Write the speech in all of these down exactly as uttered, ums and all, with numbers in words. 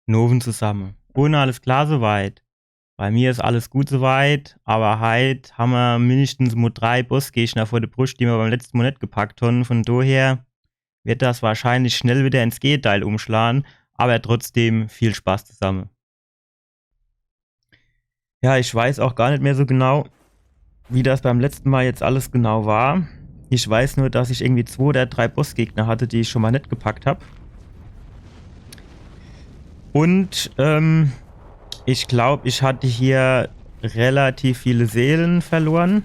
Nowend zusamme. Un alles klar soweit? Bei mir is alles gut soweit, awwer heit hammer mindestens mo drei Bossgegner vor de Bruscht, die mer beim letzte Mo net gepackt hon. Von doher werd das wahrscheinlich schnell widder ins Gegenteil umschlan, awwer trotzdem viel Spaß zusamme. Ja, ich weiß auch gar net mehr so genau, wie das beim letzte Mal jetzt alles genau war. Ich weiß nur, dass ich irgendwie zwo oder drei Bossgegner hatte, die ich schon mal net gepackt hab. Und, ähm, ich glaub, ich hatte hier relativ viele Seele verloren.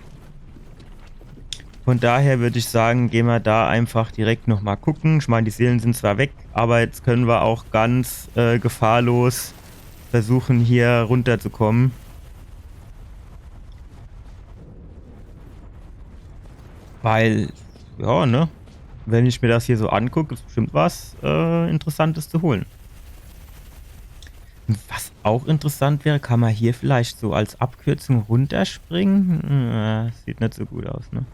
Von daher würd ich sagen, gehn mer da einfach direkt noch mal gucke. Ich mein, die Seele sin zwar weg, awwer jetzt könne mer auch ganz, äh, gefahrlos versuche, hier runterzukomme. Weil, ja, ne? Wenn ich mer das hier so anguck, gibt's bestimmt was, äh, Interessantes zu hole. Was auch interessant wär, kann mer hier vielleicht so als Abkürzung runterspringe? Hm, äh, sieht net so gut aus, ne?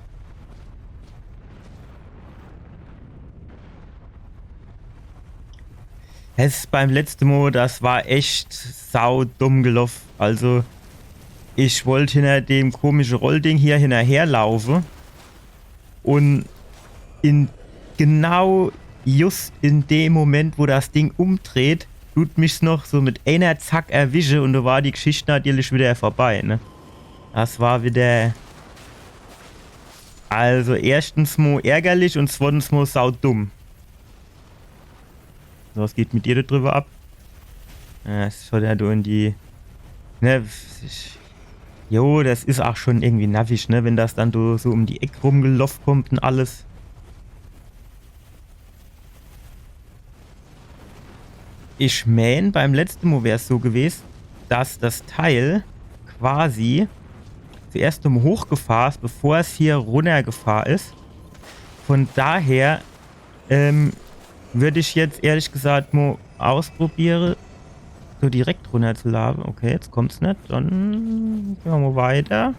Es beim letzte Mo, das war echt saudumm geloff. Also, ich wollt hinner dem komische Rollding hier hinnerherlaufe. Un in genau just in dem Moment, wo das Ding umdreht, dut mich's noch so mit eener Zack erwische un do war die Geschicht natürlich widder vorbei, ne? Das war widder, also erstens mo ärgerlich un zwottens mo saudumm. So, was geht mit dir do drüber ab? Ja, es is halt, ja, du in die, ne, ich, jo, das is auch schon irgendwie nervig, ne, wenn das dann do so um die Eck rumgeloff kommt un alles. Ich mein, beim letzte Mo wär's so gewes, dass das Teil quasi zuerst mo hochgefahr is, bevor's hier runnergefahr is. Von daher, ähm, würd ich jetzt ehrlich gesagt mo ausprobiere, so direkt runnerzulaufe. Okay, jetzt kommt's net. Dann gehn mer mo weiter.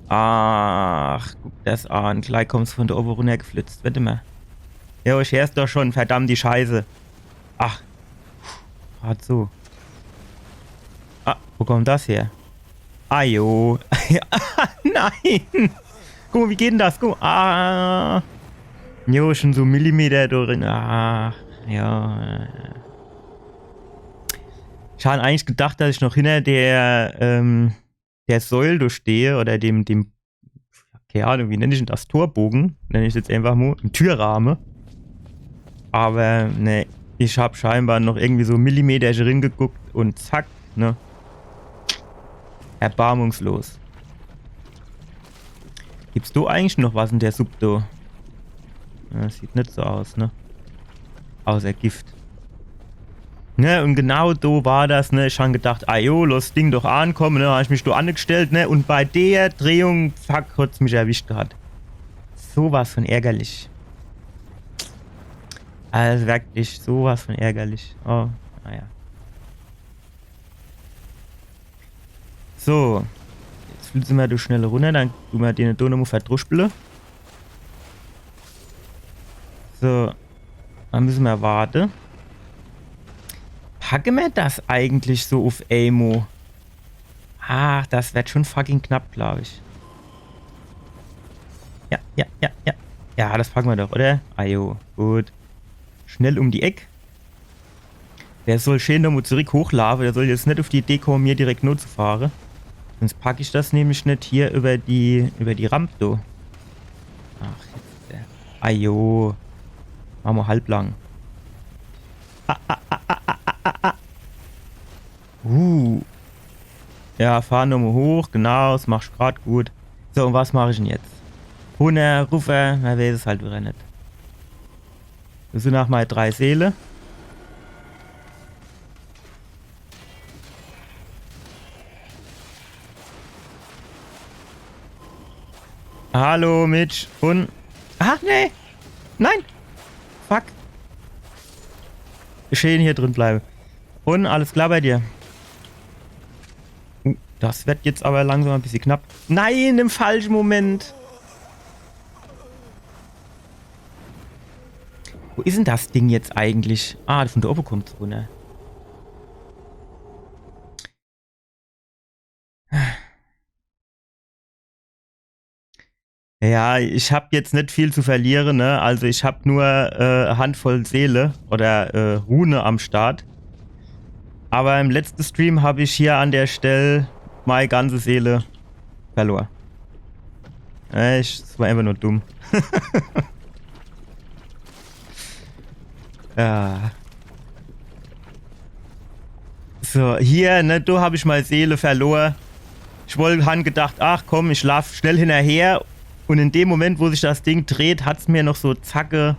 Ach, guck das an. Gleich kommt's von do owwe runnergeflitzt. Wart emol. Jo, ich heer's doch schon. Verdammt die Scheiße. Ach. Grad so. Ah, wo kommt das her? Ah, jo. Nein! Guck mo, wie geht denn das? Guck mo. Ah. Jo, schon so Millimeter do drin. Ah, ja. Ich han eigentlich gedacht, dass ich noch hinner der, ähm, der Säul do stehe oder dem, dem, keine Ahnung, wie nenn ich denn das? Torbogen, nenn ich's jetzt einfach mo, en Türrahme. Awwer ne, ich hab scheinbar noch irgendwie so Millimeter ringeguckt un zack, ne? Erbarmungslos. Gibt's do eigentlich noch was in der Supp do? Ja, sieht net so aus, ne? Außer Gift. Ne, un genau do war das, ne? Ich han gedacht, ah jo, loss das Ding doch ankomme, ne? Han ich mich do angestellt, ne? Un bei der Drehung, fuck, hat's mich erwischt gehat. So was von ärgerlich. Also wirklich so was von ärgerlich. Oh, naja. So. Jetzt flitze mer do schnell runner, dann du mer den do nomo verdruspele. So. Dann müsse mer warte. Packe mer das eigentlich so uf emo? Ach, das werd schon fucking knapp, glaub ich. Ja, ja, ja, ja. Ja, das packe mer doch, oder? Ajo, gut. Schnell um die Eck. Der soll schön nomo zurück hochlaafe. Der soll jetzt net uf die Idee komme, mir direkt nozufahre. Sonst pack ich das nämlich net hier über die, über die Ramp do. Ach, jetzt, äh, ajo. Mache mer halblang. Ah, ah, ah, ah, ah, ah, ah. Uh. Ja, fahr nomo hoch. Genau, das machsch grad gut. So, un was mach ich denn jetzt? Runner, ruffer, mer weeß es halt wieder net. Das sin ach mol drei Seele. Hallo, Mitch. Un. Ach, nee. Nein. Fuck. Schön hier drin bleibe. Un alles klar bei dir? Uh, das werd jetzt aber langsam e bissje knapp. Nein, im falsche Moment. Wo is denn das Ding jetzt eigentlich? Ah, von do owwe kommt's runner. Ja, ich hab jetzt net viel zu verliere, ne? Also ich hab nur äh, Handvoll Seele oder äh, Rune am Start. Aber im letzte Stream hab ich hier an der Stell mei ganze Seele verlor. Äh, ich, das war einfach nur dumm. Ja. So, hier, ne, do hab ich mei Seele verlor. Ich wollt, han gedacht, ach komm, ich laaf schnell hinnerher. Und in dem Moment, wo sich das Ding dreht, hat's mir noch so zacke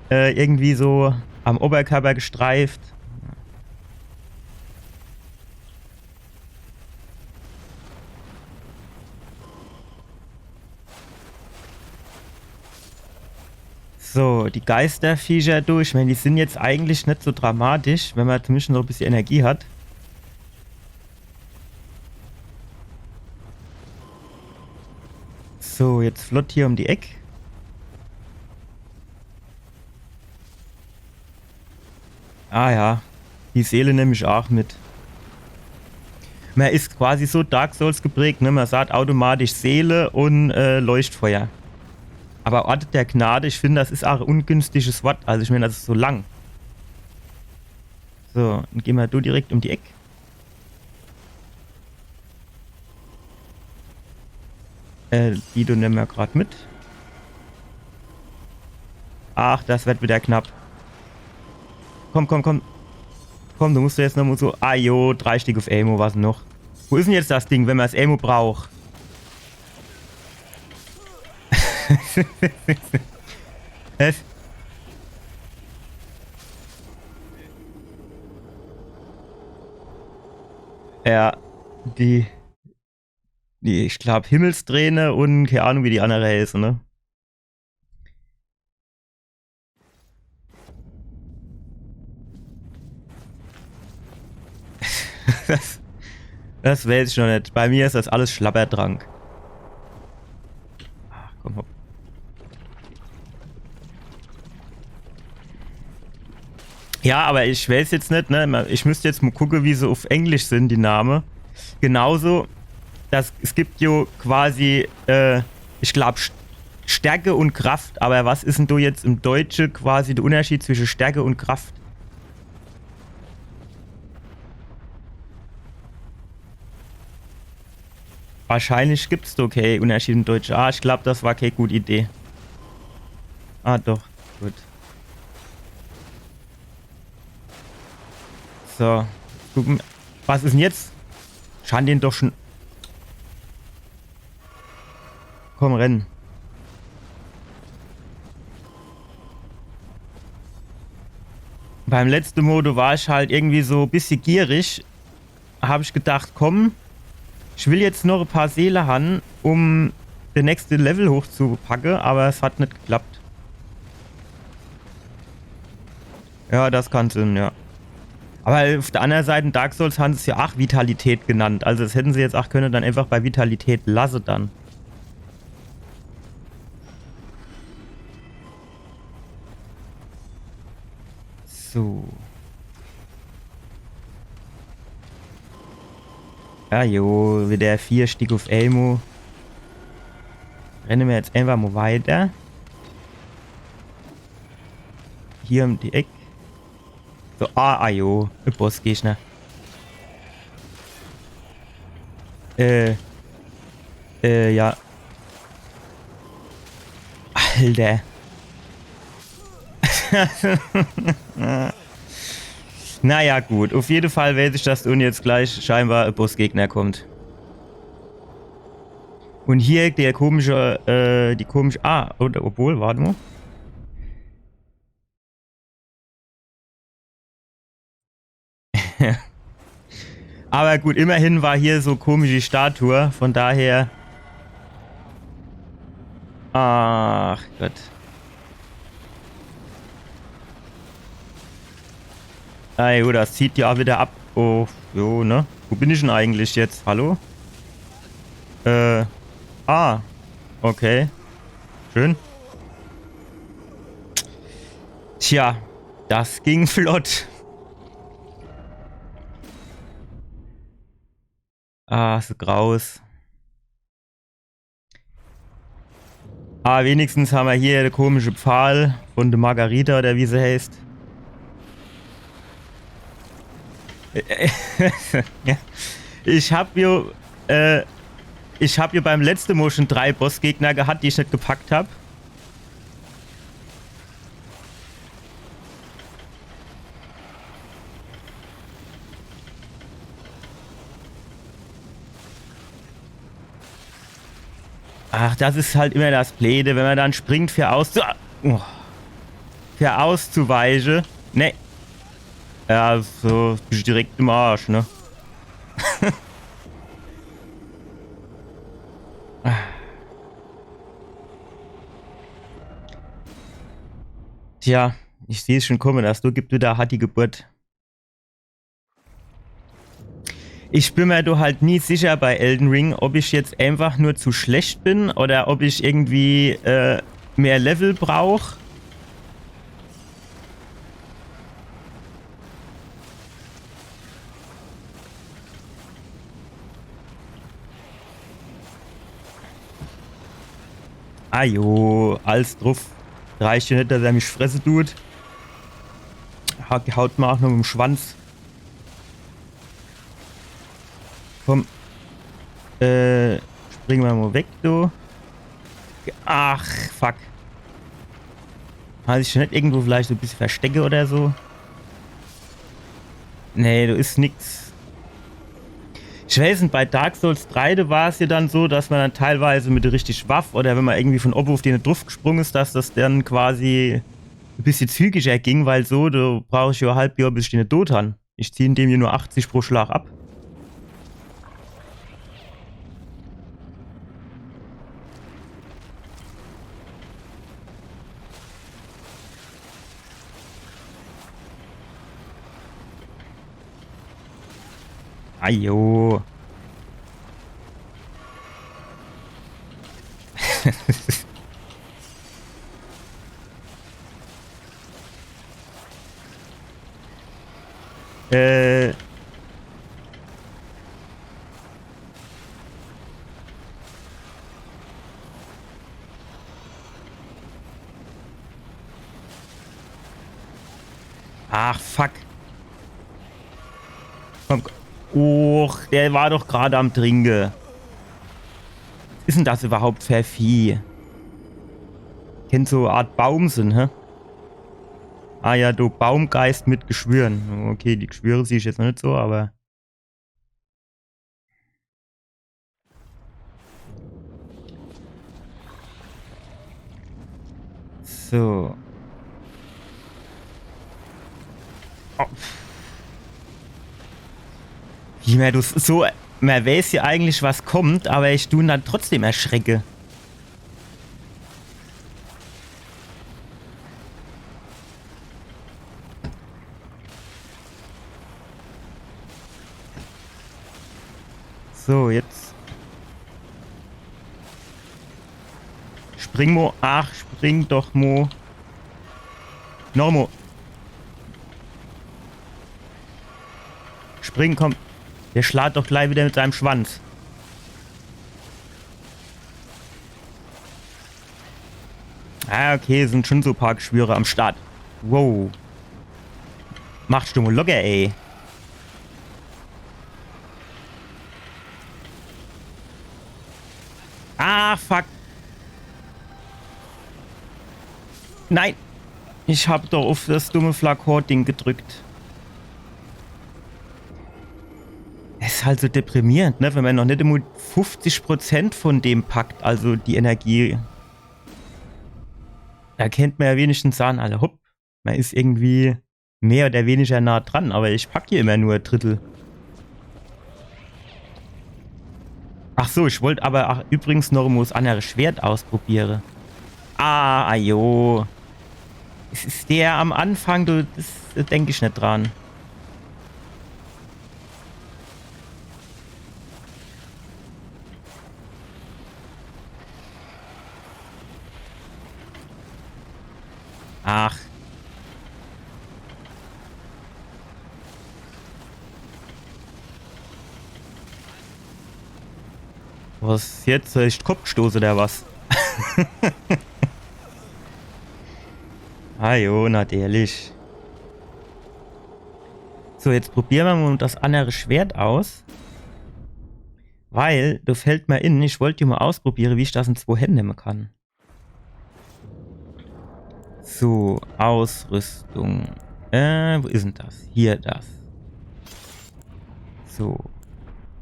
äh, irgendwie so am Oberkörper gestreift. So, die Geisterviecher durch. Ich mein, die sind jetzt eigentlich net so dramatisch, wenn man zumindest noch e bissje Energie hat. So, jetzt flott hier um die Eck. Ah ja, die Seele nemm ich aach mit. Man is quasi so Dark Souls geprägt, ne? Man sagt automatisch Seele und äh, Leuchtfeuer. Aber Ort der Gnade, ich find, das is aach e ungünstiges Wort. Also ich mein, das is so lang. So, dann geh mer do direkt um die Eck. Äh, die do nemm mer grad mit. Ach, das wird wieder knapp. Komm, komm, komm. Komm, du musst jetzt noch mo so. Ah jo, drei Stick uf emo, was noch? Wo is denn jetzt das Ding, wenn mer's emo braucht? Es Ja, die, die, ich glaub, Himmelsträne und keine Ahnung, wie die andere heißen, ne? Das, das weiß ich noch net. Bei mir is das alles Schlabbertrank. Ach, komm, hopp. Ja, aber ich weiß jetzt net, ne? Ich müsst jetzt mo gucke, wie se uf Englisch sind, die Name. Genauso, das, es gibt jo quasi, äh, ich glaub, St-, Stärke und Kraft, aber was is denn do jetzt im Deutsche quasi der Unterschied zwischen Stärke und Kraft? Wahrscheinlich gibt's do kee Unterschied im Deutsche. Ah, ich glaub, das war kee gute Idee. Ah, doch. Gut. So. Gucken. Was is denn jetzt? Ich han den doch schon. Komm, renn. Beim letzte Mo, do war ich halt irgendwie so e bissje gierig. Hab ich gedacht, komm, ich will jetzt noch e paar Seele han, um de nächste Level hochzupacke, aber es hat net geklappt. Ja, das kann sinn, ja. Aber uf der andere Seit, in Dark Souls han se's ja aach Vitalität genannt. Also das hätten se jetzt aach könne dann einfach bei Vitalität lasse dann. So. Ja, jo, wieder vier Stick uf emo. Renne mer jetzt einfach mo weiter. Hier um die Eck. So, ah, ah jo, e Bossgegner. Äh, äh, ja. Alter. Naja, gut. Uf jede Fall weiß ich, dass do unne jetzt gleich scheinbar e Bossgegner kommt. Und hier der komische, äh, die komische, ah, oder, obwohl, warte mo. Aber gut, immerhin war hier so komische Statue, von daher. Ach Gott. Ei, gut, das zieht ja wieder ab. Oh, jo, ne? Wo bin ich denn eigentlich jetzt? Hallo? Äh, ah, okay. Schön. Tja, das ging flott. Ah, so graus. Ah, wenigstens hammer hier de komische Pfahl von de Margarita oder wie se heißt. Ja. Ich hab jo, äh, ich hab jo beim letzte Mol schon drei Bossgegner gehat, die ich net gepackt hab. Ach, das is halt immer das Bleede, wenn mer dann springt, für auszu-, oh. Für auszuweiche. Nee. Ja, so, bist direkt im Arsch, ne? Tja, ich seh's schon komme, das do gibt wieder hart die Geburt. Ich bin mer do halt nie sicher bei Elden Ring, ob ich jetzt einfach nur zu schlecht bin oder ob ich irgendwie, äh, mehr Level brauch. Ajo, alles druff. Reicht jo net, dass er mich fresse tut. Haut, haut mer ach noch im Schwanz. Komm. Äh, springe mer mol weg, du. Ach, fuck. Kann ich mich net irgendwo vielleicht so e bissje verstecke oder so? Nee, do is nix. Ich weiß net, bei Dark Souls drei, do war's jo dann so, dass mer dann teilweise mit de richtig Waff oder wenn mer irgendwie von obe uff den druffgesprunge is, dass das dann quasi e bissje zügiger ging, weil so, do brauch ich jo e halb Johr, bis ich den tot han. Ich zieh dem hier nur achtzig pro Schlag ab. Ajo. Äh. Ach, fuck. Komm, ko-, och, der war doch grad am Trinke. Was is denn das überhaupt für e Vieh? Kennt so e Art Baum sinn, hä? Ah ja, du Baumgeist mit Geschwüren. Okay, die Geschwüre sieh ich jetzt noch net so, aber so. Oh. Wie mer das so, mer weiß jo eigentlich, was kommt, aber ich tu dann trotzdem erschrecke. So, jetzt. Spring mo. Ach, spring doch mo. Noch mo. Spring, komm. Der schlaat doch gleich wieder mit seinem Schwanz. Ah, okay, sind schon so paar Geschwüre am Start. Wow. Machst du mo locker, ey. Ah, fuck. Nein. Ich hab doch auf das dumme Flakon-Ding gedrückt. Es is halt so deprimierend, ne? Wenn man noch net einmal fünfzig Prozent von dem packt, also die Energie. Da kennt man ja wenigstens sagen, alle hopp, man is irgendwie mehr oder weniger nah dran, aber ich pack hier immer nur e Drittel. Ach so, ich wollt aber ach, übrigens noch mo das andere Schwert ausprobiere. Ah, ajo. Es is der am Anfang, du, das, da denk ich net dran. Ach. Was jetzt? Soll ich Kopfstoß oder was? Ah jo, natürlich. So, jetzt probiere mer mol das annere Schwert aus. Weil, do fällt mer in, ich wollt jo mol ausprobiere, wie ich das in zwo Händ nemme kann. So, Ausrüstung. Äh, wo is dann das? Hier das. So.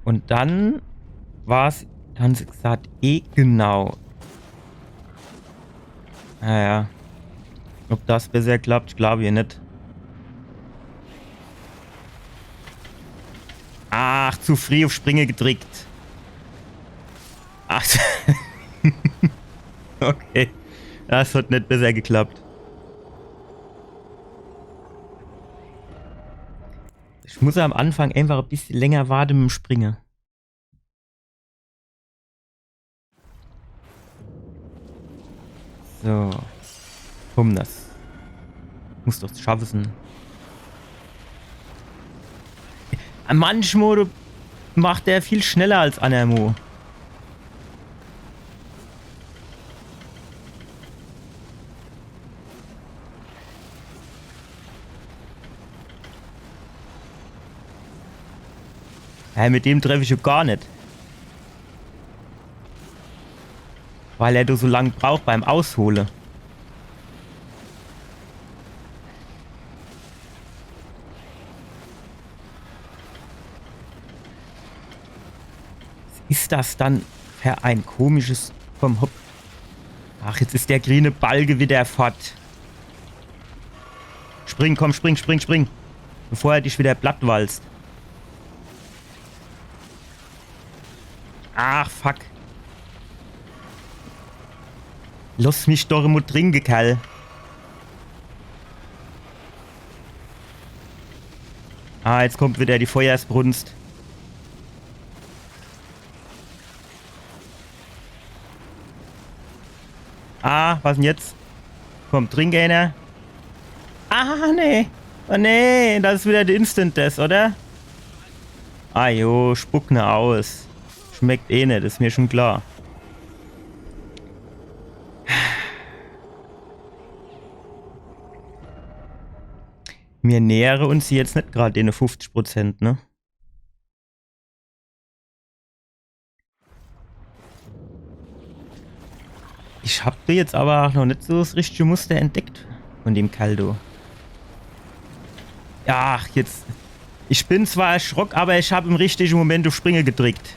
Un dann war's, dann han se gesagt, eh, genau. Naja. Ob das besser klappt, ich glaab jo net. Ach, zu frieh uff Springe gedrickt. Ach. Okay. Das hat net besser geklappt. Ich muss am Anfang einfach e bissje länger warte mit dem Springe. So. Komm, das muss doch zu schaffe sin. Manchmol macht er viel schneller als annermol. Hä, mit dem treff ich jo gar net. Weil er doch so lang braucht beim Aushole. Was is das dann für e komisches... Komm, hopp. Ach, jetzt is der griene Balge wieder fort. Spring, komm, spring, spring, spring. Bevor er dich wieder platt walzt. Ach, fuck. Loss mich doch emol trinke, Kerl. Ah, jetzt kommt wieder die Feuersbrunst. Ah, was dann jetzt? Komm, trink eener. Ah, nee. Oh nee, das is wieder de Instant Death, oder? Ah jo, spuck ne aus. Schmeckt eh net, is mir schon klar. Mir nähere uns jetzt net grad dene fuffzig Prozent, ne? Ich hab do jetzt aber ach noch net so das richtige Muster entdeckt von dem Kerl do. Ja, jetzt. Ich bin zwar erschrock, aber ich hab im richtige Moment uff Springe gedrickt.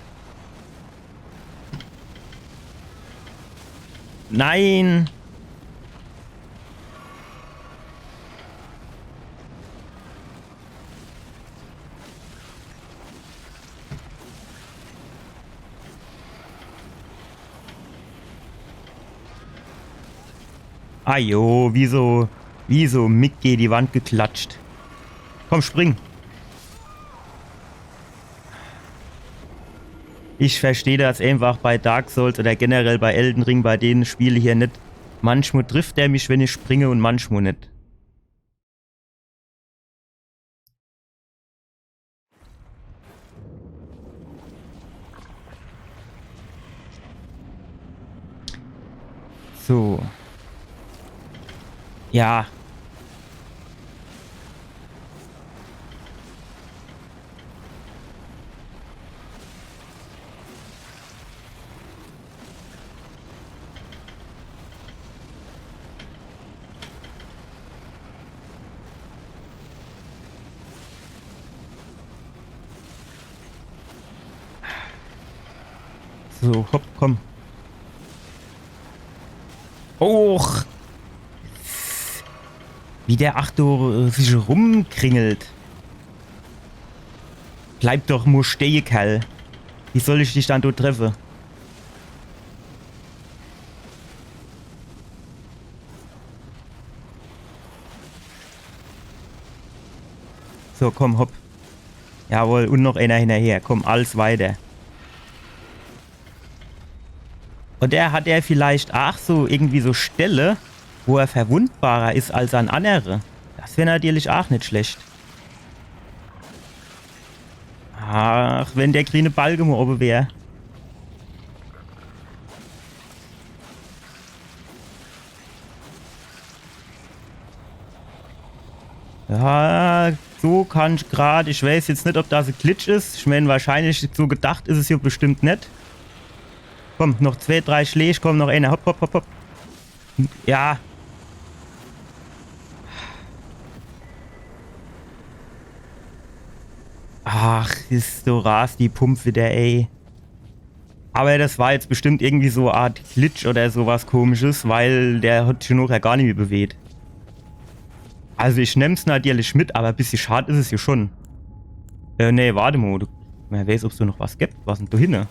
Nein! Ah jo, wie so, wie so Mick gege die Wand geklatscht. Komm, spring. Ich versteh das einfach bei Dark Souls oder generell bei Elden Ring, bei dene Spiele hier net. Manchmal trifft er mich, wenn ich springe, und manchmal net. So. Ja. So, hopp, komm. Och. Wie der ach do, äh, sich rumkringelt. Bleib doch nur stehe, Kerl. Wie soll ich dich dann do treffe? So, komm, hopp. Jawohl, und noch eener hinnerher. Komm, alles weiter. Oder hat er vielleicht ach so irgendwie so Stelle, wo er verwundbarer is als an annere? Das wär natürlich ach net schlecht. Ach, wenn der griene Balge mo obe wär. Ja, so kann ich grad. Ich weiß jetzt net, ob das e Glitch is. Ich mein, wahrscheinlich so gedacht is es hier bestimmt net. Komm, noch zwee, drei Schläg. Komm, noch eener. Hopp, hopp, hopp, hopp. Ja. Ach, is so ras die Pump wieder, ey. Aber das war jetzt bestimmt irgendwie so e Art Glitch oder so was Komisches, weil der hat sich noch ja gar net mehr bewegt. Also ich nemm's natürlich mit, aber e bissje schad is es hier schon. Äh, nee, wart mo. Du, wer weiß, ob's do noch was gibt. Was denn do hinne?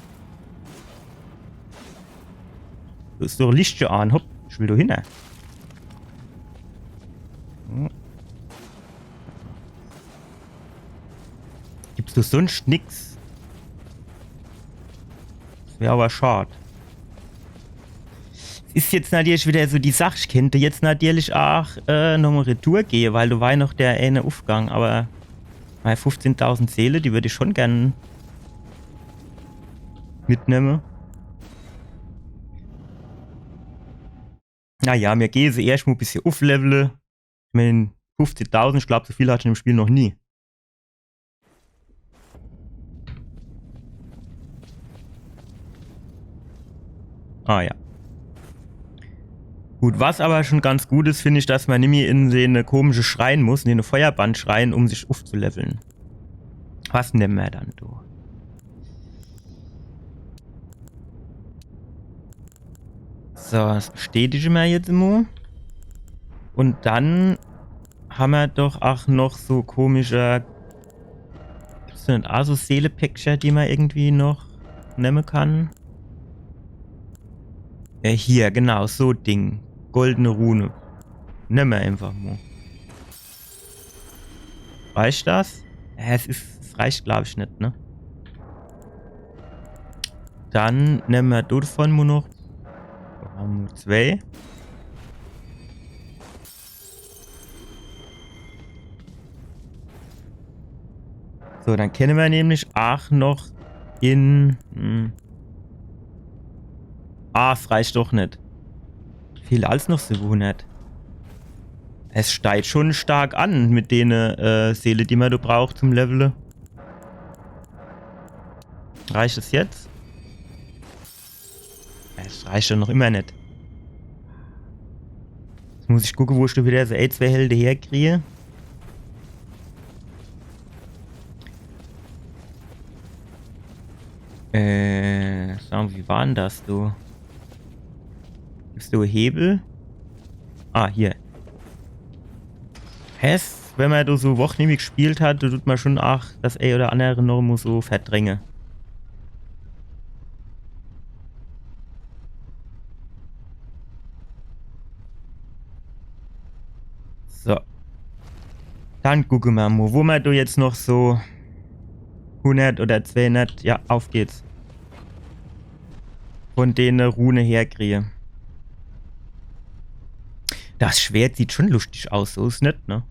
Do is doch Lichtche an. Hopp, ich will do hinne. Hm. Gibt's do sonst nix? Das wär aber schad. Is jetzt natürlich wieder so die Sach, ich kennt jetzt natürlich ach, äh, nochmo retour gehe, weil do war ja noch der eene Ufgang, aber mei fuffzehntausend Seele, die würd ich schon gern mitnemme. Naja, mir gehe se erscht mo e bissje uflevele. Ich mein, fuffzehntausend, ich glaub, so viel hat ich in dem Spiel noch nie. Ah ja. Gut, was aber schon ganz gut is, find ich, dass man nimmi in so e komische Schrein muss, in so e Feuerbandschrein, um sich ufzulevele. Was nemme mer dann, du? So, das bestätige mer jetzt mo. Und dann hammer doch ach noch so komische, gibt's denn do so Seelepäckcher, die man irgendwie noch nemme kann? Äh, hier, genau, so Ding. Goldene Rune. Nemme mer einfach mo. Reicht das? Ja, es is, es reicht, glaub ich, net, ne? Dann nemme mer do devon mo noch. Mir hammer zwee. So, dann kenne mer nämlich ach noch in, hm. Ah, es reicht doch net. Fehlt als noch siwwehunnert. Es steigt schon stark an mit dene, äh, Seele, die mer do braucht zum Levele. Reicht es jetzt? Es reicht doch noch immer net. Jetzt muss ich gucke, wo ich do wieder so e, zwee Helde herkrie. Äh, sa mo, wie war dann das, du? Is do Hebel? Ah, hier. Hess, wenn mer do so Woch nimmi gespielt hat, do tut mer schon ach das e oder annere noch mo so verdränge. So. Dann gucke mer mo, wo mer do jetzt noch so hunnert oder zweehunnert, ja, auf geht's. Von dene Rune herkrie. Das Schwert sieht schon luschtig aus, so is net, ne?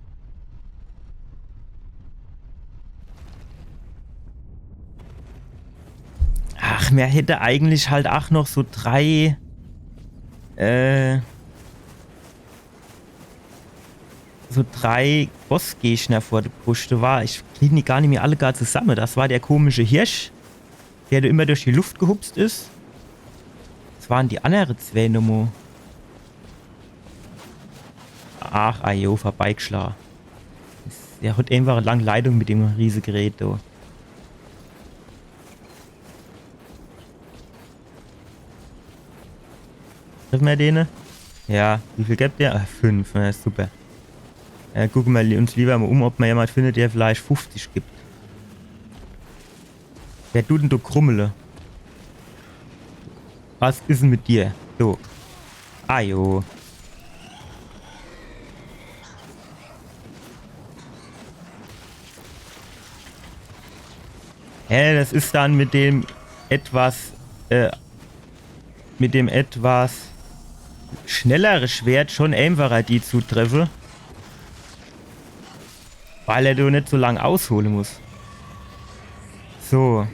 Ach, mer hätt eigentlich halt ach noch so drei, äh, so drei Bossgegner vor de Bruscht war. Ich krieg die gar nimmi alle gar zusamme. Das war der komische Hirsch, der do immer durch die Luft gehupst is. Das waren die annere zwee nomo. Ach, ajo, vorbeigeschla. Der hat einfach e lang Leitung mit dem Riesegerät, du. Treffe mer dene? Ja, wie viel gibt der? Ah, fünf, ja, super. Äh, gucke mer li-, uns lieber mo um, ob mer jemand findet, der vielleicht fünfzig gibt. Wer tut denn do krummele? Was is denn mit dir? So. Ajo. Hä, das is dann mit dem etwas, äh, mit dem etwas schnellere Schwert schon einfacher, die zu treffe. Weil er do net so lang aushole muss. So.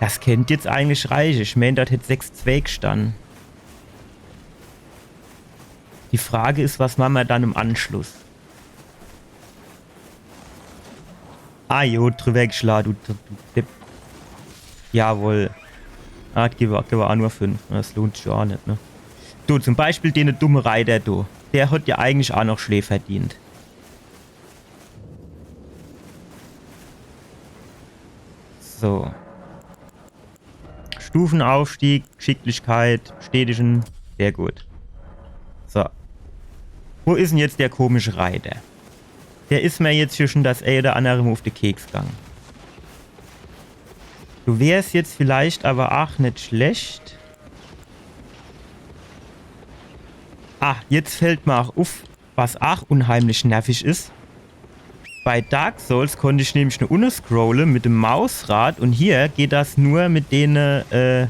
Das kennt jetzt eigentlich reiche. Ich mein, das hätt sechs zwee gestanne. Die Frage is, was mache mer dann im Anschluss? Ah, jo, drüber geschla, du, du, du Depp. Jawohl. Ah, gib, gib a nur fünf. Das lohnt sich jo a net, ne? Du, zum Beispiel dene dumme Reiter, du. Der hat jo eigentlich a noch Schlää verdient. So. Stufenaufstieg, Geschicklichkeit, bestätigen. Sehr gut. So. Wo is 'n jetzt der komische Reiter? Der is mer jetzt hier schon das ee oder annere Mol uf de Keks gang. Du wärst jetzt vielleicht awwer ach net schlecht. Ah, jetzt fällt mer ach uf, was ach unheimlich nervig is. Bei Dark Souls konnt ich nämlich no unne scrolle mit dem Mausrad und hier geht das nur mit dene, äh,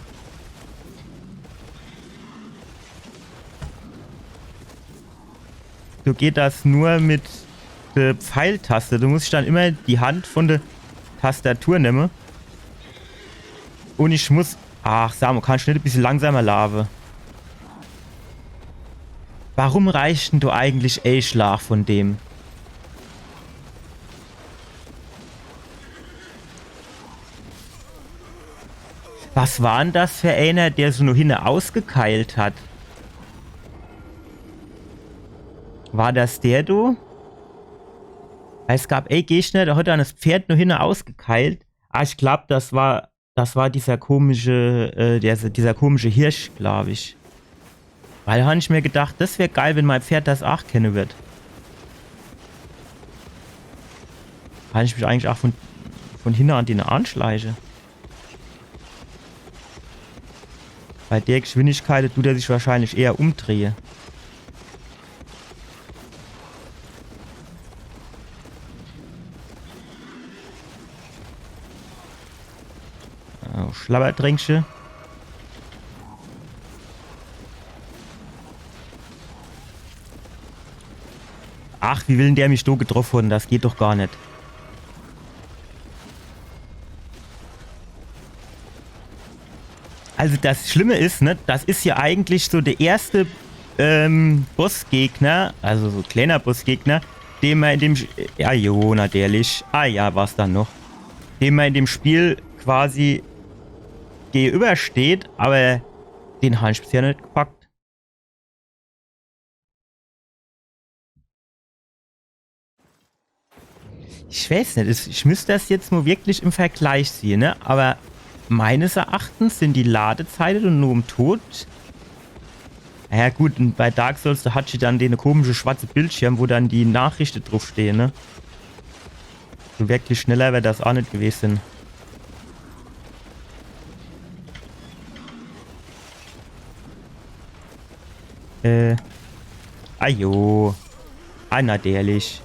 so geht das nur mit de Pfeiltaste. Du musst dann immer die Hand von de Tastatur nemme. Und ich muss. Ach, sa mol, kannst du net e bissel langsamer laafe? Warum reicht 'n do eigentlich ee Schlag von dem? Was war 'n das für eener, der so no hinne ausgekeilt hat? War das der do? Es gab ee Gegner, der hat dann das Pferd no hinne ausgekeilt. Ah, ich glaub, das war, das war dieser komische, äh, der, dieser komische Hirsch, glaub ich. Weil, han ich mir gedacht, das wär geil, wenn mein Pferd das ach kenne wird. Kann ich mich eigentlich ach von, von hinne an den anschleiche? Bei der Geschwindigkeit tut er sich wahrscheinlich eher umdrehe. Oh, Schlabberdränkche. Ach, wie will 'n der mich do getroff hon? Das geht doch gar net. Also das Schlimme is, ne, das is ja eigentlich so der erste, ähm, Bossgegner, also so kleiner Bossgegner, den man in dem Sch-, ja, jo, natürlich. Ah ja, war's dann noch. Den man in dem Spiel quasi gegenübersteht, aber den han ich bisher net gepackt. Ich weiß net, es, ich müsst das jetzt nur wirklich im Vergleich sehen, ne? Aber meines Erachtens sind die Ladezeite do no em Tod. Naja gut, und bei Dark Souls, do hat ich dann den komische schwarze Bildschirm, wo dann die Nachrichte draufstehen, ne? So wirklich schneller wär das ach net gewesen. Äh. Ajo. Ah, natürlich.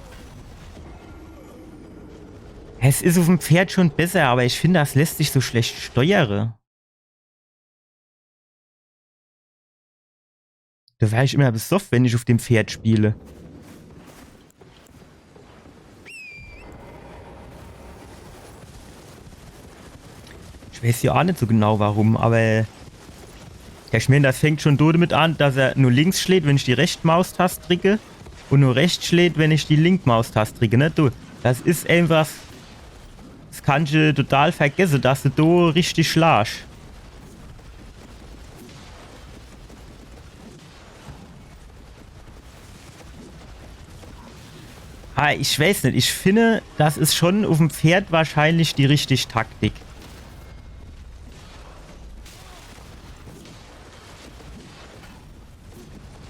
Es is uf em Pferd schon besser, aber ich finde, das lässt sich so schlecht steuere. Do wär ich immer besoff, wenn ich uf dem Pferd spiele. Ich weiß ja ach net so genau warum, aber ich mein, das fängt schon do damit an, dass er nur links schläht, wenn ich die recht Maustast dricke, und nur rechts schläht, wenn ich die link Maustast dricke, ne? Du, das is einfach, das kannst du total vergesse, dass du do richtig schlasch. Ha, ich weiß net, ich finde, das is schon uf em Pferd wahrscheinlich die richtig Taktik.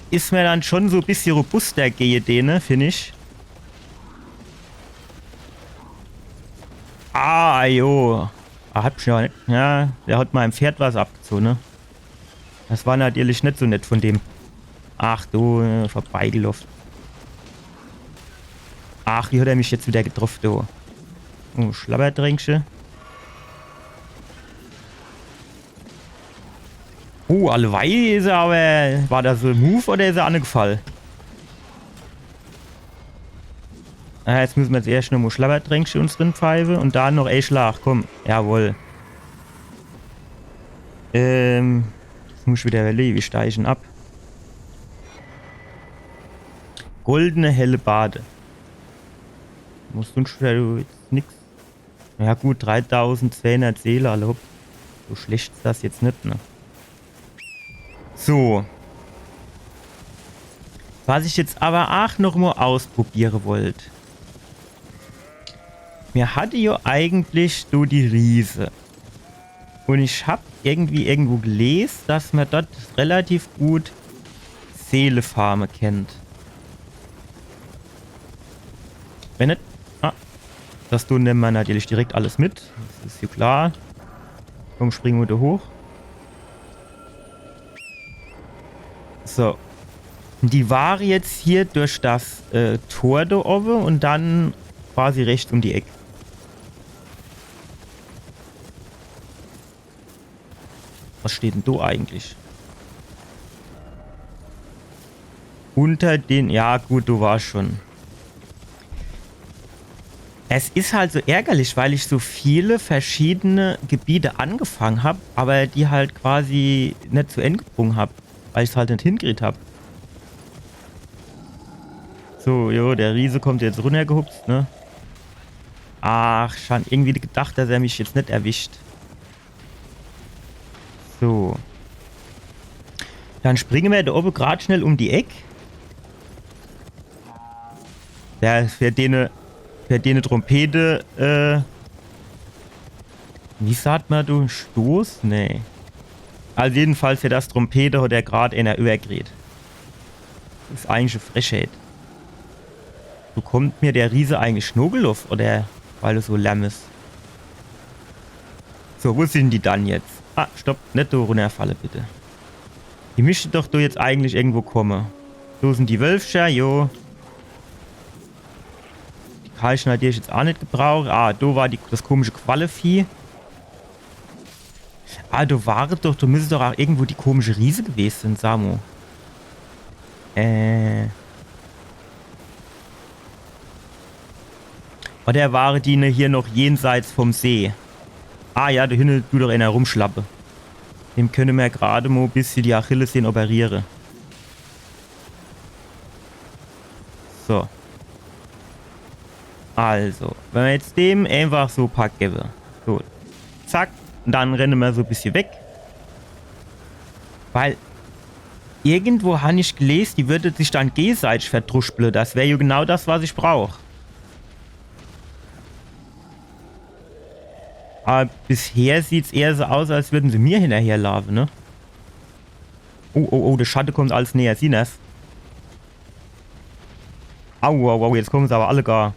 Is mer dann schon so e bissje robuster gege dene, find ich. Ah, jo. Ah, hab ich ja net. Ja, der hat meinem Pferd was abgezogen, ne? Das war natürlich net so nett von dem. Ach du, äh, vorbeigelaufen. Ach, wie hat er mich jetzt wieder getroffen, du? Oh, Schlabberdränkche. Oh, allewei is er aber, war das so ein Move oder is er angefallen? Ah, jetzt müssen wir jetzt erst noch mal Schlabberdränkche uns drin pfeife und dann noch e Schlag. Komm, jawohl. Ähm, jetzt muss ich wieder überlegen, wie steig ich denn ab? Goldene Hellebarde. Muss sonst wieder jetzt nix. Ja gut, dreitausendzweihundert Seele, alla hopp. So schlecht is das jetzt net, ne? So. Was ich jetzt awwer aach noch mo ausprobiere wollt. Mir hatte jo eigentlich do die Riese. Un ich hab irgendwie irgendwo gelest, dass mer dort relativ gut Seele farme kennt. Wenn net. Ah, das do nemme mer natürlich direkt alles mit. Das is jo klar. Komm, springe mer do hoch. So. Die ware jetzt hier durch das äh, Tor do owwe un dann quasi rechts um die Eck. Was steht denn do eigentlich? Unter den, ja gut, du warst schon. Es is halt so ärgerlich, weil ich so viele verschiedene Gebiete angefangen hab, aber die halt quasi net zu End gebrung hab, weil ich's halt net hinkriegt hab. So, jo, der Riese kommt jetzt runnergehupst, ne? Ach, schon irgendwie gedacht, dass er mich jetzt net erwischt. So. Dann springe mer do owwe grad schnell um die Eck. Ja, für dene, für dene Trompete, äh, wie sagt mer, du? Stoß? Nee. Also jedenfalls für das Trompete hat er grad eener iwwerkriet. Das is eigentlich e Frechheit. Wo kommt mir der Riese eigentlich nogeloff, oder weil er so lamm is? So, wo sin die dann jetzt? Ah, stopp, net do runnerfalle, bitte. Die mischte doch do jetzt eigentlich irgendwo komme. Do sin die Wölfcher, jo. Die kann ich natürlich jetzt aach net gebrauche. Ah, do war die, das komische Quallevieh. Ah, do ware doch, do müsse doch aach irgendwo die komische Riese gewese sin, sa mo. Äh. Oder ware die ne hier noch jenseits vom See? Ah ja, do hinne dut doch eener rumschlappe. Dem könne mer grad mo e bissje die Achillessehne operiere. So. Also, wenn mer jetzt dem einfach so e paar gewwe. So. Zack. Un dann renne mer so e bissje weg. Weil irgendwo han ich gelest, die würde sich dann gegeseitig verdruschble. Das wär jo genau das, was ich brauch. Aber bisher sieht's eher so aus, als würden se mir hinnerherlaafe, ne? Oh, oh, oh, der Schatte kommt alles näher. Siehn das? Au, au, au, jetzt kommen se aber alle gar.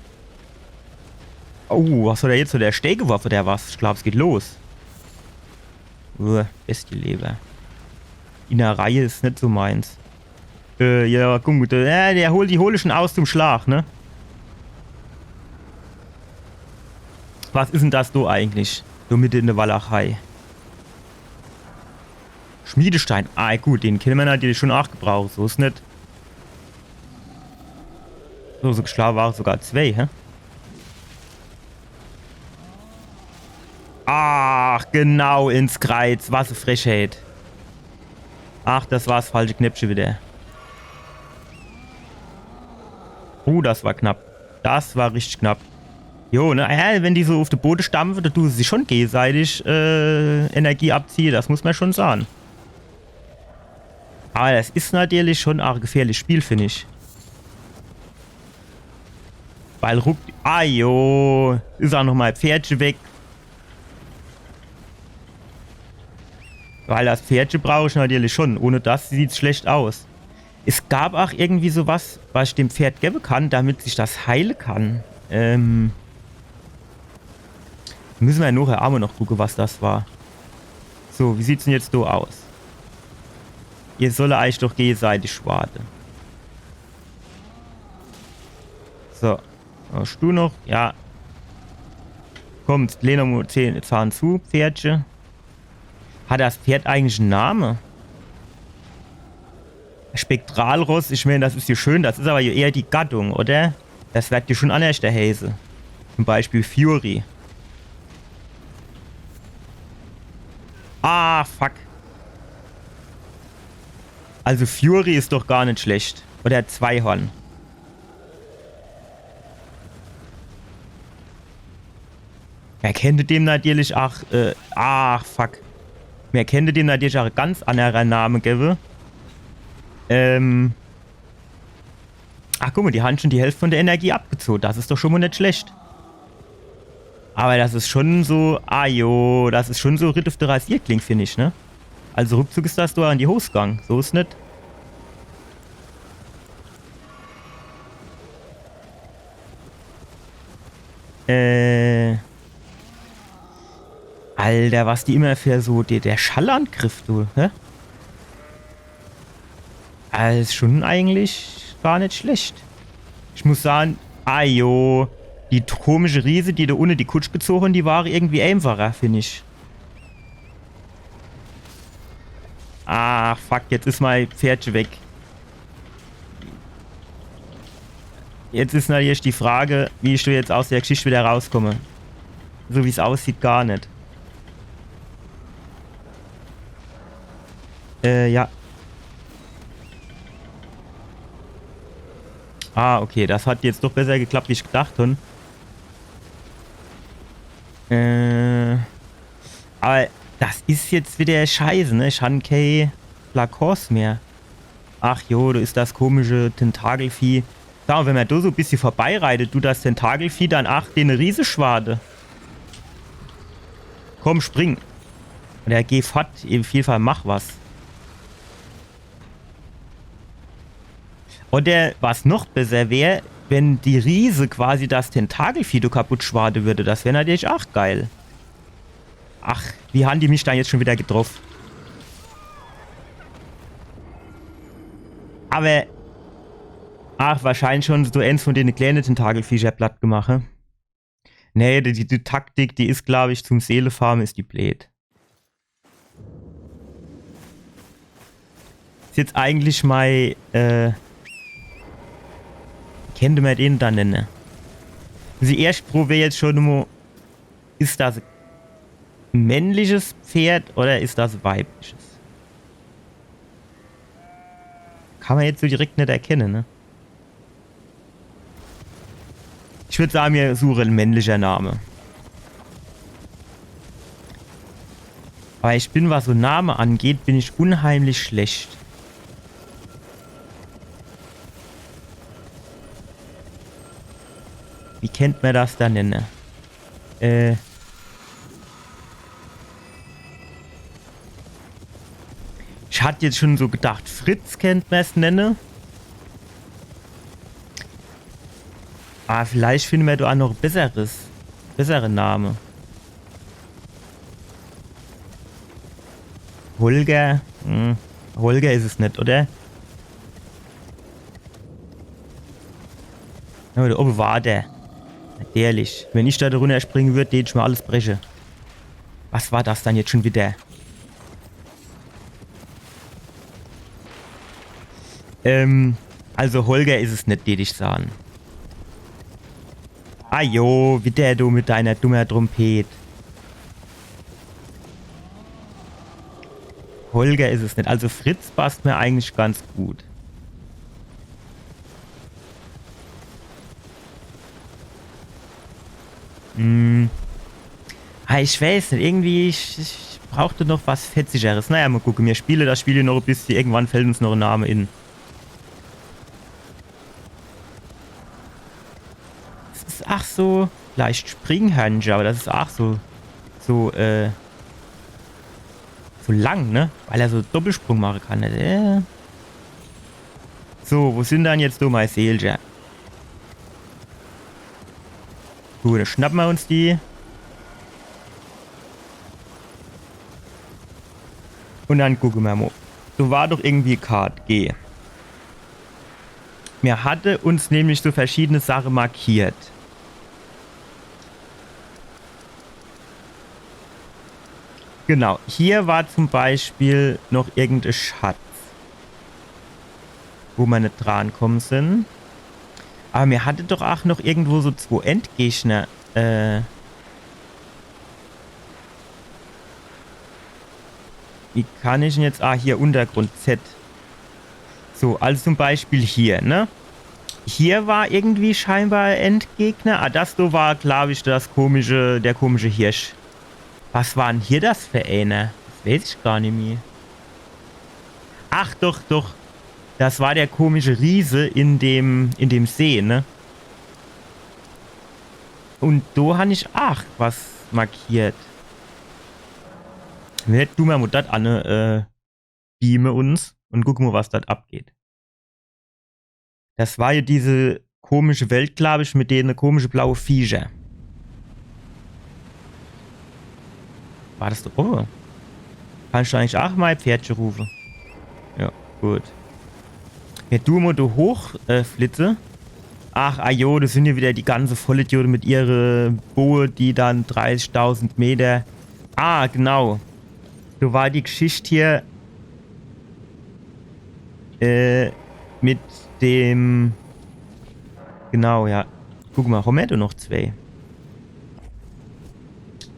Oh, was hat der jetzt? Hat der Stee geworfe, oder was? Ich glaub, es geht los. Uah, Bestieleber. In der Reihe is net so meins. Äh, ja, gut, äh, ja, der holt, die hole schon aus zum Schlag, ne? Was is denn das do eigentlich? Do mitte in der Walachei. Schmiedestein. Ah, gut, den kenne mer natürlich schon aach gebrauche. So is net. So, so schlau war sogar zwei, hä? Ach, genau ins Kreiz. Was e Frechheit. Ach, das war's falsche Knäppche wieder. Oh, das war knapp. Das war richtig knapp. Jo, ne? Ja, wenn die so uff de Bode stampfe, do dun se sich schon gegeseitig äh, Energie abziehe. Das muss mer schon sahn. Aber das is natürlich schon aach e gefährliches Spiel, find ich. Weil ruck... Ah, jo. Is aach noch mei Pferdche weg. Weil das Pferdche brauch ich natürlich schon. Ohne das sieht's schlecht aus. Es gab aach irgendwie so was, was ich dem Pferd gewwe kann, damit sich das heile kann. Ähm... Müsse mer ja nochher aach mo noch gucke, was das war. So, wie sieht's denn jetzt do aus? Ihr solle eich doch gegeseitig schwade. So. Hast du noch? Ja. Komm, lehn doch mo zehn Zahn zu, Pferdche. Hat das Pferd eigentlich en Name? Spektralross, ich mein, das is jo schön, das is aber jo eher die Gattung, oder? Das werd jo schon annerschter heiße. Zum Beispiel Fury. Ah, fuck. Also Fury is doch gar net schlecht. Oder Zweihorn. Mer kennt dem natürlich ach, äh, ach, fuck. Mer kennt dem natürlich ach e ganz annerer Name gewwe. Ähm. Ach, guck mo, die han schun die Hälft vun der Energie abgezoh. Das is doch schun mo net schlecht. Awwer das is schun so, ah jo, das is schun so Ritt uff de Rasierkling, find ich, ne? Also ruckzuck is das do in die Hos gang. So is net. Äh. Alter, was die immer für so, der, der Schallangriff, du, hä? Also is schun eigentlich gar net schlecht. Ich muss sahn, ah jo, die komische Riese, die do unne die Kutsch gezoh han, die ware irgendwie eenfacher, find ich. Ah, fuck, jetzt is mei Pferdche weg. Jetzt is natürlich die Frage, wie ich do jetzt aus der Geschicht widder rauskomm. So wie's aussieht, gar net. Äh, ja. Ah, okay, das hat jetzt doch besser geklappt, wie ich gedacht han. Äh, awwer das is jetzt widder scheiße, ne? Ich han kee Flakons mehr. Ach jo, do is das komische Tentakelvieh. Sa mo, wenn mer do so e bissje vorbeireitet, dut das Tentakelvieh dann ach den Riese schwade. Komm, spring. Oder geh fort, uff jeden Fall mach was. Oder was noch besser wär, wenn die Riese quasi das Tentakelvieh do kaputt schwade würd. Das wär natürlich ach geil. Ach, wie han die mich dann jetzt schun widder getroff? Awwer, ach, wahrscheinlich schun so eens vun dene kleene Tentakelviecher platt gemach, hä? Nee, die, die, die Taktik, die is, glaab ich, zum Seelefarme is die bleed. Is jetzt eigentlich mei, äh, kennt mer den dann nenne? Also die erscht Prob wär jetzt schun mo, is das e männliches Pferd oder is das e weibliches? Kann mer jetzt so direkt net erkenne, ne? Ich würd sage, mir suche e männlicher Name. Awwer ich bin, was so Name angeht, bin ich unheimlich schlecht. Wie kennt mer das dann nenne? Äh. Ich hat jetzt schun so gedacht, Fritz kennt mer's nenne. Awwer vielleicht finne mer do ach noch e besseres, bessere Name. Holger? Hm. Holger is es net, oder? Ja, do owwe war der. Natürlich. Wenn ich do runnerspringe würd, dät ich mer alles breche. Was war das dann jetzt schun widder? Ähm, also Holger is es net, dät ich sahn. Ah jo, widder du mit deiner dummer Trompet. Holger is es net. Also Fritz passt mer eigentlich ganz gut. Hm. Ah, ich weiß net, irgendwie, ich, ich brauchte noch was Fetzigeres. Naja, mo gucke, mir spiele das Spiel noch e bissje, irgendwann fallt uns noch e Name in. Das is ach so, vielleicht Springhörnche, awwer das is ach so, so, äh, so lang, ne? Weil er so Doppelsprung mache kann, ne? Äh. So, wo sin dann jetzt do mei Seelcher? Gut, dann schnappe mer uns die. Un dann gucke mer mo. Do war doch irgendwie Kart G. Mir hatte uns nämlich so verschiedene Sache markiert. Genau, hier war zum Beispiel noch irgend e Schatz, wo mer net drankomme sin. Awwer mir hatte doch ach noch irgendwo so zwo Endgegner. Äh, wie kann ich 'n jetzt? Ah, hier, Untergrund Z. So, also zum Beispiel hier, ne? Hier war irgendwie scheinbar e Endgegner. Ah, das do war, glaub ich, das komische, der komische Hirsch. Was war denn hier das für eener? Das weeß ich gar nimmi. Ach, doch, doch. Das war der komische Riese in dem, in dem See, ne? Un do han ich ach was markiert. Mir du mer mo dat anne, äh, beame uns un gucke mo, was dort abgeht. Das war ja diese komische Welt, glaub ich, mit dene komische blaue Viecher. War das do owwe? Kann ich eigentlich ach mei Pferdche rufe? Ja, gut. Mir du mo do hoch, äh, flitze. Ach, ajo, das sin ja wieder die ganze Vollidiote mit ihre Boe, die dann dreißigtausend Meter. Ah, genau. Do war die Geschicht hier, äh, mit dem. Genau, ja. Guck mo, hammer do noch zwee?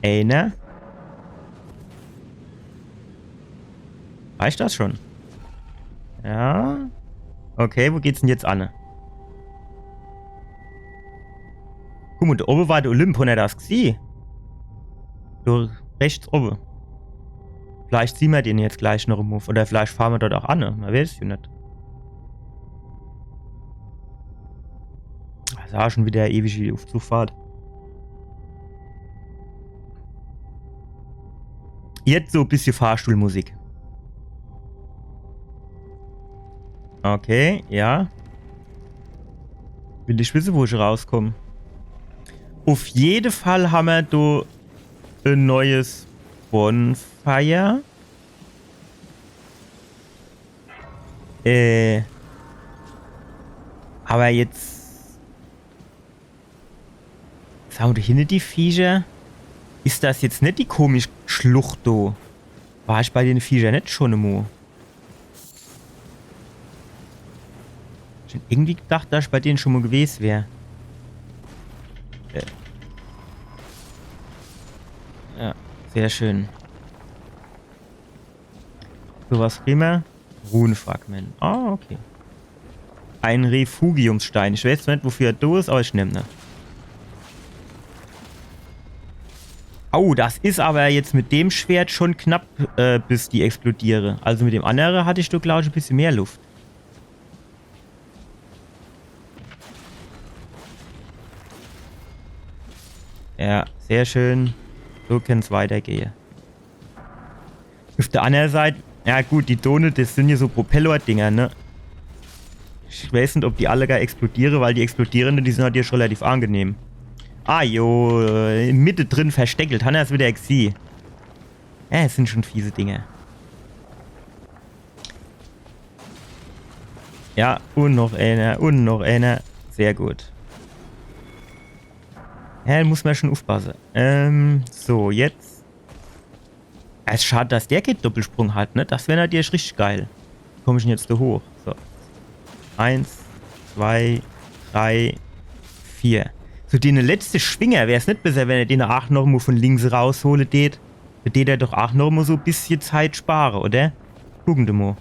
Eener. Reicht das schon? Ja. Okay, wo geht's denn jetzt anne? Guck mo, do owwe war de Olymp, hon er das gesieh? Do rechts owwe. Vielleicht sieh mer den jetzt gleich noch im Hof. Oder vielleicht fahre mer dort ach anne. Mer weeß es jo net. Das war schon wieder ewig die Aufzugfahrt. Jetzt so e bissje Fahrstuhlmusik. Okay, ja. Will ich wisse, wo ich rauskomm. Uff jede Fall hammer do e neues Bonfire. Äh. Aber jetzt. Sag mo, do hinne die Viecher? Is das jetzt net die komisch Schlucht do? War ich bei dene Viecher net schon emo? Schon irgendwie gedacht, dass ich bei dene schon mo gewes wär. Äh. Ja, sehr schön. So, was prima. Runefragment. Ah, okay. Ein Refugiumsstein. Ich weeß zwar net, wofür er do is, aber ich nemm ne. Au, das is aber jetzt mit dem Schwert schon knapp, äh, bis die explodiere. Also mit dem annere hatt ich do, glaub ich, e bissje mehr Luft. Ja, sehr schön. So kann's weitergehe. Uff der annere Seit, ja gut, die Done, das sin ja so Propeller-Dinger, ne? Ich weeß net, ob die alle gar explodiere, weil die explodierende, die sin natürlich relativ angenehm. Ah, jo, äh, mittedrin versteckelt. Hanner's wieder gesieh. Ja, es sin schon fiese Dinger. Ja, un noch eener, un noch eener. Sehr gut. Ja, do muss mer schon uffpasse. Ähm, so, jetzt. Es is schad, dass der kee Doppelsprung hat, ne? Das wär natürlich richtig geil. Komm ich denn jetzt do hoch? So. Eins, zwei, drei, vier. So, dene letzte Schwinger, wär's net besser, wenn er dene ach noch mo von links raushole deet? Do deet er doch ach noch mo so e bissje Zeit spare, oder? Gucke mer mo.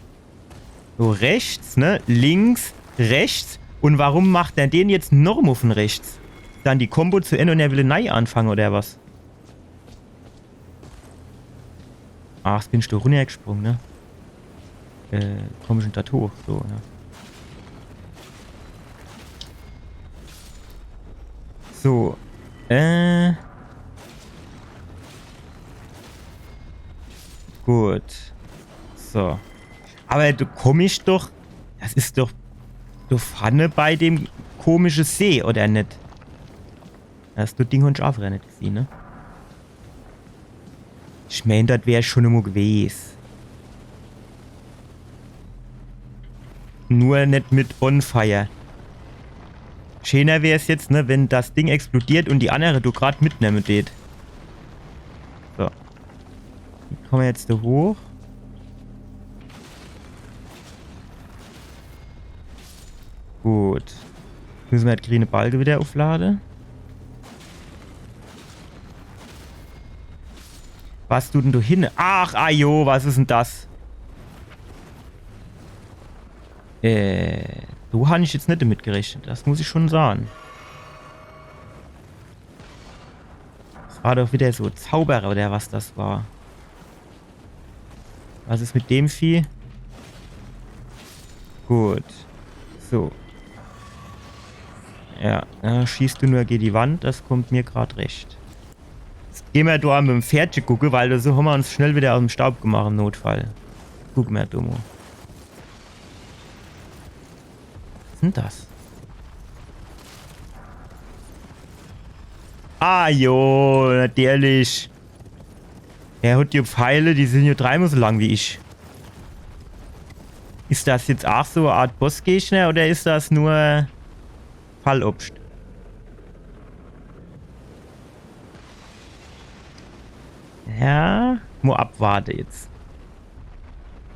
So, rechts, ne? Links, rechts. Un warum macht er den jetzt noch mo von rechts? Dann die Combo zu Ende un er will nei anfange, oder was? Ach, jetzt bin ich do runnergesprung, ne? Äh, komm ich denn do hoch? So, ja. So, äh. Gut. So. Aber do komm ich doch. Das is doch do vorne bei dem komische See, oder net? Das Ding hon ich ach net gesieh, ne? Ich meen, das wär schon emo gewes. Nur net mit Bonfire. Schöner wär's jetzt, ne, wenn das Ding explodiert un die annere do grad mitnemme deet. So. Wie komme mer jetzt do hoch? Gut. Müsse mer halt griene Balke wieder ufflade. Was dut denn do hinne? Ach, ajo, was is denn das? Äh, So hann ich jetzt net damit gerechnet, das muss ich schon sage. Das war doch wieder so Zauberer oder was das war. Was is mit dem Vieh? Gut. So. Ja, äh, schießt du nur gege die Wand, das kommt mir grad recht. Jetzt geh mer do am mit em Pferdche gucke, weil do so hammer uns schnell wieder aus'm Staub gemacht im Notfall. Guck mer do mo. Was is denn das? Ah, jo, natürlich. Er hat die Pfeile, die sin jo dreimol so lang wie ich. Is das jetzt aach so e Art Bossgegner oder is das nur Fallobscht? Ja, mo abwarte jetzt.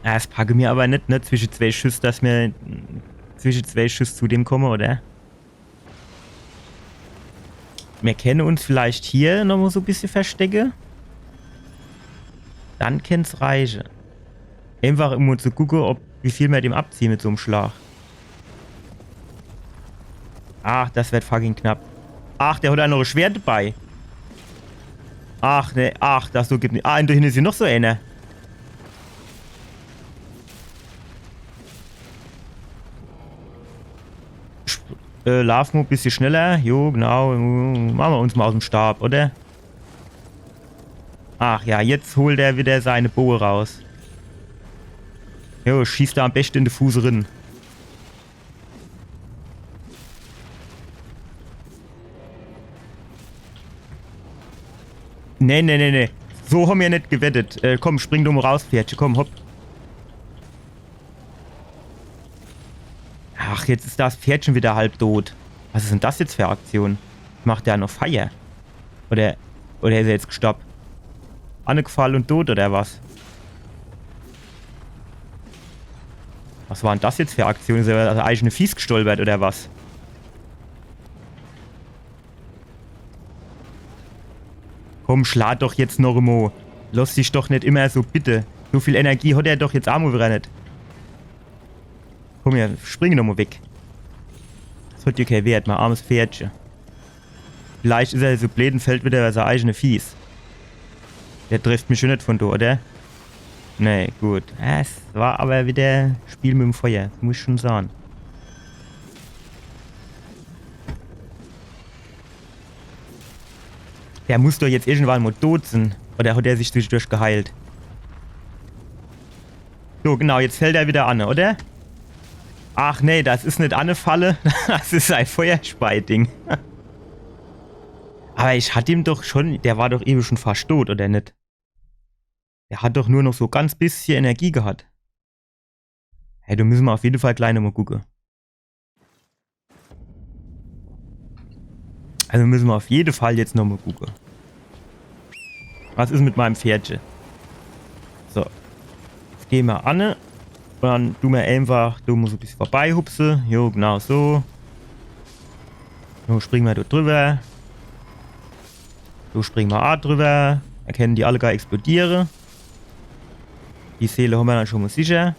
Ja, das packe mir aber net, ne, zwische zwee Schüss, dass mir zwische zwee Schüss zu dem komme, oder? Mir kenne uns vielleicht hier noch mo so e bissje verstecke. Dann kennt's reiche. Einfach um mo zu gucke, ob, wie viel mir dem abziehe mit so'm Schlag. Ach, das wird fucking knapp. Ach, der hat aach noch e Schwert dabei. Ach, ne, ach, das so gibt net. Ah, un do hinne is jo noch so ener. Sp-, äh, laaf mo e bissje schneller. Jo, genau. Mache mer uns mo aus'm Staub, oder? Ach ja, jetzt holt er wieder seine Boe raus. Jo, schießt er am beschte in de Fuß rin. Nee, nee, nee, nee. So hammer net gewettet. Äh, komm, spring du mo raus, Pferdche. Komm, hopp. Ach, jetzt is das Pferdche wieder halb tot. Was is denn das jetzt für e Aktion? Macht der noch Feier? Oder, oder is er jetzt gestorb? Anegefall un tot oder was? Was war denn das jetzt für e Aktion? Is er über das eigene Fies gestolpert oder was? Komm, schlag doch jetzt noch emo. Lass dich doch net immer so bitte. So viel Energie hat er doch jetzt aach mo wieder net. Komm her, spring noch mo weg. Das hat dir kee Wert, mei armes Pferdche. Vielleicht is er so bleed un fällt wieder über sei eigene Fies. Der trifft mich schon net von do, oder? Nee, gut. Es war aber wieder Spiel mit em Feuer, muss ich schon sage. Der muss doch jetzt irgendwann mo tot sin. Oder hat er sich zwischendurch geheilt? So, genau, jetzt fällt er wieder an, oder? Ach nee, das is net e Falle. Das is e Feuerspei-Ding. Aber ich hat ihm doch schon, der war doch ewe schon fascht tot, oder net? Der hat doch nur noch so ganz bissje Energie gehat. Hey, do müsse mer auf jede Fall gleich nochmal gucke. Also müsse mer auf jede Fall jetzt nochmal gucke. Was is mit meinem Pferdche? So. Jetzt geh mer anne. Un dann du mer einfach, du musst e bissje vorbeihupse. Jo, genau so. So, spring mer do drüber. So, spring mer a drüber. Do kenne die alle gar explodiere. Die Seele hommer dann schon mal sicher.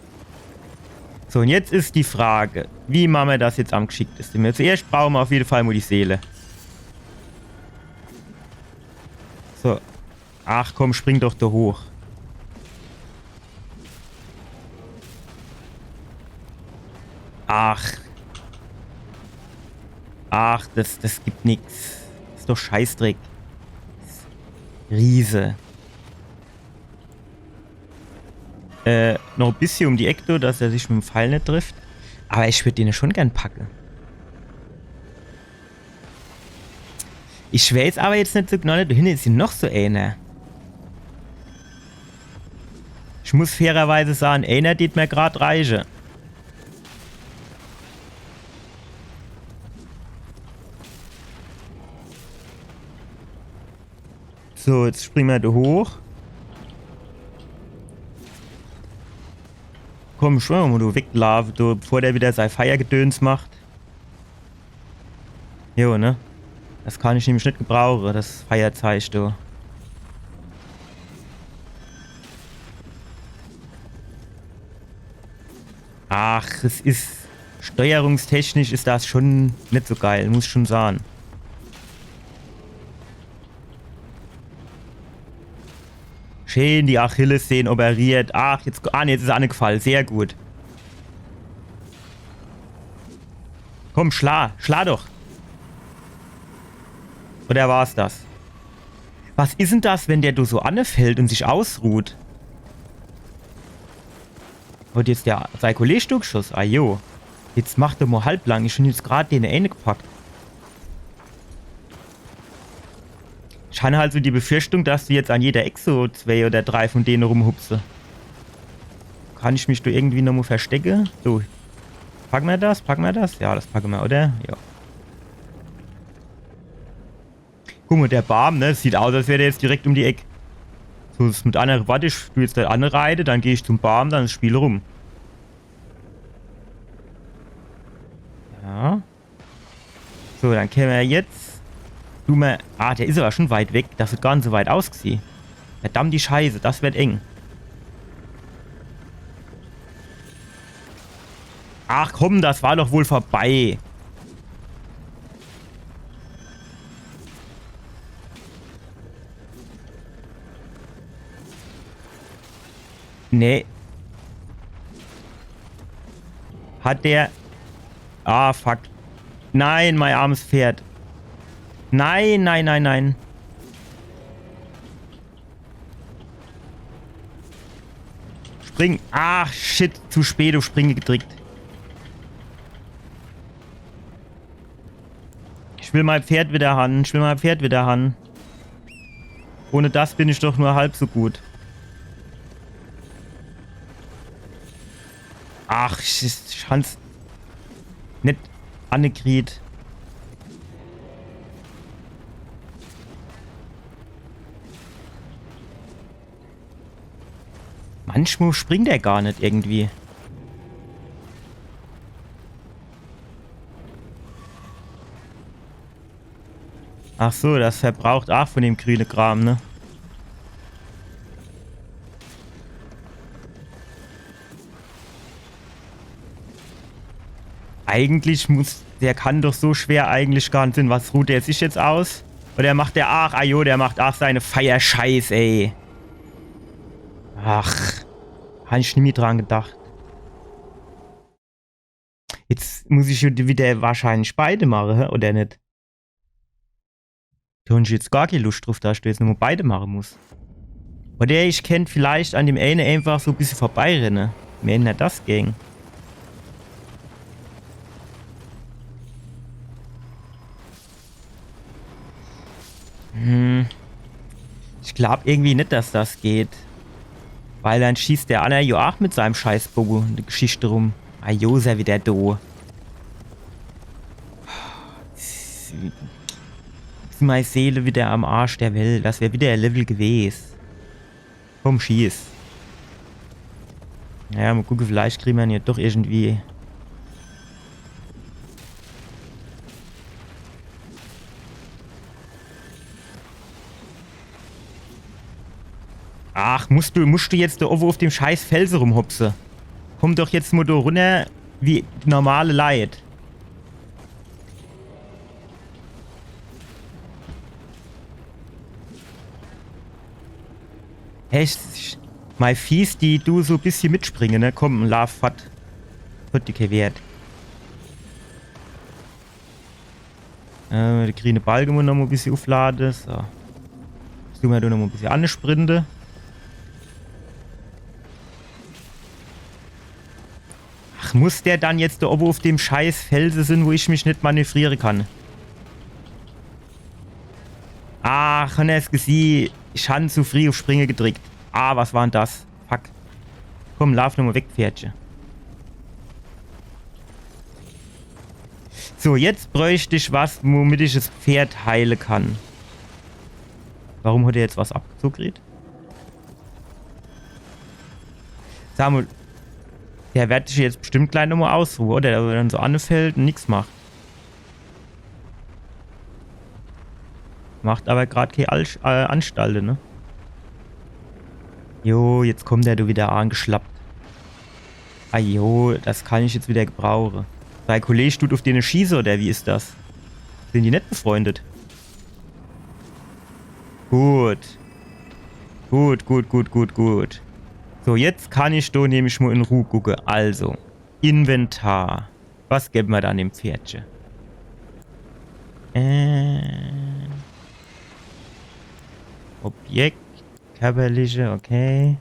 So, un jetzt is die Frage, wie mache mer das jetzt am gschickteste? Zuerscht brauche mer auf jede Fall mal die Seele. So. Ach komm, spring doch do hoch. Ach. Ach, das, das gibt nix. Das is doch Scheißdreck. Riese. Äh, noch e bissje um die Eck do, dass er sich mit em Pfeil net trifft. Aber ich würd den schon gern packe. Ich weiß aber jetzt net so genau, do hinne is jo noch so eener. Ich muss fairerweise sage, eener dät mer grad reiche. So, jetzt spring mer do hoch. Komm, schon mal do weglaafe, do, bevor der wieder sei Feiergedöns macht. Jo, ne? Das kann ich nämlich net gebrauche, das Feierzeich do. Ach, es is, Steuerungstechnisch is das schon net so geil, muss schon sahn. Schön die Achillessehne operiert. Ach, jetzt, ah, nee, jetzt is er anegefall. Sehr gut. Komm, schla, schla doch. Oder war's das? Was is'n das, wenn der do so anefällt und sich ausruht? Hat jetzt der, sei Kolleg do geschoss? Ah jo. Jetzt mach doch mo halblang. Ich hab jetzt grad den ene gepackt. Ich han halt so die Befürchtung, dass do jetzt an jeder Eck so zwei oder drei von dene rumhupse. Kann ich mich do irgendwie nomo verstecke? So. Packe mer das? Packe mer das? Ja, das packe mer, oder? Ja. Guck mo, der Baam, ne? Sieht aus, als wär der jetzt direkt um die Eck. So, das mit annere, wart, ich du jetzt do anreite, dann geh ich zum Baam, dann is das Spiel rum. Ja. So, dann kenne mer jetzt. Du mer. Ah, der is aber schon weit weg. Das hat gar net so weit ausgesieh. Verdammt die Scheiße, das wird eng. Ach komm, das war doch wohl vorbei. Nee. Hat der. Ah, fuck. Nein, mein armes Pferd. Nein, nein, nein, nein. Spring. Ach, shit. Zu spät uff Springe gedrickt. Ich will mein Pferd wieder han. Ich will mein Pferd wieder han. Ohne das bin ich doch nur halb so gut. Ach, ich, ich han's net anekriet. Manchmal springt er gar net irgendwie. Ach so, das verbraucht aach von dem grüne Kram, ne? Eigentlich muss, der kann doch so schwer eigentlich gar net sinn. Was ruht der sich jetzt aus? Oder macht der aach, ah jo, der macht aach seine Feierscheiß, ey. Ach, han ich nimmi dran gedacht. Jetzt muss ich wieder wahrscheinlich beide mache, hä? Oder net? Do han ich jetzt gar kee Luscht druff, dass ich do jetzt nochmol beide mache muss. Oder ich kennt vielleicht an dem eene einfach so e bissje vorbeirenne. Wenn das gäng. Hm. Ich glaub irgendwie net, dass das geht. Weil dann schießt der anner jo aach mit seinem Scheißboge in de Geschichte rum. Ah jo, is er wieder do. Is mei Seele wieder am Arsch der Welt. Das wär wieder e Level gewes. Komm, schieß. Naja, mol gucke, vielleicht kriege mer en jo doch irgendwie. Ach, musst du, musst du jetzt do owwe uff dem scheiß Felse rumhopse? Komm doch jetzt mol do runner wie normale Leit. Echt? Mei Fies, die du so e bissje mitspringe, ne? Komm, laaf fort. Hat die kee Wert. Äh, de grüne Balke muss noch mol e bissje ufflade. So. Jetzt dun mer do noch mol e bissje ansprinte. Ach, muss der dann jetzt do owwe uff dem scheiß Felse sinn, wo ich mich net manövriere kann? Ach, han er's gesieh, ich han zu frieh uff Springe gedrickt. Ah, was war dann das? Fuck. Komm, laaf nochmol weg, Pferdche. So, jetzt bräucht ich was, womit ich das Pferd heile kann. Warum hat er jetzt was abgezoge kriet? Sa mol, der werd sich jetzt bestimmt gleich nochmol ausruhe, oder? Dass er dann so anfällt und nix macht. Macht aber grad kee Al-, äh, Anstalte, ne? Jo, jetzt kommt er do wieder angeschlappt. Ah jo, das kann ich jetzt wieder gebrauche. Sei Kolleg dut uf dene schieße, oder wie is das? Sin die net befreundet? Gut. Gut, gut, gut, gut, gut. So, jetzt kann ich do nämlich mo in Ruh gucke. Also, Inventar. Was gebe mer dann dem Pferdche? Äh, Objekt, körperliche, okay.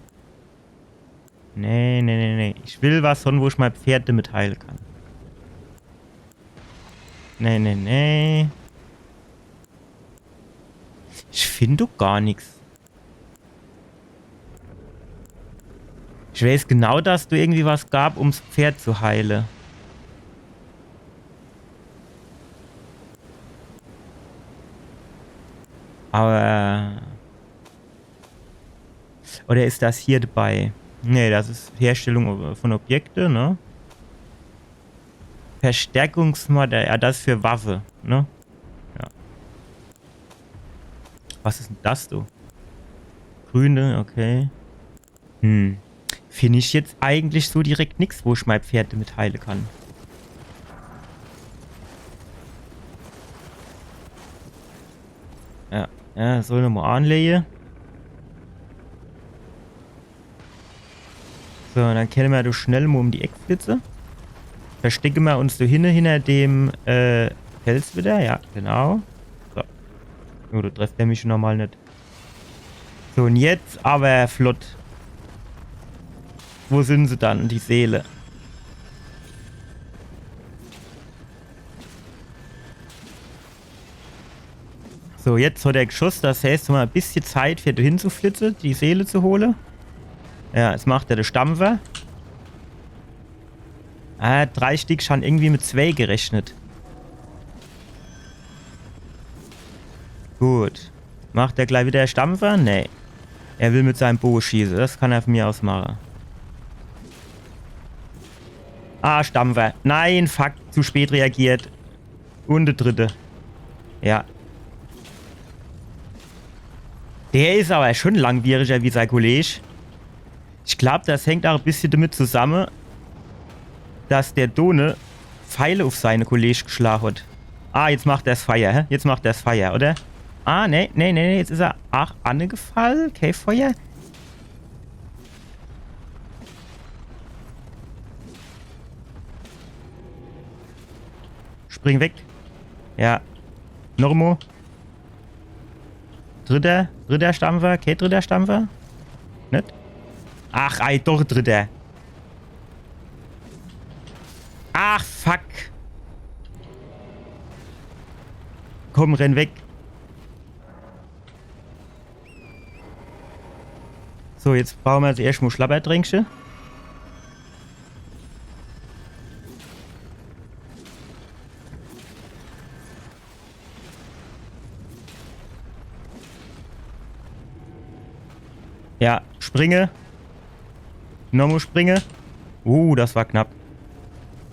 Nee, nee, nee, nee. Ich will was hon, wo ich mei Pferd demit heile kann. Nee, nee, nee. Ich find doch gar nix. Ich weiß genau, dass do irgendwie was gab, ums Pferd zu heile. Aber oder is das hier dabei? Nee, das is Herstellung von Objekte, ne? Verstärkungsmaterial, ja, das is für Waffe, ne? Ja. Was is denn das, du? Grüne, okay. Hm. Find ich jetzt eigentlich so direkt nix, wo ich mei Pferd demit heile kann. Ja, ja, soll nomo anlehe. So, dann kenne mer do schnell mo um die Eck flitze. Verstecke mer uns do hinne, hinner dem, äh, Fels wieder. Ja, genau. So. Oh, do trefft der mich schon normal net. So, un jetzt aber flott. Wo sin se dann, die Seele? So, jetzt hat er geschoss. Das heißt, mer e bissje Zeit, für do hinzuflitze, die Seele zu hole. Ja, jetzt macht er de Stampfer. Ah, drei Stick, schon irgendwie mit zwei gerechnet. Gut. Macht er gleich wieder Stampfer? Nee. Er will mit seinem Boge schieße. Das kann er von mir aus mache. Ah, Stampfer. Nein, fuck. Zu spät reagiert. Un de dritte. Ja. Der is aber schon langwieriger wie sei Kolleg. Ich glaub, das hängt auch e bissje damit zusamme, dass der Done Pfeile uf seine Kolleg geschlage hat. Ah, jetzt macht er's Feier, hä? Jetzt macht er's Feier, oder? Ah, nee, nee, nee, nee, jetzt is er ach anegefall. Kee Feier. Spring weg. Ja. Nochmo. Dritter, dritter Stampfer, kee dritter Stampfer? Net? Ach, ei, doch, dritter. Ach, fuck. Komm, renn weg. So, jetzt brauche mer jetzt erschtmo Schlabbertränkche. Ja, springe. Nochmo springe. Uh, das war knapp.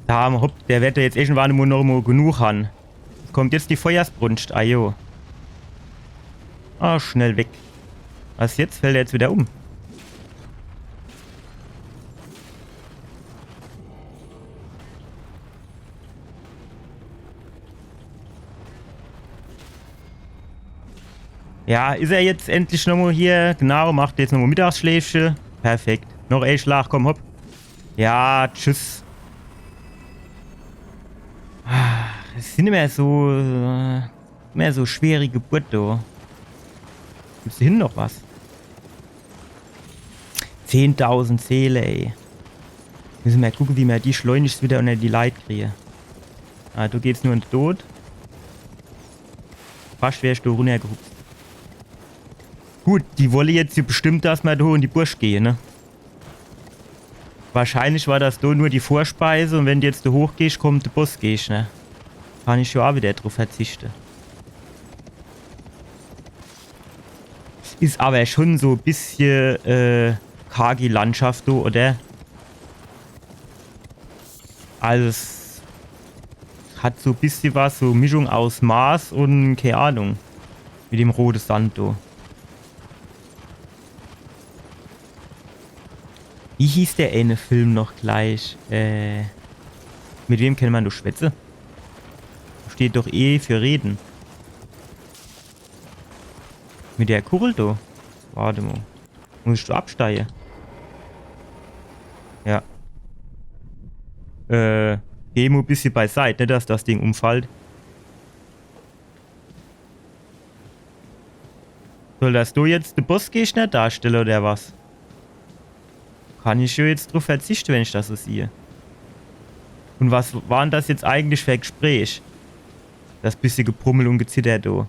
Da, hopp, der werd jetzt irgendwann mo nochmo genug han. Kommt jetzt die Feuersbrunscht, ajo. Ah, schnell weg. Was jetzt? Fällt er jetzt wieder um? Ja, is er jetzt endlich nochmo hier? Genau, macht jetzt nochmo Mittagsschläfche. Perfekt. Noch e Schlag, komm, hopp. Ja, tschüss. Ah, das sin immer so, äh, immer so schwere Geburte, do. Gibt's do hinne noch was? Zehntausend Seele, ey. Misse mer gucke, wie mer die schleunigst wieder unter die Leit kriege. Ah, do geht's nur in de Tod. Fascht wär ich do runnergehupst. Gut, die wolle jetzt hier bestimmt, dass mer do in die Burch gehe, ne? Wahrscheinlich war das do nur die Vorspeise un wenn du jetzt do hochgehsch, kommt de Bossgegner. Kann ich jo ach wieder druff verzichte. Is aber schon so e bissje, äh, kargi Landschaft do, oder? Also es hat so e bissje was, so Mischung aus Mars un, kee Ahnung, mit dem rote Sand do. Wie hieß der eine Film noch gleich? Äh, Mit wem kann ma do schwätze? Steht doch E für Reden. Mit der Kuchel do? Wart mo. Muss ich do absteie? Ja. Äh, geh mo e bissje beiseit, net dass das Ding umfallt. Soll das do jetzt de Bossgegner darstelle oder was? Kann ich jo jetzt druff verzichte, wenn ich das so siehe. Un was war'n das jetzt eigentlich für e Gespräch? Das bissje Gebrummel un Gezitter do.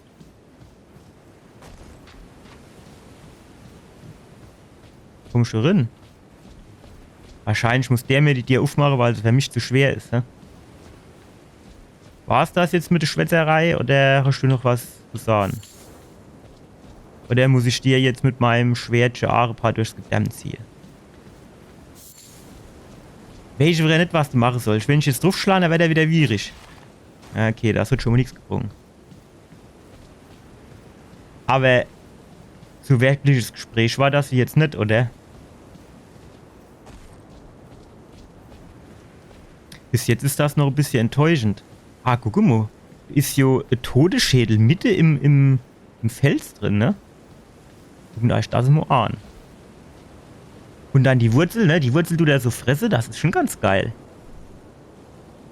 Kommsch du rin? Wahrscheinlich muss der mir die Dier ufmache, weil se für mich zu schwer is, hä? War's das jetzt mit der Schwätzerei oder hast du noch was zu sage? Oder muss ich dir jetzt mit meinem Schwertche aach e paar durchs Gedärm ziehe? Weesch widder net, was du mache sollsch. Wenn ich jetzt druffschla, dann werd er widder wierig. Ja, okay, das hat schon mo nix gebrung. Aber so wirkliches Gespräch war das jetzt net, oder? Bis jetzt is das noch e bissje enttäuschend. Ah, guck mo. Is jo e Todesschädel mitte im, im, im Fels drin, ne? Guckt eich das mo an. Un dann die Wurzel, ne? Die Wurzel dut er so fresse, das is schon ganz geil.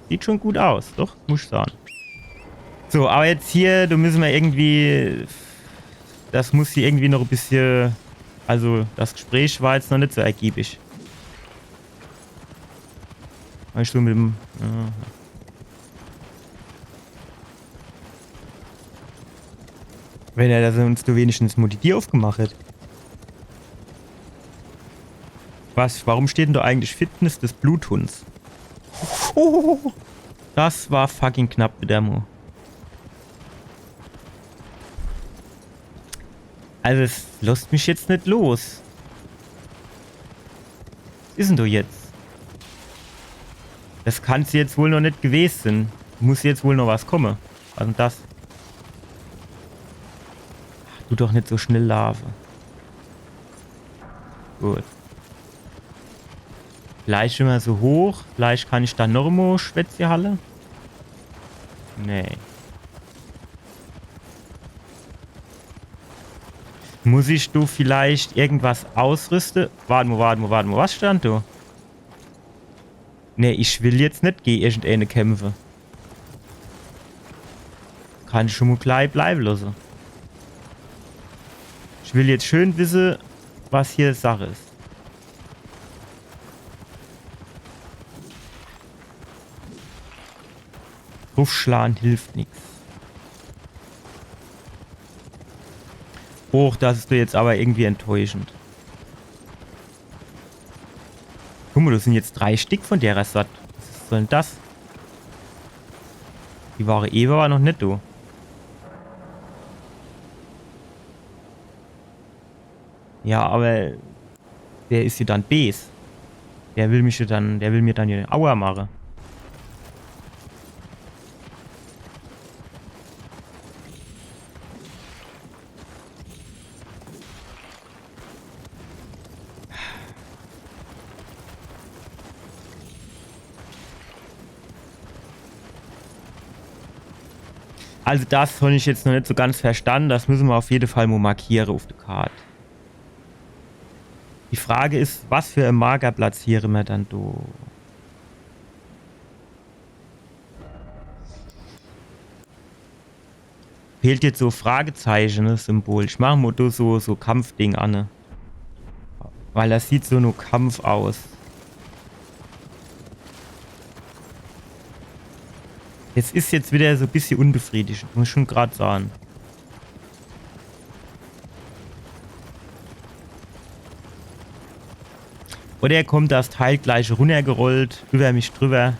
Sieht schon gut aus, doch, muss ich sage. So, aber jetzt hier, do müsse mer irgendwie, das muss hier irgendwie noch e bissje, also das Gespräch war jetzt noch net so ergiebig. Weißt du, mit dem, ja. Wenn er das uns do wenigstens mo die Dier ufgemacht hätt. Was, warum steht denn do eigentlich Fitness des Bluthunds? Oh, das war fucking knapp widder mo. Also es losst mich jetzt net los. Was is denn do jetzt? Das kann's jetzt wohl noch net gewes sin. Muss jetzt wohl noch was komme. Was denn das? Ach, du doch net so schnell laafe. Gut. Vielleicht immer so hoch. Vielleicht kann ich dann noch mo Schwätzerei halle. Nee. Muss ich do vielleicht irgendwas ausrüste? Wart mo, wart mo, wart mo. Was stand do? Nee, ich will jetzt net gege irgendeene kämpfe. Kann ich schon mo glei bleiwe losse. Ich will jetzt schön wisse, was hier Sach is. Druffschlan hilft nix. Och, das is doch jetzt aber irgendwie enttäuschend. Guck mo, das sin jetzt drei Stick von der Sort. Was is denn das? Die ware ewe aber noch net do. Ja, aber der is jo dann bees. Der will mich jo dann, der will mir dann jo Aua mache. Also das hon ich jetzt noch net so ganz verstanne. Das müsse mer auf jede Fall mo markiere auf de Kart. Die Frage is, was für e Marker platziere mer dann do? Fehlt jetzt so Fragezeichen, ne, Symbol. Ich mach mo do so, so Kampfding an, ne? Weil das sieht so no Kampf aus. Es is jetzt widder so e bissje unbefriedigend, muss ich schon grad sage. Oder kommt das Teil gleich runnergerollt, über mich drüber.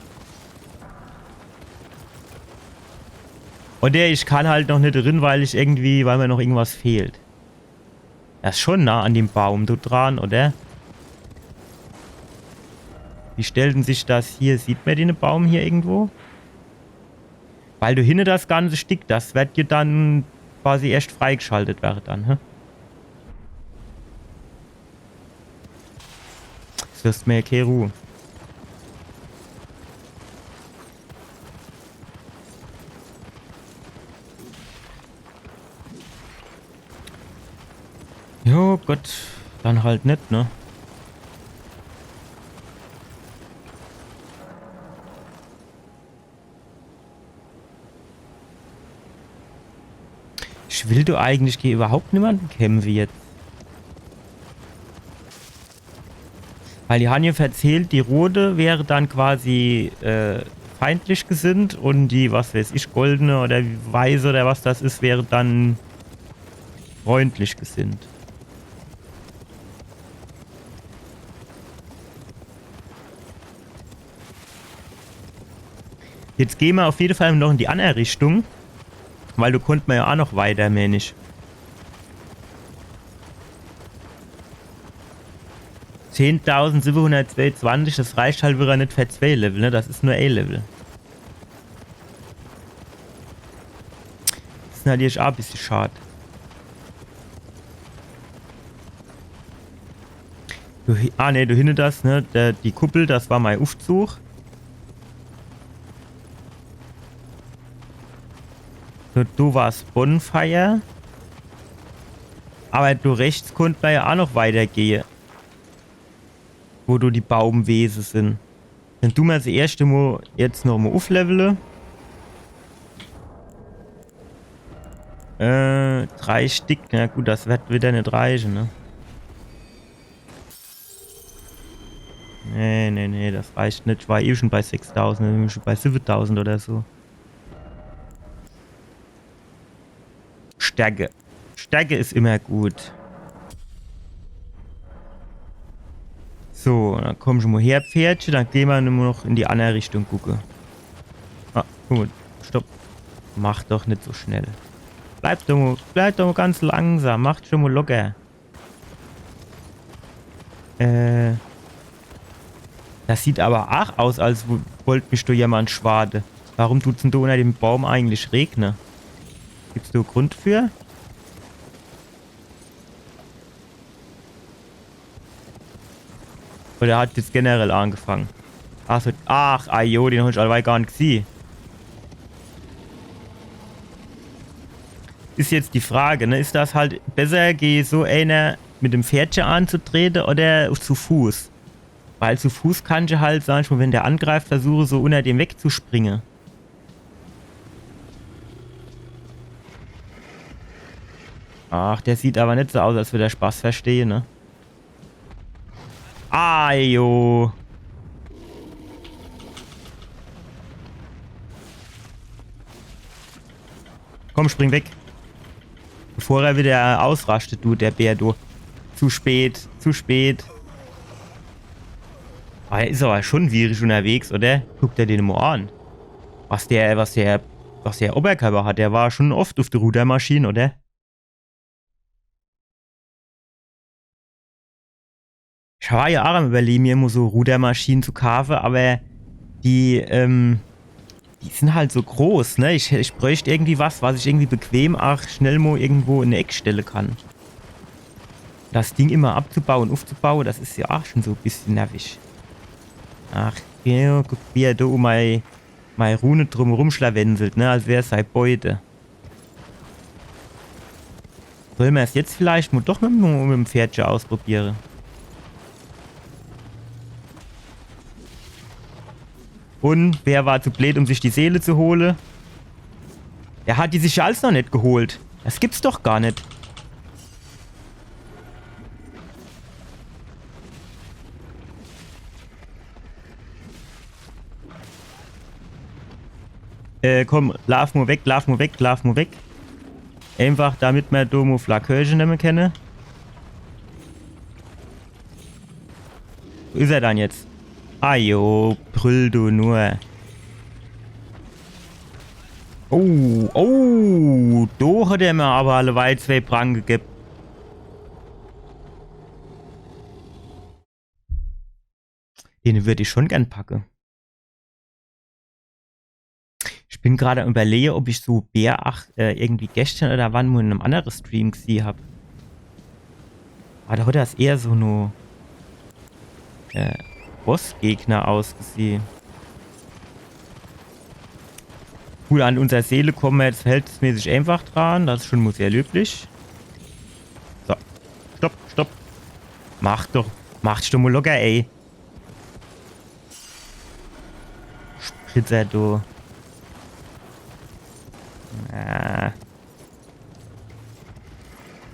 Oder ich kann halt noch net rin, weil ich irgendwie, weil mir noch irgendwas fehlt. Das is schon nah an dem Baum do dran, oder? Wie stellt denn sich das hier? Sieht mer den Baum hier irgendwo? Weil do hinne das ganze Stick, das werd jo dann quasi erscht freigeschaltet werre dann, hä? Das lässt mir jo kee Ruh. Jo, Gott, dann halt net, ne? Ich will doch eigentlich gege iwwerhaupt niemand kämpfe jetzt. Weil die han jo verzählt, die Rote wäre dann quasi, äh, feindlich gesinnt un die, was weiß ich, Goldene oder Weiße oder was das is, wäre dann freundlich gesinnt. Jetzt gehn mer uff jede Fall noch in die anner Richtung. Weil do konnt mer jo aa noch weiter, meen ich. Zehntausendsiebenhundertzweiundzwanzig, das reicht halt widder net fer zwee Level, ne? Das is nur ee Level. Das is natürlich aa e bissje schad. Do hi-, ah, nee, do hinne das, ne? Der, die Kuppel, das war mei Uffzug. So, do war's Bonfire. Awwer do rechts konnt mer jo aa noch weitergehe. Wo do die Baumwese sin. Dann du mer das erschte Mo jetzt noch mo ufflevele. Äh, drei Stick. Na gut, das werd widder net reiche, ne? Nee, nee, nee, das reicht net. Ich war eh schun bei sechstausend, dann bin ich schun bei siwwetausend oder so. Stärke. Stärke is immer gut. So, dann komm schun mo her, Pferdche. Dann gehn mer nur noch in die anner Richtung gucke. Ah, gut. Stopp. Mach doch net so schnell. Bleib doch mo, bleib doch mo ganz langsam. Mach schun mo locker. Äh. Das sieht awwer aach aus, als w-, wollt mich do jemand schwade. Warum tut's dann do unner dem Baum eigentlich regne? Gibt's do e Grund für? Oder hat's jetzt generell angefange? Ach so, ach, ajo, den hab ich alleweil gar net gesieh. Is jetzt die Frage, ne? Is das halt besser, gege so eener mit dem Pferdche anzutrete oder zu Fuß? Weil zu Fuß kannsch halt, sag ich mo, wenn der angreift, versuche, so unner dem wegzuspringe. Ach, der sieht awwer net so aus, als würd er Spaß verstehe, ne? Ajo. Komm, spring weg. Bevor er widder ausrascht, du, der Bär, du. Zu spät, zu spät. Ah, er is awwer schun schwierig unnerwegs, oder? Guck der den mo an. Was der, was der, was der Oberkörper hat, der war schun oft uff de Rudermaschin, oder? Ich war jo aach am Iwwerlehe, mir mo so Rudermaschine zu kaafe, awwer die, ähm, die sin halt so groß, ne? Ich, ich bräucht irgendwie was, was ich irgendwie bequem aach schnell mo irgendwo in e Eck stelle kann. Das Ding immer abzubaue, uffzubaue, das is jo aach schun so e bissje nervig. Ach, jo, guck, wie er do um mei, mei Rune drum rumschlawenzelt, ne? Als wär's sei Beute. Solle mer's jetzt vielleicht mo doch mit, dem- mit dem Pferdche ausprobiere? Un wer war zu bleed, um sich die Seele zu hole? Der hat die sich jo als noch net geholt. Das gibt's doch gar net. Äh, komm, laaf mo weg, laaf mo weg, laaf mo weg. Eenfach, damit mer do mo Flakörche nemme kenne. Wo is er dann jetzt? Ajo, brüll du nur. Oh, oh, do hat er mer awwer alleweil zwee Pranke gebb. Den würd ich schun gern packe. Ich bin grad am Iwwerlehe, ob ich so Bär aach, äh, irgendwie geschtern oder wann mo in nem annere Stream gesieh hab. Awwer do hat das eher so no, äh, Bossgegner ausgesieh. Gut, an unser Seele komme mer jetzt verhältnismäßig eenfach dran. Das is schun mo sehr löblich. So. stopp, stopp. Mach doch, mach dich doch mo locker, ey. Spritzer, du. Ah.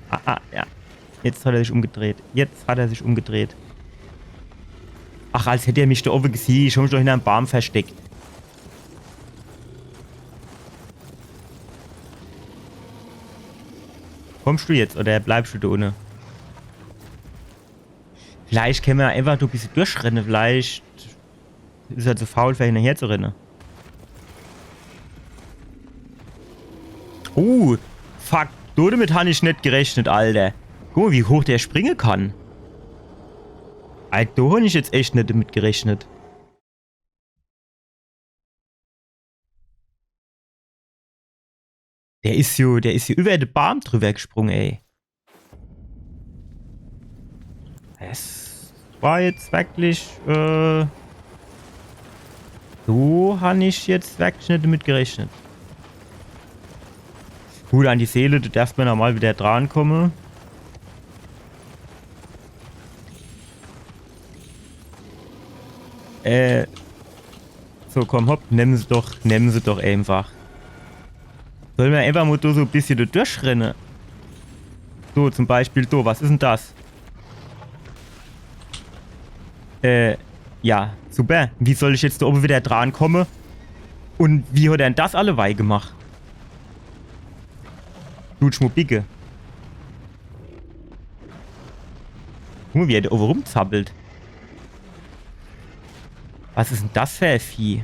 Ah, ah, ja. Jetzt hat er sich umgedreht. Jetzt hat er sich umgedreht. Ach, als hätt er mich do owwe gesiehn. Ich hab mich doch hinnerm Baam versteckt. Kommsch du jetzt oder bleibsch du do unne? Vielleicht kenne mer einfach do e bissje durchrenne. Vielleicht is er zu faul, fer hinnerher zu renne. Uh, fuck. Do demit han ich net gerechnet, Alter. Guck mo, wie hoch der springe kann. Alter, do han ich jetzt echt net demit gerechnet. Der is jo, der is jo iwwer de Baam driwwer gesprunge, ey. Es war jetzt werklich, äh, so han ich jetzt werklich net demit gerechnet. Gut, an die Seele, do derf mer nochmol widder drankomme. Äh, so, komm, hopp, nemm se doch, nemm se doch einfach. Solle mer einfach mo do so e bissje do durchrenne? So, zum Beispiel do, was is dann das? Äh, ja, super. Wie soll ich jetzt do owwe widder drankomme? Un wie hat er dann das alleweil gemacht? Lutsch mo bicke. Guck mo, wie er do owwe rumzappelt. Was is dann das fer e Vieh?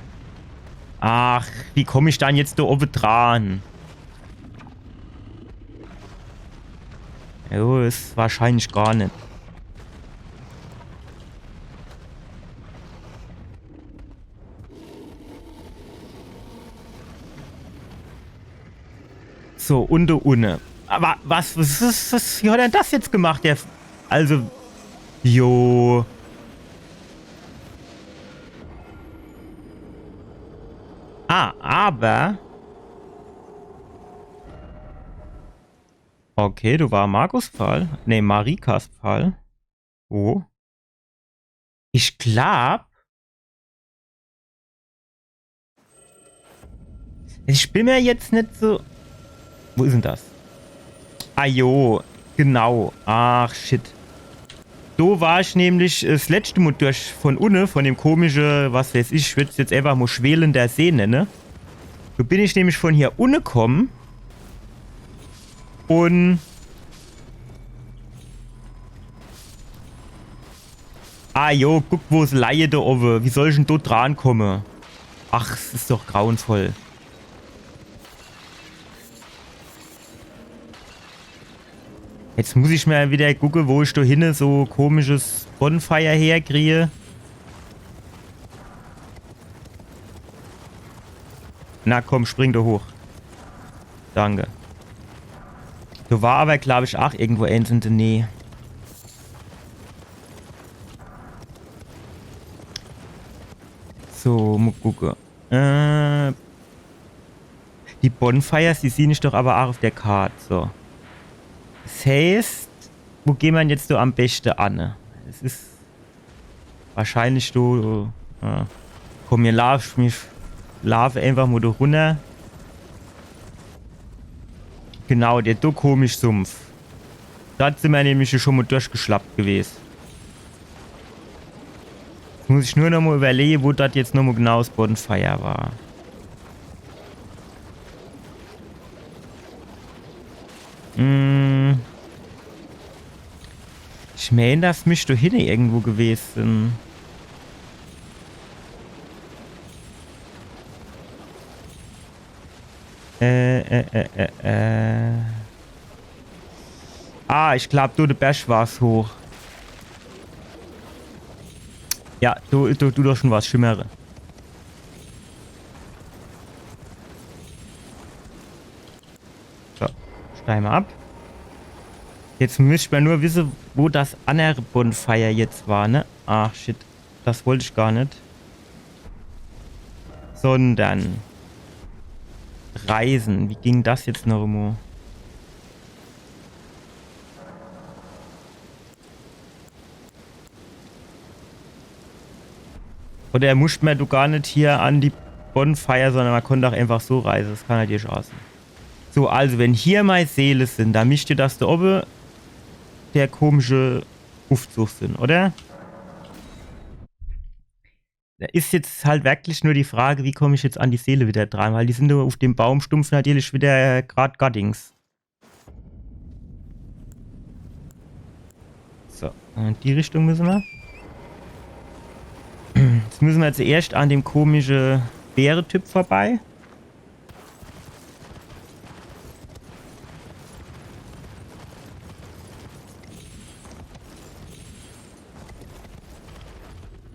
Ach, wie komm ich dann jetzt do owwe dran? Jo, is wahrscheinlich gar net. So, un do unne. Awwer was, was, was, was, wie hat er dann das jetzt gemacht? Der, f-, also, jo. Ah, awwer. Okay, do war Markus Pfahl. Nee, Marikas Pfahl. Oh. Ich glaab, ich bin mer jetzt net so. Wo is dann das? Ah jo, genau. Ach, shit. Do war ich nämlich, äh, 's letschte Mo durch vun unne, vun dem komische, was weeß ich, ich würd's jetzt einfach mo schwelender See nenne. Do bin ich nämlich vun hier unne komm. Un ah jo, guck, wo se leie do owwe. Wie soll ich dann do drankomme? Ach, 's is doch grauenvoll. Jetzt muss ich mo widder gucke, wo ich do hinne so komisches Bonfire herkrie. Na komm, spring do hoch. Danke. Do war awwer, glaab ich, aach irgendwo eens in de Näh. So, mo gucke. Äh, die Bonfires, die sieh ich doch awwer aach uff de Kart, so. Das heeßt, wo geh mer jetzt do am beschte anne? Es is wahrscheinlich do, äh, komm, mir laaf, mir laaf einfach mo do runner. Genau, der do komisch Sumpf. Do sin mer nämlich schun mo durchgeschlappt gewes. Jetzt muss ich nur noch mo iwwerleje, wo das jetzt noch mo genau 's Bonfire war. Mm. Ich meen, das misst do hinne irgendwo gewes sin. Äh, äh, äh, äh, äh. Ah, ich glaab, do de Berg war's hoch. Ja, do, do, do doch schun was schimmere. So, steige mer ab. Jetzt misst mer nur wisse, wo das annere Bonfire jetzt war, ne? Ach, shit. Das wollt ich gar net. Sondern Reisen. Wie ging das jetzt noch emol? Oder muscht mer do gar net hier an die Bonfire, sondern mer konnt ach einfach so reise. Das kann halt hier Chance sin. So, also wenn hier mei Seele sin, dann mischt das do owwe der komische Uffzug sin, oder? Da is jetzt halt wirklich nur die Frage, wie komm ich jetzt an die Seele wieder dran, weil die sin do uff dem Baumstumpf natürlich wieder grad Gaddings. So, in die Richtung müsse mer. Jetzt müsse mer zuerscht an dem komische Bäretyp vorbei.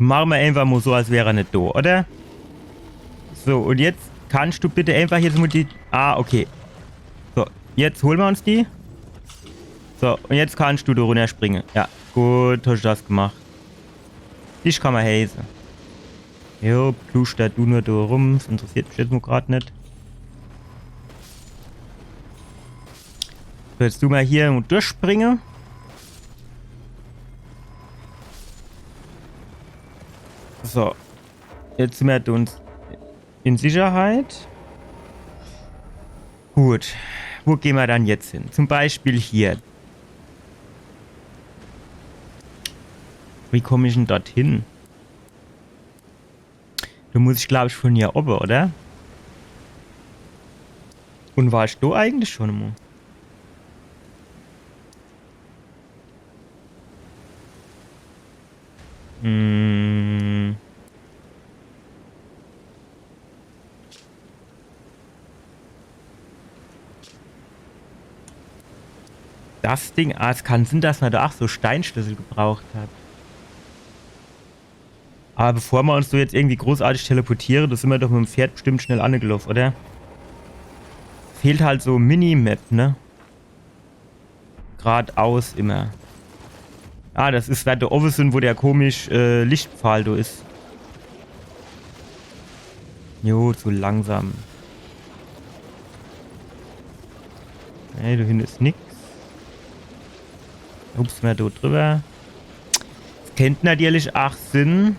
Mache mer einfach mo so, als wär er net do, oder? So, un jetzt kannscht du bitte einfach jetzt mo die... Ah, okay. So, jetzt hole mer uns die. So, un jetzt kannscht du do runnerspringe. Ja, gut, hoscht das gemacht. Dich kann mer häse. Jo, pluschter du nur do rum. Das interessiert mich jetzt mo grad net. So, jetzt du mer hier mo durchspringe. So. Jetzt sin mer uns in Sicherheit. Gut. Wo gehn mer dann jetzt hin? Zum Beispiel hier. Wie komm ich denn dorthin? Do muss ich, glaab ich, von hier owwe, oder? Un war ich do eigentlich schon mo? Hm. Das Ding, ah, es kann sinn, dass mer do ach so Steinschlüssel gebraucht hat. Aber bevor mer uns do jetzt irgendwie großartig teleportiere, do sin mer doch mit dem Pferd bestimmt schnell anegeloff, oder? Fehlt halt so Minimap, ne? Gradaus immer. Ah, das is, werd do owwe sin, wo der komisch, äh, Lichtpfahl do is. Jo, zu langsam. Nee, do hinne is nix. Hupse mer do driwwer. Es kennt natürlich ach sinn,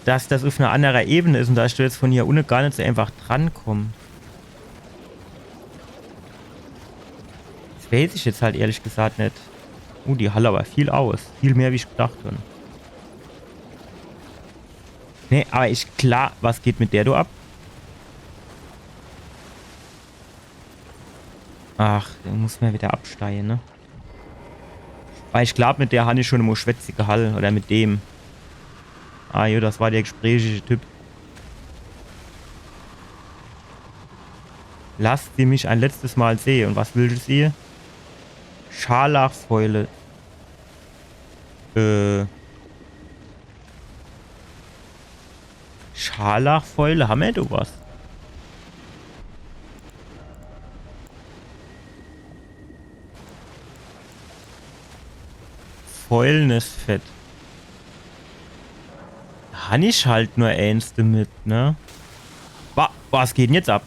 dass das uff ner annere Ebene is un dass ich do jetzt von hier unne gar net so einfach drankomm. Das weiß ich jetzt halt ehrlich gesagt net. Uh, die halle aber viel aus. Viel mehr, wie ich gedacht hab. Nee, aber ich, klar, was geht mit der do ab? Ach, do muss mer wieder absteige, ne? Weil ich glaab, mit der han ich schon emo Schwätze gehall. Oder mit dem. Ah jo, das war der gesprächige Typ. Lasst sie mich ein letztes Mal sehen. Un was will sie? Scharlachfäule. Äh. Scharlachfäule, hammer do was? Fäulnisfett. Han ich halt nur eens demit, ne? Wa-, was geht denn jetzt ab?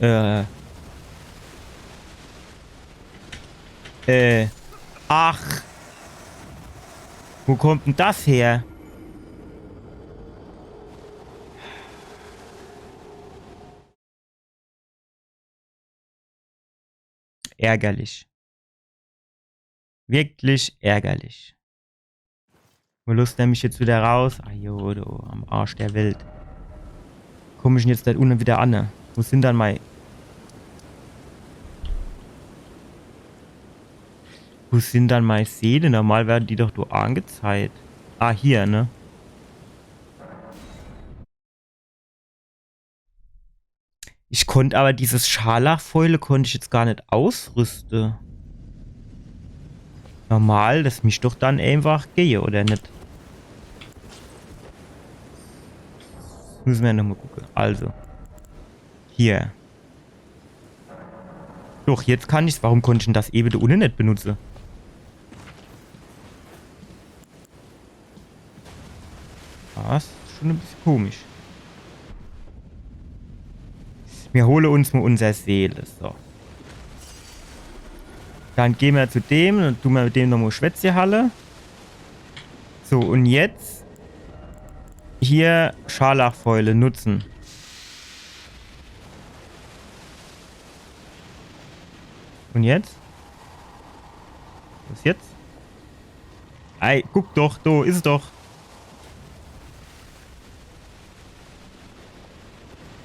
Äh. Äh. Ach. Wo kommt denn das her? Ärgerlich. Wirklich ärgerlich. Wo losst der mich jetzt wieder raus? Ah jo, do, am Arsch der Welt. Komm ich denn jetzt do unne wieder an, ne? Wo sin dann mei... Wo sin dann mei Seele? Normal werden die doch do angezeigt. Ah, hier, ne? Ich konnt aber dieses Scharlachfäule konnt ich jetzt gar net ausrüste. Normal, das misst doch dann einfach gehe, oder net? Müsse mer nochmal gucke. Also. Hier. Doch, jetzt kann ich's. Warum konnt ich denn das ewe do unne net benutze? Das is schon e bissje komisch. Mir hole uns mo unser Seele. So. Dann geh mer zu dem un du mer mit dem nochmo Schwätzche halle. So, un jetzt Hier Scharlachfäule nutzen. Und jetzt? Was jetzt? Ei, guck doch, do is es doch.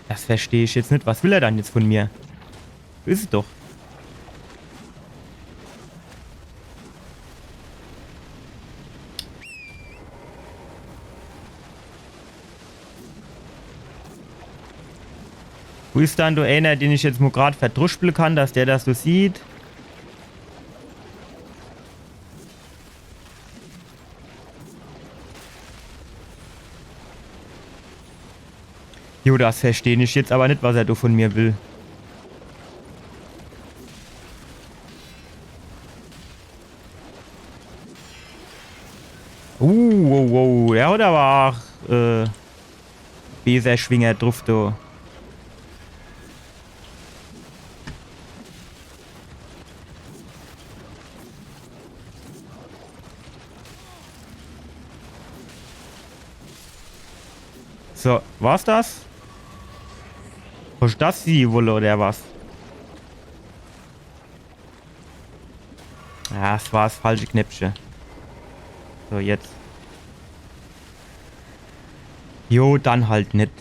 Das versteh ich jetzt nit. Was will er dann jetzt von mir? Is es doch. Wo is dann do einer, den ich jetzt mo grad verdruschpele kann, dass der das so sieht? Jo, das versteh ich jetzt aber nit, was er do von mir will. Uh, wow, wow, der hat aber auch, äh, Beserschwinger druff, du. So, war's das? Hast das sie wolle oder was? Ja, es war das falsche Knäppche. So, jetzt. Jo, dann halt nit.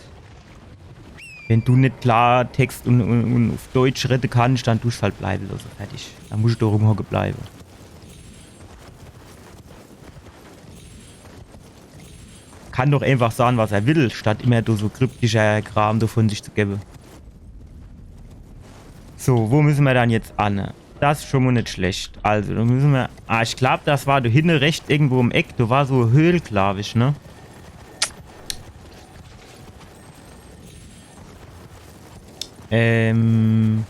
Wenn du nit Klartext und, und, und auf Deutsch redde kannst, dann tust halt bleibe losse. Fertig. Dann musst du doch rumhocke bleibe. Kann doch einfach sage, was er will, statt immer do so kryptischer Kram do von sich zu gebe. So, wo müsse mer dann jetzt anne? Das is schon mo nit schlecht. Also, do müsse mer. Ah, ich glaub, das war do hinne rechts irgendwo im Eck. Do war so e Höhl, glaub ich, ne? Ähm.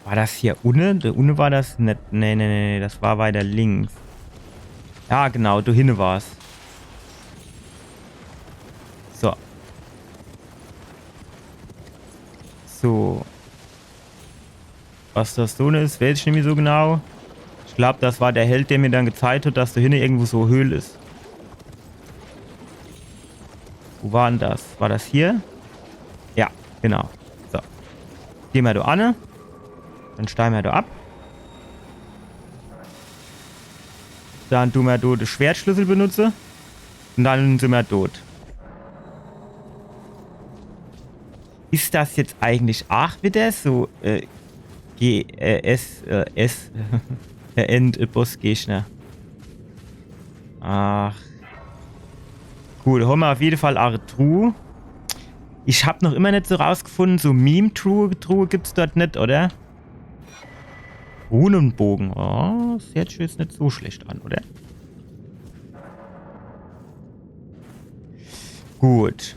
War das hier unne? Do unne war das net. Nee, nee, nee, nee, das war weiter links. Ja, genau, do hinne war's. So. So. Was das do is, weiß ich nimmi so genau. Ich glaub, das war der Held, der mir dann gezeigt hat, dass do hinne irgendwo so e Höhl is. Wo war dann das? War das hier? Ja, genau. So. Geh mer do anne. Dann steig mer do ab. Dann du mer do de Schwertschlüssel benutze. Und dann sin mer tot. Is das jetzt eigentlich aach wieder so, äh, G, äh, S, äh, S, der End, äh, Bossgegner? Ach. Gut, hommer auf jede Fall aach e Truh. Ich hab noch immer net so rausgefunde, so Meme-Truhe, Truhe gibt's dort net, oder? Runenbogen. Oh, das hört sich jetzt net so schlecht an, oder? Gut.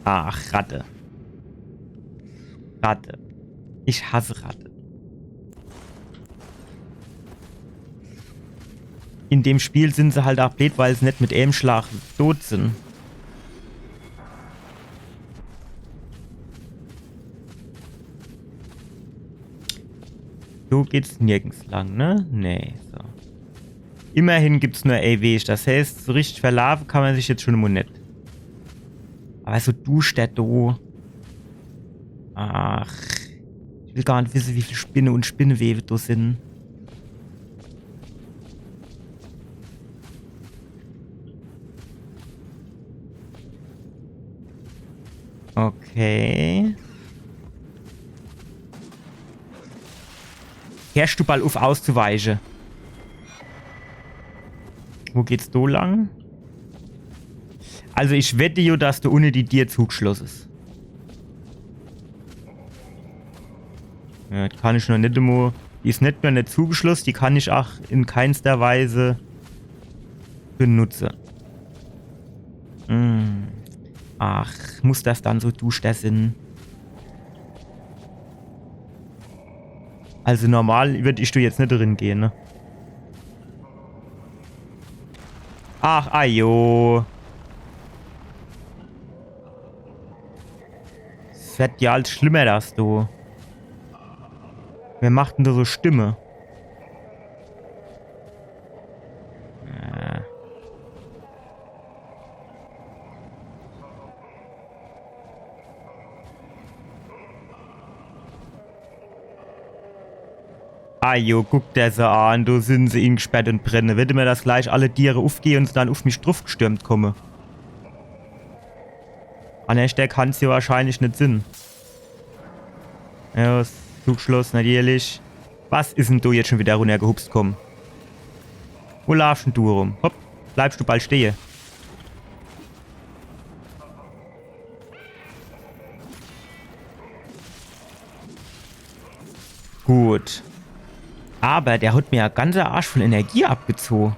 Ach, Ratte. Ratte. Ich hasse Ratte. In dem Spiel sin se halt aach bleed, weil se net mit eem Schlag tot sin. So geht's nirgends lang, ne? Nee, so. Immerhin gibt's nur ee Weg. Das heißt, so richtig verlaafe kann mer sich jetzt schon mo net. Aber so duschter do. Ach. Ich will gar net wisse, wie viel Spinne und Spinnewebe do sin. Okay. Hörscht du bald uff auszuweiche? Wo geht's do lang? Also ich wette jo, dass do unne die Dier zugeschloss is. Ja, die kann ich noch net emo. Die is net nur net zugeschloss, die kann ich aach in keinster Weise benutze. Hm. Ach, muss das dann so duschter sin? Also normal würd ich do jetzt net drin gehe, ne? Ach, ajo. Es wird jo alles schlimmer, das do. Wer macht dann do so Stimme? Äh. Ah jo, guck der se an, do sin se ingesperrt un brenne. Werd mer das gleich alle Diere ufgehe un se dann uf mich drufgestürmt komme. An der Stell kann's jo wahrscheinlich net sin. Jo, das Zugschloss, natürlich. Was is denn do jetzt schon wieder runnergehupst komm? Wo laafsch denn du rum? Hopp, bleibsch du bald stehe. Gut. Aber der hat mir jo ganze Arsch voll Energie abgezoge.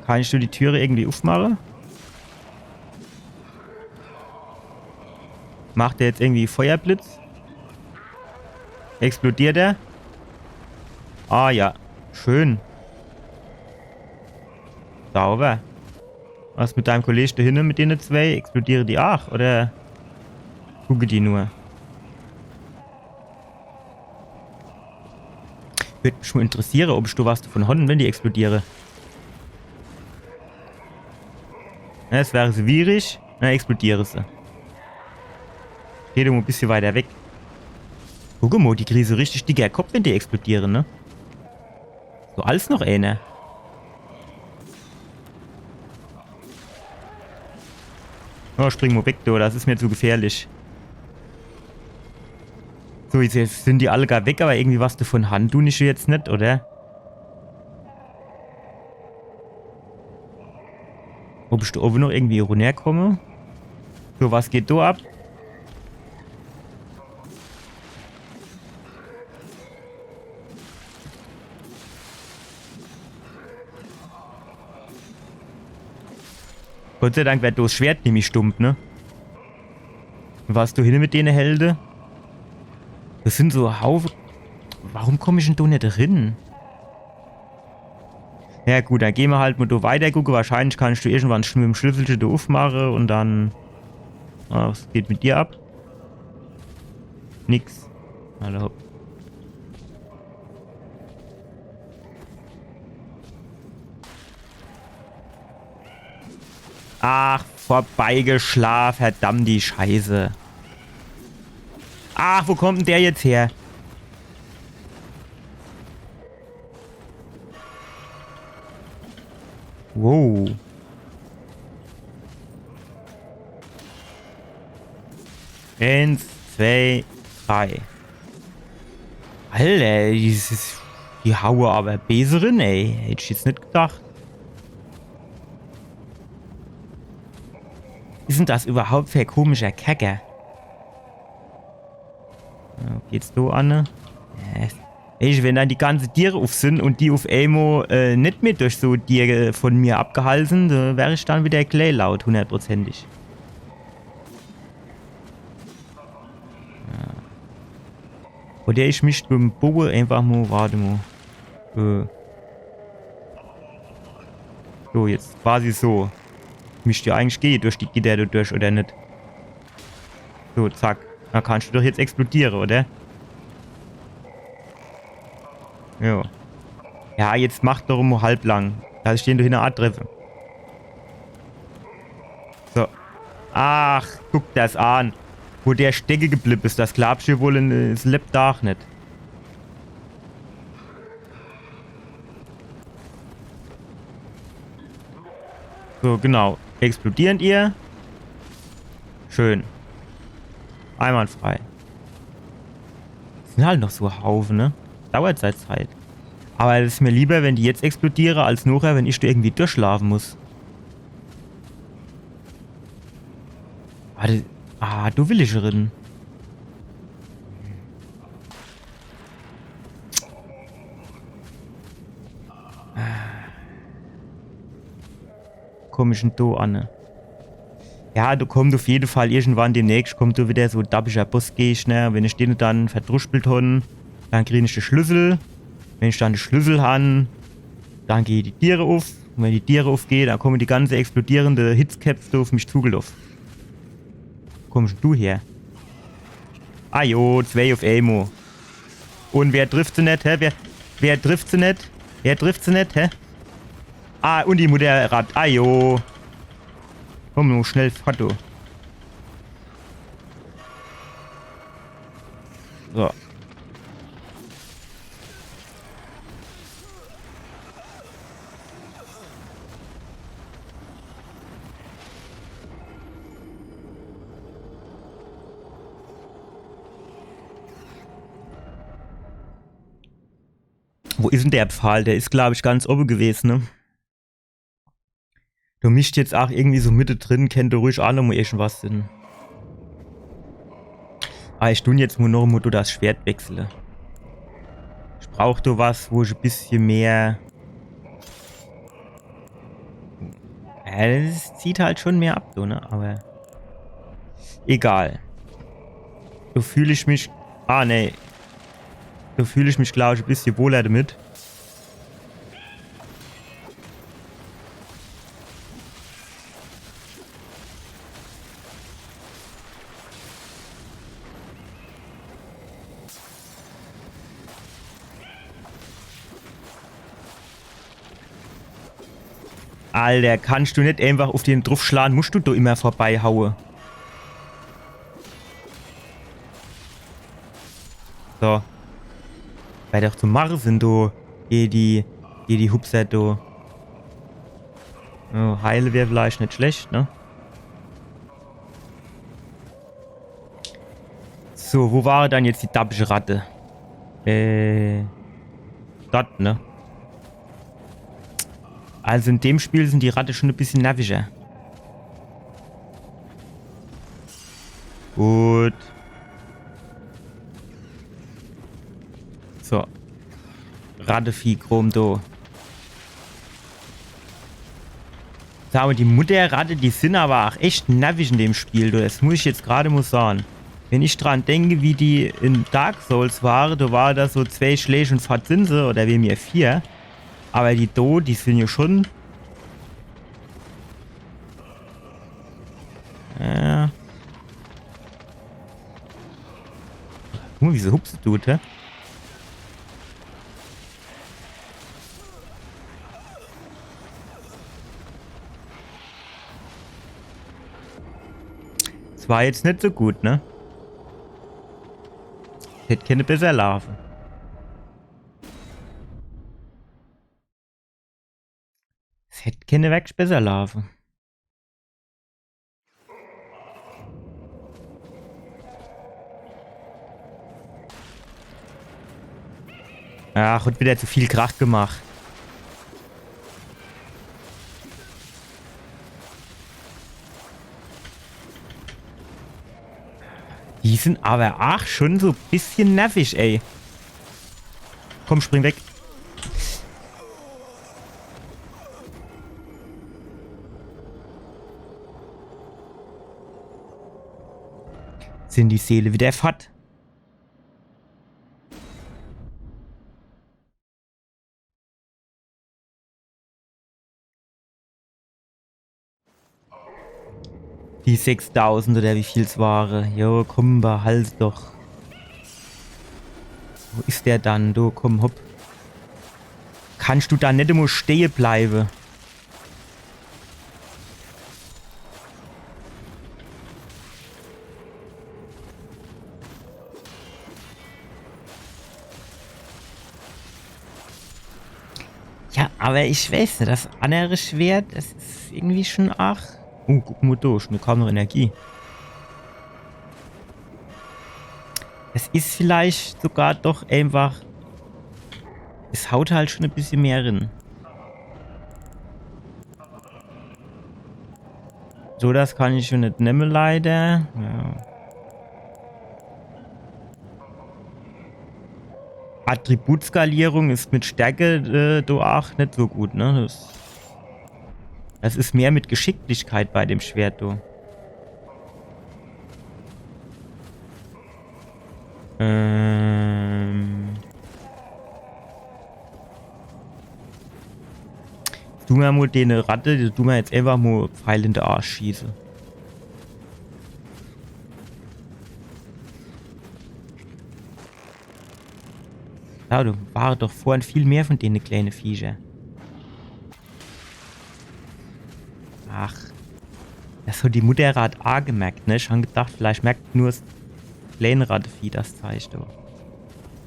Kann ich do die Türe irgendwie ufmache? Macht der jetzt irgendwie Feuerblitz? Explodiert er? Ah ja, schön. Sauber. Was mit deinem Kollege do hinne, mit dene zwei? Explodiere die aach, oder gucke die nur? Würd mich mol interessiere, ob ich do was davon hon, wenn die explodiere. Ja, es wär schwierig. Na, explodiere se. Geh doch mol e bissje weiter weg. Guck mol, die kriege so richtig dicker Kopp, wenn die explodiere, ne? So, als noch eener. Oh, spring mol weg, du, das is mir zu gefährlich. So, jetzt, jetzt sin die alle gar weg, aber irgendwie was davon hon dun ich jetzt net, oder? Ob ich do owwe noch irgendwie runnerkomme? So, was geht do ab? Gott sei Dank werd das Schwert nämlich stumpf, ne? Was do hinne mit dene Helde? Das sin so Haufe. Warum komm ich denn do net rin? Ja gut, dann geh mer halt mol do weiter gucke. Wahrscheinlich kannsch du irgendwann sch-, mit em Schlüsselche do ufmache un dann. Ah, was geht mit dir ab? Nix. Hallo. Ach, vorbeigeschlaf, verdammt die Scheiße. Ach, wo kommt denn der jetzt her? Wow. Eins, zwei, drei. Alter, die, die haue aber bees rin, ey. Hätt ich jetzt net gedacht. Was is denn das überhaupt für e komischer Kerker? Ja, geht's do anne? Ja, ey, wenn dann die ganze Diere uf sin un die uf emol, äh, net mehr durch so Diere von mir abgehall sin, do wär ich dann wieder klee laut, hundertprozentig. Ja. Oder ich misst mit em Boge einfach mol, wart mol. Äh. So, jetzt quasi so. Misst jo eigentlich gehe durch die Gitter do durch, oder net? So, zack. Do kannsch du doch jetzt explodiere, oder? Jo. Ja, jetzt mach doch mol halblang. Dass ich den do hinne aa treffe. So. Ach, guck das an. Wo der stecke geblibb is, das glaabsch jo wohl in, äh, s Lebdag net. So, genau. Explodieren ihr. Schön. Einwandfrei. Sin halt noch so Haufe, ne? Dauert sei Zeit. Aber es is mir lieber, wenn die jetzt explodiere, als nochher, wenn ich do irgendwie durchlaafe muss. Wart. Ah, do will ich rin. Komm ich denn do anne? Ja, do kommt uf jede Fall irgendwann demnächst kommt do wieder so e dappischer Bossgegner. Wenn ich dene dann verdruspelt hon, dann krien ich de Schlüssel. Wenn ich dann de Schlüssel han, dann gehe die Diere uf. Un wenn die Diere ufgehe, dann komme die ganze explodierende Hitzkäpp do uf mich zugeloff. Kommsch denn du her? Ah jo, zwei uf emol. Un wer trifft se net, hä? Wer, wer trifft se net? Wer trifft se net, hä? Ah, un die Mutter Ratt. Ah jo. Komm nur schnell fort, du. So. Wo is dann der Pfahl? Der is, glaab ich, ganz owwe gewese, ne? Do misst jetzt aach irgendwie so mittedrin, kennt do ruhig aach nochmo irgendwas sin. Ah, ich dun jetzt mo nochmo do das Schwert wechsle. Ich brauch do was, wo ich e bissje mehr. Ja, das zieht halt schon mehr ab, so, ne? Aber egal. Do fühl ich mich. Ah, nee. Do fühl ich mich, glaab ich, e bissje wohler damit. Alter, kannst du net einfach uf den drufschlan? Musst du do immer vorbeihaue? So. Weil doch zu mache sin, du. Geh die, geh die Hupser, du. Oh, heile wär vielleicht net schlecht, ne? So, wo war dann jetzt die dabbische Ratte? Äh, dort, ne? Also in dem Spiel sin die Ratte schon e bissje nervischer. Gut. So. Rattevieh, Chrom do. Sag mo, die Mutterratte, die sin aber aach echt nervisch in dem Spiel, du. Das muss ich jetzt grad mo sahn. Wenn ich dran denke, wie die in Dark Souls ware, do ware das so zwee Schläg un fort sin se, oder wie mir vier. Aber die do, die sin jo schon. Ja. Guck mo, wie se hupse tut, hä? Das war jetzt net so gut, ne? Hätt kenne besser laafe. Es hätt kenne wirklich besser laafe. Ach, hat wieder zu viel Krach gemacht. Die sin aber aach schon so e bissje nervisch, ey. Komm, spring weg. Sin die Seele wieder fort? Die sechstausend oder wie viel's ware. Jo, komm, behalt doch. Wo is der dann? Du, komm, hopp. Kannst du do net emol stehe bleibe? Ja, aber ich weiß net, das andere Schwert, das is irgendwie schon aach. Oh, guck mo do, schon e kaum noch Energie. Es is vielleicht sogar doch einfach. Es haut halt schon e bissje mehr rin. So, das kann ich schon net nemme, leider. Ja. Attributskalierung is mit Stärke, äh, do aach net so gut, ne? Das, das is mehr mit Geschicklichkeit bei dem Schwert, du. Ähm. Du mer mo dene Ratte, du mer jetzt einfach mo Pfeil in de Arsch schieße. Ja, do ware doch vorhin viel mehr von dene kleine Viecher. Ach. Das hat die Mutterratt aa gemerkt, ne? Ich han gedacht, vielleicht merkt nur 's kleine Rattevieh das Zeich do.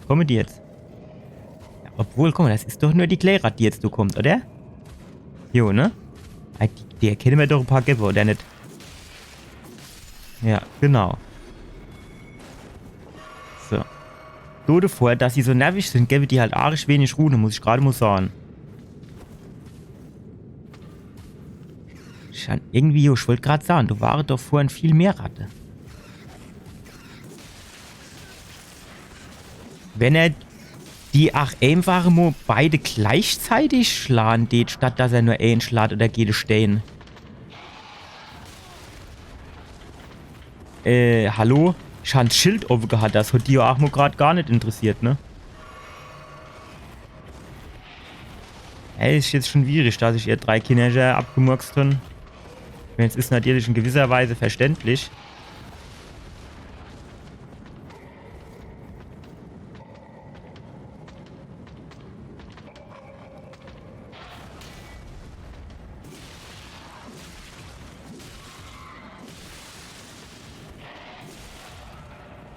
Komme die jetzt? Ja, obwohl, guck mo, das is doch nur die kleine Ratt, die jetzt do kommt, oder? Jo, ne? Ah, die, der kenne mer doch e paar gewwe, oder net? Ja, genau. So. Do devor, dass die so nervig sin, gewwe die halt arisch wenig Rune, muss ich grad mol sage. Schon irgendwie, ich wollt grad sage, do ware doch vorhin viel mehr Ratte. Wenn er die ach einfach mol beide gleichzeitig schlage dät, statt dass er nur een schlaat oder jede Stein. Äh, hallo? Ich han 's Schild owwe gehat, das hat die jo ach mol grad gar net interessiert, ne? Ey, is jetzt schon schwierig, dass ich ihr drei Kinner abgemurkst han. Wenn, es is natürlich in gewisser Weise verständlich.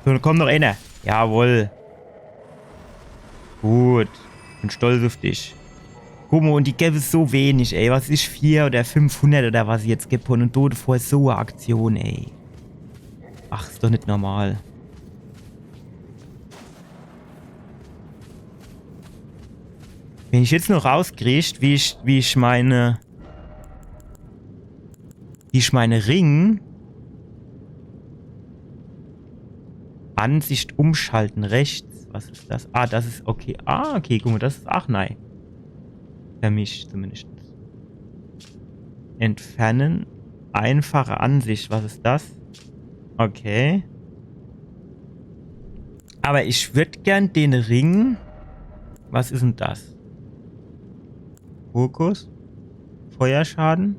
So, dann kommt noch einer. Jawohl. Gut. Bin stolz auf dich. Guck mol, und die gewwe so wenig, ey. Was is, vier oder fünfhundert oder was ich jetzt gebb han. Und do devor so e Aktion, ey. Ach, is doch net normal. Wenn ich jetzt noch rauskrieg, wie ich, wie ich meine, wie ich meine Ring Ansicht umschalten, rechts. Was is das? Ah, das is okay. Ah, okay, guck mol, das is, ach nein. Für mich zumindest. Entfernen. Einfache Ansicht. Was is das? Okay. Aber ich würd gern den Ring. Was is denn das? Fokus? Feuerschaden?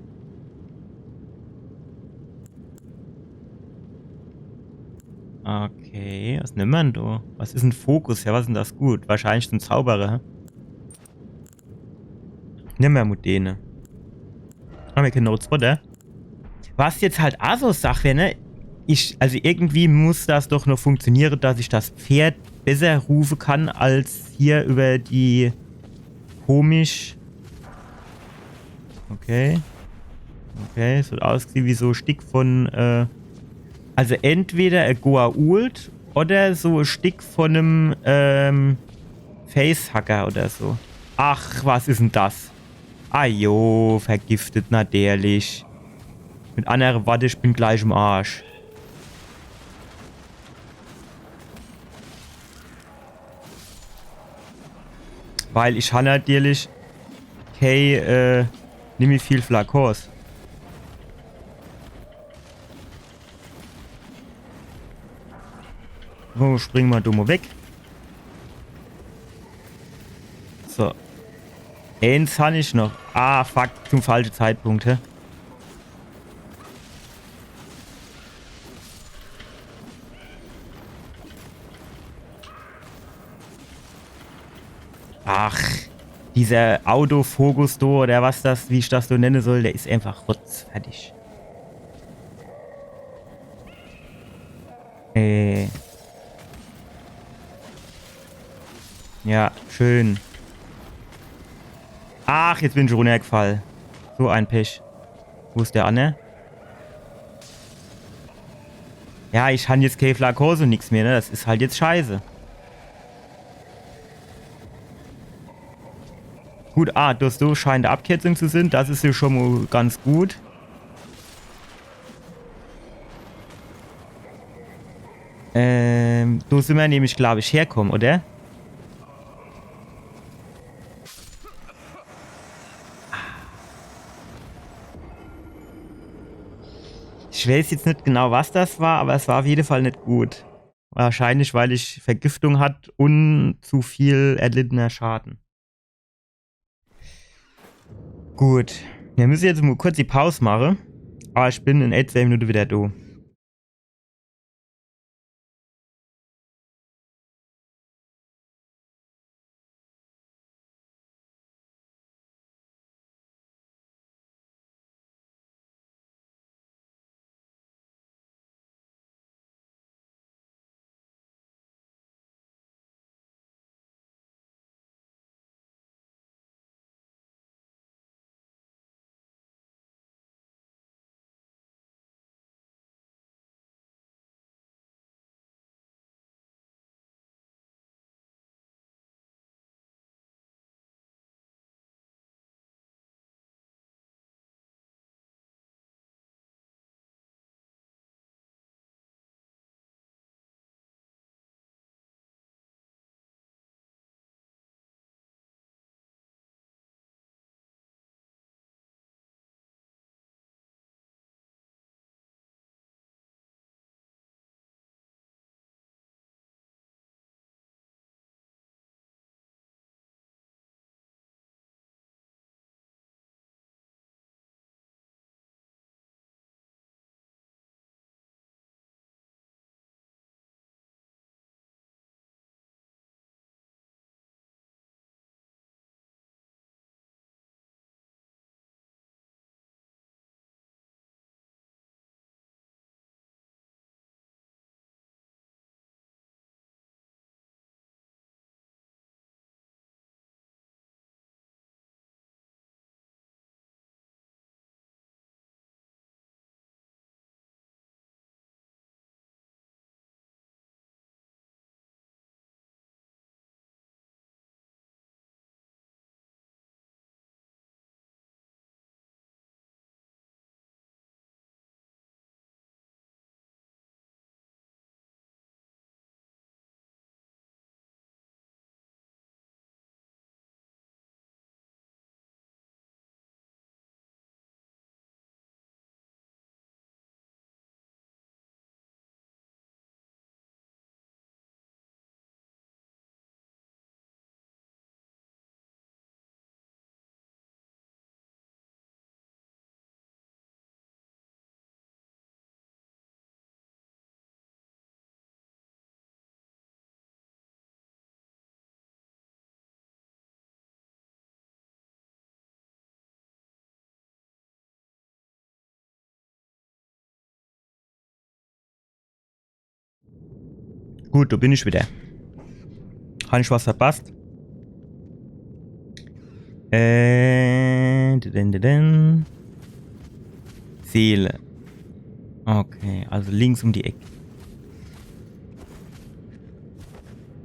Okay, was nimmt man do? Was is en Fokus? Ja, was is denn das gut? Wahrscheinlich zum Zauberer. Nimm mer mol dene. Ah, mir kennen noch e zweite. Was jetzt halt ach so Sach wär, ne? Ich, also irgendwie muss das doch noch funktioniere, dass ich das Pferd besser rufe kann, als hier über die komisch. Okay. Okay, es wird ausgesehen wie so e Stick von, äh, also entweder e Goa'uld oder so e Stick von em, ähm, Facehugger oder so. Ach, was is denn das? Ajo, vergiftet, natürlich. Mit annere Worte, ich bin gleich im Arsch. Weil ich han natürlich kee, äh, nimmi viel Flakons. So, spring mer do mol weg. So. Eens han ich noch. Ah, fuck, zum falsche Zeitpunkt, hä? Ach, dieser Autofokus do, oder was das, wie ich das so nenne soll, der is einfach rotzfertig. Äh. Ja, schön. Ach, jetzt bin ich runnergefall. So e Pech. Wo is der anner? Ja, ich han jetzt kee Flakons un nix mehr, ne? Das is halt jetzt scheiße. Gut, ah, das do scheint e Abkürzung zu sin. Das is jo schon mol ganz gut. Ähm, do sin mer nämlich, glaub ich, herkomme, oder? Ich weiß jetzt net genau, was das war, aber es war auf jede Fall net gut. Wahrscheinlich, weil ich Vergiftung hat un zu viel erlittener Schaden. Gut. Mir müsse jetzt mol kurz die Paus mache. Aber ich bin in etwa e Minute wieder do. Gut, do bin ich wieder. Han ich was verpasst? Äh, didin, didin. Seele. Okay, also links um die Eck.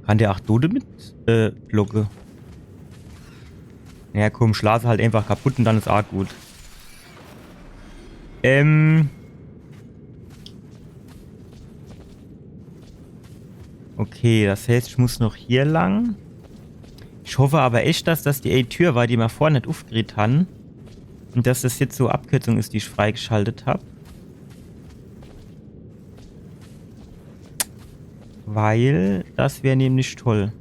Kann der ach Dode mit, äh, blocke? Ja, komm, schla se halt einfach kaputt und dann is ach gut. Ähm. Okay, das heißt, ich muss noch hier lang. Ich hoffe aber echt, dass das die Tür war, die mer vorhin net ufgekriet han. Und dass das jetzt so Abkürzung is, die ich freigeschaltet hab. Weil das wär nämlich toll.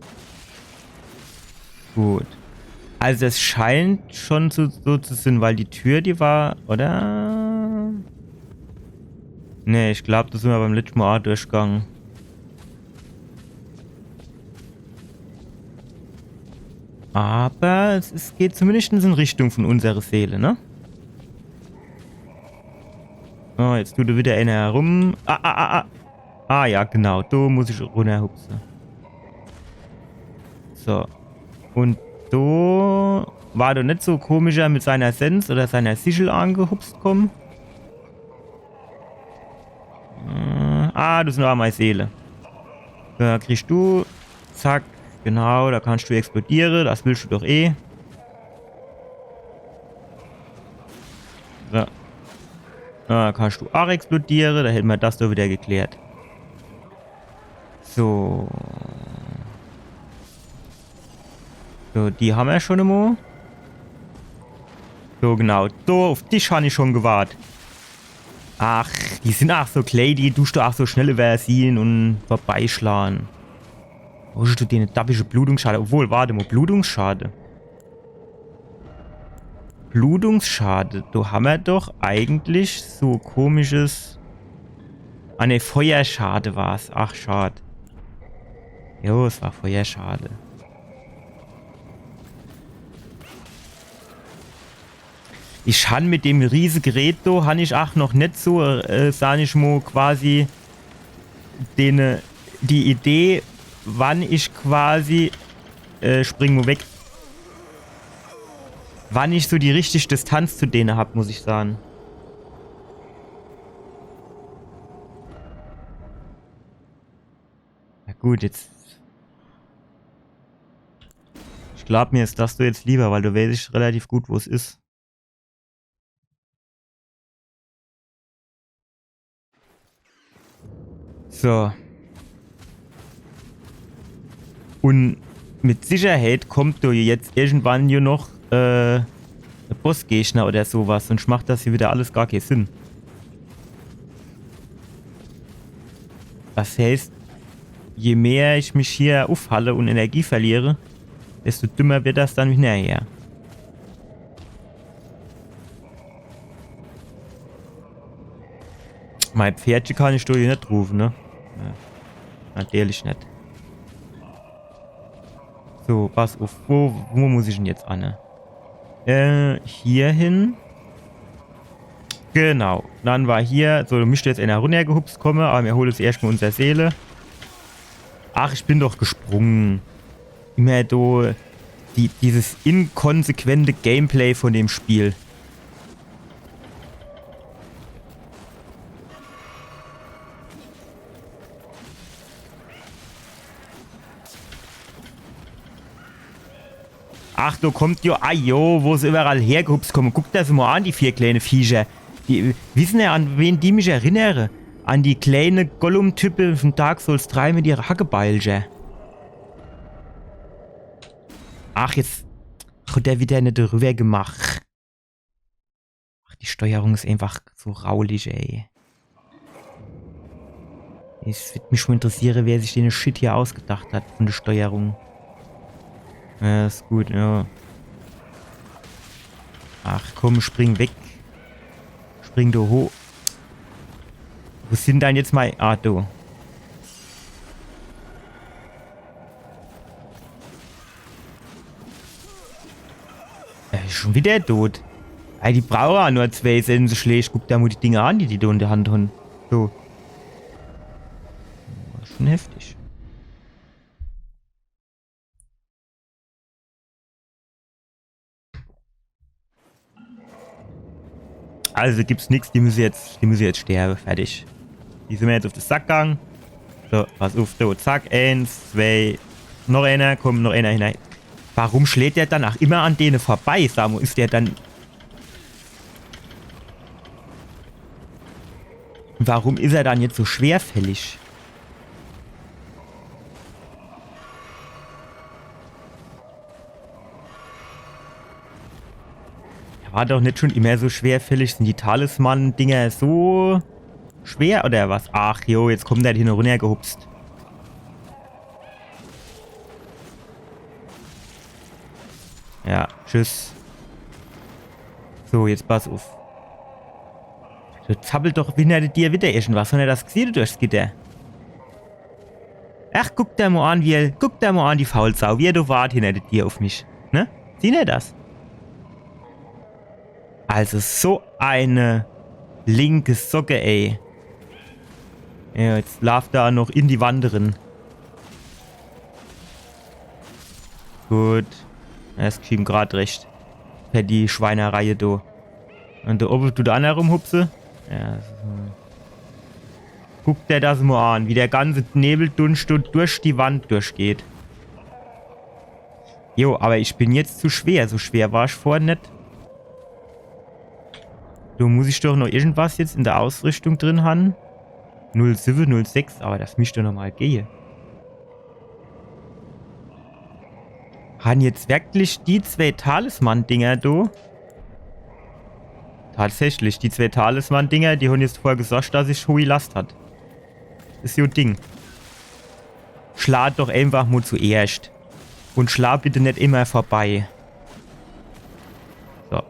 Gut. Also das scheint schon so, so zu sein, weil die Tür, die war, oder? Nee, ich glaub, do sin mer beim letschte Mol ach durchgegange. Aber es, es geht zumindest in Richtung von unserer Seele, ne? Oh, jetzt tut do wieder einer herum. Ah, ah, ah, ah. Ah ja, genau. Do muss ich runnerhupse. So. Und do war doch net so komischer mit seiner Sens oder seiner Sichel angehupst kommen. Äh, ah, do sin ach mei Seele. Do kriegst du. Zack. Genau, do kannst du explodiere. Das willst du doch eh. So. Do kannst du ach explodiere. Do hätte mer das doch wieder geklärt. So. So, die ham mer schon emol. So, genau. Do, uf dich han ich schon gewart. Ach, die sin ach so klää, die duscht du ach so schnell übersiehn und vorbeischlan. Wo hast du den dappische Blutungsschade? Obwohl, wart emol, Blutungsschade. Blutungsschade. Do ham mer doch eigentlich so komisches. Ah, ne, Feuerschade war's. Ach, schad. Jo, es war Feuerschade. Ich han mit dem Riesegerät do, han ich ach noch net so, äh, sag ich mo, quasi den, äh, die Idee, wann ich quasi, äh, spring mo weg. Wann ich so die richtige Distanz zu dene hab, muss ich sagen. Na gut, jetzt. Ich glaub, mir is das do jetzt lieber, weil do weiß ich relativ gut, wo's is. So. Und mit Sicherheit kommt do jetzt irgendwann jo noch, äh, e Bossgegner oder so was, sonst macht das hier wieder alles gar kee Sinn. Das heißt, je mehr ich mich hier ufhalle und Energie verliere, desto dümmer wird das dann hinnerher. Mei Pferdche kann ich do hier net rufe, ne? Ja. Natürlich net. So, pass uf. Wo, wo muss ich denn jetzt an, ne? Äh, hier hin. Genau. Dann war hier. So, do misst jetzt einer runnergehupst komme, aber mir hole jetzt erscht mo unser Seele. Ach, ich bin doch gesprungen. Immer do die, dieses inkonsequente Gameplay von dem Spiel. Ach, do kommt jo, ah jo, wo se überall hergehupst komme. Guck der das mo an, die vier kleine Viecher. Die, wissen er, an wen die mich erinnere? An die kleine Gollum-Type von Dark Souls drei mit ihre Hackebeilcher. Ach, jetzt hat er wieder net drüber gemacht. Ach, die Steuerung is einfach so raulich, ey. Es wird mich schon interessiere, wer sich den Shit hier ausgedacht hat von der Steuerung. Ja, is gut, ja. Ach komm, spring weg. Spring do hoch. Wo sin dann jetzt mei... Ah, do. Äh, schon wieder tot. Ey, die brauche nur zwei Senseschläg. Guck der mo die Dinger an, die die do in der Hand han. So. Schon heftig. Also gibt's nix, die müsse jetzt, die müsse jetzt sterbe, fertig. Die sin mer jetzt uff de Sack gang. So, pass uff, do, zack, eens, zwee, noch eener, komm, noch eener hinein. Warum schläht der dann ach immer an dene vorbei, sa mo? Is der dann... Warum is er dann jetzt so schwerfällig? Er war doch net schon immer so schwerfällig. Sin die Talisman-Dinger so schwer oder was? Ach jo, jetzt kommt er hin runnergehupst. Ja, tschüss. So, jetzt pass uff. Do zappelt doch hinner dir wieder irgendwas. Hon er das gesiehn durchs Gitter? Ach, guck der mo an, wie er, guck der mo an, die Faulsau, wie er do wart hinner dir uff mich. Ne? Siehn er das? Also so eine linke Socke, ey. Ja, jetzt laaft er noch in die Wand rin. Gut. Das is ihm grad recht. Fer die Schweinerei do. Un do owwe dut der anner rumhupse. Ja, so. Guck der das mo an, wie der ganze Nebeldunscht do durch die Wand durchgeht. Jo, aber ich bin jetzt zu schwer. So schwer war ich vorher net. Do muss ich doch noch irgendwas jetzt in der Ausrüstung drin han. Null siwwe, null sechs, aber das misst doch noch mal gehe. Han jetzt wirklich die zwee Talisman-Dinger do? Tatsächlich, die zwee Talisman-Dinger, die hon jetzt vorher gesorgt, dass ich hohi Last hat. Is jo Ding. Schla doch eenfach mo zuerscht. Un schla bitte net immer vorbei. So.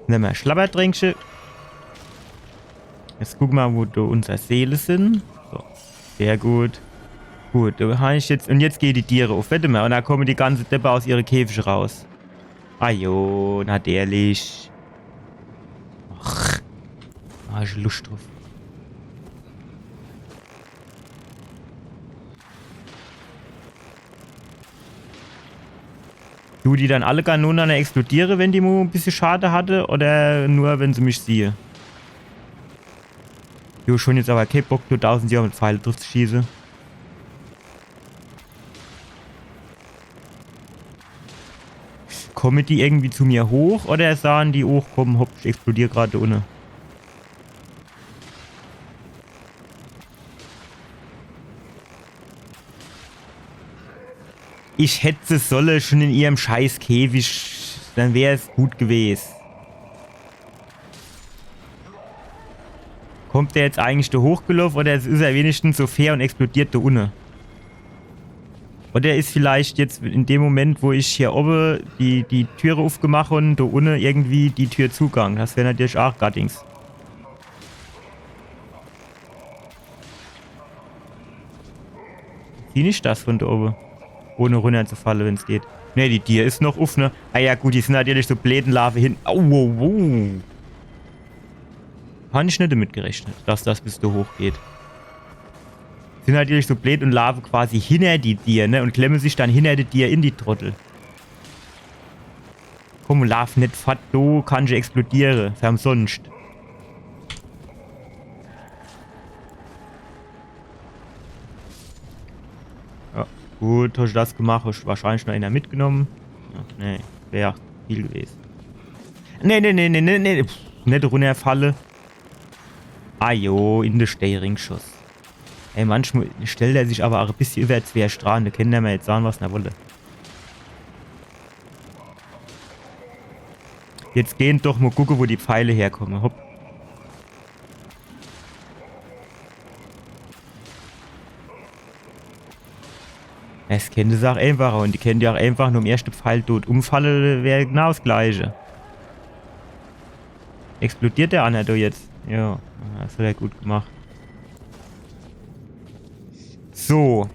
Nemme mer Schlabbertränkche. Jetzt gucke mer, wo do unser Seele sin. So. Sehr gut. Gut, do han ich jetzt, un jetzt gehn die Diere uff. Wette mer, un do komme die ganze Deppe aus ihre Käfige raus. Ah jo, natürlich. Ach, do han ich Luscht druff. Du, die dann alle Kanone dann explodiere, wenn die mo e bissje Schade hatte, oder nur, wenn se mich siehe? Jo, schon jetzt aber kee Bock, do tausend Johr mit Pfeile druff zu schieße. Komme die irgendwie zu mir hoch oder sahn die, oh komm, hopp, ich explodier grad do unne? Ich hätt se solle schon in ihrem scheiß Käfig, dann wär's gut gewes. Kommt der jetzt eigentlich do hochgeloff oder is er wenigstens so fair un explodiert do unne? Oder is vielleicht jetzt in dem Moment, wo ich hier owwe die, die Türe uffgemacht hon, do unne irgendwie die Tür zugang? Das wär natürlich ach gattings. Sieh ich das von do owwe? Ohne runnerzufalle, wenn's geht. Ne, die Dier is noch uff, ne? Ah ja, gut, die sin natürlich so bleed un laafe hin. Au, wow, wow. Han ich net damit gerechnet, dass das bis do hoch geht. Sin natürlich so bleed un laafe quasi hinner die Dier, ne? Un klemme sich dann hinner die Dier in, die Trottel. Komm, laaf net fort, do kann ich explodiere. Fer umsonscht. Ja, gut, hasch das gemacht, hasch wahrscheinlich noch eener mitgenomme. Ja, nee, wär viel gewes. Nee, nee, nee, nee, nee, nee. Pff, net runnerfalle. Ah jo, in de Steering geschoss. Ey, manchmal stellt er sich aber ach e bissje iwwer zwee Strahlen. Do kennt er mer jetzt sahn, was er wolle. Jetzt gehn doch mo gucke, wo die Pfeile herkomme. Hopp. Es kennt se ach eenfacher un die kennt jo ach eenfach no'm erschte Pfeil dot umfalle, wär genau s Gleiche. Explodiert der anner do jetzt? Jo, das hat er gut gemacht. So.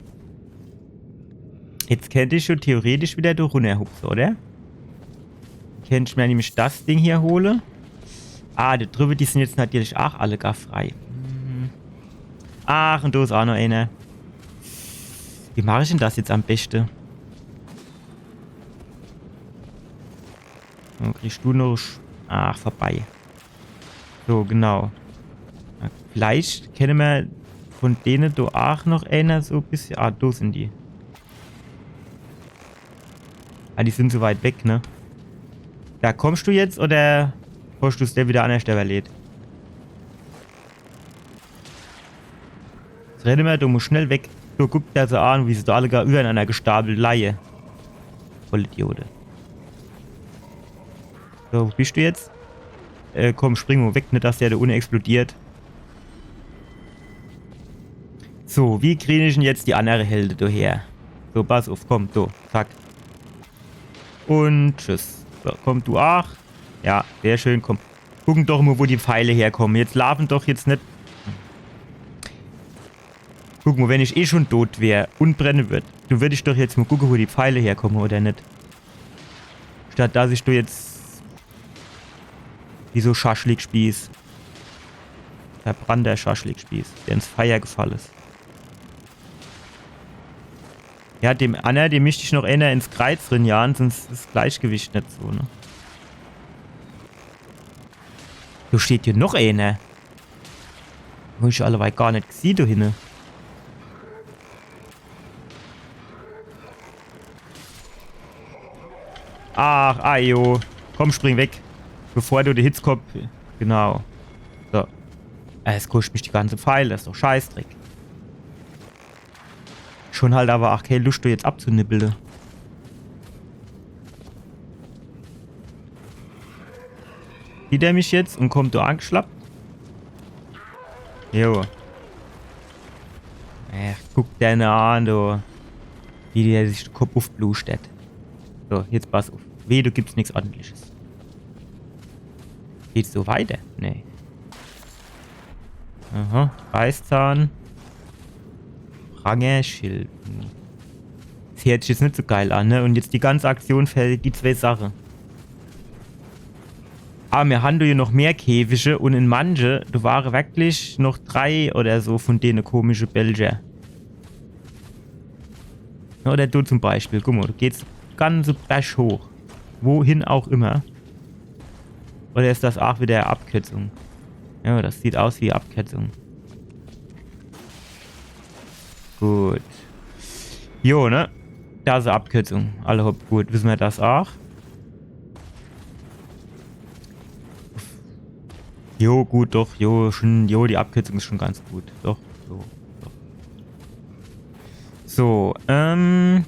Jetzt kennt ich schon theoretisch wieder do runnerhupse, oder? Kennt ich mer nämlich das Ding hier hole. Ah, do driwwe, die sin jetzt natürlich ach alle gar frei. Hm. Ach, un do is ach noch eener. Wie mach ich denn das jetzt am beschte? Dann kriegst du noch Sch-, ach, vorbei. So, genau. Vielleicht kenne mer von dene do aach noch eener so e bissje. Ah, do sin die. Ah, die sin so weit weg, ne? Do kommsch du jetzt oder hoscht du's der wieder annerscht iwwerleet? Jetzt renne mer, du musch schnell weg. Du, guck der se an, wie se do alle gar iwwerenanner gestapelt leie. Vollidiote. So, wo bisch du jetzt? Äh, komm, spring mo weg, net dass der do unne explodiert. So, wie krien ich dann jetzt die annere Hälft do her? So, pass uff, komm, so, zack. Un tschüss. So, komm, du aach. Ja, sehr schön, komm. Gucken doch mo, wo die Pfeile herkommen. Jetzt laafen doch jetzt net. Guck mo, wenn ich eh schun dot wär un brenne würd, du würdsch doch jetzt mo gucke, wo die Pfeile herkommen, oder net? Statt dass ich do jetzt wie so Schaschlikspieß. Verbrannter Schaschlikspieß, der ins Feier gefall is. Ja, dem anner, dem misst ich noch eener ins Kreiz rinjage, sunscht is 's Gleichgewicht net so, ne? Do steht hier noch eener. Hab ich alleweil gar net gesieh, do hinne. Ach, ajo. Komm, spring weg. Bevor du de Hitzkopp. Genau. So. Äh, es koscht mich die ganze Pfeile. Das is doch Scheißdreck. Schun halt awwer aach kee Luscht, do jetzt abzunibbele. Sieht er mich jetzt un kommt do angeschlappt? Jo. Ach, guck der ne an, du. Wie der sich de Kopp uffbluschtert. So, jetzt pass uff. Weh, do gibt's nix Ordentliches. Geht's so weiter? Nee. Aha, Reißzahn. Prangerschild. Hm. Das heert sich jetzt net so geil an, ne? Un jetzt die ganze Aktion für die zwee Sache. Awwer mir han do jo noch mehr Käfige un in manche, do ware wirklich noch drei oder so von dene komische Belger. Ja, oder do zum Beispiel, guck mo, do geht's ganze Berg hoch. Wohin auch immer. Oder is das aach wieder Abkürzung? Ja, das sieht aus wie Abkürzung. Gut. Jo, ne? Das is Abkürzung. Alla hopp, gut, wisse mer das aach. Jo, gut, doch, jo, schun, jo, die Abkürzung is schun ganz gut. Doch, jo, doch. So, ähm.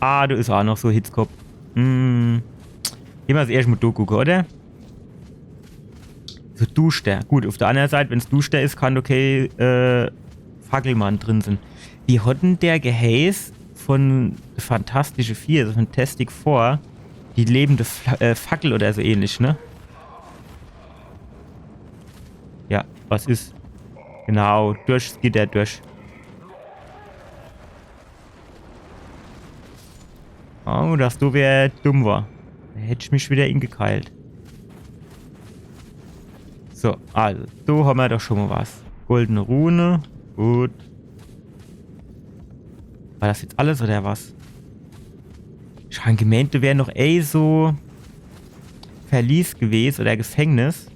Ah, do is aach noch so Hitzkopp. Hm. Geh mer das erscht mo do gucke, oder? So duschter. Gut, uff der annere Seit, wenn's duschter is, kann okay, äh, Fackelmann drin sin. Wie hot dann der geheiß von Fantastische Vier, also Fantastic Four, die lebende Fla äh, Fackel oder so ähnlich, ne? Ja, was is? Genau, durchs Gitter durch. Oh, das do wär dumm war. Do hätt ich mich wieder ingekeilt. So, also, do hammer doch schun mo was. Goldene Rune. Gut. War das jetzt alles oder was? Ich han gemeent, do wär noch eh so Verlies gewes oder Gefängnis,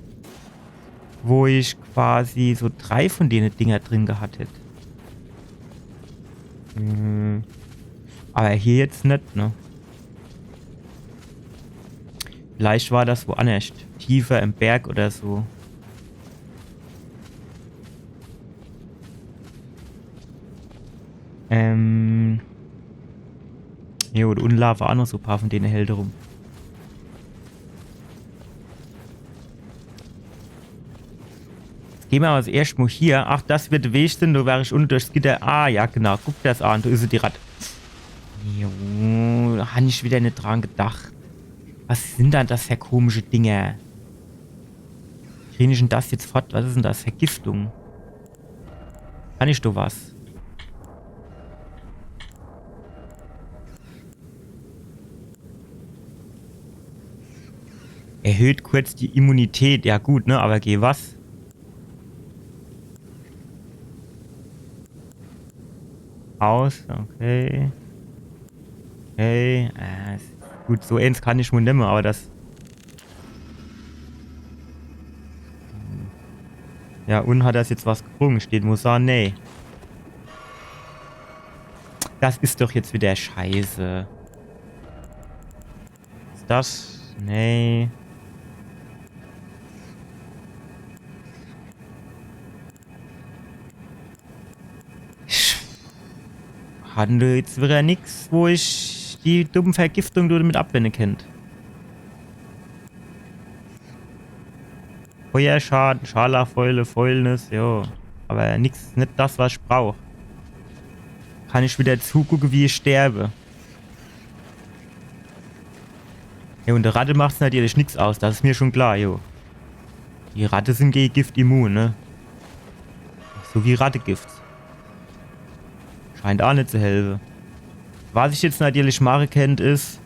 wo ich quasi so drei von dene Dinger drin gehat hätt. Hm. Awwer hier jetzt net, ne? Vielleicht war das woannerscht. Tiefer im Berg oder so. Ähm. Jo, do unne laafe aach noch so paar von dene Helde rum. Jetzt geh mer awwer erscht mo hier. Ach, das werd de Weg sin, do wär ich unne durchs Gitter. Ah, ja, genau. Guck das an, do is se, die Ratt. Jo, do han ich wieder net dran gedacht. Was sin dann das für komische Dinger? Krien ich dann das jetzt fort? Was is dann das? Vergiftung. Kann ich do was? Erhöht kurz die Immunität. Ja gut, ne? Awwer geh was? Aus, okay. Okay, äh, s-, gut, so eens kann ich mo nemme, awwer das Ja, un hat das jetzt was gebrung? Steht Musa? Nee. Das is doch jetzt wieder scheiße. Is das? Nee. Ich han do jetzt wieder nix, wo ich die dumme Vergiftung do mit abwenne kennt. Feuerschaden, Scharlachfäule, Fäulnis, jo. Aber nix, net das, was ich brauch. Kann ich wieder zugucke, wie ich sterbe. Jo, un de Ratte macht's natürlich nix aus, das is mir schon klar, jo. Die Ratte sin gege Gift immun, ne? So wie Rattegift. Scheint aa net zu helfe. Was ich jetzt natürlich mache kennt, is,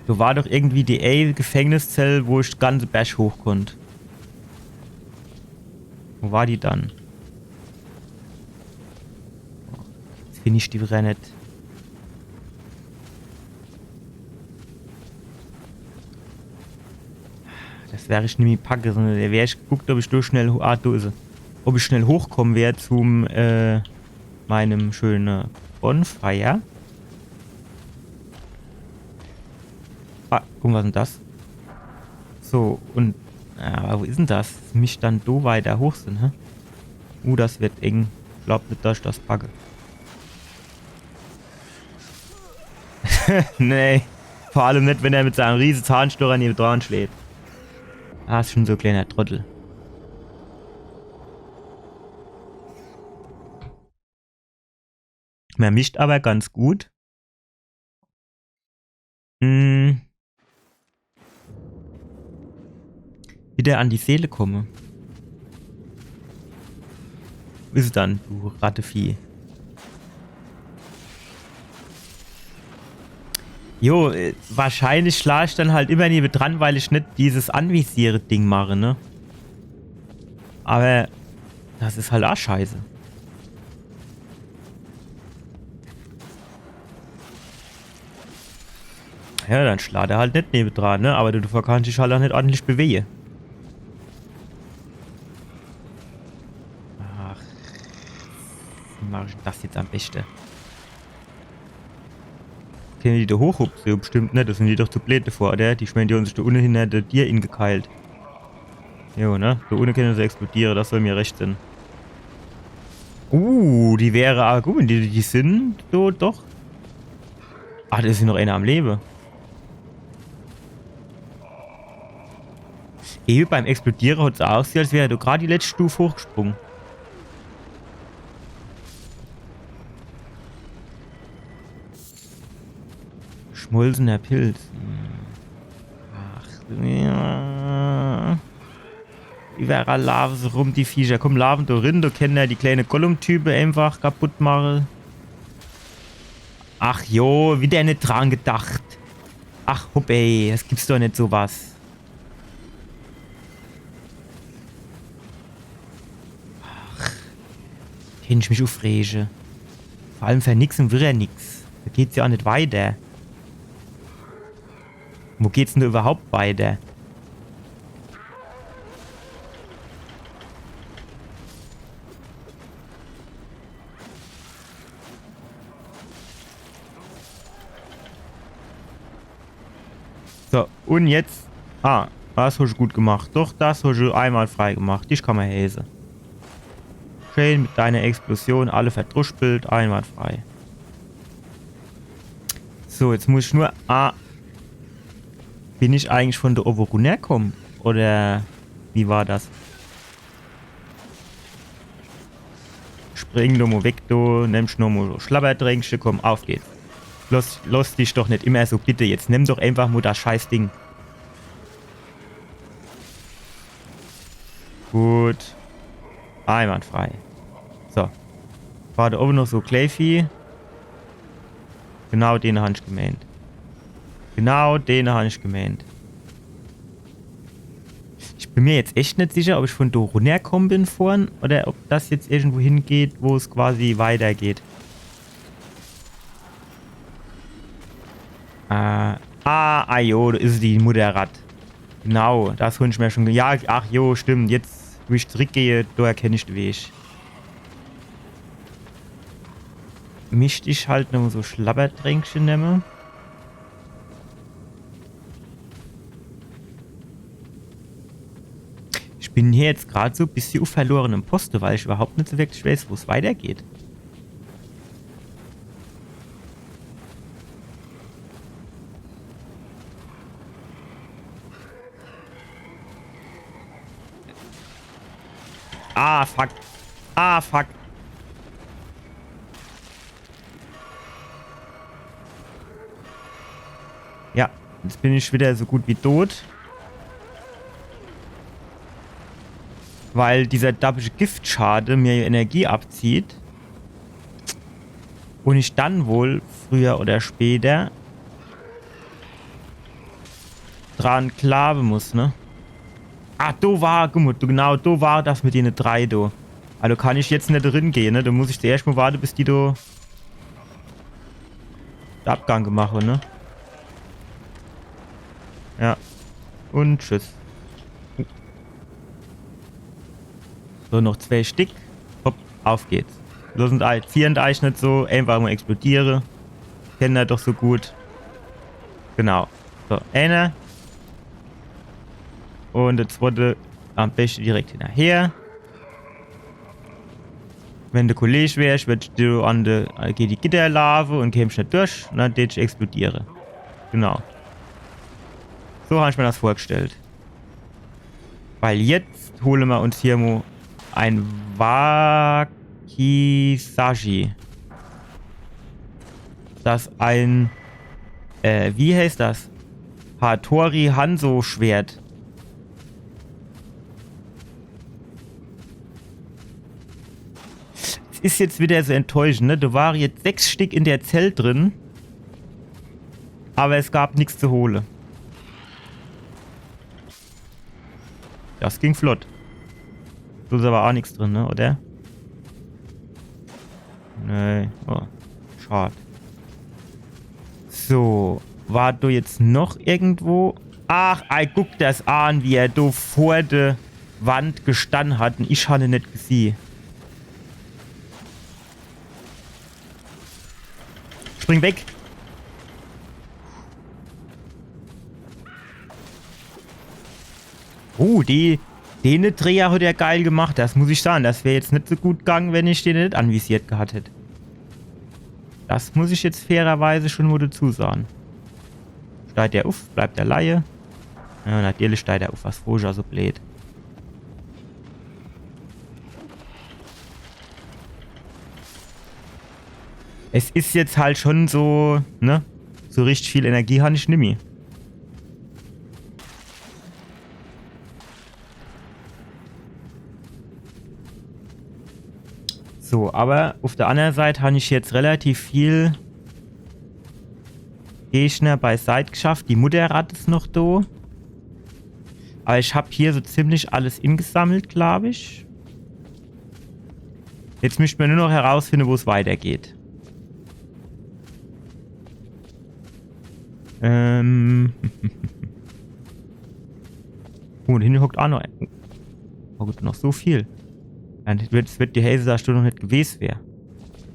do war doch irgendwie die ee Gefängniszell, wo ich de ganze Berg hoch konnt. Wo war die dann? Jetzt find ich die wieder net. Das wär ich nimmi packe, sondern do wär ich geguckt, ob ich do schnell ho-, ah, do is se. Ob ich schnell hochkomme wär zum, äh, meinem schöne Bonfire. Ah, guck, was is denn das? So, un, ja, aber wo is denn das? Mich dann do weiter hoch sin, hä? Uh, das wird eng. Ich glaub net, dass ich das packe. Nee. Vor allem net, wenn er mit seinem riese Zahnstocher neben dran schlägt. Ah, is schon so e kleiner Trottel. Mer mischt aber ganz gut. Hm. Wieder an die Seele komme. Wo is se dann, du Rattevieh? Jo, äh, wahrscheinlich schla ich dann halt immer nebe dran, weil ich net dieses Anvisiere-Ding mache, ne? Aber das is halt aa scheiße. Ja, dann schla der halt net nebe dran, ne? Aber du, du kannst dich halt aa net ordentlich bewege. Ach. Wie mach ich das jetzt am beste? Kenne die do hochhupse? Bestimmt net, do sin die doch zu bleed defor, oder? Die, ich mein, die hon sich do unne hinner der Dier ingekeilt. Jo, ne? Do unne kenne se explodiere, das soll mir recht sin. Uh, die wäre, ah, guck mol, die, die sin do doch. Ah, do is noch ener am Lewe. Ewe beim Explodiere hat's ausgesehen, als wär er do grad die letzte Stuf hochgesprunge. Schmolzener Pilz. Ach, ja. Iwwerall laafe se rum, die Viecher. Komm, laafe do rin, do kenne mer die kleine Gollum-Type einfach kaputt mache. Ach jo, wieder net dran gedacht. Ach, hopp, ey, das gibt's doch net, so was. Ach, kennt ich mich uffrege. Vor allem für nix un wieder nix. Do geht's jo aa net weiter. Wo geht's denn do iwwerhaupt weiter? So, un jetzt. Ah, das hosch gut gemacht. Doch, das hosch einwandfrei gemacht. Dich kann mer häse. Schön mit deiner Explosion, alle verdruspelt, einwandfrei. So, jetzt muss ich nur. Ah. Bin ich eigentlich von do owwe runnerkomme? Oder wie war das? Spring do mo weg, do. Nemmsch noch mo so Schlabberdränkche, komm, uff geht's. Loss, loss dich doch net immer so bitte. Jetzt nemm doch einfach mo das Scheißding. Gut. Einwandfrei. So. War do owwe noch so Kleivieh? Genau den han ich gemeent. Genau den han ich gemeent. Ich bin mir jetzt echt net sicher, ob ich von do runnerkomme bin vorhin oder ob das jetzt irgendwo hingeht, wo es quasi weitergeht. Äh, ah, ah jo, do is die Mutterratt. Genau, das hun ich mir schon ge-, ja, ach jo, stimmt, jetzt Wo ich zurückgehe, do erkenn ich de Weg. Misst ich halt noch so Schlabbertränkche nemme. Ich bin hier jetzt grad so e bissje uff verlorenem Poste, weil ich überhaupt net so wirklich weiß, wo's weitergeht. Ah, fuck. Ah, fuck. Ja, jetzt bin ich wieder so gut wie tot. Weil dieser dabbische Giftschade mir Energie abzieht. Und ich dann wohl früher oder später dran klaawe muss, ne? Ah, do war, guck mol, do, genau, do war das mit dene drei, do. Also kann ich jetzt net drin gehe, ne? Do muss ich zuerscht mol warte, bis die do de Abgang gemacht hun, ne? Ja. Und tschüss. So, noch zwei Stick. Hopp, auf geht's. Lossen ei-, ziehen eich net so, einfach mol explodiere. Kennen er doch so gut. Genau. So, einer. Und der zweite am besten direkt hinterher. Wenn de Kolleg wärsch, würdsch du an de, äh, gege die Gitter laafe und kämsch net durch, ne, dätsch explodiere. Genau. So hab ich mir das vorgestellt. Weil jetzt hole mer uns hier mo ein Wakizashi. Das ein, äh, wie heißt das? Hattori Hanzo Schwert. Es is jetzt wieder so enttäuschend, ne? Do ware jetzt sechs Stick in der Zell drin, aber es gab nix zu hole. Das ging flott. Do is aber aa nix drin, ne? Oder? Nee. Oh, schad. So, war do jetzt noch irgendwo? Ach, ei, guck das an, wie er do vor de Wand gestann hat und ich han en net gesieh. Spring weg. Oh, die, dene Dreher hat er geil gemacht, das muss ich sage. Das wär jetzt net so gut gang, wenn ich den net anvisiert gehat hätt. Das muss ich jetzt fairerweise schon mo dazu sage. Steht der uff, bleibt der leie? Ja, natürlich steht er uff, was froosch so bleed. Es is jetzt halt schon so, ne? So richtig viel Energie han ich nimmi. So, aber uff der annere Seit han ich jetzt relativ viel Gegner beiseit geschafft. Die Mutterratt is noch do. Aber ich hab hier so ziemlich alles ingesammelt, glaub ich. Jetzt misst mer nur noch herausfinde, wo's weitergeht. Ähm. Oh, do hinne hockt aa noch. Oh, hockt noch so viel. Ja, das wird, das wird die Häse, dass do noch net gewes wär.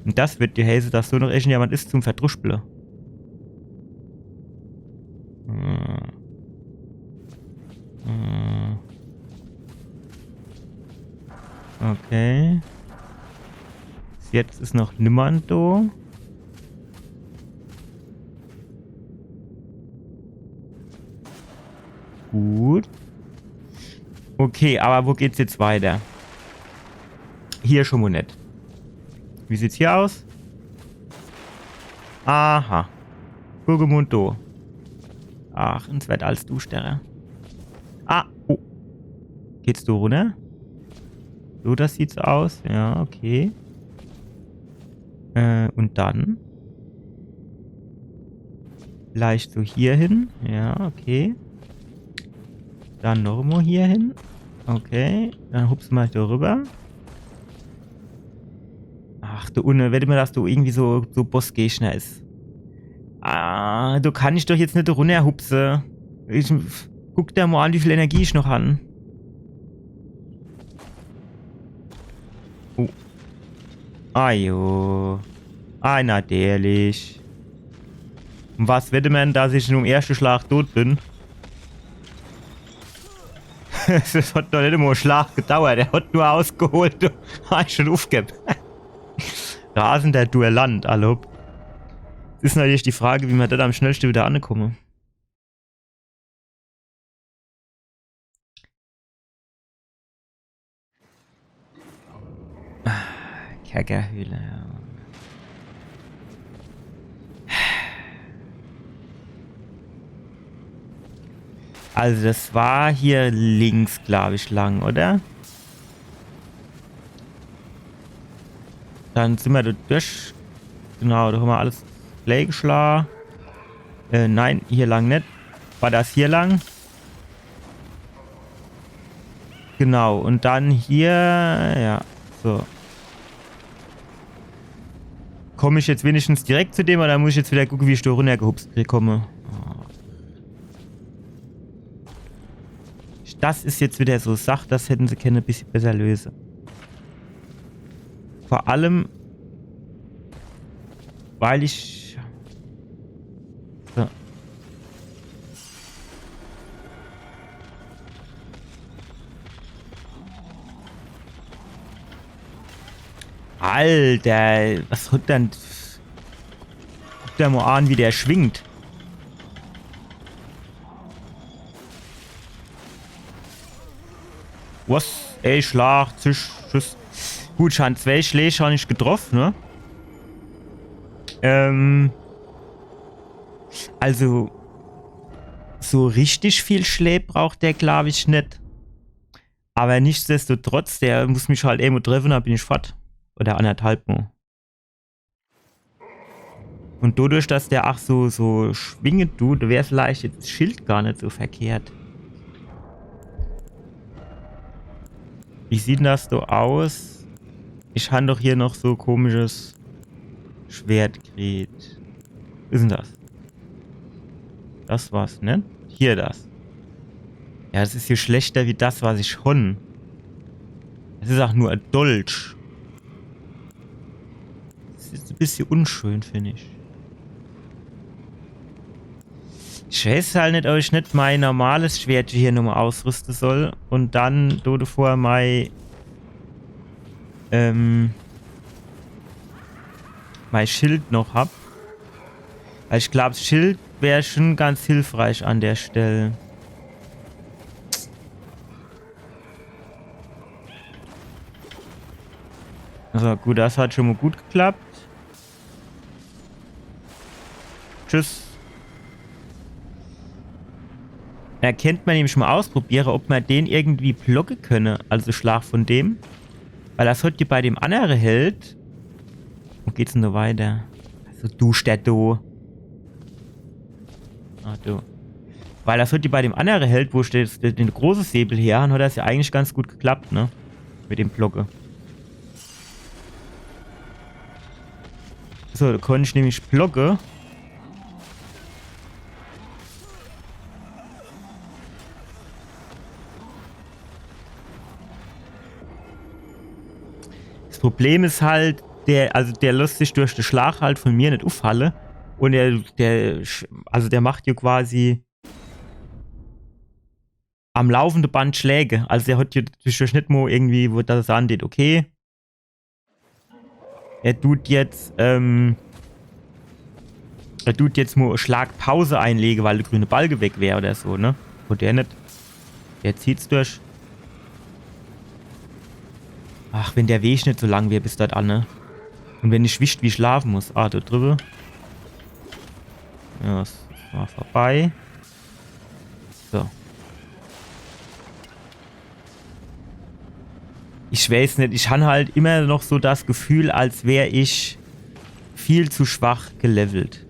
Und das wird die Häse, dass do noch irgendjemand is zum Verdruschble. Hm. Hm. Okay. Bis jetzt is noch niemand do. Gut. Okay, aber wo geht's jetzt weiter? Hier schon mo net. Wie sieht's hier aus? Aha. Guck mo do. Ach, es wird alles duschderer. Ah, oh. Geht's do runner? So, das sieht's aus. Ja, okay. Äh, und dann? Vielleicht so hier hin. Ja, okay. Dann noch mo hier hin. Okay, dann hupse mer do rüber. Ach, do unne, wette mer, dass do irgendwie so, so Bossgegner is. Ah, do kann ich doch jetzt net runnerhupse. Ich, guck der mo an, wie viel Energie ich noch han. Ah jo. Ah, natürlich. Und was wette mer, dass ich nur im erschte Schlag tot bin? Das hat doch net immer en Schlag gedauert. Er hat nur ausgeholt. Hab ich schon ufgebb. Rasender Duellant, allhopp. Is natürlich die Frage, wie mer do am schnellste wieder ankomme. Kerkerhöhle, ja. Also das war hier links, glaub ich, lang, oder? Dann sin mer do durch. Genau, do hammer alles gleich geschla. Äh, nein, hier lang net. War das hier lang? Genau, und dann hier, ja, so. Komm ich jetzt wenigstens direkt zu dem, oder muss ich jetzt wieder gucke, wie ich do runnergehupst komme? Oh. Das is jetzt wieder so Sach, das hätten se kenne e bissje besser löse. Vor allem, weil ich... So. Alter, was hat denn... Guck der mo an, wie der schwingt. Was? Ey, Schlag, Zisch, Schuss. Gut, ich han zwei Schläg han ich getroff, ne? Ähm, also, so richtig viel Schläg braucht der, glaub ich, net. Aber nichtsdestotrotz, der muss mich halt emol treffe, dann bin ich fort. Oder anderthalb Mo. Und dodurch, dass der ach so, so schwinge dut, wär vielleicht jetzt das Schild gar net so verkehrt. Wie sieht denn das do aus? Ich han doch hier noch so komisches Schwert gekriegt. Was is denn das? Das war's, ne? Hier das. Ja, das is hier schlechter wie das, was ich han. Das is ach nur e Dolch. Das is e bissje unschön, find ich. Ich weiß halt net, ob ich net mein normales Schwert hier nochmal ausrüste soll und dann do devor mein, ähm, mein Schild noch hab. Weil ich glaub, das Schild wär schon ganz hilfreich an der Stelle. So, gut, das hat schon mal gut geklappt. Tschüss. Da kennt man nämlich mal ausprobiere, ob man den irgendwie blocke könne. Also Schlag von dem. Weil das hat ja bei dem andere Held. Wo geht's denn da weiter? Also du, Städto. Ah, du. Weil das hat ja bei dem andere Held, wo ich das, den große Säbel her, hat das ja eigentlich ganz gut geklappt, ne? Mit dem Blocke. So, da konnt ich nämlich blocke. Das Problem is halt, der, also der lässt sich durch den Schlag halt von mir net uffalle. Und der, der, sch- also der macht ja quasi am laufenden Band Schläge. Also der hat ja zwischendurch net mal irgendwie, wo das angeht, okay. Er tut jetzt, ähm, er tut jetzt mal Schlagpause einlege, weil der grüne Balke weg wär oder so, ne? Und der net. Der zieht's durch. Ach, wenn der Weg net so lang wär bis dort an, ne? Und wenn ich wisst, wie ich schlafe muss. Ah, da drüber. Ja, es war vorbei. So. Ich weiß net, ich han halt immer noch so das Gefühl, als wär ich viel zu schwach gelevelt.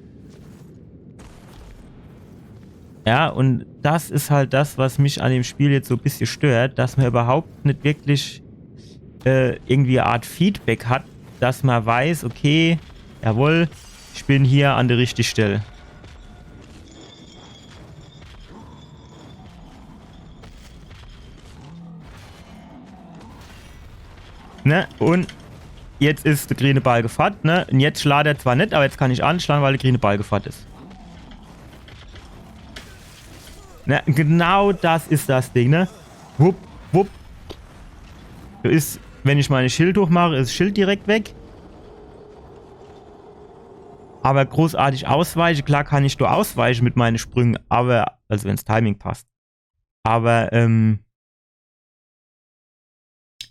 Ja, und das is halt das, was mich an dem Spiel jetzt so e bissje stört, dass man überhaupt net wirklich äh, irgendwie e Art Feedback hat, dass man weiß, okay, jawohl, ich bin hier an der richtigen Stelle. Ne? Und Jetzt is de grüne Balke fort, ne? Un jetzt schlaat er zwar net, awwer jetzt kann ich anschlage, weil de grüne Balke fort is. Ne, genau das is das Ding, ne? Wupp, wupp. Do is, wenn ich mei Schild hochmach, is Schild direkt weg. Awwer großartig ausweiche, klar kann ich do ausweiche mit meine Sprünge, awwer, also wenn's Timing passt. Awwer, ähm,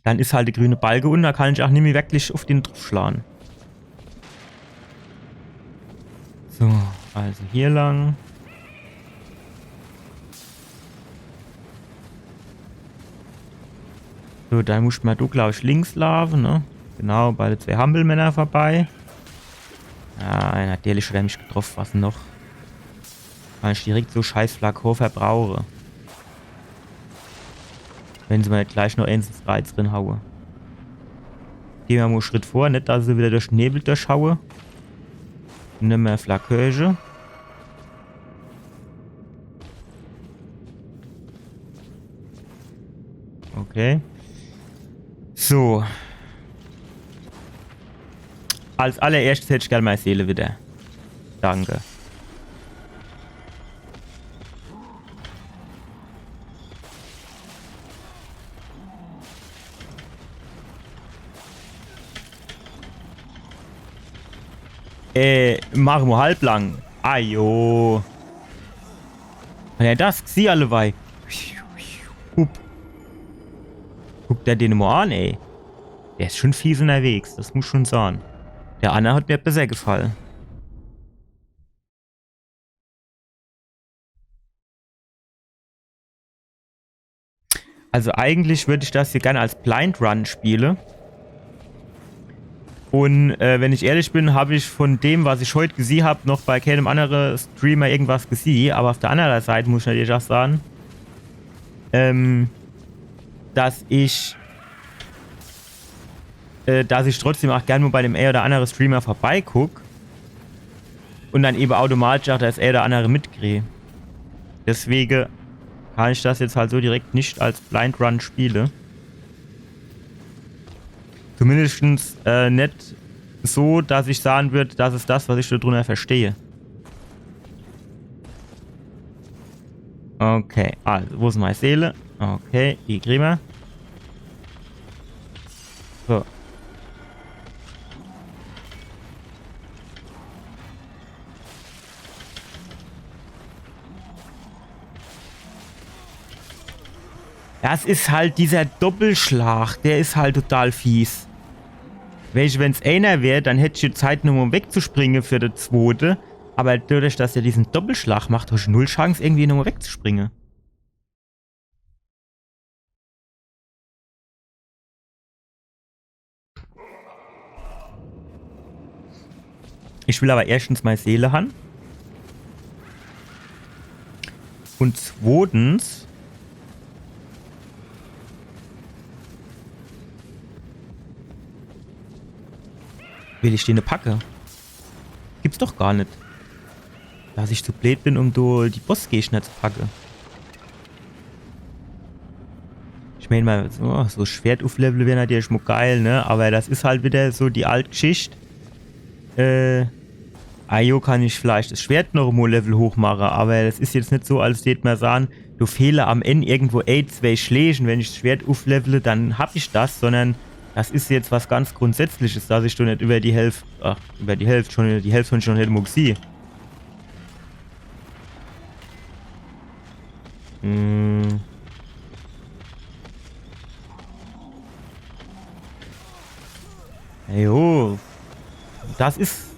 dann is halt de grüne Balke un do kann ich ach nimmi wirklich uff den druffschlage. So, also hier lang. So, dann muss mer do, glaab ich, links laafe, ne? Genau, bei de zwee Hampelmänner vorbei. Ja, natürlich hat er mich getroff, was noch? Kann ich direkt so scheiß Flakon verbrauche. Wenn se mer net gleich noch eens ins Kreiz drin haue. Geh mer mo en Schritt vor, net, dass se wieder durch de Nebel durchhaue. Nimm mer Flaköche. Okay. So. Als allererschtes hätt ich gern mei Seele wieder. Danke. Äh, mach mo halblang. Ajo. Hat er das gesieh, allewei? Hup. Guck der den mo an, ey. Der is schon fies unnerwegs, das muss schon sahn. Der anner hat mer besser gefalle. Also eigentlich würd ich das hier gern als Blind Run spiele. Un, äh, wenn ich ehrlich bin, hab ich von dem, was ich heut gesieh hab, noch bei keinem annere Streamer irgendwas gesieh. Awwer uff der annere Seit muss ich natürlich ach sahn, ähm, dass ich äh, dass ich trotzdem ach gern mo bei dem ein oder annere Streamer vorbeiguck un dann ewe automatisch ach das ein oder annere mitkrie. Deswege kann ich das jetzt halt so direkt net als Blind Run spiele. Zumindestens, äh, net so, dass ich sahn würd, das is das, was ich do drunner versteh. Okay, also, wo is mei Seele? Okay, die krie mer. So. Das is halt dieser Doppelschlag, der is halt total fies. Weescht, wenn's eener wär, dann hätt ich die Zeit, nommo wegzuspringe für de zwote. Awwer dadurch, dass er diesen Doppelschlag macht, hab ich null Chance, irgendwie nommo wegzuspringe. Ich will awwer erschtens mei Seele han. Un zwotens will ich dene packe. Gibt's doch gar net. Dass ich zu bleed bin, um do die Bossgegner zu packe. Ich meen mo, so, so Schwert ufflevle wär natürlich mo geil, ne? Awwer das is halt wieder so die alt Gschicht. Äh, ajo, kann ich vielleicht das Schwert noch mo Level hoch mache, awwer das is jetzt net so, als dät mer sahn, do fehle am Enn irgendwo ein, zwee Schläg, un wenn ich das Schwert ufflevle, dann hab ich das, sondern das is jetzt was ganz Grundsätzliches, dass ich do net über die Hälft, ach, über die Hälft schon, die Hälft schon net mo gesieh. Hm. Jo. Das is.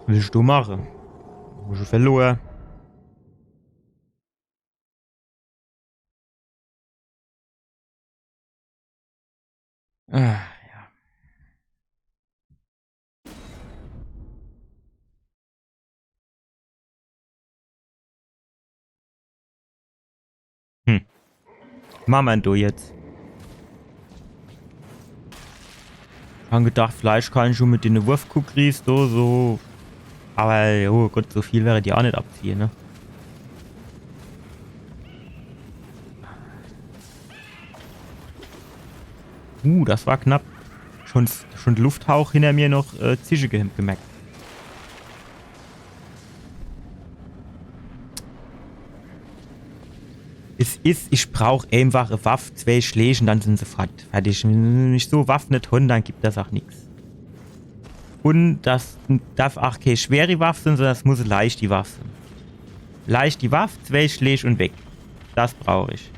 Willsch du mache? Hab ich verlor. Ah, ja. Hm. Mache mer do jetzt. Han gedacht, vielleicht kann ich schon mit dene Wurfkukris do so. Awwer, oh Gott, so viel werre die ach net abziehe, ne? Uh, das war knapp. Schon, schon Lufthauch hinter mir noch äh, Zische ge gemerkt. Es is, ich brauch einfach e Waff, zwei Schläg und dann sind se fort. Fertig. Wenn ich so Waff net hon, dann gibt das auch nix. Und das darf auch keine schwere Waff sein, sondern es muss e leichti Waff sein. Leichti Waff, zwei Schläg und weg. Das brauch ich.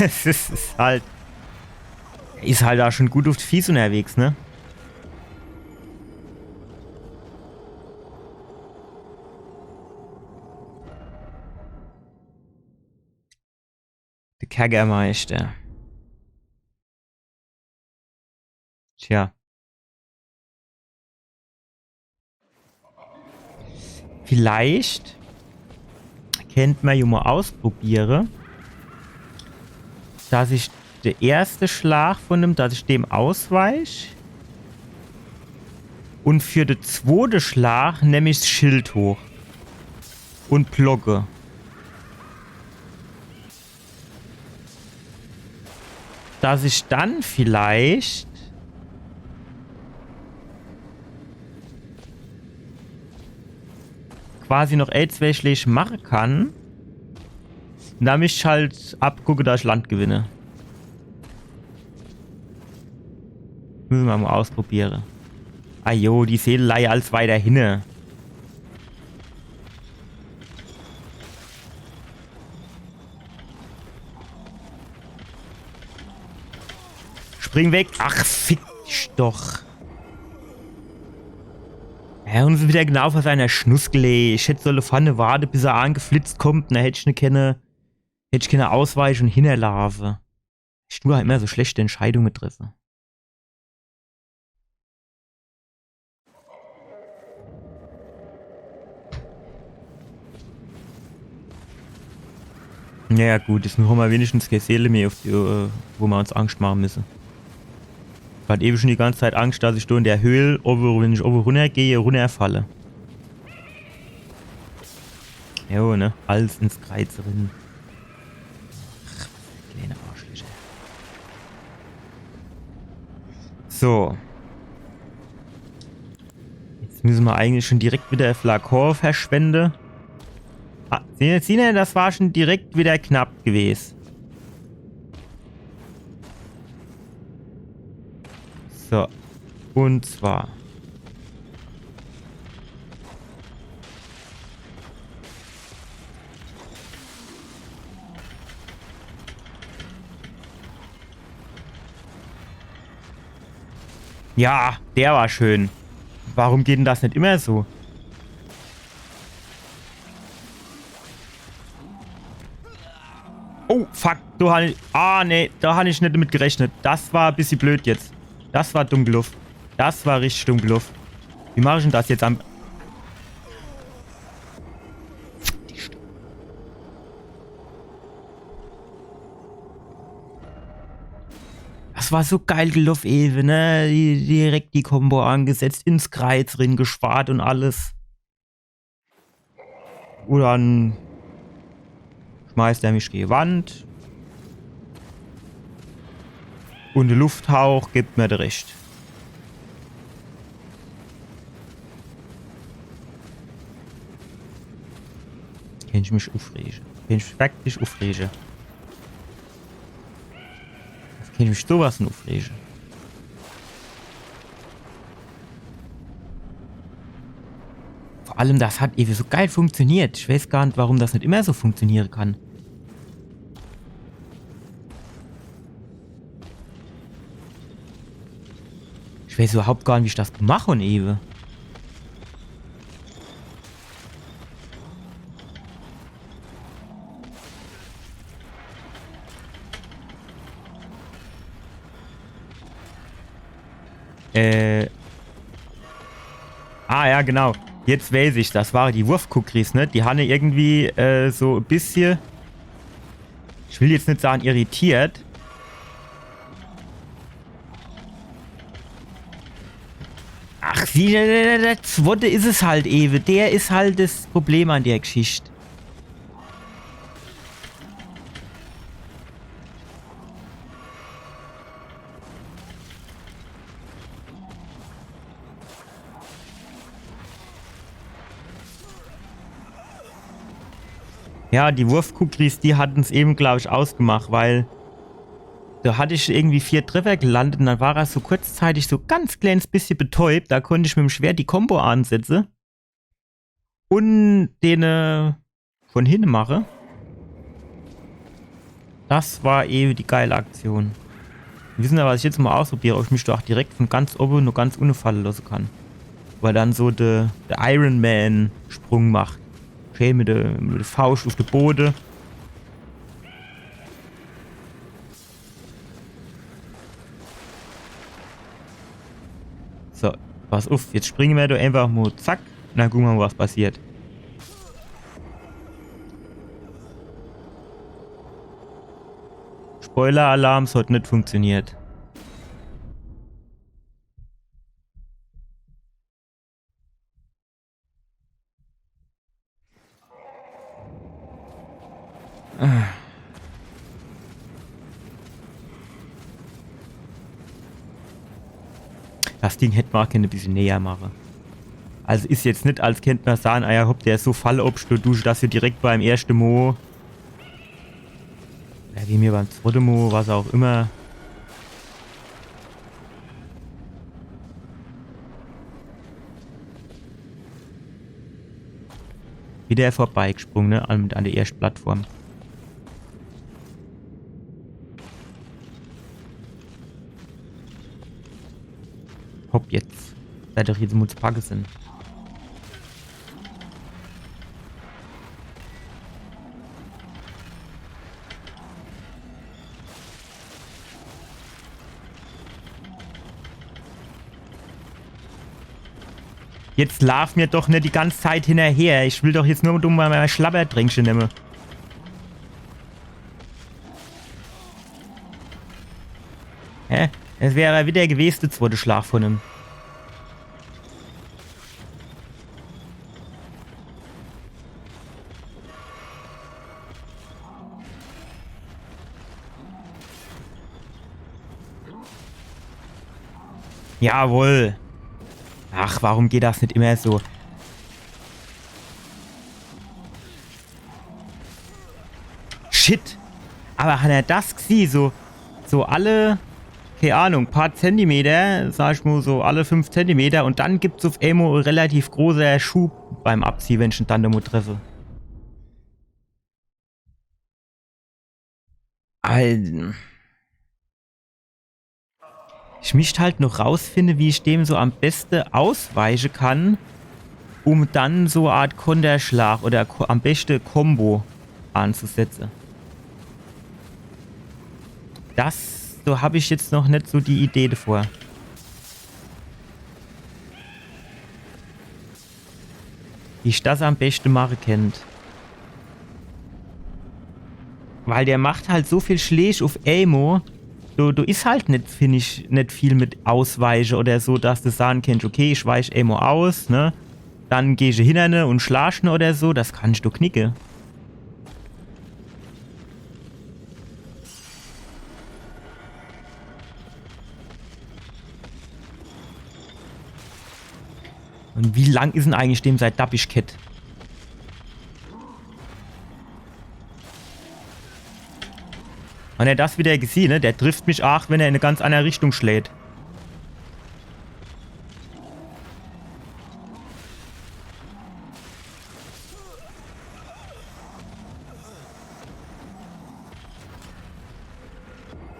Es is, is halt. Is halt da schon gut auf die Fieß unterwegs, ne? De Kerkermeister. Tja. Vielleicht kennt mer jo mo ausprobiere, dass ich de erste Schlag von dem, dass ich dem ausweich. Und für de zwote Schlag nemm ich's Schild hoch. Und blocke. Dass ich dann vielleicht quasi noch ein, zwei Schläg mache kann. Und dann mich halt abgucke, dass ich Land gewinne. Müsse mer mo ausprobiere. Ah jo, die Seele lei als weiter hinne. Spring weg. Ach, fick dich doch. Ja, und wieder genau vor seiner Schnuss gele-. Ich hätt solle vorne warte, bis er angeflitzt kommt. Und da hätt ich ne kenne, hätt ich kenne ausweiche und hinnerlaufe. Ich du halt immer so schlechte Entscheidunge treffe. Naja, gut, jetzt hommer wenigstens kee Seele mehr, auf die, äh, wo mer uns Angst mache müsse. Ich hat ewe schon die ganze Zeit Angst, dass ich do in der Höhl, owe, wenn ich owe runnergehe, runnerfalle. Jo, ne? Alles ins Kreiz rin. Ach, kleine Arschlöcher. So. Jetzt müsse mer eigentlich schon direkt wieder Flakon verschwende. Ah, siehn, siehn, das war schon direkt wieder knapp gewes. So. Und zwar. Ja, der war schön. Warum geht denn das net immer so? Oh, fuck. Do han ich, ah, nee, do han ich net mit gerechnet. Das war e bissje blöd jetzt. Das war dumm geluff. Das war richtig dumm geluff. Wie mach ich denn das jetzt am... Das war so geil geluff ewe, ne? Die, direkt die Combo angesetzt, ins Kreiz rin geschwart und alles. Und dann schmeißt er mich gege Wand. Und de Lufthauch gibt mer de Rescht. Kennt ich mich uffrege. Kennt ich mich wirklich uffrege. Kennt ich mich sowas von uffrege. Vor allem, das hat ewe so geil funktioniert. Ich weiß gar net, warum das net immer so funktioniere kann. Ich weiß überhaupt gar net, wie ich das gemach hon ewe. Äh. Ah, ja, genau. Jetzt weiß ich, das ware die Wurfkukris, ne? Die hanne irgendwie, äh, so e bissje, ich will jetzt net sage, irritiert. Ach, Sieh, der, der, der Zwotte is es halt ewe. Der is halt das Problem an der Geschicht. Ja, die Wurfkugris, die hatten's ewe, glaub ich, ausgemacht, weil do hatt ich irgendwie vier Treffer gelandet un dann war er so kurzzeitig so ganz kleines bissje betäubt. Do konnt ich mit'm Schwert die Combo ansetze un den, äh, von hinne mache. Das war ewe die geile Aktion. Wissener, was ich jetzt mol ausprobier, ob ich mich do ach direkt von ganz owwe no ganz unne falle losse kann. Weil dann so de, de Iron Man Sprung macht. Schön mit de, mit de Fauscht uff de Bode. So, pass uff, jetzt springe mer do einfach mol, zack. Na, gucke mer mol, was passiert. Spoiler-Alarm, es hat net funktioniert. Das Ding hätt mer ach kenne bissje näher mache. Also is jetzt net, als kennt mer sahn, ah ja, hopp, der is so fallobscht, do dusche das jo direkt beim erschte Mo. Ja, wie mir beim zwotte Mo, was auch immer. Wieder vorbeigesprung, ne? An, an der erschte Plattform. Hopp jetzt. Seit doch jetzt mol zu packe sin. Jetzt laaf mir doch net die ganze Zeit hinnerher. Ich will doch jetzt nur dumm mol mei Schlabbertränkche nemme. Hä? Es wär awwer wieder gewese, de zwotte Schlag von em. Jawohl. Ach, warum geht das net immer so? Shit. Awwer hat er das gesieh? So, so alle, kee Ahnung, paar Zentimeter, sag ich mol so alle fünf Zentimeter un dann gibt's uff emol relativ großer Schub beim Abziehe, wenn ich en dann emol treffe. Al- Ich misst halt noch rausfinde, wie ich dem so am beste ausweiche kann, um dann so e Art Konterschlag oder Ko-, am beste Combo anzusetze. Das, so hab ich jetzt noch net so die Idee davor. Wie ich das am beste mache kennt. Weil der macht halt so viel Schläg uff emol. Do, do is halt net, find ich, net viel mit Ausweiche oder so, dass de sahn kennst, okay, ich weich emol aus, ne? Dann geh ich hinnerne un schlaasch ne oder so, das kann ich doch knicke. Un wie lang is en eigentlich dem sei Dappischkett? Hat er das wieder gesieh, ne? Der trifft mich aach, wenn er in e ganz anner Richtung schläht.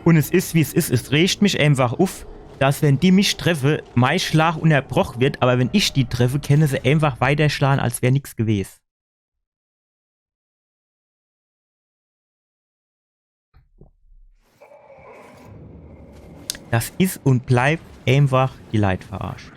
Un es is, wie es is. Es regt mich einfach uff, dass, wenn die mich treffe, mei Schlach unnerbroch wird, awwer wenn ich die treffe, kenne se einfach weiterschlahn, als wär nix gewes. Das is un bleibt einfach die Leit verarscht.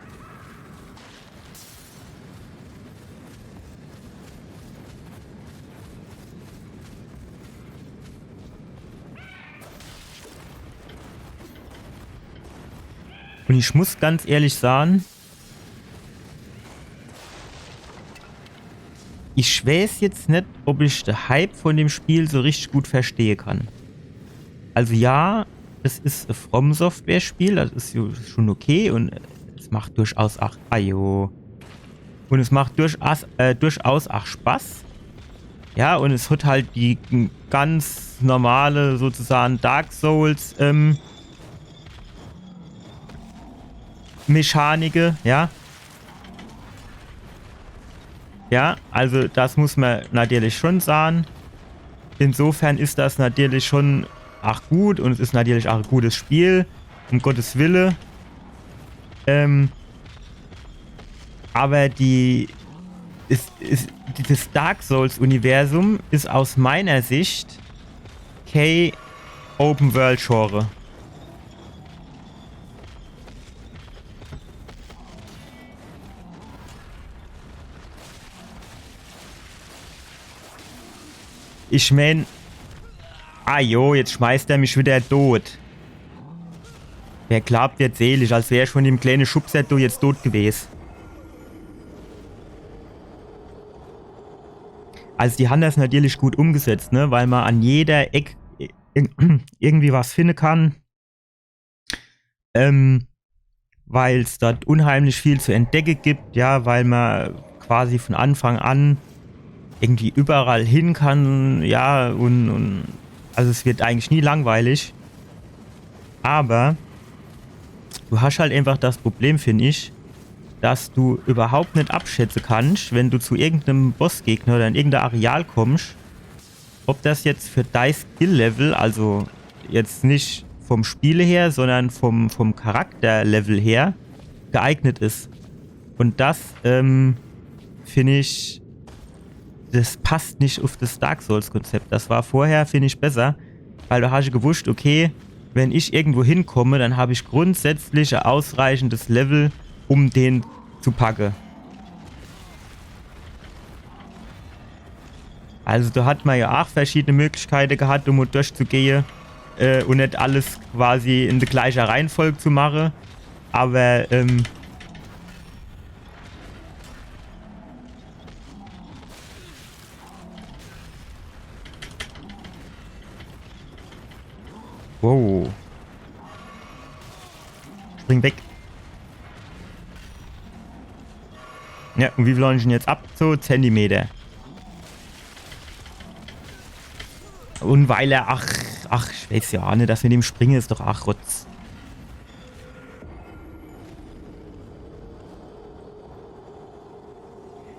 Un ich muss ganz ehrlich sahn, Ich weiß jetzt net, ob ich de Hype von dem Spiel so richtig gut verstehe kann. Also ja, es is e From Software Spiel, das is jo schon okay un es macht durchaus ach, ajo. Un es macht durchaus, äh, durchaus ach Spaß. Ja, un es hat halt die ganz normale sozusagen Dark Souls, ähm, Mechanike, ja. Ja, also das muss mer natürlich schon sagen. Insofern is das natürlich schon ach gut un es is natürlich ach e gutes Spiel, um Gottes Wille. Ähm, aber die, is, is, das Dark Souls Universum is aus meiner Sicht kee Open World Genre. Ich mein, ah jo, jetzt schmeißt er mich wieder tot. Wer glaubt, wird selig, als wär ich von dem kleine Schubser do jetzt tot gewes. Also die han das natürlich gut umgesetzt, ne? Weil man an jeder Eck ir- irgendwie was finde kann. Ähm, weil's dort unheimlich viel zu entdecke gibt, ja, weil man quasi von Anfang an irgendwie überall hin kann, ja, un, un also es wird eigentlich nie langweilig. Aber du hasch halt einfach das Problem, find ich, dass du überhaupt net abschätze kannsch, wenn du zu irgendeinem Bossgegner oder in irgendein Areal kommsch, ob das jetzt für dei Skill-Level, also jetzt nicht vom Spiele her, sondern vom, vom Charakter-Level her, geeignet is. Un das, ähm, find ich, das passt nicht auf das Dark Souls-Konzept. Das war vorher, find ich, besser, weil du hasch gewusst, okay, wenn ich irgendwo hinkomme, dann hab ich grundsätzlich e ausreichendes Level, um den zu packe. Also da hat man ja auch verschiedene Möglichkeiten gehabt, um durchzugehen, äh, und nicht alles quasi in der gleichen Reihenfolge zu machen. Aber, ähm, wow. Spring weg. Ja, und wie viel hab ich denn jetzt ab? So, Zentimeter. Und weil er, ach, ach, ich weiß ja auch nicht, das mit dem Springen ist doch, ach, Rotz.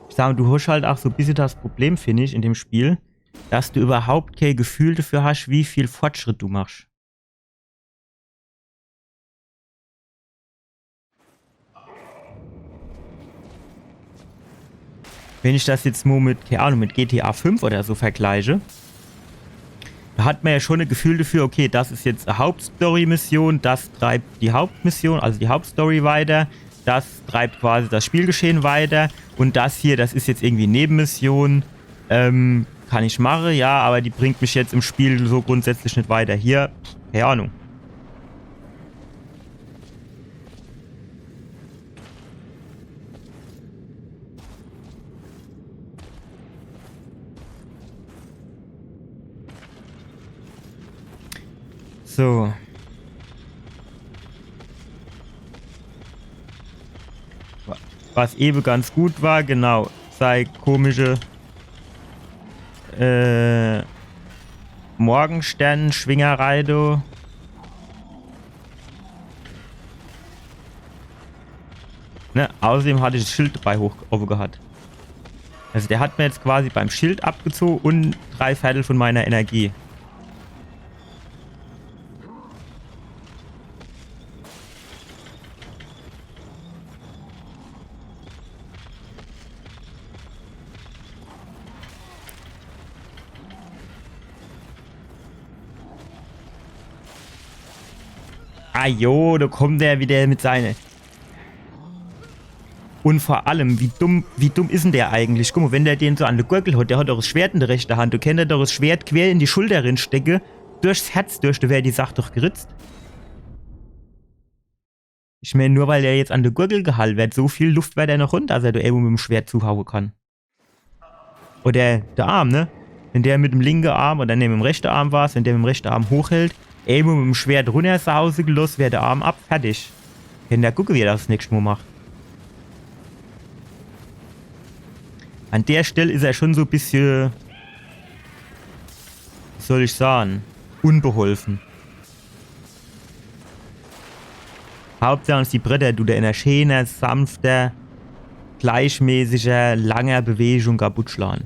Ich sag, du hast halt auch so ein bisschen das Problem, finde ich, in dem Spiel, dass du überhaupt kein Gefühl dafür hast, wie viel Fortschritt du machst. Wenn ich das jetzt mal mit, keine Ahnung, mit G T A fünf oder so vergleiche, da hat man ja schon ein Gefühl dafür, okay, das ist jetzt eine Hauptstory-Mission, das treibt die Hauptmission, also die Hauptstory weiter, das treibt quasi das Spielgeschehen weiter und das hier, das ist jetzt irgendwie Nebenmission, ähm, kann ich machen, ja, aber die bringt mich jetzt im Spiel so grundsätzlich nicht weiter. Hier, keine Ahnung. So. Wa-, was eben ganz gut war, genau, sei komische, äh, Morgenstern-Schwingerei, du. Ne, außerdem hatte ich das Schild dabei hoch oben gehabt. Also der hat mir jetzt quasi beim Schild abgezogen und drei Viertel von meiner Energie. Ah jo, da kommt er wieder mit seine. Und vor allem, wie dumm, wie dumm ist denn der eigentlich? Guck mal, wenn der den so an der Gurgel hat, der hat doch das Schwert in der rechten Hand, du kennst doch das Schwert quer in die Schulter rinstecke, durchs Herz durch, da wär die Sach doch geritzt. Ich mein, nur weil er jetzt an der Gurgel gehalten wird, so viel Luft wird er noch runter, dass er da irgendwo mit dem Schwert zuhauen kann. Oder de Arm, ne? Wenn der mit dem linke Arm, oder ne, mit dem rechte Arm war's, wenn der mit dem rechte Arm hochhält, emol mit dem Schwert runnersause geloss, wär de Arm ab, fertig. Kennt er gucke, wie er das nächschte Mol macht. An der Stell is er schon so e bissje, wie soll ich sage, unbeholfe. Hauptsach die Bretter dut er in ner scheener, sanfter, gleichmäßiger, langer Bewegung kaputt schlage.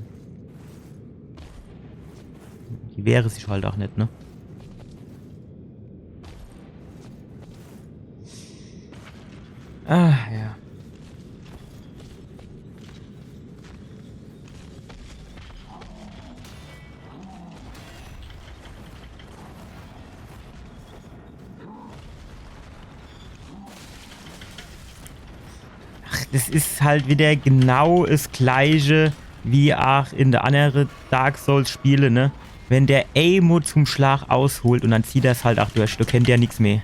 Die wehre sich halt ach net, ne? Ah, ja. Ach, das is halt wieder genau das Gleiche wie ach in de annere Dark Souls Spiele, ne? Wenn der emol zum Schlag ausholt und dann zieht er's halt ach durch, do kennt der nix mehr.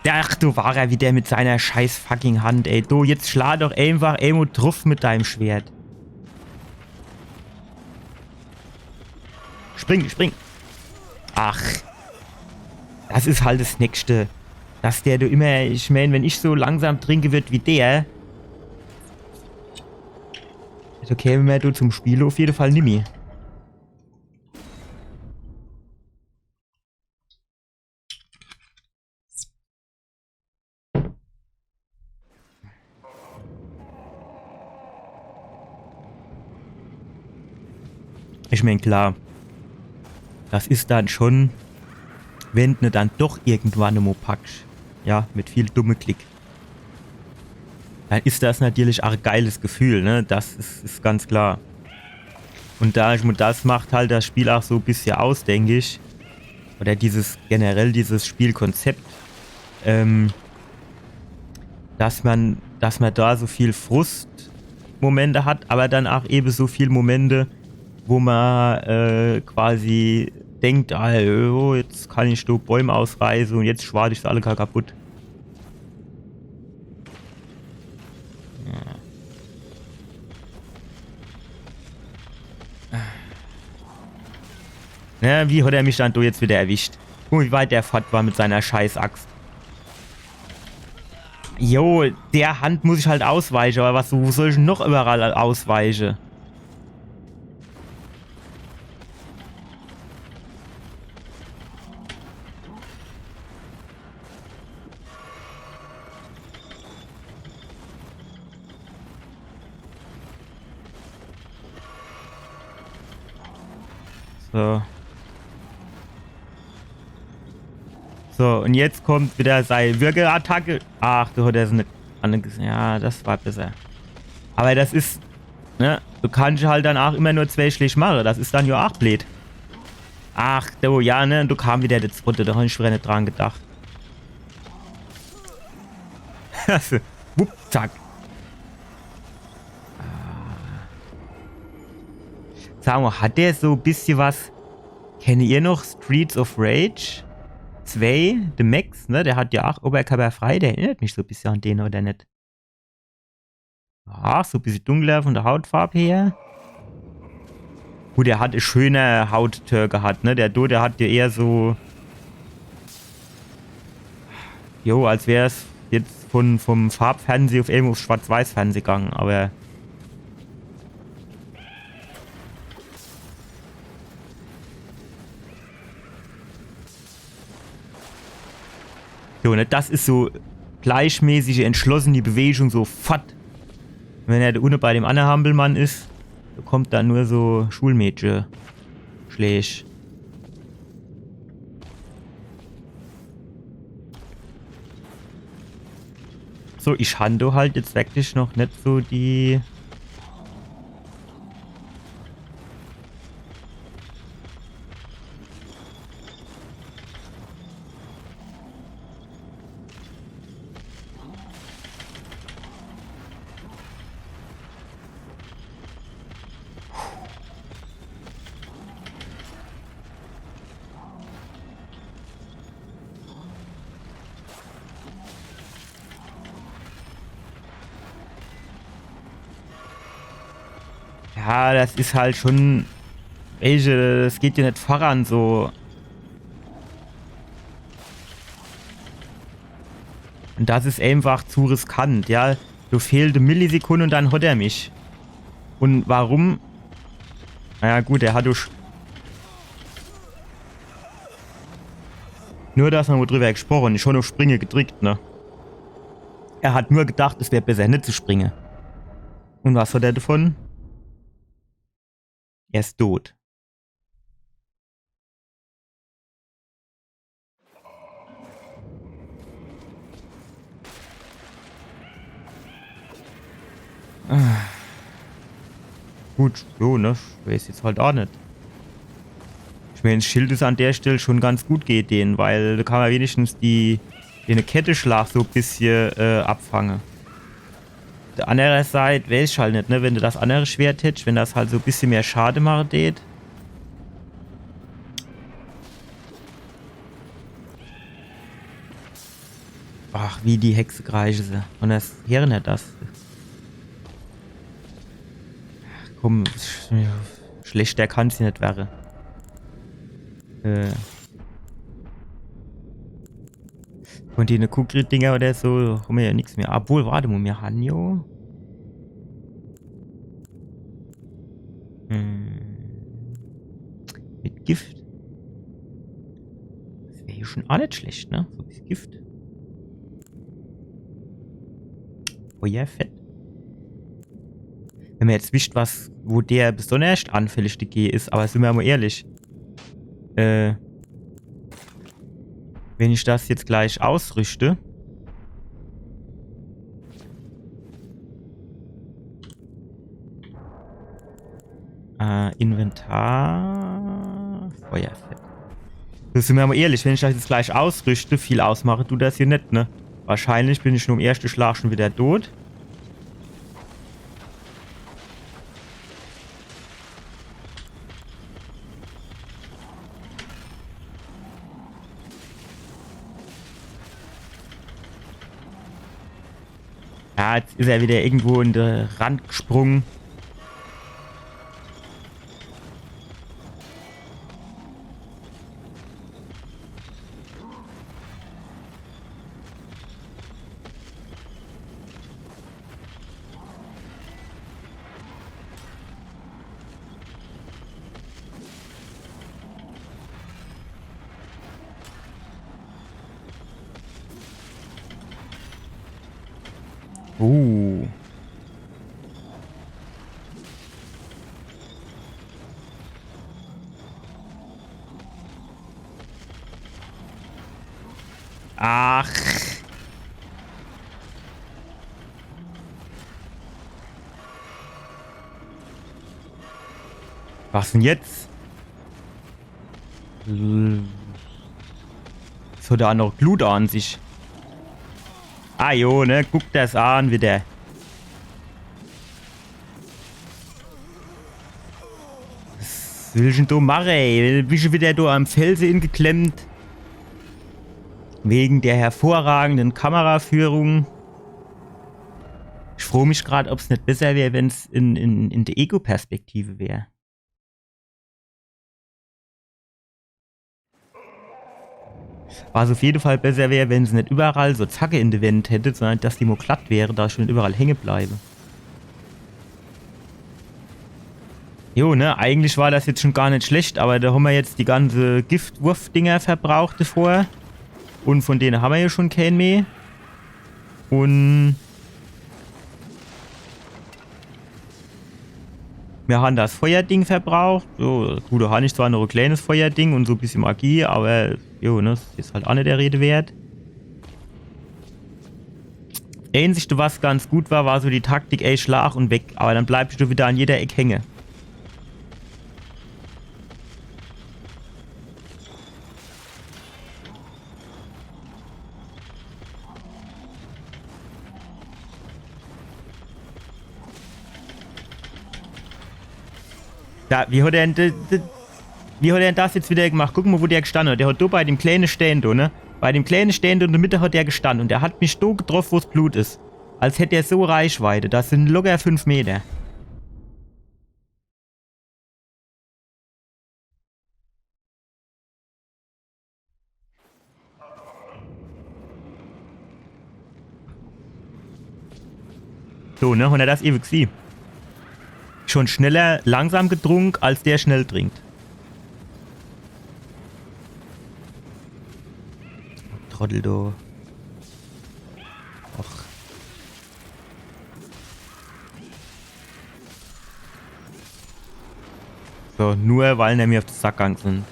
Ach, do war er wieder mit seiner scheiß fucking Hand, ey. Du, jetzt schlag doch einfach emol druff mit deinem Schwert. Spring, spring. Ach. Das is halt das Nächste. Dass der do immer, ich mein, wenn ich so langsam trinke würd wie der, so käme mer do zum Spiele auf jede Fall nimmi. Ich mein, klar, das is dann schon, wenn du dann doch irgendwann emol packst, ja, mit viel dumme Klick, dann is das natürlich ach e geiles Gefühl, ne? Das is, is ganz klar. Und da, ich, das macht halt das Spiel ach so e bissje aus, denk ich. Oder dieses, generell dieses Spielkonzept, ähm, dass man, dass man da so viel Frustmomente hat, aber dann ach eben so viel Momente, wo man, äh, quasi denkt, ah, oh, jetzt kann ich do Bäume ausreiße und jetzt schwade ich se alle gar kaputt. Ja. Ja, wie hat er mich dann do jetzt wieder erwischt? Guck, wie weit der fort war mit seiner Scheißaxt. Jo, der Hand muss ich halt ausweiche, aber was, wo soll ich denn noch überall ausweiche? So. So, und jetzt kommt wieder sei Würgeattacke. Ach, du hattest net anne-, ja, das war besser. Aber das is, ne, du kannst halt dann ach immer nur zwei Schläg mache. Das is dann jo ach bleed. Ach, du, ja, ne, do kam wieder der zwotte, do hab ich wieder net dran gedacht. Wupp, zack. Ah. Sag mol, hat der so e bissje was? Kennt ihr noch Streets of Rage zwei? De Max, ne? Der hat jo ach Oberkörper frei, der erinnert mich so e bissje an den, oder net? Ah, so e bissje dunkler von der Hautfarb her. Gut, der hat e schöner Hautton gehat, ne? Der do, der hat jo eher so, jo, als wär's jetzt von, vom Farbfernseh auf emol auf Schwarz-Weiß-Fernseh gegange, aber so, ne, das is so gleichmäßige, entschlossene Bewegung, so fort. Wenn er do unne bei dem annere Hampelmann is, do kommt dann nur so Schulmädche-Schläg. So, ich han do halt jetzt wirklich noch net so die Ja, das is halt schon, weesche, das geht jo net voran so. Un das is einfach zu riskant, ja. Do fehlt e Millisekunde un dann hot er mich. Un warum? Naja, gut, er hat doch sch-, nur, dass mer mo drüber gesproche, schon uff Springe gedrickt, ne? Er hat nur gedacht, es wär besser, net zu springe. Un was hat er davon? Er is tot. Ah. Gut, jo, ne? Weeß jetzt halt aa net. Ich meen, 's Schild is an der Stell schon ganz gut gege den, weil do kann mer wenigstens die, den Ketteschlag so e bissje, äh, abfange. Uff der annere Seit weeß ich halt net, ne? Wenn do das annere Schwert hättsch, wenn das halt so e bissje mehr Schade mache tät. Ach, wie die Hexe kreische se. Un das Hirn hat das. Ach, komm, sch-, schlechter kann's jo net werre. Äh. Un die Kukri-Dinger oder so, hommer jo nix mehr. Obwohl, wart mo, mir han jo. Hm. Mit Gift. Das wär jo schon aa net schlecht, ne? So e bissje Gift. Feuerfett. Wenn mer jetzt wisst, was, wo der besonders anfällig dege is, awwer sin mer mo ehrlich, äh, wenn ich das jetzt gleich ausrüschte, äh, Inventar, Feuerfett. Do sin mer mo ehrlich, wenn ich das jetzt gleich ausrüschte, viel ausmache dut das jo net, ne? Wahrscheinlich bin ich no'm erschte Schlag schon widder tot. Ja, jetzt is er widder irgendwo in de Rand gesprunge. Uh. Ach. Was denn jetzt? L-, so, do noch Glut an sich. Ah jo, ne? Guck das an widder. Was will ich denn do mache, ey? Bin ich widder do am Felse ingeklemmt. Wege der hervorragenden Kameraführung. Ich froo mich grad, ob's net besser wär, wenn's in, in, in de Ego-Perspektive wär. Was uff jede Fall besser wär, wenn se net überall so Zacke in de Wänd hätte, sondern dass die mo glatt wäre, dass ich net überall hänge bleibe. Jo, ne, eigentlich war das jetzt schon gar net schlecht, awwer do hommer jetzt die ganze Giftwurfdinger verbraucht defor. Un von dene hommer jo schon keen mehr. Un mir han das Feuerding verbraucht. So, gut, do han ich zwar noch e kleines Feuerding un so e bissje Magie, awwer, jo, ne, das is halt aa net der Rede wert. Äänzichste, was ganz gut war, war so die Taktik, ey, Schlag un weg. Awwer dann bleibscht du widder an jeder Eck hänge. Ja, wie hat er denn, d-, d-, wie hat er denn das jetzt widder gemacht? Guck mo, wo der gestanne hat. Der hat do bei dem kleine Stään do, ne? Bei dem kleine Stään do in de Mitte hat der gestanne un der hat mich do getroff, wo's Blut is. Als hätt er so Reichweite. Das sin locker fünf Meter. So, ne? Hunner das ewe gesieh? Schon schneller langsam getrunk, als der schnell trinkt. Trottel, du. Och. So, nur weil er mir auf de Sack gang sin.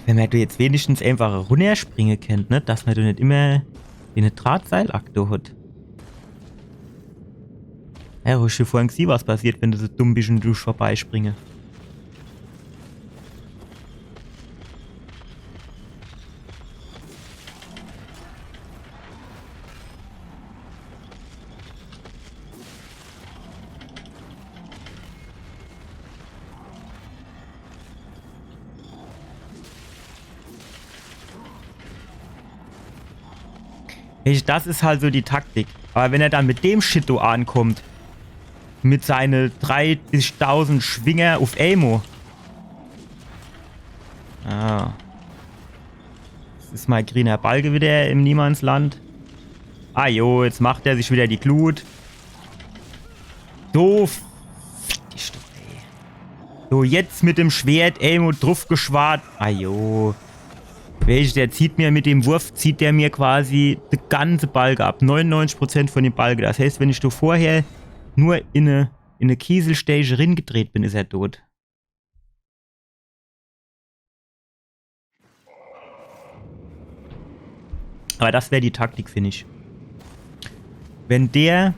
Wenn mer do jetzt wenigstens einfach runnerspringe kennt, ne? Dass mer do net immer wie e Drahtseilakt do hot. Ja, hoscht du vorhin gesieh, was passiert, wenn du so dumm bisch un dusch vorbeispringe? Ich, das is halt so die Taktik. Aber wenn er dann mit dem Shit do ankommt, mit seine dreißigtausend Schwinger uf emo. Ah. Jetzt is mei griener Balke wieder im Niemandsland. Ah jo, jetzt macht er sich wieder die Glut. So, fick dich doch, ey. So, jetzt mit dem Schwert emo drufgeschwart. Ah jo. Welch, der zieht mir mit dem Wurf, zieht der mir quasi de ganze Balke ab. Neunundneunzig Prozent von dem Balke. Das heißt, wenn ich do vorher nur in e, in e Kieselsteige ringedreht bin, is er tot. Aber das wär die Taktik, find ich. Wenn der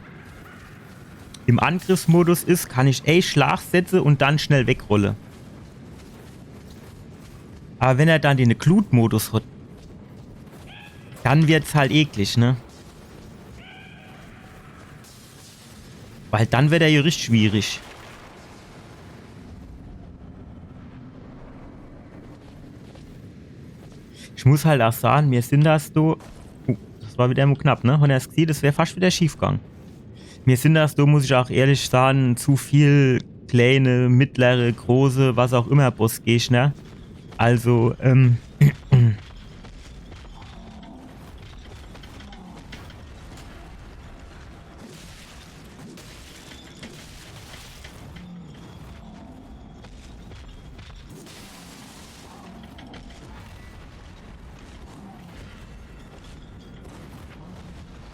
im Angriffsmodus is, kann ich e Schlag setze un dann schnell wegrolle. Aber wenn er dann den Glutmodus hat, dann wird's halt eklig, ne? Weil dann werd er jo richtig schwierig. Ich muss halt auch sagen, mir sind das do. Oh, das war wieder nur knapp, ne? Hunnert's gesieh, das wär fast wieder schief gang. Mir sind das do, muss ich auch ehrlich sagen, zu viel kleine, mittlere, große, was auch immer Bossgegner. Also, ähm,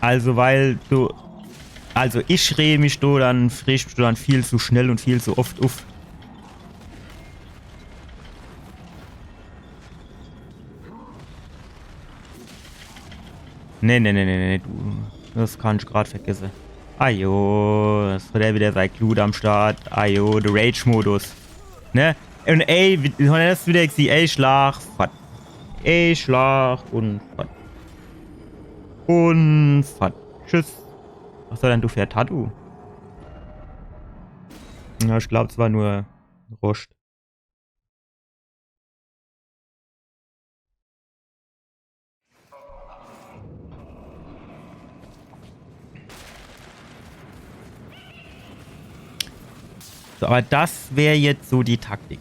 Also, weil du, also ich reg mich do dann, reg mich do dann viel zu schnell und viel zu oft uff. Nee, nee, nee, nee, nee, du. Das kann ich grad vergesse. Ajo, das hat er wieder sei Glut am Start. Ajo, de Rage-Modus. Ne? Und ey, wie, wie hat er das wieder gesieh? Ey, Schlag, fort. Ey, Schlag und fort. Und fort. Tschüss. Was soll denn du für ein Tattoo? Ja, ich glaub, es war nur Rost. So, aber das wär jetzt so die Taktik.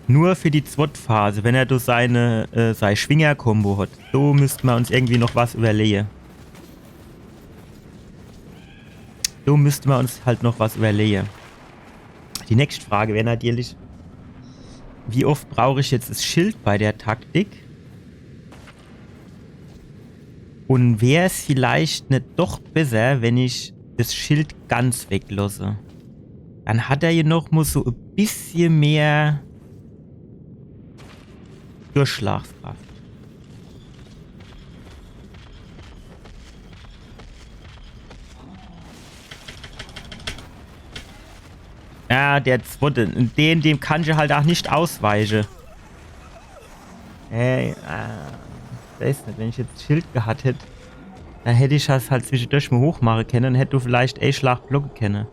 Nur für die zwett Phase, wenn er do seine, äh, sei Schwinger-Kombo hat, do müsst mer uns irgendwie noch was überlege. Do müsst mer uns halt noch was überlege. Die nächste Frage wär natürlich, wie oft brauch ich jetzt das Schild bei der Taktik? Und wär's vielleicht net doch besser, wenn ich das Schild ganz weglosse? Dann hat er ja noch mal so e bissje mehr Durchschlagskraft. Ja, der zwette. Den, dem kann ich halt auch net ausweiche. Ey, äh, ich weiß net, wenn ich jetzt Schild gehat hätt, dann hätt ich das halt zwischendurch mal hochmache kenne und hätt do vielleicht e Schlag blocke kenne.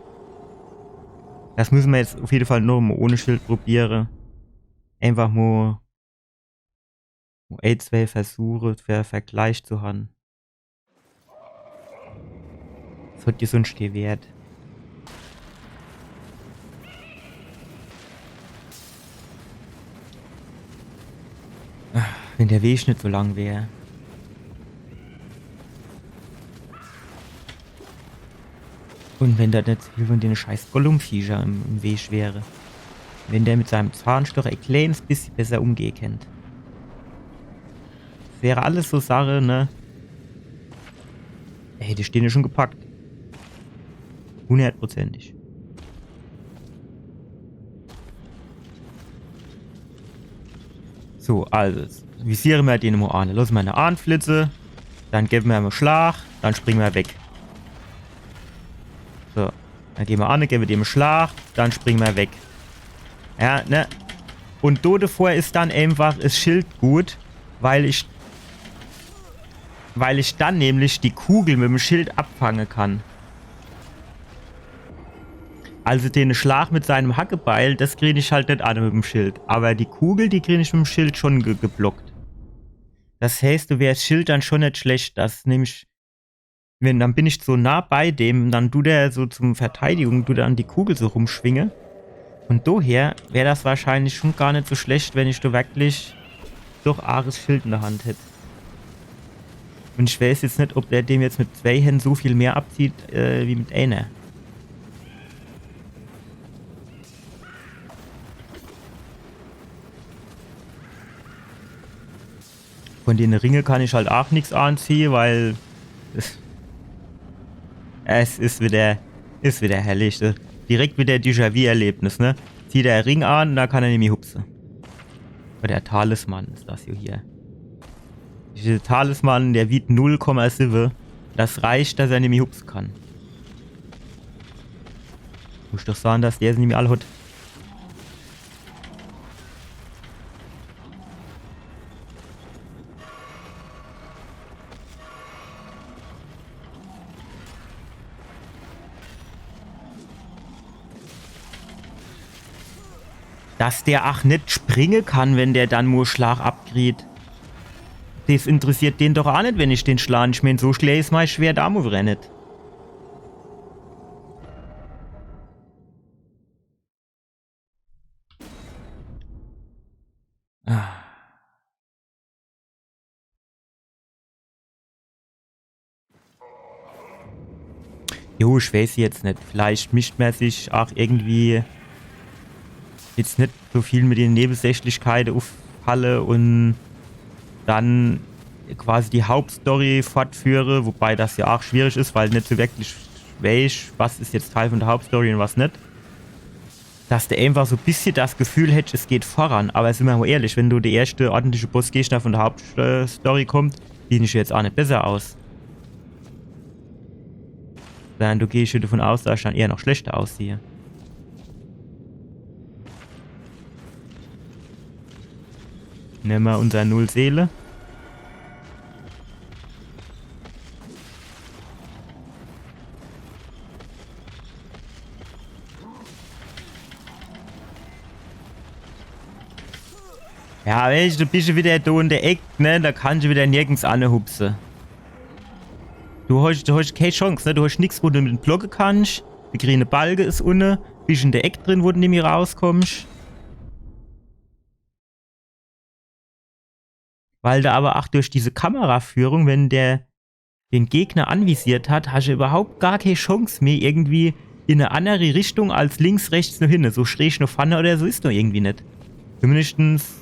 Das müsse mer jetzt auf jede Fall noch mal ohne Schild probiere. Einfach mal e, zwei Versuche für Vergleich zu han. Das hat dir sonst kee Wert. Wenn der Weg net so lang wär. Und wenn do net so viel von dene scheiß Gollum-Viecher im, im Weg wäre. Wenn der mit seinem Zahnstocher e kleines bissje besser umgehe kennt. Das wäre alles so Sache, ne? Ey, die stehen ja schon gepackt. Hundertprozentig. So, also, visiere mer den mo an. Losse mer ne anflitze. Dann gebe mer em e Schlag. Dann springe mer weg. So, dann geh mer an, gebe mer dem e Schlag. Dann springe mer weg. Ja, ne? Und do devor is dann einfach es Schild gut, weil ich, weil ich dann nämlich die Kugel mit em Schild abfange kann. Also den Schlag mit seinem Hackebeil, das krieg ich halt net an mit em Schild. Aber die Kugel, die krieg ich mit em Schild schon ge geblockt. Das heißt, do wär es Schild dann schon net schlecht. Das nämlich, wenn, dann bin ich so nah bei dem, dann dut der so zum Verteidigung, dut dann die Kugel so rumschwinge. Und doher wär das wahrscheinlich schon gar net so schlecht, wenn ich do wirklich doch ares Schild in der Hand hätt. Und ich weiß jetzt net, ob der dem jetzt mit zwei Händen so viel mehr abzieht, äh, wie mit einer. Von dene Ringe kann ich halt ach nix anziehe, weil es, es is wieder, is wieder herrlich. Ne? Direkt wieder Déjà-vu-Erlebnis, ne? Zieh der Ring an, do kann er nimmi hupse. Oder der Talisman is das jo hier. Dieser Talisman, der wiegt null Komma sieben. Das reicht, dass er nimmi hupse kann. Muss doch sage, dass der se nimmi all hot. Dass der ach net springe kann, wenn der dann mo Schlag abkriet. Das interessiert den doch ach net, wenn ich den schlan. Ich mein, so schwer is mei Schwert ach mo wieder net. Ah. Jo, ich weiß jetzt net. Vielleicht mischt mer sich ach irgendwie jetzt net so viel mit den Nebensächlichkeite uffalle und dann quasi die Hauptstory fortführe, wobei das ja ach schwierig is, weil net so wirklich weiß, was is jetzt Teil von der Hauptstory und was net. Dass du einfach so bissje das Gefühl hättsch, es geht voran. Aber sind mer mo ehrlich, wenn do der erschte ordentliche Bossgegner von der Hauptstory kommt, sieh ich jetzt ach net besser aus. Sondern do gehsch jo davon aus, dass ich dann eher noch schlechter aussehe. Nemme mer unser Null Seele. Ja, weescht, do bischt wieder do in der Eck, ne? Do kannsch wieder nirgends anhupse. Du hoscht, du hoscht kee Chance, ne? Du hoscht nix, wo du mit blocke kannsch. Der griene Balke is unne. Bischt in der Eck drin, wo du nimmi rauskommsch. Weil do aber ach durch diese Kameraführung, wenn der den Gegner anvisiert hat, hasche überhaupt gar kee Chance mehr, irgendwie in e annere Richtung als links, rechts no hinne. So schräg no vorne oder so is do irgendwie net. Zumindestens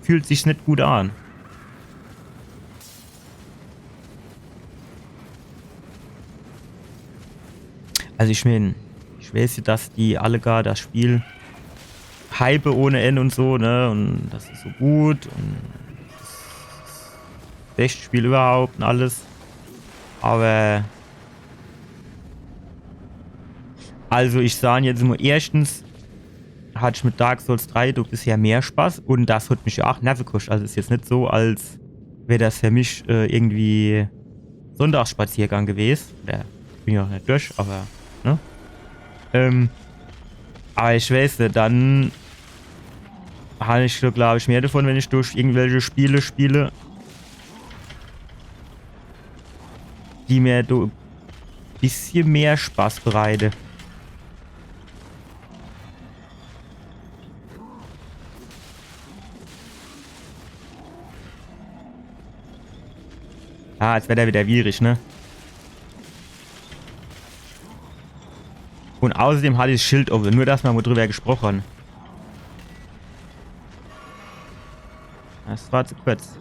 fühlt sich's net gut an. Also ich mein, ich weiß jo, dass die alle gar das Spiel hype ohne End und so, ne? Und das is so gut und das is das beste Spiel überhaupt und alles. Aber also ich sag jetzt mo, erschtens hatt ich mit Dark Souls drei doch bisher mehr Spaß und das hat mich jo ach Nerve gekoscht. Also is jetzt net so, als wär das für mich äh, irgendwie Sonntagsspaziergang gewes. Ja, ich bin jo noch net durch, aber, ne? Ähm, aber ich weiß net, dann hab ich so, glaub ich, mehr davon, wenn ich durch irgendwelche Spiele spiele, die mir do bissje mehr Spaß bereite. Ah, jetzt werd er wieder wierig, ne? Und außerdem hat er das Schild owwe, nur dass mer mol drüber gesproche han. Das war zu kurz.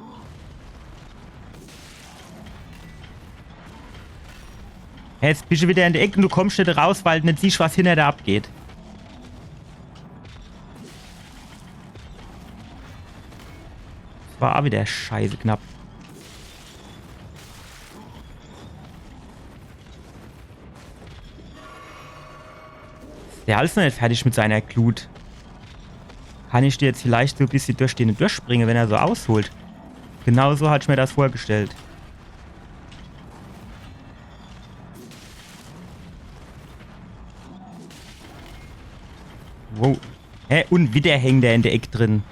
Jetzt bisch du wieder in der Eck und du kommsch net raus, weil du net siehsch, was hinter dir abgeht. Das war auch wieder scheiße knapp. Is der als noch net fertig mit seiner Glut? Kann ich dir jetzt vielleicht so e bissje durch den durchspringe, wenn er so ausholt? Genau so hat ich mir das vorgestellt. Wow. Hä? Und wieder hängt er in der Eck drin.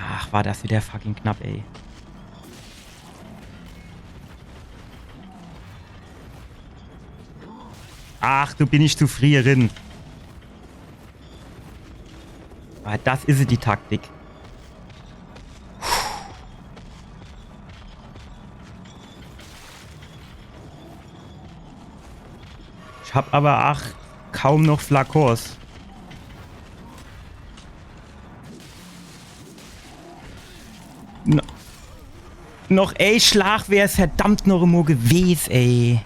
Ach, war das wieder fucking knapp, ey. Ach, du, bin ich zu frieh rin. Aber das is die Taktik. Ich hab aber ach kaum noch Flakons. No, noch e Schlag wär's verdammt noch emol gewes, ey.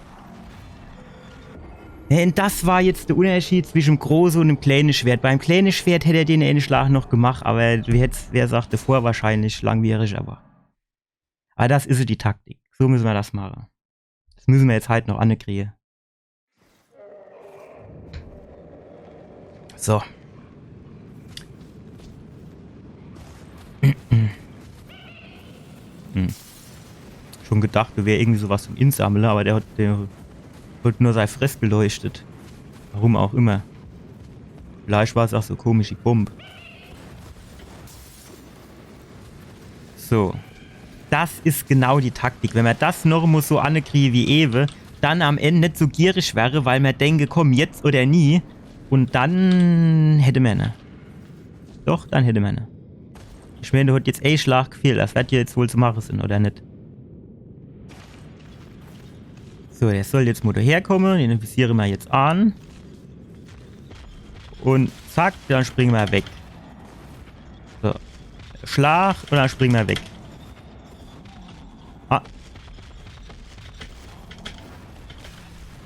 Ja, und das war jetzt der Unterschied zwischen dem große und dem kleine Schwert. Beim kleine Schwert hätt er den ene Schlag noch gemacht, aber du hättst, wer sagt, davor wahrscheinlich langwierig, aber. Aber das is so die Taktik. So müsse mer das mache. Das müsse mer jetzt halt noch ankriege. So. Hm. Schon gedacht, do wär irgendwie so was zum Insammle, aber der hat, der wollt nur sei Fress beleuchtet. Warum auch immer. Vielleicht war's auch so komisch, die Bomb. So. Das is genau die Taktik. Wenn mer das noch emol so ankriege wie ewe, dann am End net so gierig wäre, weil mer denke, komm, jetzt oder nie. Und dann hätte mer ne. Doch, dann hätte mer ne. Ich mein, do hat jetzt e Schlag gefehlt. Das werd jo jetzt wohl zu mache sin, oder net? So, der soll jetzt mol daherkomme. Den visiere mer jetzt an. Und zack, dann springe mer weg. So. Schlag und dann springe mer weg. Ah.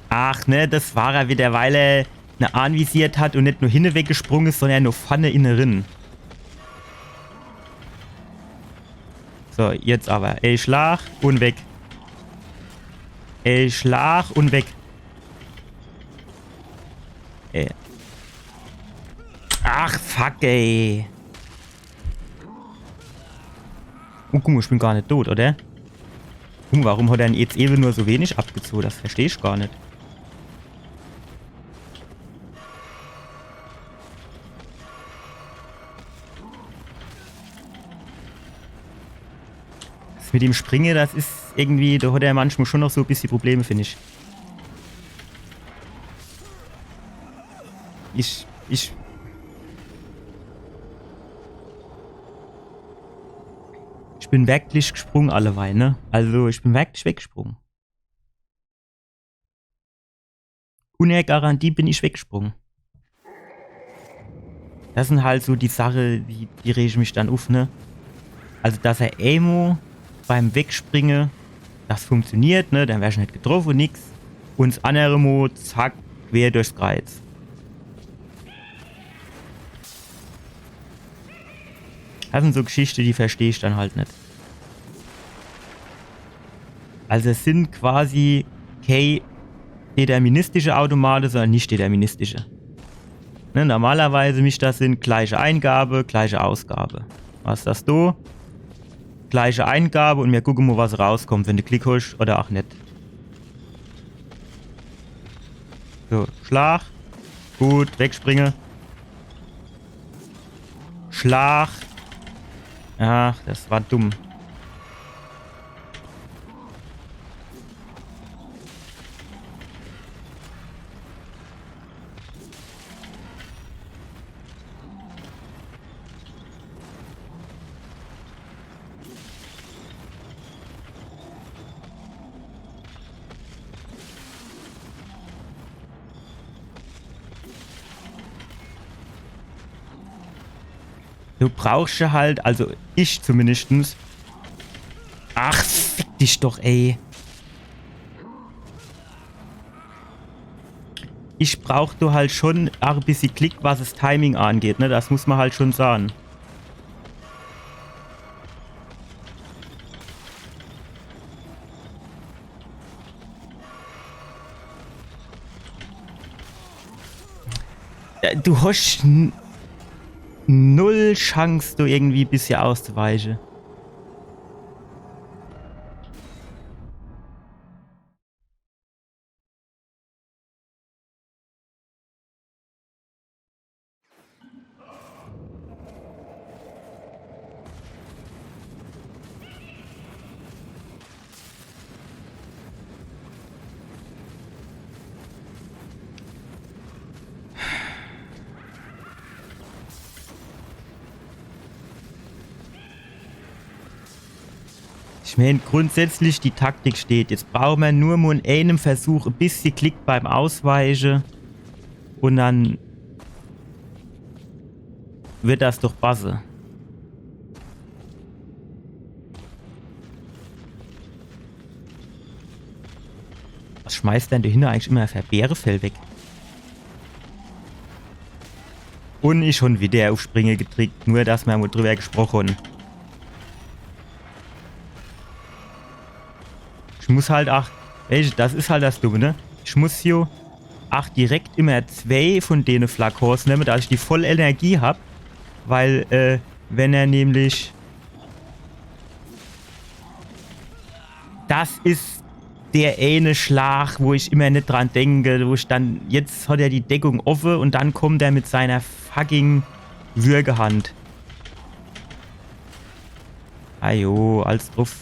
Ach, ne, das war er wieder, weil er ne anvisiert hat und net nur hinne weggesprunge is, sondern nur vorne inne rin. So, jetzt aber. E Schlag und weg. E Schlag und weg. Ey. Ach, fuck, ey. Oh, guck mol, ich bin gar net tot, oder? Guck mol, warum hat er dann jetzt ewe nur so wenig abgezoge? Das versteh ich gar net. Das mit dem Springe, das is irgendwie, do hat er manchmal schon noch so e bissje Probleme, find ich. Ich, ich, ich bin wirklich gesprunge alleweil, ne? Also, ich bin wirklich weggesprunge. Ohne Garantie bin ich weggesprunge. Das sin halt so die Sache, die, die rege mich dann uff, ne? Also, dass er emol beim Wegspringe, das funktioniert, ne? Dann wersch net getroffe, nix. Und s annere Mol, zack, quer durchs Kreiz. Das sin so Geschichte, die versteh ich dann halt net. Also es sin quasi kei deterministische Automate, sondern net deterministische. Ne, normalerweise misst das sin gleiche Eingabe, gleiche Ausgabe. Was is das do? Gleiche Eingabe und mir gucke mol, was rauskommt, wenn de Glick hosch oder ach net. So, Schlag. Gut, wegspringe. Schlag. Ach, das war dumm. Du brauchst ja halt, also ich zumindestens. Ach, fick dich doch, ey. Ich brauch do halt schon ach e bissje Glick, was es Timing angeht, ne? Das muss ma halt schon sahn. Äh, du hosch n-, null Chance, do irgendwie e bissje auszuweiche. Ich mein, grundsätzlich die Taktik steht. Jetzt brauche mer nur mo in eenem Versuch e bissje Glick beim Ausweiche. Un dann wird das doch passe. Was schmeißt denn der Hinner eigentlich immer für Bärefell weg? Un ich schon wieder uff Springe gedrickt, nur dass mer mo drüber gesproche hon. Ich muss halt ach, weescht, das is halt das Dumme, ne? Ich muss hier ach direkt immer zwee von dene Flakons nemme, dass ich die voll Energie hab, weil, äh, wenn er nämlich Das is der eene Schlag, wo ich immer net dran denke, wo ich dann, jetzt hat er die Deckung offe un dann kommt er mit seiner fucking Würgehand. Ajo, alles druff.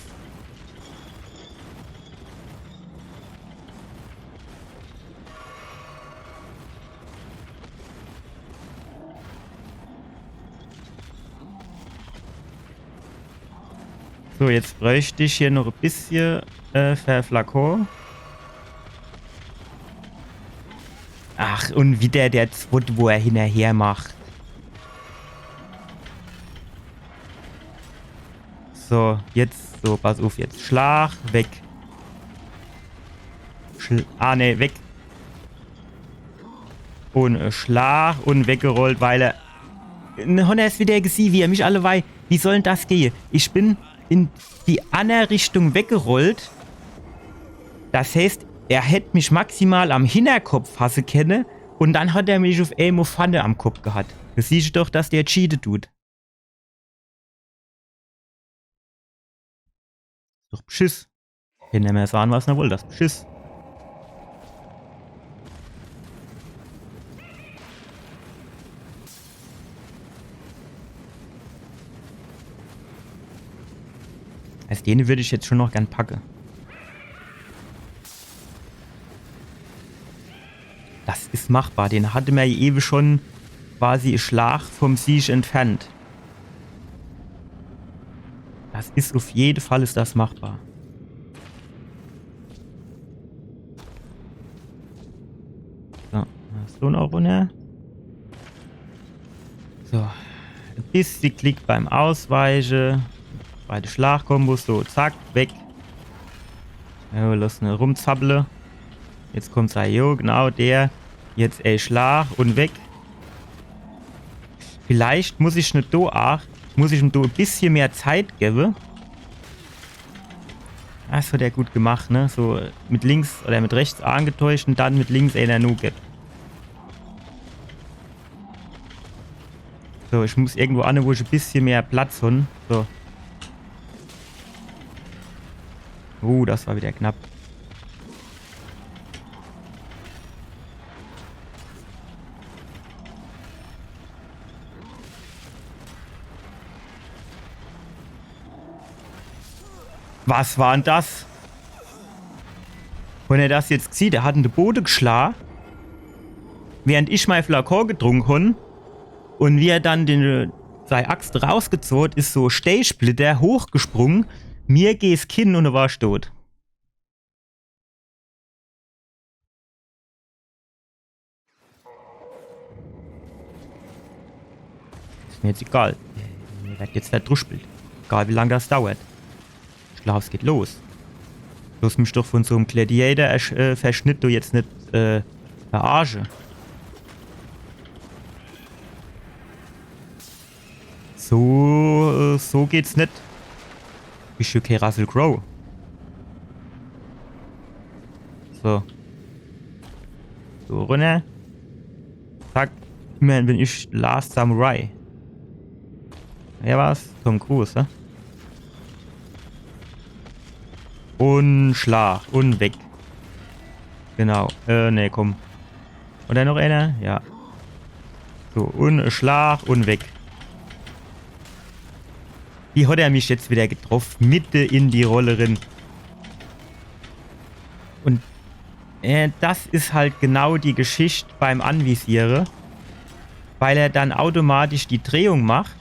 So, jetzt bräucht ich hier noch e bissje, äh, für Flakon. Ach, un wieder der Zwott, wo er hinnerher macht. So, jetzt, so, pass uff, jetzt Schlag, weg. Schl-, ah, nee, weg. Un, äh, Schlag un weggerollt, weil er, ne, hon er's wieder gesieh, wie er mich alleweil, wie soll'n das gehe? Ich bin in die anner Richtung weggerollt. Das heißt, er hätt mich maximal am Hinnerkopf fasse kenne un dann hat er mich uff emol vorne am Kopp gehat. Do siehsch doch, dass der cheate dut. Doch Beschiss. Kann er mer sahn, was er wollt. Das Beschiss. Also dene würd ich jetzt schon noch gern packe. Das is machbar. Den hatte mer ja ewe schon quasi e Schlag vom Sieg entfernt. Das is uff jede Fall is das machbar. So, das is noch runner. So. E bissje Glick beim Ausweiche. Bei de Schlagkombos, so, zack, weg. Jo, lass ne rumzapple. Jetzt kommt's, ah, jo, genau, der. Jetzt e Schlag un weg. Vielleicht muss ich ne do aach, muss ich em do e bissje mehr Zeit gewwe. Das hat er gut gemacht, ne? So mit links oder mit rechts angetäuscht un dann mit links eener nogewwe. So, ich muss irgendwo an, wo ich e bissje mehr Platz hon. So. Uh, das war wieder knapp. Was war'n das? Wenn er das jetzt sieht, er hat in de Bode geschla, während ich mei Flakon getrunk hon, un wie er dann den, sei Axt rausgezoh hat, is so Steesplitter hochgesprung, mir gee's Kinn un er war tot. Is mir jetzt egal. Werd jetzt verdruspelt. Egal, wie lang das dauert. Ich glaub, es geht los. Loss mich doch von so em Gladiator-Verschnitt do jetzt net, äh, verarsche. So, äh, so geht's net. Bisch jo kee Russell Crowe. So. So, runner. Zack. Immerhin bin ich Last Samurai. Ja, was? Tom Cruise, hä? Un Schlag. Un weg. Genau. Äh, nee, komm. Oder noch einer? Ja. So, un Schlag un weg. Wie hat er mich jetzt wieder getroff? Mitte in die Rolle rin. Un, äh, das is halt genau die Geschicht beim Anvisiere, weil er dann automatisch die Drehung macht,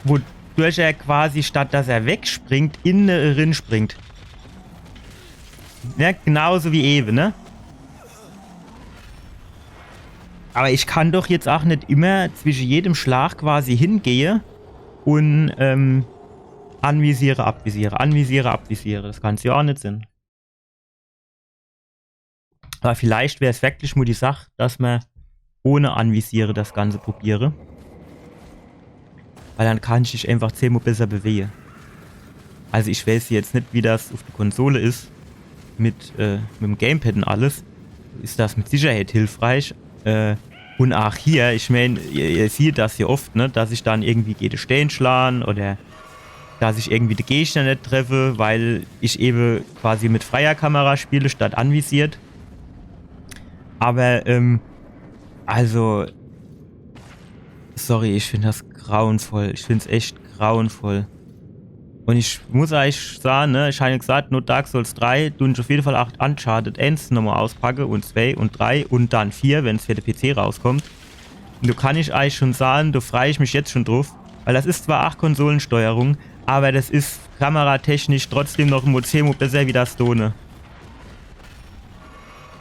wodurch er quasi, statt dass er wegspringt, in ne rin springt. Ja, genauso wie ewe, ne? Aber ich kann doch jetzt ach net immer zwische jedem Schlag quasi hingehe un, ähm, anvisiere, abvisiere, anvisiere, abvisiere. Das kann's jo ach net sinn. Aber vielleicht wär's wirklich mo die Sach, dass mer ohne Anvisiere das Ganze probiere. Weil dann kann ich mich einfach zehnmo besser bewege. Also ich weiß jetzt net, wie das uf de Konsole is mit, äh, mit em Gamepad un alles. Is das mit Sicherheit hilfreich. Äh, un ach hier, ich mein, ihr, ihr sieht das jo oft, ne, dass ich dann irgendwie gege de Stee schlan oder dass ich irgendwie de Gegner net treffe, weil ich ewe quasi mit freier Kamera spiele statt anvisiert. Aber, ähm, also, sorry, ich find das grauenvoll. Ich find's echt grauenvoll. Un ich muss eich sage, ne, ich hab jo gesagt, no Dark Souls drei dun ich uf jede Fall ach Uncharted eins nomo auspacke un zwei un drei un dann vier, wenn's für de P C rauskommt. Un do kann ich eich schon sage, do frei ich mich jetzt schon druf, weil das is zwar ach Konsolensteuerung, aber das is kameratechnisch trotzdem noch mo zehnmo besser wie das do, ne?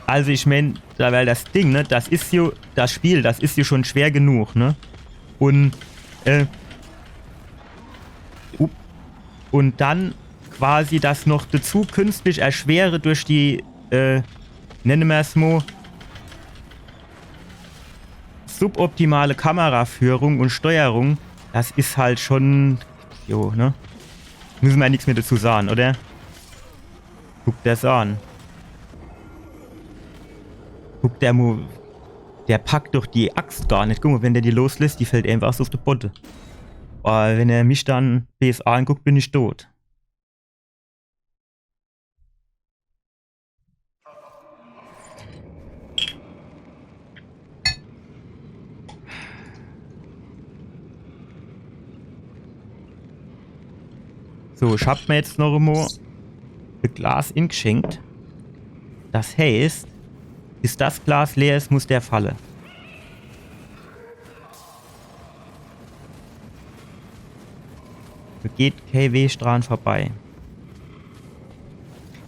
Also ich mein, da, weil das Ding, ne, das is jo, das Spiel, das is jo schon schwer genug, ne? Un, äh, up-, un dann quasi das noch dazu künstlich erschwere durch die, äh, nenne mer's mo, suboptimale Kameraführung un Steuerung, das is halt schon, jo, ne? Müsse mer nix mehr dazu sage, oder? Guck der's an. Guck der mo, der packt doch die Axt gar net. Guck mo, wenn der die loslässt, die fällt einfach so uf de Bodde. Aber wenn er mich dann bees anguckt, bin ich tot. So, ich hab mer jetzt noch emo e Glas ingeschenkt. Das heißt, bis das Glas leer is, muss der falle. Do geht kee Weg dran vorbei.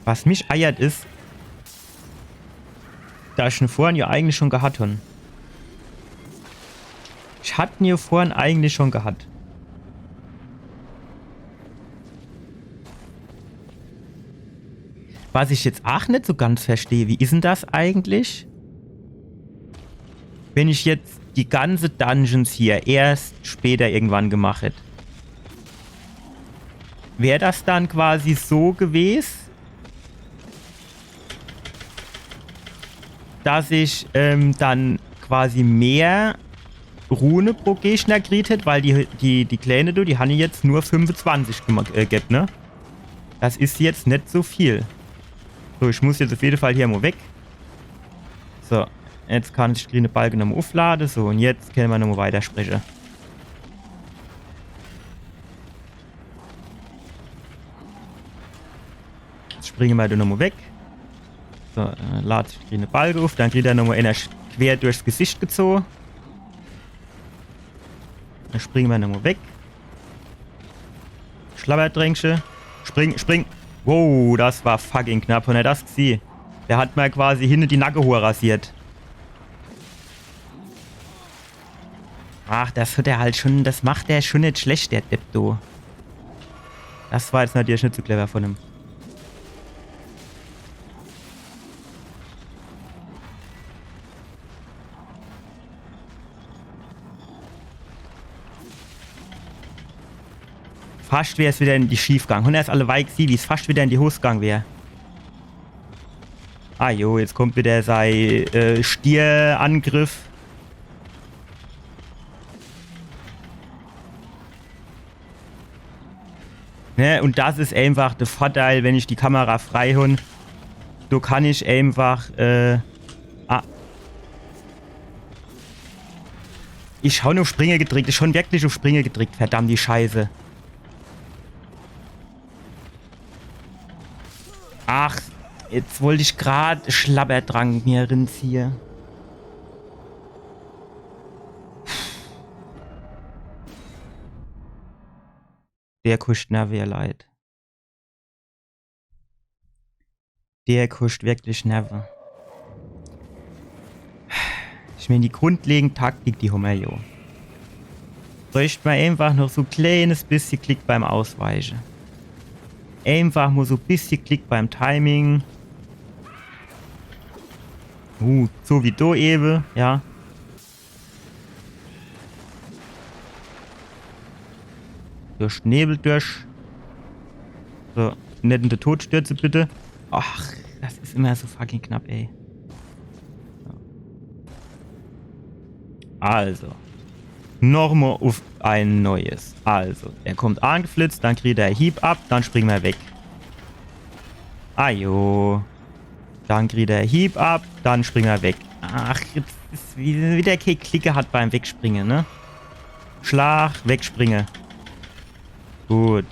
Was mich eiert is, dass ich en vorhin jo eigentlich schon gehat hon. Ich hat en jo vorhin eigentlich schon gehat. Was ich jetzt ach net so ganz versteh, wie is en das eigentlich, wenn ich jetzt die ganze Dungeons hier erst später irgendwann gemacht hätt? Wär das dann quasi so gewes, dass ich, ähm, dann quasi mehr Rune pro Gegner kriet hätt, weil die, die, die Kleine, du, die han jetzt nur fünfezwanzig gema-, äh, gebb, ne? Das is jetzt net so viel. So, ich muss jetzt uf jede Fall hier mo weg. So, jetzt kann ich de grüne Balke nomo uflade. So, un jetzt kenne mer nomo weiterspreche. Jetzt springe mer do nomo weg. So, äh, lad de grüne Balke uf, dann kriet er nomo ener sch-, quer durchs Gesicht gezoge. Dann springe mer nomo weg. Schlabbertränkche. Spring, spring. Wow, das war fucking knapp. Hon er das gesieh? Der hat mer quasi hinne die Nackehoor rasiert. Ach, das hat er halt schon, das macht er schon net schlecht, der Depp, du. Das war jetzt natürlich net so clever von ihm. Fascht wär's wieder in die Schief gang. Hunn er's alleweil gesieh, wie's fascht wieder in die Hos gang wär. Ah jo, jetzt kommt wieder sei, äh, Stierangriff. Ne, und das is einfach de Vorteil, wenn ich die Kamera frei hunn. Do kann ich einfach, äh, ah. Ich hunn uff Springe gedrickt, ich hunn wirklich uff Springe gedrickt, verdammt die Scheiße. Ach, jetzt wollt ich grad Schlabbertrank mir rinziehe. Der kuscht Nerve, ihr Leit. Der kuscht wirklich Nerve. Ich meen, die grundlegend Taktik, die hummer jo. Bräucht mer einfach noch so e kleines bissje Glick beim Ausweiche. Einfach mo so e bissje Glick beim Timing. Uh, so wie do ewe, ja. Durch Nebel durch. So, net in de Tod stürze, bitte. Ach, das is immer so fucking knapp, ey. Also. Nochmo uff e Neues. Also, er kommt angeflitzt, dann kriegt er Hieb ab, dann springe mer weg. Ah jo. Dann kriegt er Hieb ab, dann springe mer weg. Ach, jetzt is wie, wieder kee Klicke hat beim Wegspringe, ne? Schlag, wegspringe. Gut.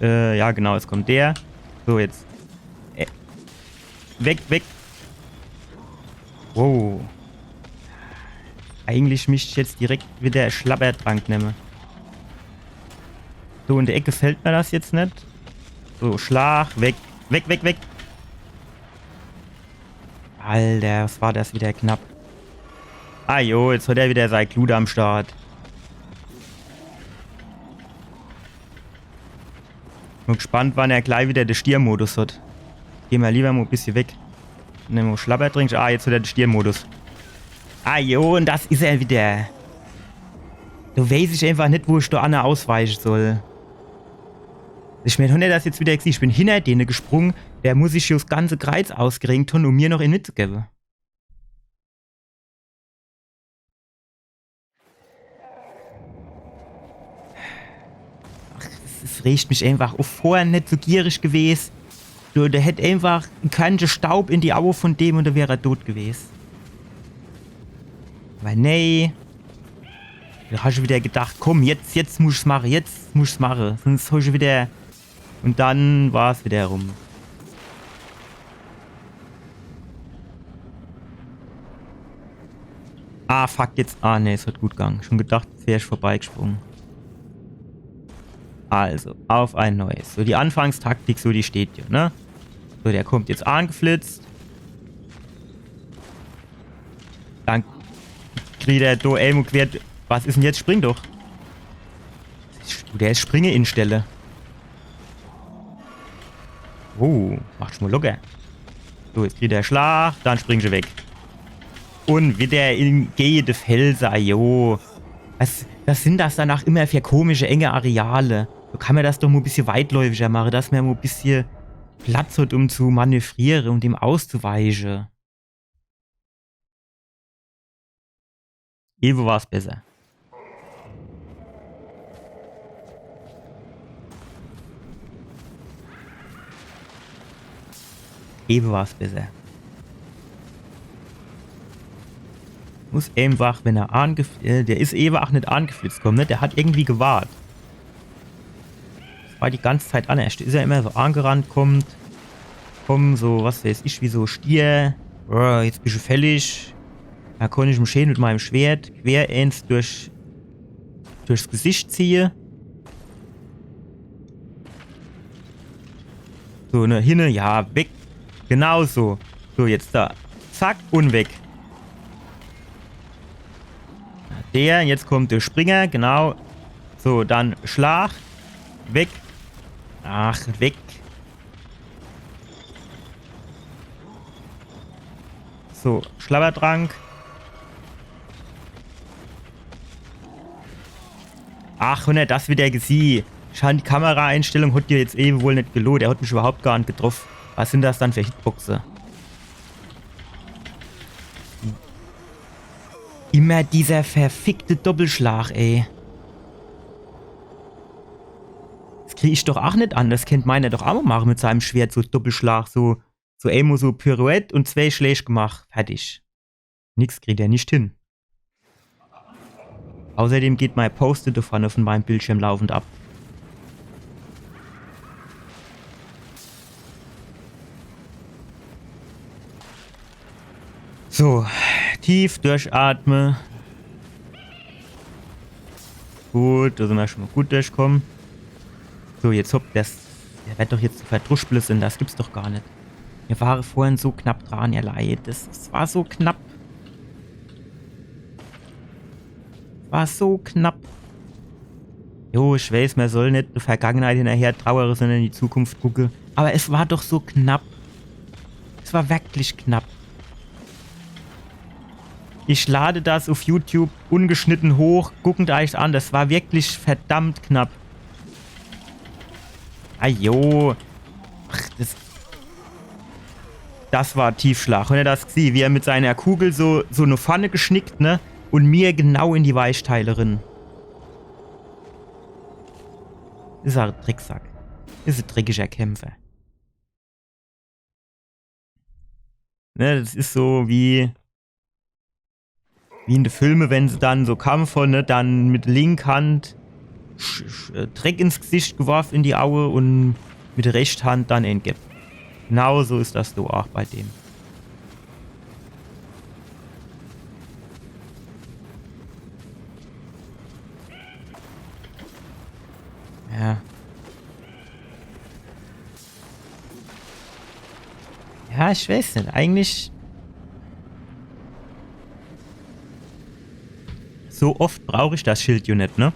Äh, ja, genau, jetzt kommt der. So, jetzt. Äh, weg, weg. Wow. Eigentlich misst ich jetzt direkt wieder Schlabbertrank nemme. So, in de Eck gefällt mer das jetzt net. So, Schlag, weg. Weg, weg, weg. Alter, was war das wieder knapp. Ah jo, jetzt hat er wieder sei Glut am Start. Bin gespannt, wann er gleich wieder de Stiermodus hat. Geh mer lieber mo bissje weg. Nemme mo Schlabbertrank. Ah, jetzt hat er de Stiermodus. Ah jo, und das is er wieder. Do weiß ich einfach net, wo ich do anne ausweiche soll. Ich meen, hunn er das jetzt wieder gesieh? Ich bin hinner dene gesprunge. Der muss sich jo 's ganze Kreiz ausgerenkt hunn, um mir noch een mitzugewwe. Ach, das, das regt mich einfach uff. Vorher net so gierig gewes. Du, der hätt einfach e Körnche Staub in die Aue von dem und do wär er tot gewes. Aber nee. Do hasch wieder gedacht, komm, jetzt, jetzt muss ich's mache, jetzt muss ich's mache. Sonst hasch wieder. Und dann war's wieder rum. Ah, fuck, jetzt. Ah, nee, es hat gut gang. Schon gedacht, jetzt wär ich vorbeigesprunge. Also, uff e Neues. So, die Anfangstaktik, so, die steht jo, ne? So, der kommt jetzt angeflitzt. Dann kriegt er do emo quer. Was is denn jetzt? Spring doch. Du, der is Springe instelle. Oh, mach schon mo locker. So, jetzt kriegt er Schlag, dann springt er weg. Und wieder in, gege de Felse, ajo. Was, was sind das danach immer für komische, enge Areale? Do kann mer das doch mo bissje weitläufiger mache, dass mer mo bissje Platz hat, um zu manövriere und ihm auszuweiche. Ewe war's besser. Ewe war's besser. Muss eenfach, wenn er angef-, äh, der is ewe ach net angeflitzt komm, ne? Der hat irgendwie gewart. Das war die ganze Zeit annerscht. Is er immer so angerannt, kommt, komm, so, was weiß ich, wie so Stier. Oh, jetzt bisch du fällig. Do konnt ich em schee mit meinem Schwert quer eens durch, durchs Gesicht ziehe. So, ne, hinne, ja, weg. Genau so. So, jetzt do. Zack und weg. Ja, Der, jetzt kommt der Springer, genau. So, dann Schlag. Weg. Ach, weg. So, Schlabbertrank. Ach, hunner das wieder gesieh. Scheint die Kameraeinstellung hat dir jetzt ewe wohl net geloht. Er hat mich überhaupt gar net getroff. Was sin das dann für Hitboxe? Immer dieser verfickte Doppelschlag, ey. Das krieg ich doch ach net an. Das kennt meiner doch ach mo mache mit seinem Schwert, so Doppelschlag, so, so emo so Pirouette und zwei Schläg gemacht. Fertig. Nix kriegt er net hin. Außerdem geht mein Post-it do vorne von meinem Bildschirm laufend ab. So, tief durchatme. Gut, do sin mer schon mo gut durchkomme. So, jetzt hopp, das, der werd doch jetzt verdruschble sin, das gibt's doch gar net. Mir ware vorhin so knapp dran, ihr Leit. Das, das war so knapp. War so knapp. Jo, ich weiß, mer soll net de Vergangenheit hinnerher trauere, sondern in die Zukunft gucke. Aber es war doch so knapp. Es war wirklich knapp. Ich lade das auf YouTube ungeschnitten hoch. Guckt eich an, das war wirklich verdammt knapp. Ajo. Ach, das, das war Tiefschlag. Hunner das gesieh, wie er mit seiner Kugel so, so ne Pfanne geschnickt, ne? Und mir genau in die Weichteile rin. Is er Drecksack. Is e dreckiger Kämpfer. Ne, das is so wie, wie in de Filme, wenn se dann so Kampfer, ne, dann mit linker Hand Sch Sch äh, Dreck ins Gesicht geworf, in die Aue und mit rechter Hand dann en geb. Genau so is das do ach bei dem. Ja. Ja, ich weiß net. Eigentlich. So oft brauch ich das Schild jo net, ne?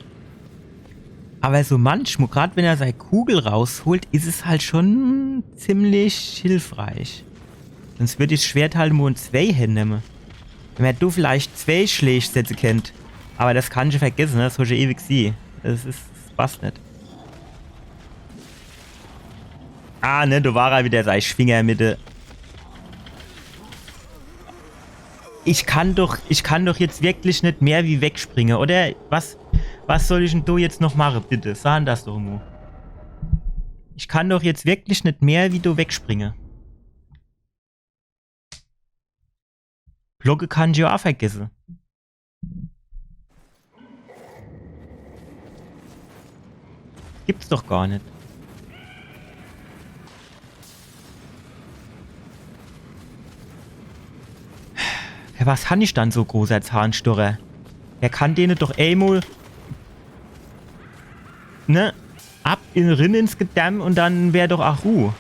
Aber so manchmal, grad wenn er sei Kugel rausholt, is es halt schon ziemlich hilfreich. Sonst würd ich das Schwert halt mo in zwei Hände nemme. Wenn mer do vielleicht zwei Schläg setze kennt. Aber das kann ich vergesse, ne? Das hab ich ewig gesieh. Das is, das passt net. Ah, ne, do war er wieder, sei Schwinger mit de. Ich kann doch, ich kann doch jetzt wirklich net mehr wie wegspringe, oder? Was, was soll ich denn do jetzt noch mache, bitte? Sag das doch mo. Ich kann doch jetzt wirklich net mehr wie do wegspringe. Blocke kann ich jo ach vergesse. Gibt's doch gar net. Für was han ich dann so großer Zahnstocher? Der kann dene doch emol, ne, ab in, rin ins Gedärm und dann wär doch ach Ruh.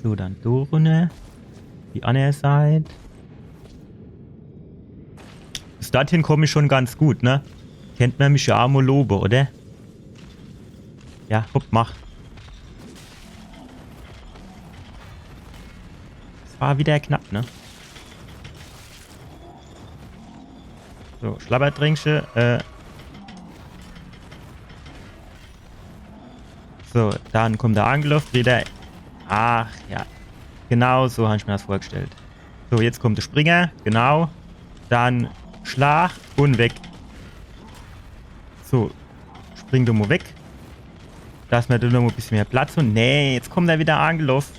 So, dann do runner. Die anner Seit. Bis dorthin komm ich schon ganz gut, ne? Kennt mer mich jo ach mo lobe, oder? Ja, hopp, mach. Das war wieder knapp, ne? So, Schlabbertrinkche, äh. So, dann kommt der Angriff wieder. Ach ja. Genau so han ich mir das vorgestellt. So, jetzt kommt der Springer. Genau. Dann Schlag und weg. So, spring du mo weg. Dass mer do noch mo e bissje mehr Platz hun. Nee, jetzt kommt er wieder angeloff.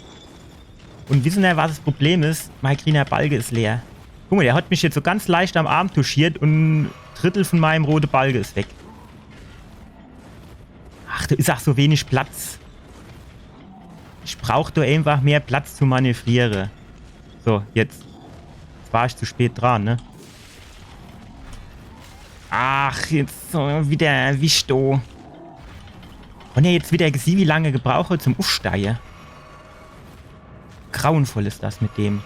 Und wissen er, was das Problem is? Mein grüner Balke is leer. Guck mo, der hat mich jetzt so ganz leicht am Arm touchiert und ein Drittel von meinem rote Balke is weg. Ach, do is ach so wenig Platz. Ich brauch do einfach mehr Platz zu manövriere. So, jetzt. Jetzt war ich zu spät dran, ne? Ach, jetzt so wieder erwischt, oh. Und er jetzt wieder gesieh, wie lange gebraucht hat zum Ufsteie. Grauenvoll is das mit dem.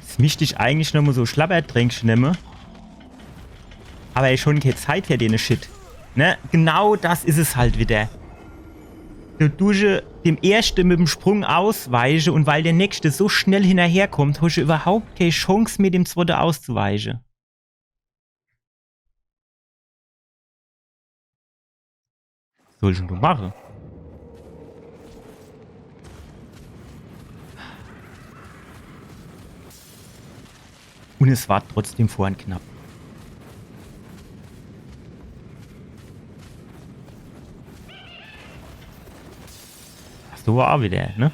Jetzt misst ich eigentlich nochmo so Schlabbertränkche nemme. Aber ich hon kee Zeit für dene Shit. Ne? Genau das is es halt wieder. Du dusche dem erschte mit em Sprung ausweiche und weil der nächste so schnell hinnerherkommt, hosche überhaupt kee Chance mehr, dem zwotte auszuweiche. Was soll ich dann do mache? Und es war trotzdem vorhin knapp. Ach so, war auch wieder, ne?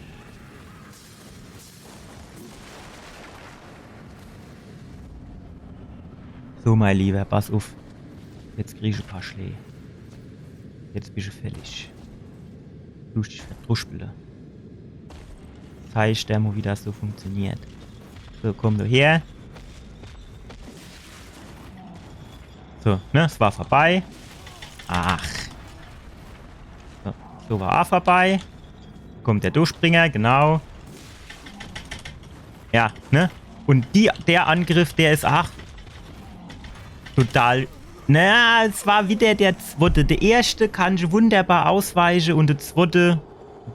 So, mein Lieber, pass uff. Jetzt kriegsch e paar Schläg. Jetzt bische fällig. Du dich verdruschpele. Zeig der mo, wie das so funktioniert. So, komm du her. So, ne, es war vorbei. Ach. So, so war a vorbei. Kommt der Durchspringer, genau. Ja, ne? Und die, der Angriff, der is ach total. Na, es war wieder der zwotte. Der erschte kann ich wunderbar ausweiche und der zwotte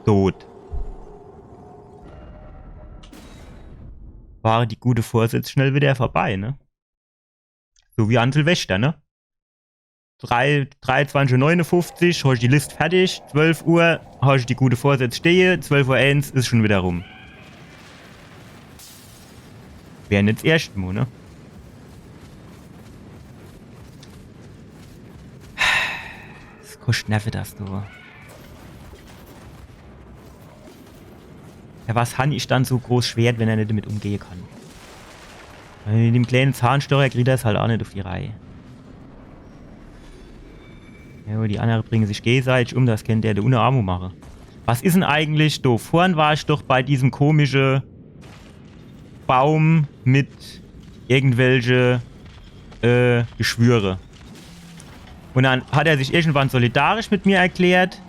tot. Ware die gute Vorsätz schnell wieder vorbei, ne? So wie an Silvester, ne? Drei, dreiundzwanzig Uhr neunundfünfzig, hab ich die List fertig, zwölf Uhr, hab ich die gute Vorsätz stehe, zwölf Uhr eins is schon wieder rum. Wär net s erschte Mo, ne? Es koscht Nerve, das du. Ja, was han ich dann so groß Schwert, wenn er net damit umgehe kann? Weil mit dem kleine Zahnstocher kriegt er's halt auch net auf die Reihe. Ja, die andere bringen sich gegenseitig um, das kennt der, der unne Amo mache. Was is denn eigentlich do? Vorhin war ich doch bei diesem komische Baum mit irgendwelche äh, Geschwüre. Und dann hat er sich irgendwann solidarisch mit mir erklärt.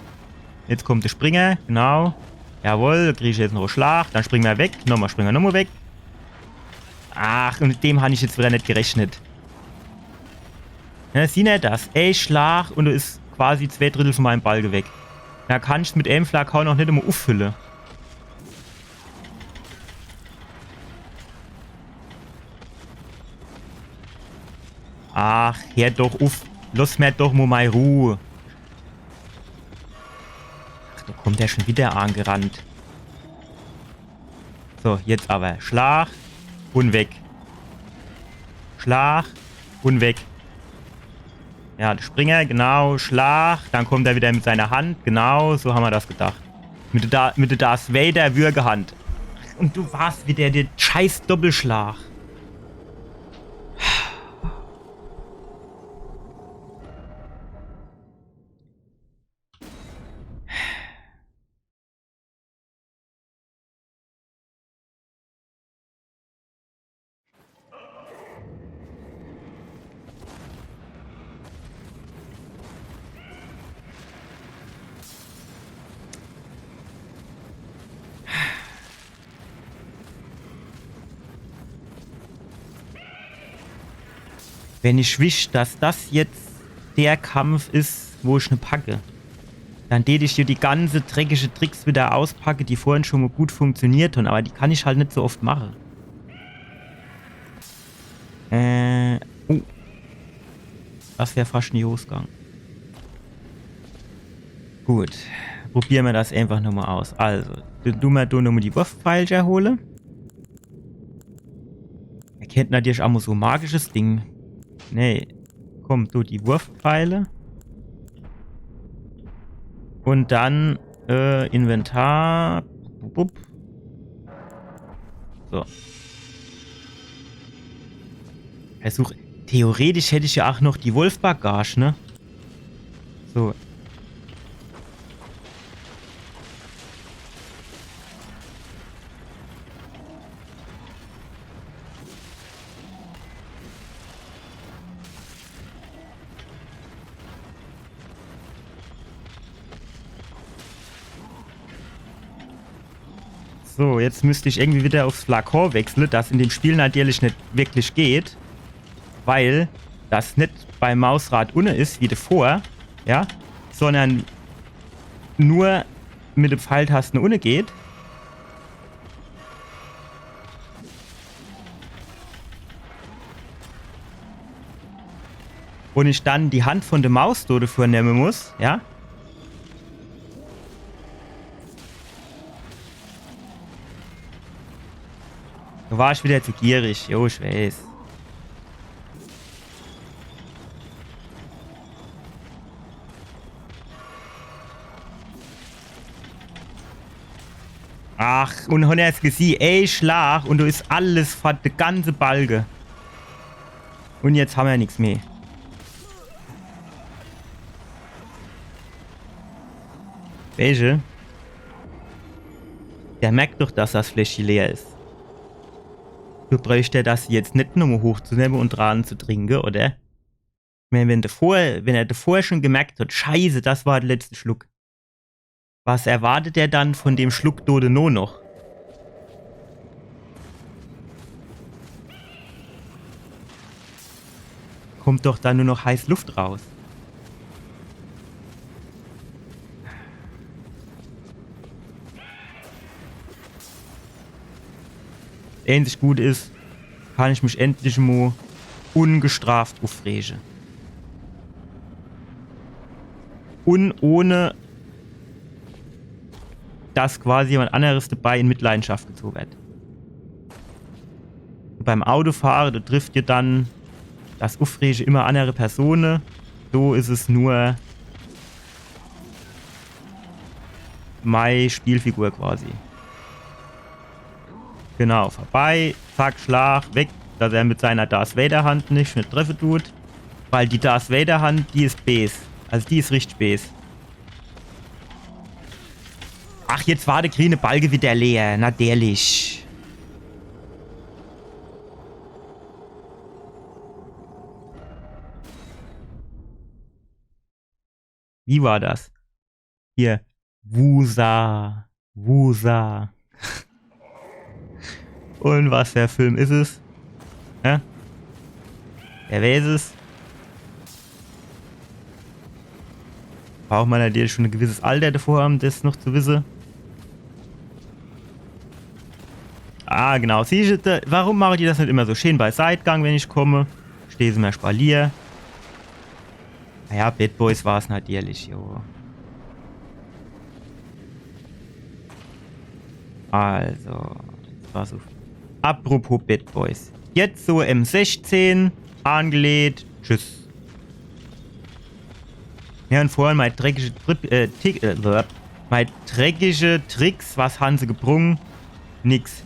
Jetzt kommt der Springer, genau. Jawohl, da krieg ich jetzt noch en Schlag. Dann springe mer weg. Nochmal springe mer nochmal weg. Ach, und mit dem han ich jetzt wieder net gerechnet. Ja, sieh net das. Ey, Schlag und do is quasi zwei Drittel von meinem Balke weg. Da kann ich's mit em Flakon noch net immer uffülle. Ach, hör doch uff. Lass mer doch mo mei Ruh. Ach, da kommt er schon wieder angerannt. So, jetzt aber. Schlag und weg. Schlag und weg. Ja, der Springer, genau, Schlag. Dann kommt er wieder mit seiner Hand, genau, so han mer das gedacht. Mit der, mit der Darth Vader Würgehand. Und du warst wieder der scheiß Doppelschlag. Wenn ich wisst, dass das jetzt der Kampf is, wo ich ne packe, dann tät ich hier die ganze dreckige Tricks wieder auspacke, die vorhin schon mo gut funktioniert han, aber die kann ich halt net so oft mache. Äh, oh. Das wär fascht in die Hos gang. Gut. Probiere mer das einfach nochmal aus. Also, du, du mer du nochmal die Wurfpfeilcher hole. Er kennt natürlich amo so magisches Ding. Nee. Komm, du, die Wurfpfeile. Und dann, äh, Inventar. Bup, bup. So. Versuch. Theoretisch hätt ich ja ach noch die Wolfbagage, ne? So. So, jetzt müsst ich irgendwie wieder uffs Flakon wechsle, das in dem Spiel natürlich net wirklich geht, weil das net beim Mausrad unne is wie devor, ja, sondern nur mit de Pfeiltaste unne geht. Und ich dann die Hand von de Maus do devor nemme muss, ja? Do war ich wieder zu gierig. Jo, ich weiß. Ach, und hon er's gesieh, ey, Schlag, und do is alles fort, de ganze Balge. Und jetzt hammer nix mehr. Welche? Der merkt doch, dass das Fläschje leer is. Du bräuchst ja das jetzt net nomme hochzunemme und dran zu trinke, oder? Ich mein, wenn der vorher, wenn er davor schon gemerkt hat, Scheiße, das war der letzte Schluck. Was erwartet er dann von dem Schluck do deno noch? Kommt doch da nur noch heiß Luft raus. Einzig gut is, kann ich mich endlich mo ungestraft uffrege. Und ohne, dass quasi jemand anderes dabei in Mitleidenschaft gezogen wird. Beim Autofahre, do trifft ja dann das Uffrege immer andere Persone. So is es nur mei Spielfigur quasi. Genau, vorbei, zack, Schlag, weg, dass er mit seiner Darth Vader Hand nicht, nicht treffe tut. Weil die Darth Vader Hand, die is bees. Also die is richtig bees. Ach, jetzt war der grüne Balge wieder leer, natürlich. Wie war das? Hier. Wusa. Wusa. Und was für ein Film is es? Ja? Wer weiß es? Braucht man natürlich schon ein gewisses Alter davor, um das noch zu wissen. Ah, genau. Siehst du, da, warum machen die das nicht immer so schön bei Seitgang, wenn ich komme? Steh sie mir Spalier. Naja, Bad Boys war's natürlich, jo. Also, das war so. Apropos Bad Boys. Jetzt so M sechzehn, angelegt, tschüss. Ja, und vorhin mei dreckische Trip, äh, Tick, äh, blöp. Mei dreckische Tricks, was han se gebrung? Nix.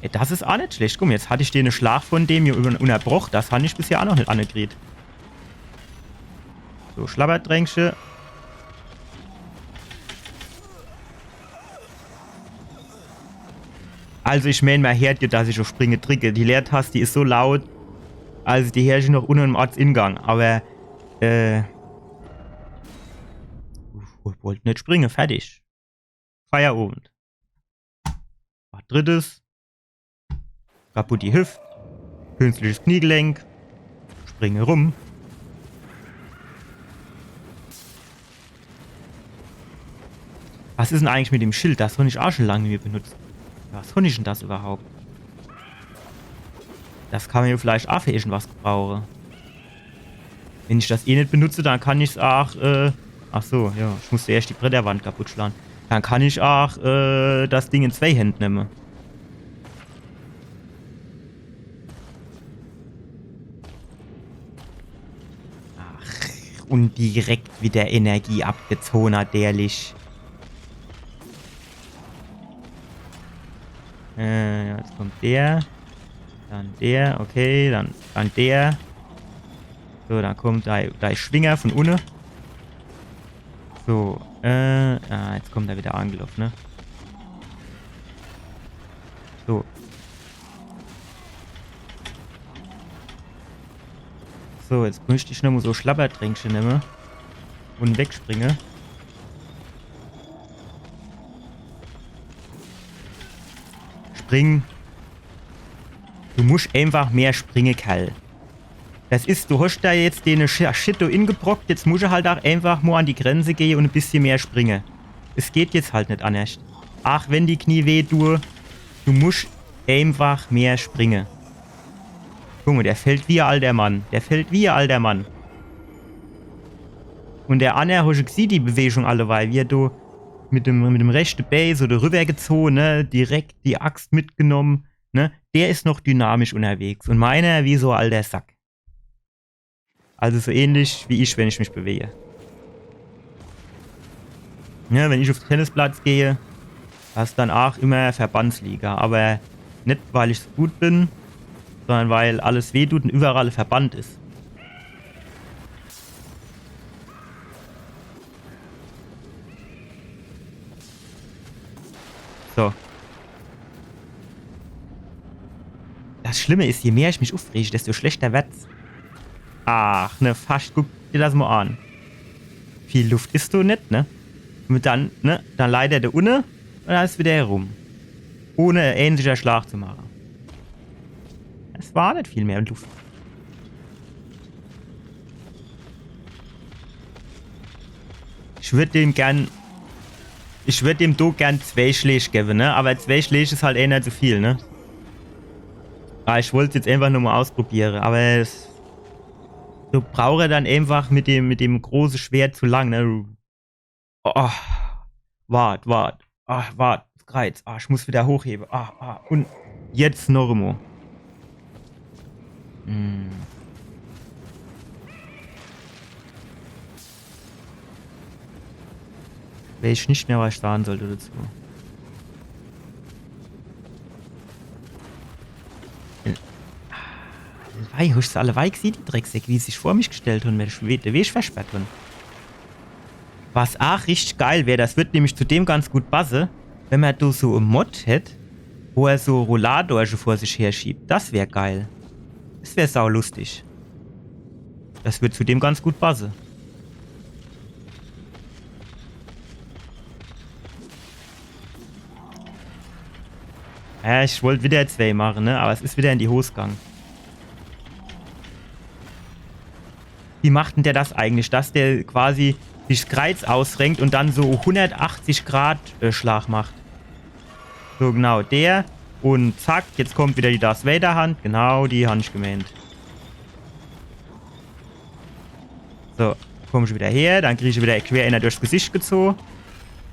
Ey, das is aa net schlecht. Guck mal, jetzt hatt ich den Schlag von dem hier über-, unterbroch. Das han ich bisher aa noch net angekriet. So, Schlabbertränkche. Also ich mein, man hört ja, dass ich uff Springe dricke. Die Leertast, die is so laut, also die hör ich noch unne im Ortsingang. Aber, äh, ich wollt net springe, fertig. Feierowend. Was drittes. Kaputt die Hüft. Künstliches Kniegelenk. Springe rum. Was is denn eigentlich mit dem Schild? Das han ich aa schon lang nimmi benutzt. Was han ich denn das überhaupt? Das kann man ja vielleicht aa für irgendwas gebrauche. Wenn ich das eh net benutze, dann kann ich's aa, äh, ach so, ja, ich muss erscht die Bretterwand kaputt schlage. Dann kann ich aa, äh, das Ding in zwei Händ nemme. Ach, und direkt wieder Energie abgezogen, ehrlich. Äh, jetzt kommt der. Dann der, okay, dann, dann der. So, dann kommt der, der Schwinger von unne. So, äh, ah, jetzt kommt er wieder angelaufen, ne? So. So, jetzt müsst ich nochmo so Schlabbertränkche nemme. Und wegspringe. Spring. Du musch eenfach mehr springe, Kerl. Das is, du hosch do jetzt den Sch-, Shit do ingebrockt, jetzt musch halt ach eenfach mo an die Grenze gehe un e bissje mehr springe. Es geht jetzt halt net annerscht. Ach, wenn die Knie weh due, du musch eenfach mehr springe. Guck mo, der fällt wie e alter Mann. Der fällt wie e alter Mann. Un der anner, hosch gesieh die Bewegung alleweil, wie er do mit dem, mit dem rechte Bää so do rüwwer gezoh, ne? Direkt die Axt mitgenomm, ne? Der is noch dynamisch unnerwegs. Un meiner wie so e alter Sack. Also so ähnlich wie ich, wenn ich mich bewege. Ne, wenn ich uf de Tennisplatz gehe, das is dann ach immer Verbandsliga. Aber net, weil ich so gut bin, sondern weil alles weh dut un üwwerall Verband is. So. Das Schlimme is, je mehr ich mich ufreg, desto schlechter werd's. Ach, ne, fascht. Guck der das mo an. Viel Luft is do net, ne? Un dann, ne, dann leiht er do unne un dann is wieder rum. Ohne e änziger Schlag zu mache. Es war net viel mehr Luft. Ich würd dem gern. Ich würd dem do gern zwei Schläg gewwe, ne? Aber zwei Schläg is halt eener zu viel, ne? Ah, ich wollt's jetzt eenfach nur mo ausprobiere, aber es, do braucht er dann eenfach mit dem, mit dem große Schwert zu lang, ne? Oh, oh. Wart, wart. Ah, wart. Das Kreiz. Ah, ich muss wieder hochhebe. Ah, ah. Un jetzt noch emo. Hm. Weeß ich net mehr, was ich sage sollt dezu. Allewei, hosch se allewei gesieh, die Drecksäck, wie se sich vor mich gestellt hun, mir de Weg versperrt hun. Was ach richtig geil wär, das würd nämlich zu dem ganz gut passe, wenn mer do so e Mod hätt, wo er so Rollatorche vor sich herschiebt. Das wär geil. Das wär saulustig. Das würd zu dem ganz gut passe. Ja, ich wollt wieder zwei mache, ne? Aber es is wieder in die Hos gang. Wie macht denn der das eigentlich, dass der quasi sich 's Kreiz ausrenkt un dann so hundertachtzig Grad, äh, Schlag macht? So, genau, der. Un zack, jetzt kommt wieder die Darth Vader Hand. Genau, die han ich gemeent. So, komm ich wieder her, dann krieg ich wieder quer eener durchs Gesicht gezoh.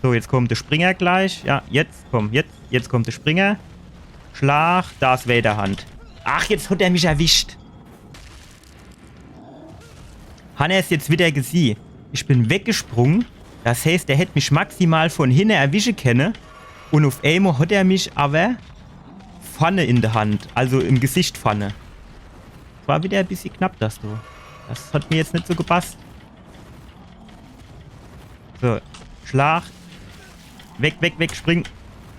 So, jetzt kommt de Springer gleich. Ja, jetzt, komm, jetzt, jetzt kommt de Springer. Schlag, Darth Vader Hand. Ach, jetzt hat er mich erwischt. Han er's jetzt wieder gesieh? Ich bin weggesprung. Das heißt, er hätt mich maximal von hinne erwische kenne. Un uf emol hat er mich aber vorne in de Hand, also im Gesicht vorne. War wieder e bissje knapp, das do. Das hat mir jetzt net so gepasst. So, Schlag. Weg, weg, weg, spring.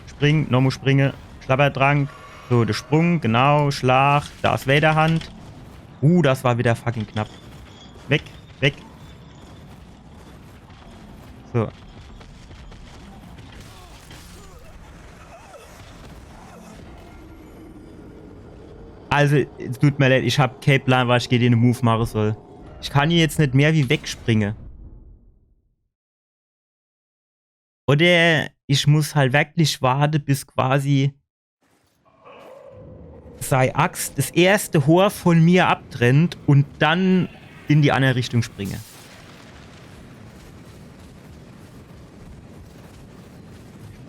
Spring, nomo springe. Schlabbertrank. So, de Sprung, genau, Schlag. Darth Vader Hand. Uh, das war wieder fucking knapp. Weg, weg. So. Also, es tut mir leid, ich hab kee Plan, was ich gege den Move mache soll. Ich kann hier jetzt net mehr wie wegspringe. Oder ich muss halt wirklich warte, bis quasi sei Axt das erste Hoor von mir abtrennt un dann in die anner Richtung springe.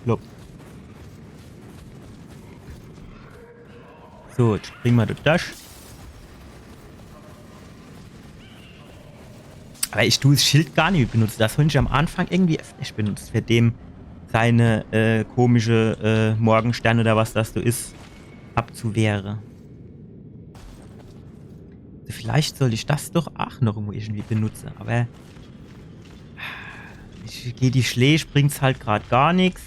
Plopp. So, jetzt springe mer durch das. Aber ich du das Schild gar net benutze. Das han ich am Anfang irgendwie öfters benutzt, für dem seine, äh, komische, äh, Morgenstern oder was das do is, abzuwehre. Also vielleicht soll ich das doch ach noch irgendwo irgendwie benutze, aber ich, gege die Schläg bringt's halt grad gar nix.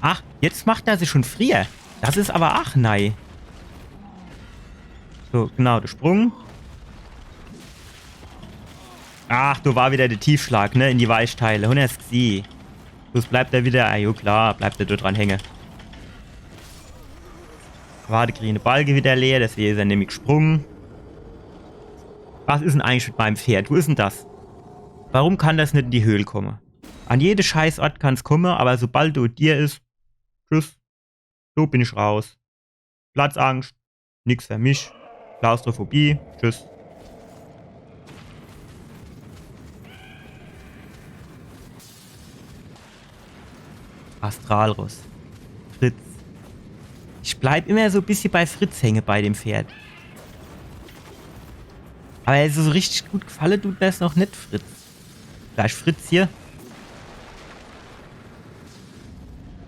Ach, jetzt macht er se schon frieher. Das is aber ach nei. So, genau, de Sprung. Ach, do war wieder de Tiefschlag, ne, in die Weichteile. Hun er's gesieh. Bloß bleibt er wieder, ah, jo, klar, bleibt er do dran hänge. War de grüne Balke wieder leer, deswege is er nämlich gesprunge. Was is denn eigentlich mit meinem Pferd? Wo is denn das? Warum kann das net in die Höhl komme? An jede Scheißort kann's komme, aber sobald do e Dier is, tschüss. So bin ich raus. Platzangst, nix für mich. Klaustrophobie, tschüss. Astralross. Fritz. Ich bleib immer so e bissje bei Fritz hänge bei dem Pferd. Aber so richtig gut gefalle tut mir's noch net, Fritz. Gleich Fritz hier.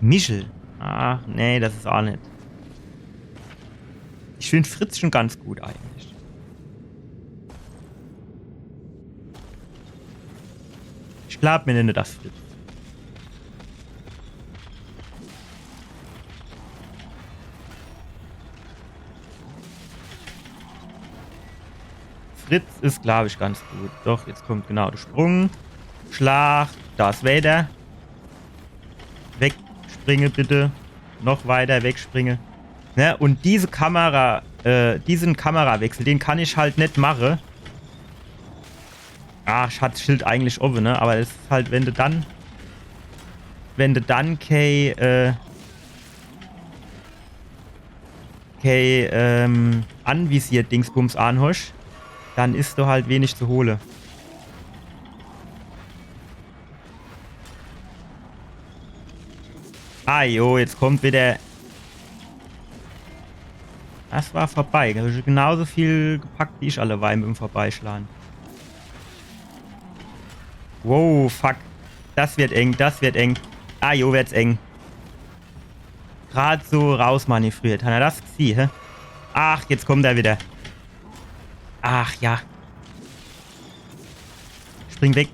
Michel. Ach, nee, das is auch net. Ich find Fritz schon ganz gut eigentlich. Ich glaub, mir nenne das Fritz. Fritz is, glaub ich, ganz gut. Doch, jetzt kommt genau de Sprung. Schlag, das Weder. Wegspringe bitte. Noch weiter wegspringe. Ne? Und diese Kamera, äh, diesen Kamerawechsel, den kann ich halt net mache. Ah, ich hat das Schild eigentlich oben, ne? Aber es is halt, wenn du dann, wenn du dann kei, äh, kei, ähm, Anvisier-Dingsbums anhosch, dann is do halt wenig zu hole. Ah jo, jetzt kommt wieder. Das war vorbei. Da hab ich genauso viel gepackt wie ich alleweil mit dem Vorbeischlagen. Wow, fuck. Das wird eng, das wird eng. Ah jo, wird's eng. Grad so rausmanövriert. Hat er das gesieh, hä? Ach, jetzt kommt er wieder. Ach ja. Spring weg.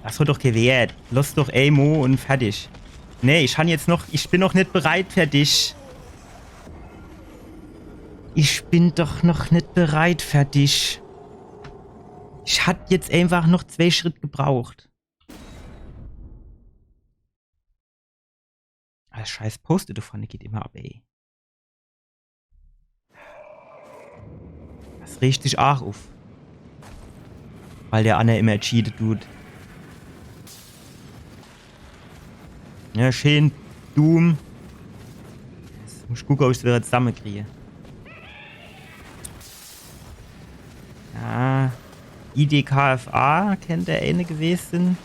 Das hat doch gewehrt. Lass doch Elmo und fertig. Nee, ich han jetzt noch, ich bin noch net bereit für dich. Ich bin doch noch net bereit für dich. Ich hat jetzt einfach noch zwei Schritt gebraucht. Das scheiß Post-it do vorne geht immer ab, ey. Das regt sich aach uff. Weil der anner immer cheatet tut. Ja, schön Doom. Jetzt muss ich gucke, ob ich's wieder zusammekriehe. Ja. I D K F A kennt der eine gewesen.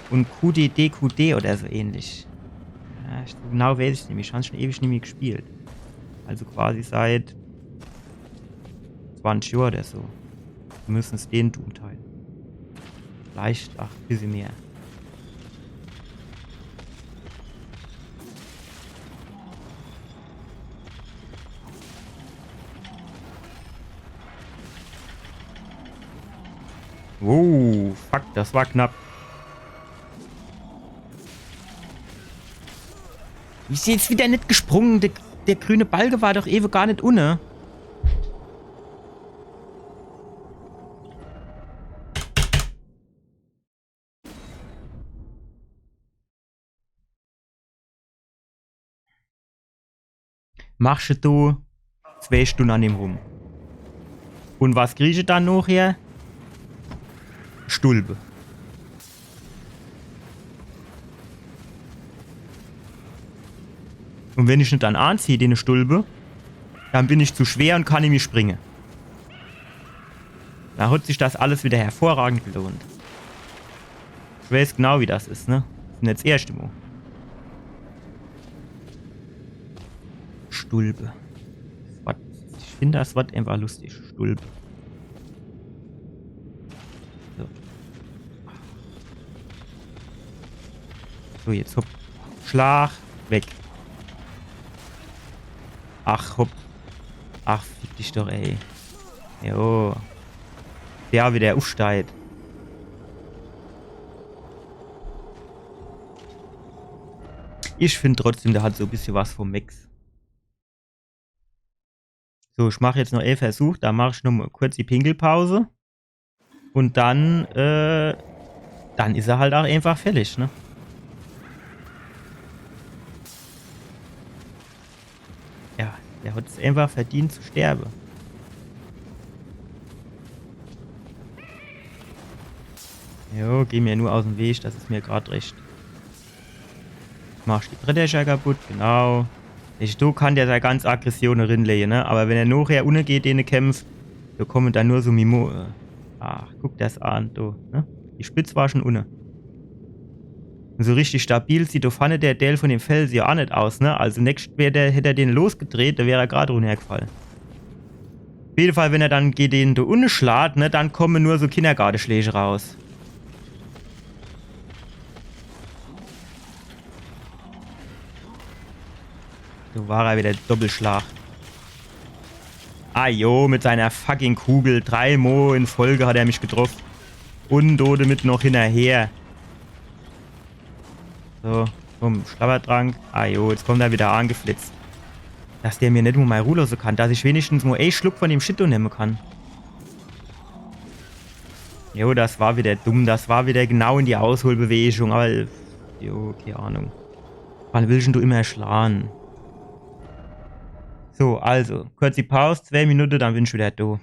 Und Q D D Q D oder so ähnlich. Ja, ich, so genau weiß ich nimmi. Ich han schon ewig nimmi gespielt. Also quasi seit zwanzig Johr oder so. Zumindest den Doom-Teil. Vielleicht, ach, bissje mehr. Oh, fuck, das war knapp. Is jetzt wieder net gesprungen. Der, der grüne Balke war doch ewe gar net unne. Machsche do zwee Stunne an dem rum. Und was kriesche dann nochher? Stulpe. Und wenn ich net dann anzieh, den Stulpe, dann bin ich zu schwer und kann nimmi springe. Da hat sich das alles wieder hervorragend gelohnt. Ich weiß genau, wie das is, ne? Bin jetzt erschte Mo. Stulpe. What? Ich find das Wort einfach lustig. Stulpe. So. So, jetzt hopp. Schlag. Weg. Ach, hopp. Ach, fick dich doch, ey. Jo. Der wieder uffsteigt. Ich find trotzdem, der hat so bissje was vom Max. So, ich mach jetzt noch een Versuch, da mach ich noch mo kurz die Pinkelpause. Und dann, äh, dann is er halt auch einfach fällig, ne? Ja, der Hat's einfach verdient zu sterbe. Jo, geh mir nur aus'm Weg, das is mir grad recht. Machsch die Brettercher kaputt, genau. Ich, do kann der sei ganz Aggression rinleje, ne? Aber wenn er nochher unne geht, dene kämpft, do kommen dann nur so Mimo. Ach, guck das an, do, ne? Die Spitz war schon unne. Un so richtig stabil sieht do vorne der Deel von dem Fels jo aa net aus, ne? Also nächscht wär der, hätt er den losgedreht, do wär er grad runnergefall. Auf jeden Fall, wenn er dann gege den do unne schlaat, ne, dann kommen nur so Kindergarteschläg raus. Do war er wieder, Doppelschlag. Ah jo, mit seiner fucking Kugel. Drei Mo in Folge hat er mich getroff. Un do demit noch hinnerher. So, komm, Schlabbertrank. Ah jo, jetzt kommt er wieder angeflitzt. Dass der mir net mo mei Ruh losse kann, dass ich wenigstens mo e Schluck von dem Shit do nemme kann. Jo, das war wieder dumm, das war wieder genau in die Ausholbewegung, aber, jo, kei Ahnung. Wann willsch dann du immer schlahn? So, also, kurz die Paus, zwei Minute, dann bin ich wieder do.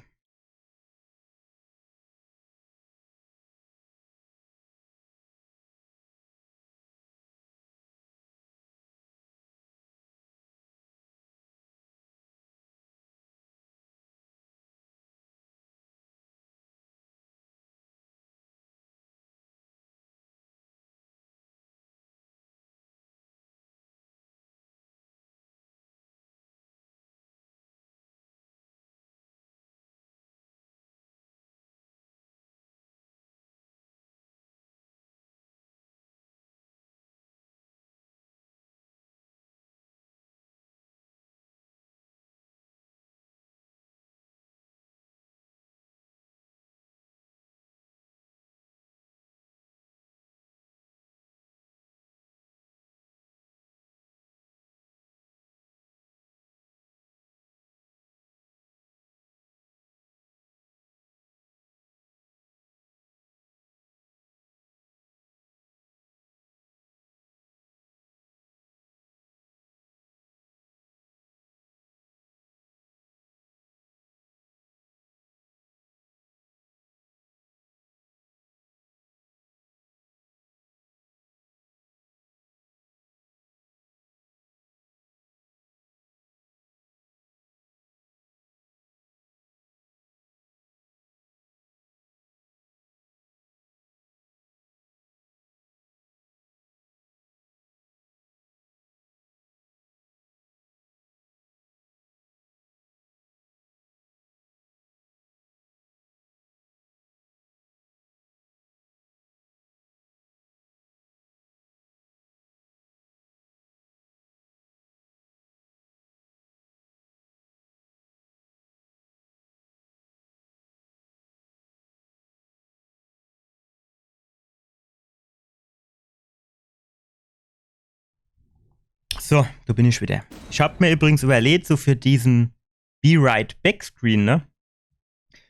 So, do bin ich wieder. Ich hab mir übrigens überlegt, so für diesen Be Right Back Screen, ne?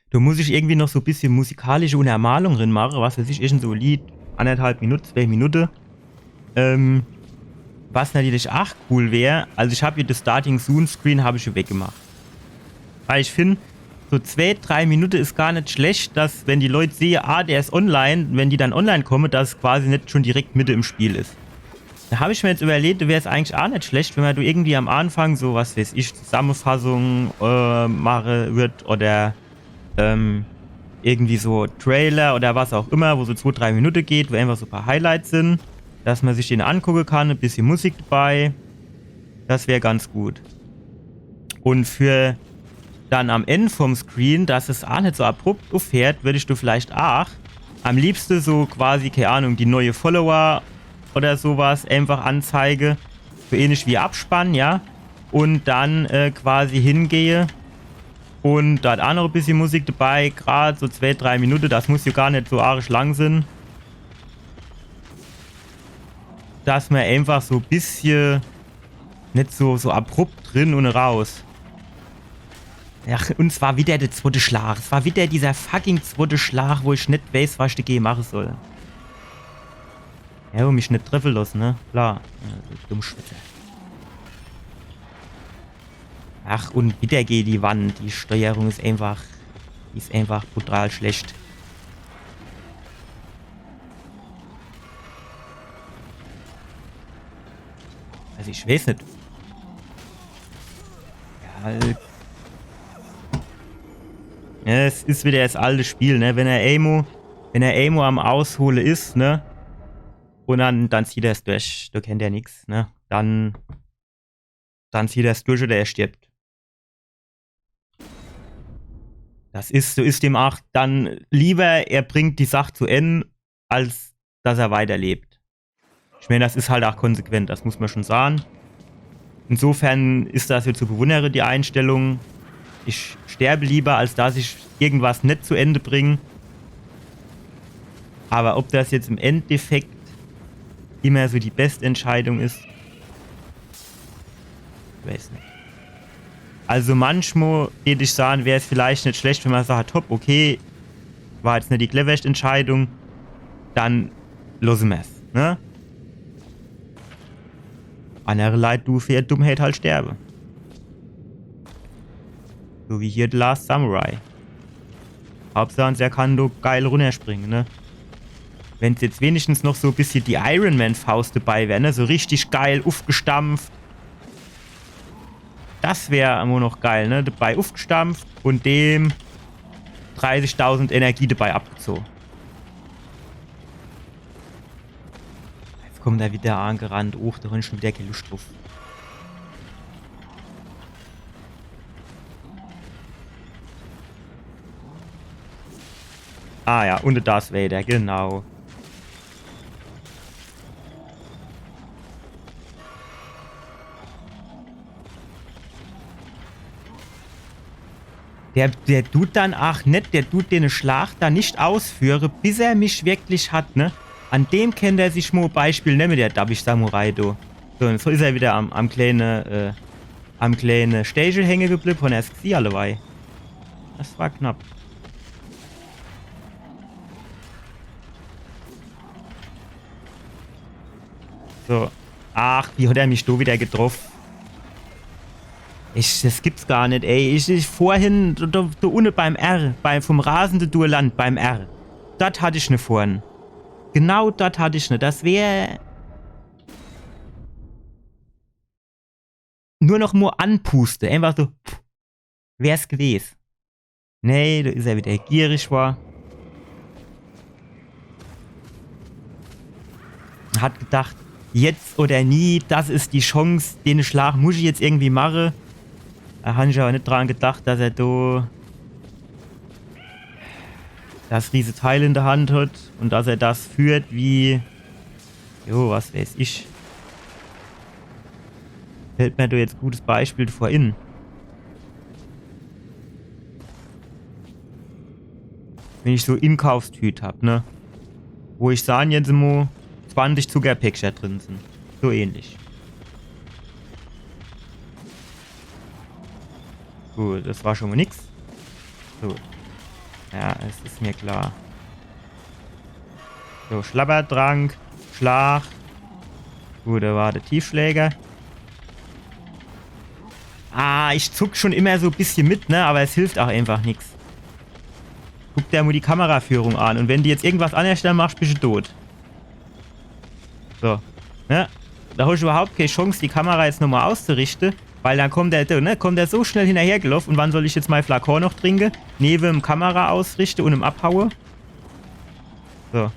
Do muss ich irgendwie noch so e bissje musikalische Untermalung drin mache, was weiß ich, irgend so e Lied, anderthalb Minute, zwei Minute. Ähm, was natürlich ach cool wär, also ich hab hier das Starting Soon Screen hab ich schon weggemacht. Weil ich find, so zwei, drei Minute is gar net schlecht, dass, wenn die Leut sehe, ah, der is online, wenn die dann online komme, dass es quasi net schon direkt mitte im Spiel is. Do hab ich mir jetzt überlegt, wär's eigentlich ach net schlecht, wenn man do irgendwie am Anfang so, was weiß ich, Zusammenfassung, äh, mache würd oder, ähm, irgendwie so Trailer oder was auch immer, wo so zwei, drei Minute geht, wo einfach so e paar Highlights sin, dass man sich den angucke kann, e bissje Musik dabei. Das wär ganz gut. Un für dann am End vom Screen, dass es ach net so abrupt uffhört, würd ich do vielleicht ach am liebste so quasi, kei Ahnung, die neue Follower oder sowas einfach anzeige. So ähnlich wie Abspann, ja. Un dann, äh, quasi hingehe un dort ach noch e bissje Musik dabei, grad so zwei, drei Minute, das muss jo gar net so arisch lang sin. Dass man einfach so e bissje net so, so abrupt drin un raus. Ja, un es war wieder der zwotte Schlag. Es war wieder dieser fucking zwotte Schlag, wo ich net weiß, was ich dagege mache soll. Ja, un mich net treffe losse, ne? Klar. Ja, Dummschwätzer. Ach, un wieder gege die Wand. Die Steuerung is einfach, die is einfach brutal schlecht. Also ich weeß net. Ja, halt. Ja, es is wieder das alte Spiel, ne? Wenn er emo, wenn er emo am Aushole is, ne? Un dann, dann zieht er's durch. Do kennt er nix, ne? Dann, dann zieht er's durch oder er stirbt. Das is, so is dem ach dann lieber, er bringt die Sach zu Enn, als dass er weiterlebt. Ich mein, das is halt ach konsequent, das muss man schon sagen. Insofern is das jetzt zu bewundere, die Einstellung. Ich sterbe lieber, als dass ich irgendwas net zu Ende bring. Aber ob das jetzt im Endeffekt immer so die beste Entscheidung is, ich weeß net. Also manchmal, deet ich sagen, wär's vielleicht net schlecht, wenn man sagt, hopp, okay, war jetzt net die cleverste Entscheidung, dann losse mer's, ne? Annere Leit du für ihr Dummheit halt sterbe. So wie hier The Last Samurai. Hauptsache, er kann do geil runnerspringe, ne? Wenn's jetzt wenigstens noch so e bissje die Iron-Man-Faust dabei wär, ne? So richtig geil uffgestampft. Das wär nur noch geil, ne? Dabei uffgestampft un dem dreißigtausend Energie dabei abgezoge. Jetzt kommt er wieder angerannt. Och, do hab ich schon wieder kee Luscht druff. Ah ja, un das Vader, genau. Der, der dut dann ach net, der dut den Schlag do net ausführe, bis er mich wirklich hat, ne? An dem kennt er sich mo Beispiel nemme, der Dubby Samurai, du. So, un so is er wieder am, am kleine, äh, am kleine Steichel hänge geblieb, von der Ski allewei. Das war knapp. So. Ach, wie hat er mich do wieder getroff? Ich, das gibt's gar net, ey. Ich, ich vorhin, do, do, do unne beim R, bei, vom rasende Duellant, beim R. Dort hat ich ne vorhin. Genau dort hat ich ne. Das wär nur noch mo anpuste. Einfach so, pff, wär's gewes. Nee, do is er wieder gierig war. Hat gedacht, jetzt oder nie, das is die Chance, den Schlag muss ich jetzt irgendwie mache. Do han ich aber net dran gedacht, dass er do das riese Teil in der Hand hat un dass er das führt wie, jo, was weiß ich. Fällt mir do jetzt e gutes Beispiel vor in. Wenn ich so Inkaufstüt hab, ne? Wo ich sahn jetzt mo zwanzig Zuckerpäckcher drin sin. So ähnlich. Gut, das war schon mo nix. So. Ja, es is mir klar. So, Schlabbertrank, Schlag. Gut, do war der Tiefschläger. Ah, ich zuck schon immer so e bissje mit, ne? Aber es hilft auch einfach nix. Guck der mo die Kameraführung an. Un wenn du jetzt irgendwas annerscht machst, bist du tot. So. Ne? Do hab ich überhaupt kee Chance, die Kamera jetzt nochmo auszurichte, weil dann kommt der, ne, kommt der so schnell hinnerhergeloff. Un wann soll ich jetzt mei Flakon noch trinke? Newem Kamera ausrichte un em abhaue. So.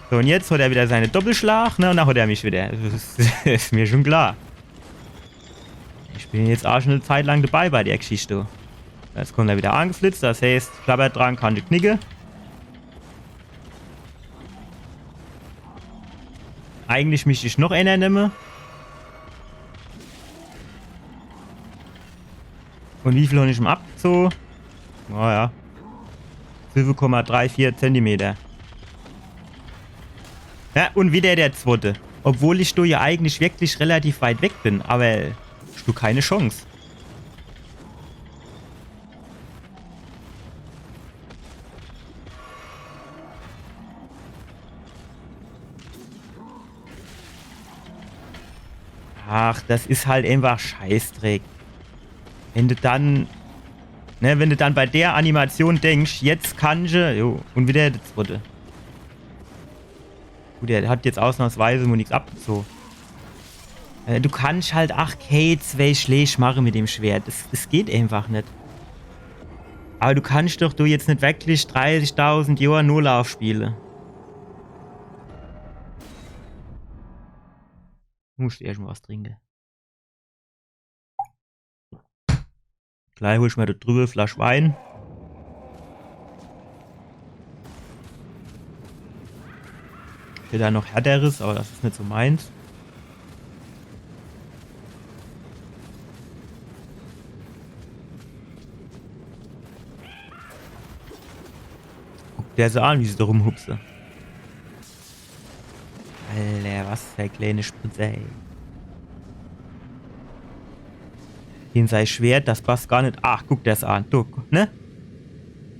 So, un jetzt hat er wieder seine Doppelschlag, ne? Un dann hat er mich wieder. Das is, is mir schon klar. Ich bin jetzt auch schon e Zeit lang dabei bei der Geschichte. Jetzt kommt er wieder angeflitzt, das heißt, Schlabbertrank kann ich knicke. Eigentlich misst ich noch einer nemme. Un wie viel hab ich em abgezoge? Naja. Fünf Komma drei vier Zentimeter. Ja, un wieder der zwotte. Obwohl ich do ja eigentlich wirklich relativ weit weg bin, aber hast du keine Chance. Ach, das is halt einfach Scheißdreck. Wenn du dann, ne, wenn du dann bei der Animation denkst, jetzt kann ich, jo, und wieder der zweite. Gut, der hat jetzt ausnahmsweise mo nix abgezogen. Äh, du kannst halt ach kee zwei Schläg mache mit dem Schwert. Das, das geht einfach net. Aber du kannst doch du jetzt net wirklich dreißigtausend Johr Nolauf spiele. Du musst erscht mo was trinke. Gleich hol ich mir do drübe Flasch Wein. Ich hätt do noch Härteres, aber das is net so meins. Guck der se an, wie se do rumhupse. Alter, was für e kleine Spritze, ey. Gegen sei Schwert, das passt gar net. Ach, guck der's an. Du, ne?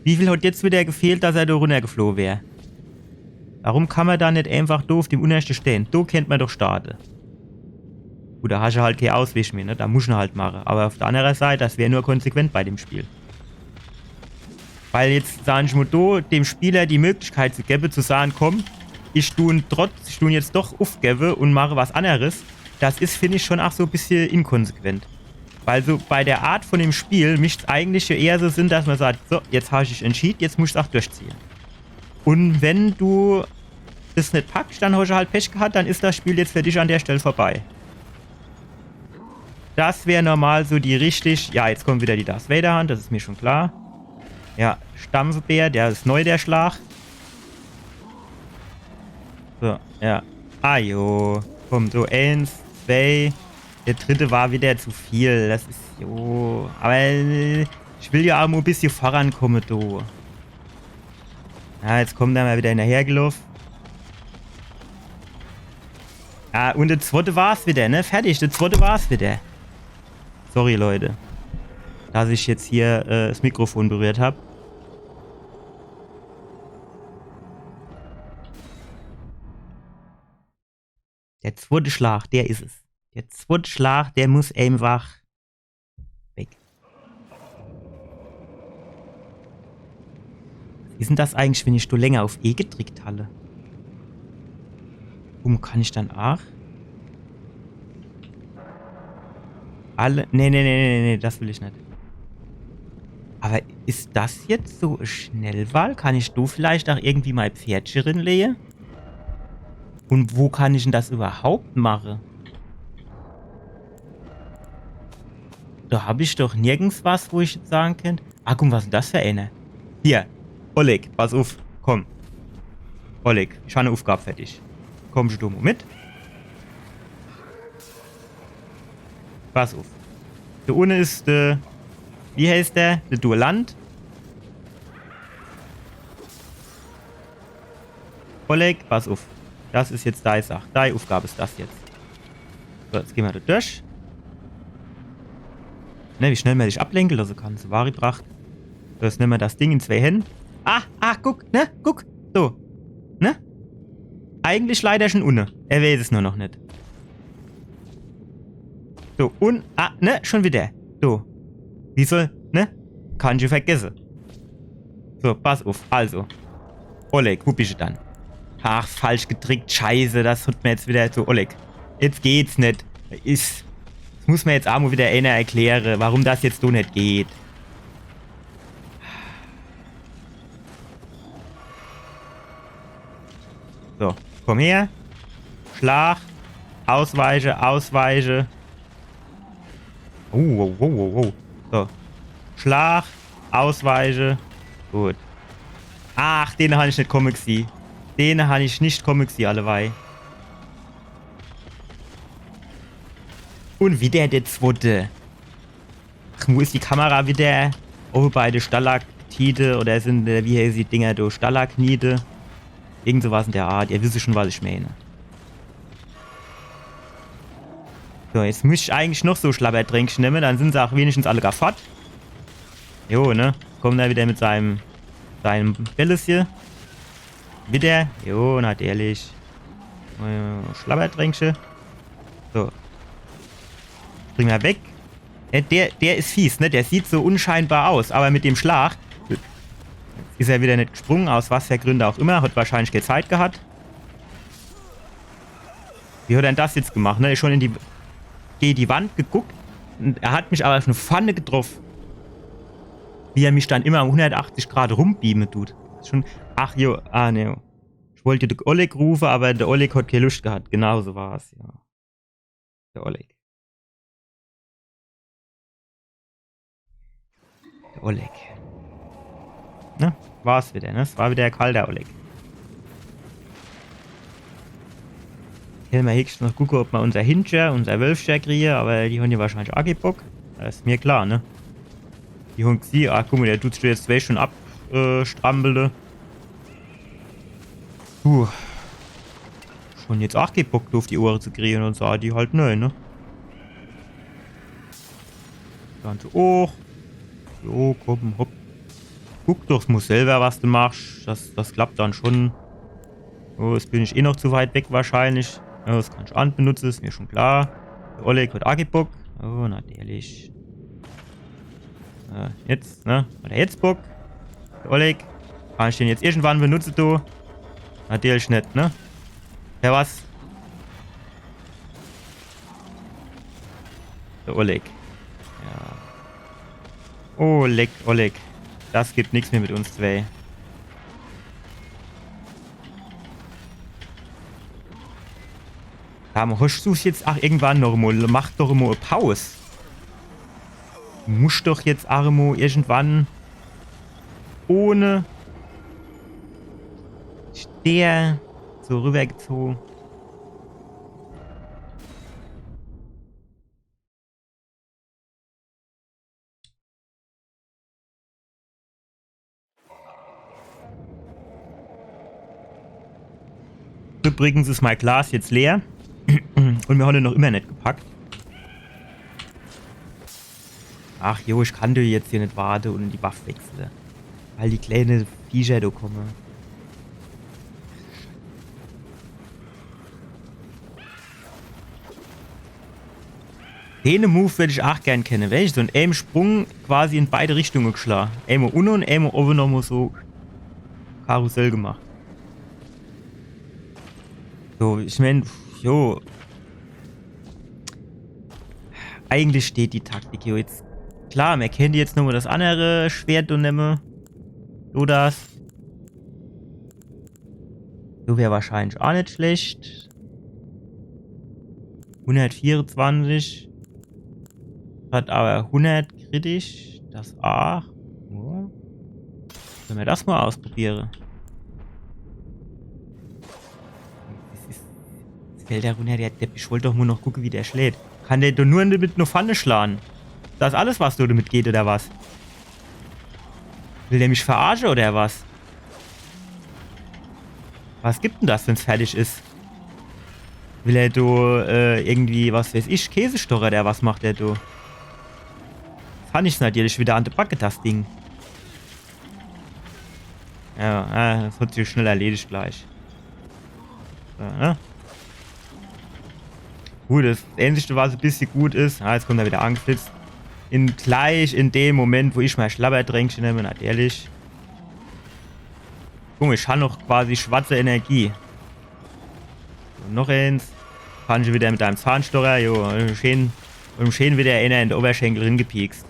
Wie viel hat jetzt wieder gefehlt, dass er do runnergefloh wär? Warum kann mer do net einfach do uff dem Unnerschte stehn? Do kennt mer doch starte. Gut, do hasch halt kee Ausweg mehr, ne? Do musch en halt mache. Aber uff der annere Seit, das wär nur konsequent bei dem Spiel. Weil jetzt, sag ich mo, do dem Spieler die Möglichkeit zu gebe, zu sage, komm, ich dun trotz, ich dun jetzt doch uffgebe und mache was anneres, das is, find ich, schon ach so e bissje inkonsequent. Weil so bei der Art von dem Spiel misst's eigentlich jo eher so sin, dass mer sagt, so, jetzt hasch dich entschied, jetzt musch es ach durchziehe. Und wenn du das net packsch, dann hasch halt Pech gehat, dann is das Spiel jetzt für dich an der Stell vorbei. Das wär normal so die richtig. Ja, jetzt kommt wieder die Darth Vader Hand, das is mir schon klar. Ja, Stampfebär, der is neu, der Schlag. So, ja. Ah jo, komm, so eens, zwei. Der dritte war wieder zu viel. Das is jo. Aber äh, ich will jo ach mo e bissje vorankomme, du. Ja, jetzt kommt er mal wieder hinnerhergeloff. Ah, und der zweite war's wieder, ne? Fertig, der zweite war's wieder. Sorry, Leute. Dass ich jetzt hier äh, das Mikrofon berührt hab. Der zweite Schlag, der is es. Der zweite Schlag, der muss einfach weg. Was is denn das eigentlich, wenn ich do länger auf E gedrickt halle? Warum kann ich dann ach? Alle. Nee, nee, nee, nee, nee, das will ich net. Aber is das jetzt so e Schnellwahl? Kann ich do vielleicht ach irgendwie mei Pferdche rinlehe? Und wo kann ich denn das überhaupt mache? Do hab ich doch nirgends was, wo ich jetzt sage kennt. Ah, guck, was is denn das für ener? Hier, Oleg, pass uff, komm. Oleg, ich hab e Uffgab für dich. Komm schon du mo mit. Pass uff. Do unne is, äh, wie heißt der? Der Duellant. Oleg, pass uff. Das is jetzt dei Sach. Dei Uffgab is das jetzt. So, jetzt gehn mer do durch. Ne, wie schnell mer sich ablenke losse kann. Sowari-Pracht. So, jetzt nemme mer das Ding in zwei Händ. Ah, ah, guck, ne? Guck. So. Ne? Eigentlich leider schon unne. Er weiß es nur noch net. So, und, ah, ne? Schon wieder. So. Wie soll, ne? Kann ich vergesse. So, pass uff. Also. Oleg, wo bisch du dann? Ach, falsch gedrickt. Scheiße, das hat mer jetzt wieder zu. Oleg, jetzt geht's net. Is, das muss mer jetzt ach mo wieder ener erkläre, warum das jetzt so net geht. So, komm her. Schlag. Ausweiche, ausweiche. Oh, wow, wow, wow, wow. So. Schlag, ausweiche. Gut. Ach, den han ich net komme gesieh. Den han ich net komme gesieh, alleweil. Und wieder der zwotte. Ach, wo is die Kamera wieder? Oh, bei de Stalaktite oder sin, äh, wie heiße die Dinger do? Stalagmite? Irgend so was in der Art. Ihr wisst schon, was ich meine. So, jetzt müsst ich eigentlich noch so Schlabbertränkche nemme, dann sin se ach wenigstens alle gar fort. Jo, ne? Kommt er wieder mit seinem, seinem Bällche. Wieder? Jo, natürlich. Äh, Schlabbertränkche. So. Spring mer weg. Ja, der, der is fies, ne? Der sieht so unscheinbar aus, aber mit dem Schlag is er wieder net gesprunge, aus was für Gründe auch immer, hat wahrscheinlich kee Zeit gehat. Wie hat er dann das jetzt gemacht, ne? Is schon in die, gege die Wand geguckt und er hat mich aber schon vorne getroff. Wie er mich dann immer um hundertachtzig Grad rumbeame tut. Is schon, ach jo, ah ne. Ich wollt de Oleg rufe, aber de Oleg hat kee Luscht gehat. Genau so war's, ja. De Oleg. De Oleg. Ne? War's wieder, ne? Es war wieder de kalte Oleg. Kenne mer hechstens noch gucke, ob mer unser Hindcher, unser Wölfcher krien, aber die hon jo wahrscheinlich aa kee Bock. Das is mir klar, ne? Die hon gesieh, ah, guck mol, der tut sich jetzt zwei Stunde ab, äh, strampele. Puh. Schon jetzt aa kee Bock, do uff die Ohre zu krien und sage die halt nö, ne? Dann so, och. Jo, komm, hopp. Guck doch mol selber, was du machst. Das, das klappt dann schon. Oh, jetzt bin ich eh noch zu weit weg wahrscheinlich. Ja, das kann ich aa benutze, is mir schon klar. De Oleg hat aa kee Bock. Oh, natürlich. Äh, jetzt, ne? Hat er jetzt Bock? De Oleg? Kann ich den jetzt irgendwann benutze, du? Natürlich net, ne? Ja, was? De Oleg. Ja. Oleg, Oleg. Das gibt nix mehr mit uns zwei. Sag mol, hosch du's jetzt aa irgendwann noch mol? Mach doch mol e Paus. Du musch doch jetzt aa mol irgendwann ohne Steer so rübergezoge. Übrigens is mei Glas jetzt leer. Und mir hon noch immer net gepackt. Ach jo, ich kann doch jetzt hier net warte und die Waff wechsle. Weil die kleine Viecher do komme. Den Move würd ich aa gern kenne, weisch? So in eem Sprung quasi in beide Richtunge geschla. Eemol unne und eemol owwe nochmol so Karussell gemacht. So, ich mein, jo. Eigentlich steht die Taktik jo jetzt. Klar, mer kennt jetzt nochmol das andere Schwert do nemme. So das. So wär wahrscheinlich aa net schlecht. Hundertvierundzwanzig. Hat aber hundert kritisch. Das aa. Ja. Solle mer das mol ausprobiere? Das is, jetzt fällt der runner, der Depp. Ich wollt doch nur noch gucke, wie der schläht. Kann der doch nur mit no vorne schlage? Das is alles, was do damit geht, oder was? Will der mich verarsche, oder was? Was gibt denn das, wenn's fertig is? Will er do, äh, irgendwie, was weiß ich, Käsestocher, oder was macht er do? Das han ich natürlich wieder an de Backe, das Ding. Ja, ja, das hat sich schnell erledigt gleich. So, ne? Gut, das Einzige, was e bissje gut is, ah, jetzt kommt er wieder angeflitzt. In, gleich in dem Moment, wo ich mei Schlabbertränkche nemme, natürlich. Guck mol, ich han noch quasi schwarze Energie. So, noch eens. Kann ich wieder mit deinem Zahnstocher, jo, schön, und schön wieder einer in de Oberschenkel ringepiekst.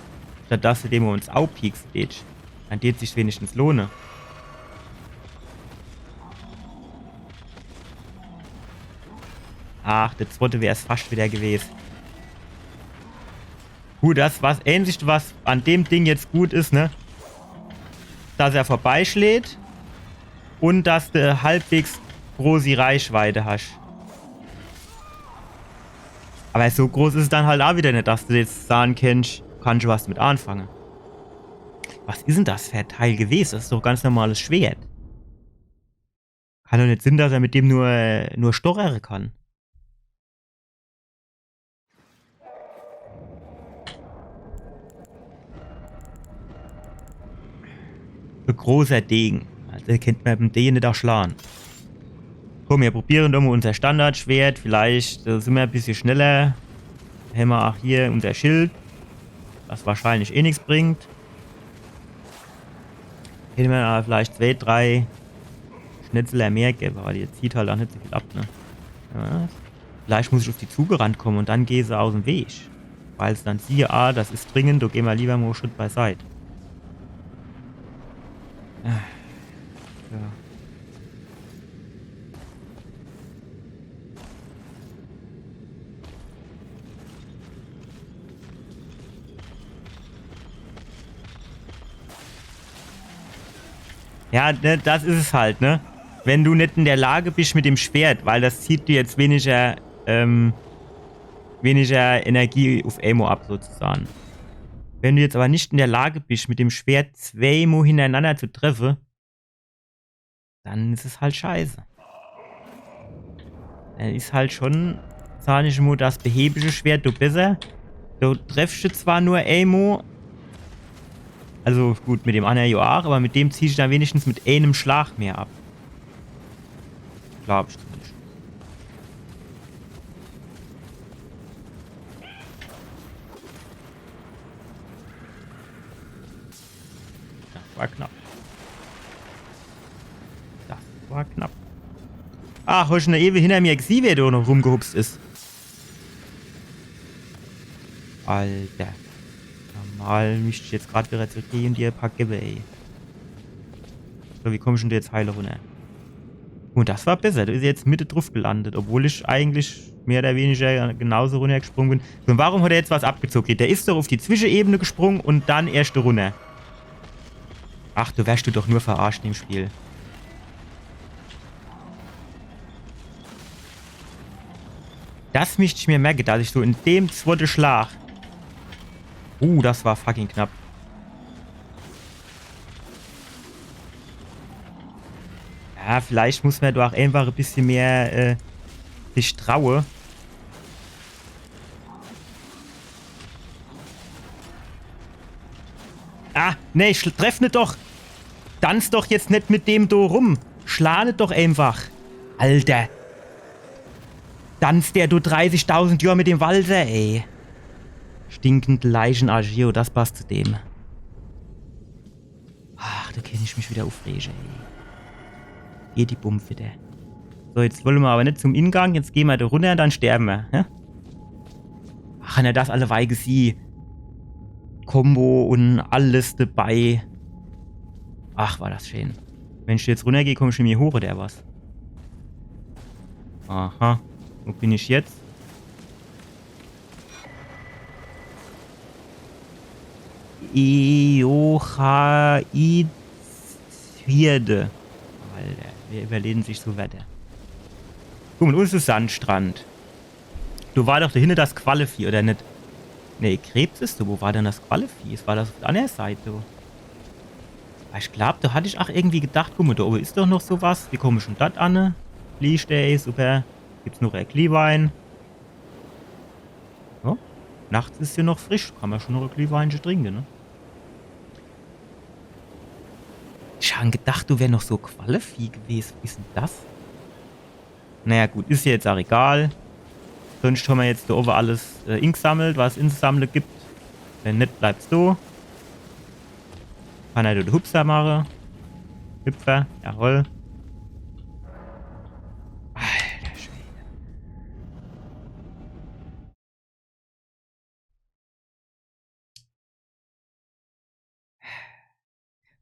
Statt dass du dem ins Au piekst, Bitch. Dann tät sich's wenigstens lohne. Ach, der zwotte wär's fascht wieder gewes. Gut, das, was, Einzigste, was an dem Ding jetzt gut is, ne? Dass er vorbeischläht und dass de halbwegs großi Reichweite hasch. Aber so groß is es dann halt aa wieder net, dass de jetzt sage kennsch, kannsch was mit anfange. Was is denn das für e Teil gewes? Das is doch ganz normales Schwert. Kann doch net sinn, dass er mit dem nur, nur stochere kann. E großer Degen. Also kennt mer mit dem Degen net aa schlage. Komm, mir probiere doch mol unser Standardschwert. Vielleicht, äh, sin mer e bissje schneller. Hämmer aa hier unser Schild. Was wahrscheinlich eh nix bringt. Hätt mer awwer vielleicht zwee, drei Schnitzeler mehr gewwe, awwer die zieht halt ach net so viel ab, ne? Ja. Vielleicht muss ich uff die zugerannt komme un dann gehn se aus em Weg. Weil se dann siehe, ah, das is dringend, do gehn mer liewer mol en Schritt beiseit. Ja. Ja, ne, das is es halt, ne? Wenn du net in der Lage bisch mit dem Schwert, weil das zieht dir jetzt weniger, ähm, weniger Energie uff emol ab, sozusage. Wenn du jetzt awwer net in der Lage bisch, mit dem Schwert zweemol hinnerenanner zu treffe, dann is es halt scheiße. Dann is halt schon, sag ich mol, das behäbische Schwert do besser. Do treffscht du zwar nur emol, also gut, mit dem annere jo ach, awwer mit dem ziehscht du dann wenigstens mit eenem Schlag mehr ab. Glaab ich zumindescht. Das war knapp. Das war knapp. Ach, hab ich schun ewe hinner mir gesieh, wer do noch rumgehupst is. Alter. Normal misst ich jetzt grad widder zurückgehe un dir e paar gewwe, ey. So, wie komm ich dann do jetzt heile runner? Un das war besser. Do is er jetzt mitte druff gelandet, obwohl ich eigentlich mehr oder weniger genauso runnergesprunge bin. So, un warum hat er jetzt was abgezoge? Der is doch uff die Zwischenebene gesprunge un dann erscht runner. Ach, do werscht du doch nur verarscht im Spiel. Das misst ich mir merke, dass ich so in dem zwotte Schlag. Uh, das war fucking knapp. Ja, vielleicht muss mer doch eenfach e bissje mehr, äh, sich traue. Ah, nee, schl-, treff net doch. Danz doch jetzt net mit dem do rum. Schla net doch eenfach. Alter. Danzt der do dreißigtausend Johr mit dem Walzer, ey. Stinkende Leiche, Argeo, das passt zu dem. Ach, do kennt ich mich widder uffrege, ey. Geht die Bump widder. So, jetzt wolle mer awwer net zum Ingang. Jetzt gehn mer do runner, dann sterwe mer, ne? Ach, wenn er das alleweil gesieh. Combo un alles debei. Ach, war das scheen. Wenn ich jetzt runnergeh, komm ich nimmi hoch, oder was? Aha. Wo bin ich jetzt? Iochaid Vierde. Alter, wer iwwerlebt sich so Wärter? Guck mol, do is de Sandstrand. Do war doch do hinne das Quallevieh, oder net? Nee, Krebs is do. Wo war dann das Quallevieh? War das uff de anner Seit do? Awwer ich glaab, do hatt ich ach irgendwie gedacht, guck mol, do owwe is doch noch so was. Wie komm ich dann dort anne? Glühwei, super. Gibt's noch e Glühwei? Ja, nachts is jo noch frisch, kann mer schun noch e Glühweinche trinke, ne? Ich han gedacht, do wär noch so Quallevieh gewese. Wo is dann das? Naja, gut, is jo jetzt ach egal. Sonscht han mer jetzt do owwe alles, äh, ingesammelt, was inzusammle gibt. Wenn net, bleibt's do. Kann er do de Hupser mache. Hüpfer, jawohl. Alter Schwede.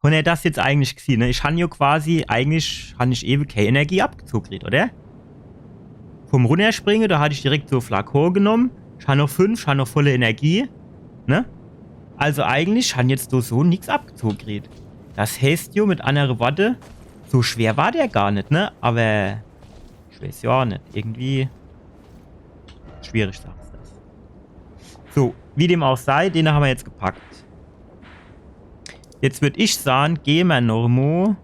Hunn er das jetzt eigentlich gesieh, ne? Ich han jo quasi, eigentlich han ich ewe kee Energie abgezog kriet, oder? Vum Runnerspringe, do hatt ich direkt so Flakon genomm. Ich han noch fünf, ich han noch volle Energie, ne? Also eigentlich han jetzt do so nix abgezog kriet. Das heeßt jo mit annere Worte, so schwer war der gar net, ne? Awwer ich weeß jo ach net. Irgendwie schwierig, sagt's das. So, wie dem ach sei, den han mer jetzt gepackt. Jetzt würd ich sahn, gehn mer noch mo.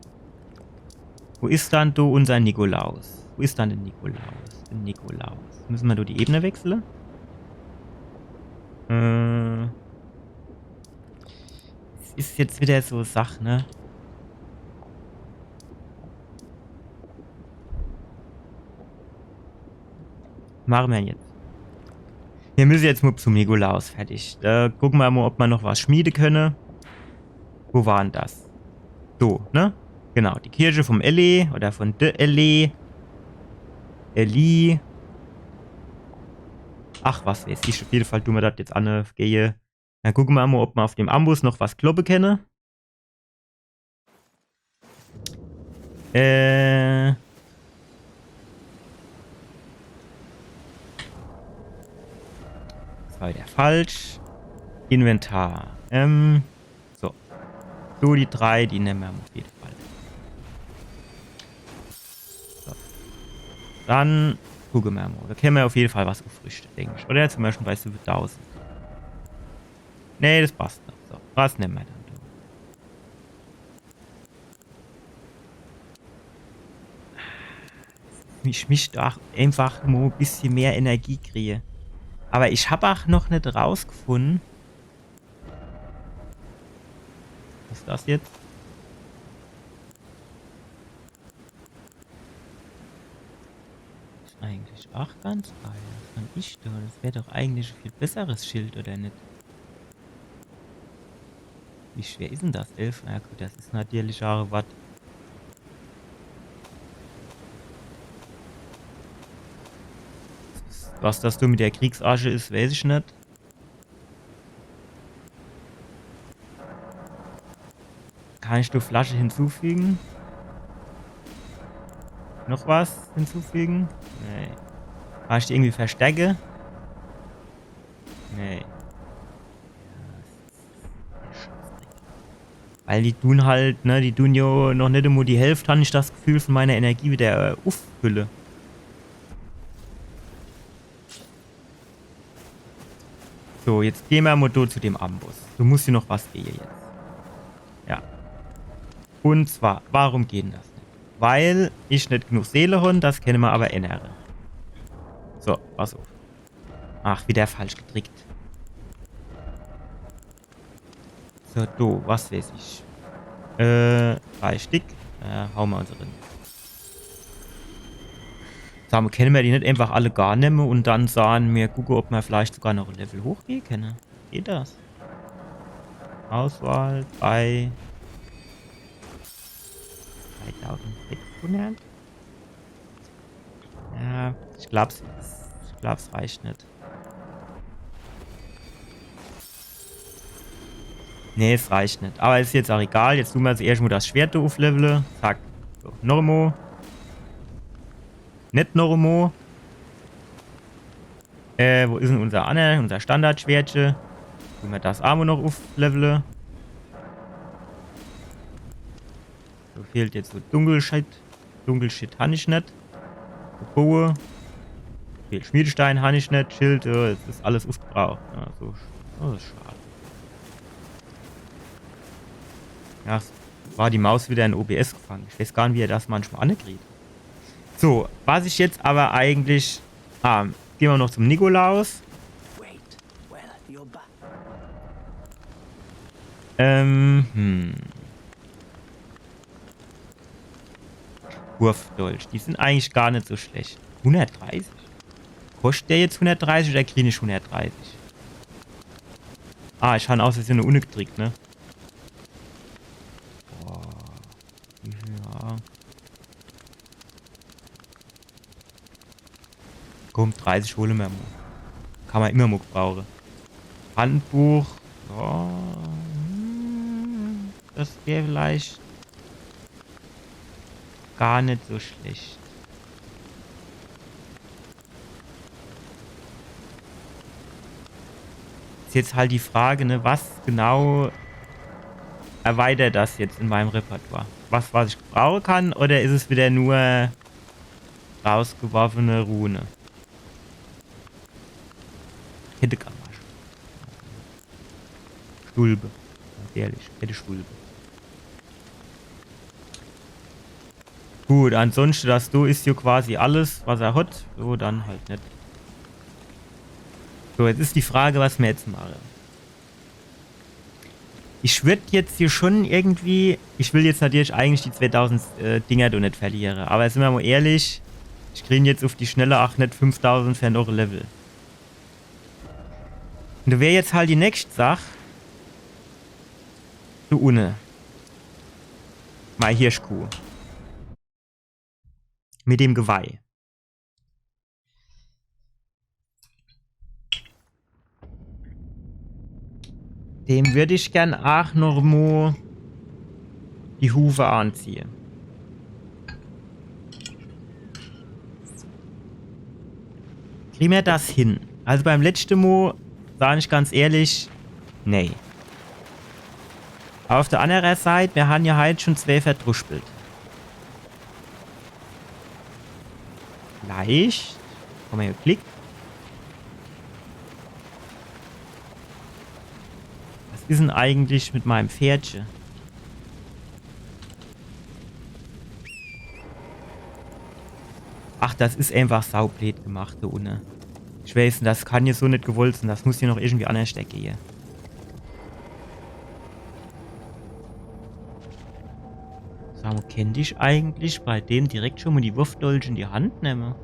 Wo is dann do unser Nikolaus? Wo is dann de Nikolaus? De Nikolaus. Misse mer do die Ebene wechsle? Äh, es is jetzt widder so Sach, ne? Mache mer jetzt. Mir müsse jetzt mo zum Nikolaus, fertig. Do gucke mer mo, ob mer noch was schmiede kenne. Wo war dann das? So, ne? Genau, die Kirche vom Ellie oder von de Ellie. Ellie. Ach, was weiß ich, uff jede Fall du mer das jetzt angehe. Dann gucke mer mo, ob mer uff dem Amboss noch was kloppe kenne. Äh. Das war widder falsch. Inventar. Ähm. So. So, die drei, die nemme mer uff jede Fall. So. Dann gucke mer mo. Do kenne mer uff jede Fall was uffrichte, denk ich. Oder zum Beispiel bei siwwetausend. Nee, das passt noch. So, was nemme mer dann do? Ich misst doch einfach mo e bissje mehr Energie krieje. Awwer ich hab ach noch net rausgefunne. Was is das jetzt? Is eigentlich ach ganz geil. Was kann ich do? Das wär doch eigentlich e viel besseres Schild, oder net? Wie schwer is dann das? Elf? Na gut, das is natürlich ach was. Was das do mit der Kriegsasche is, weiß ich net. Kann ich do Flasche hinzufüge? Noch was hinzufüge? Nee. Kann ich die irgendwie verstärke? Nee. Ja, das is e Scheißdreck. Weil die dun halt, ne, die dun jo noch net emol die Hälft, han ich das Gefühl, von meiner Energie widder, äh, uffülle. So, jetzt geh mer mo do zu dem Amboss. Do muss jo noch was gehe jetzt. Ja. Un zwar, warum geht dann das net? Weil ich net genug Seele han, das kenne mer awwer ännere. So, pass uff. Ach, widder falsch gedrickt. So, do, was weiß ich. Äh, drei Stick. Äh, haue mer uns rin. Sa mo, kenne mer die net einfach alle gar nemme un dann sage mer, gucke, ob mer vielleicht sogar noch e Level hochgehe kenne? Geht das? Auswahl bei dreitausendsechshundert? Ja, ich glaab's, ich glaab's reicht net. Nee, es reicht net. Awwer is jetzt ach egal. Jetzt du mer als erscht mo das Schwert do uflevele. Zack. So, noch emo. Net noch emo. Äh, wo is dann unser anner, unser Standardschwertche? Du mer das ach mo noch uflevele. So, fehlt jetzt so Dunkelshit. Dunkelshit han ich net. Boe. Viel Schmiedestein han ich net. Schild, äh, es is alles ufgebraucht. Ja, so, sch-, das is schad. Ja, es war die Maus widder in O B S gefange. Ich weiß gar net, wie er das manchmal ankriegt. So, was ich jetzt awwer eigentlich, ah, geh mer noch zum Nikolaus. Wait, well, you're back. Ähm, hm. Wurfdolch, die sin eigentlich gar net so schlecht. Hundertdreißig? Koscht der jetzt hundertdreißig oder krie ich hundertdreißig? Ah, ich han aus Versehe unne gedrickt, ne? Boah. Ja. Komm, dreißig hole mer mo. Kann mer immer mo gebrauche. Handbuch. Ja, hm, das wär vielleicht gar net so schlecht. Is jetzt halt die Frage, ne, was genau erweitert das jetzt in meinem Repertoire? Was, was ich gebrauche kann, oder is es wieder nur rausgeworfene Rune? Hittekammer. Stulpe. Ganz ehrlich, hätte Stulpe. Gut, ansonsten, das do is jo quasi alles, was er hat. So, dann halt net. So, jetzt is die Frage, was mer jetzt mache. Ich würd jetzt hier schon irgendwie, ich will jetzt natürlich eigentlich die zweitausend, äh, Dinger do net verliere, aber sin mer mo ehrlich, ich krie jetzt uf die Schnelle ach net fünftausend für noch e Level. Un do wär jetzt halt die nächst Sach. Do unne. Mei Hirschkuh. Mit dem Geweih. Dem würd ich gern aach noch mo die Hufe anziehe. Krie mer das hin? Also beim letschte Mo, sag ich ganz ehrlich, nee. Awwer uff de anner Seit, mir han jo heit schun zwee verdruspelt. Leicht. Komm mol her, Klick. Was is 'n eigentlich mit meim Pferdche? Ach, das is eenfach saublöd gemacht do unne. Ich weeß net, das kann jo so net gewollt sin. Das muss jo noch irgendwie annerscht gehe. Sag mol, kennt ich eigentlich bei dem direkt schun mol die Wurfdolch in die Hand nemme?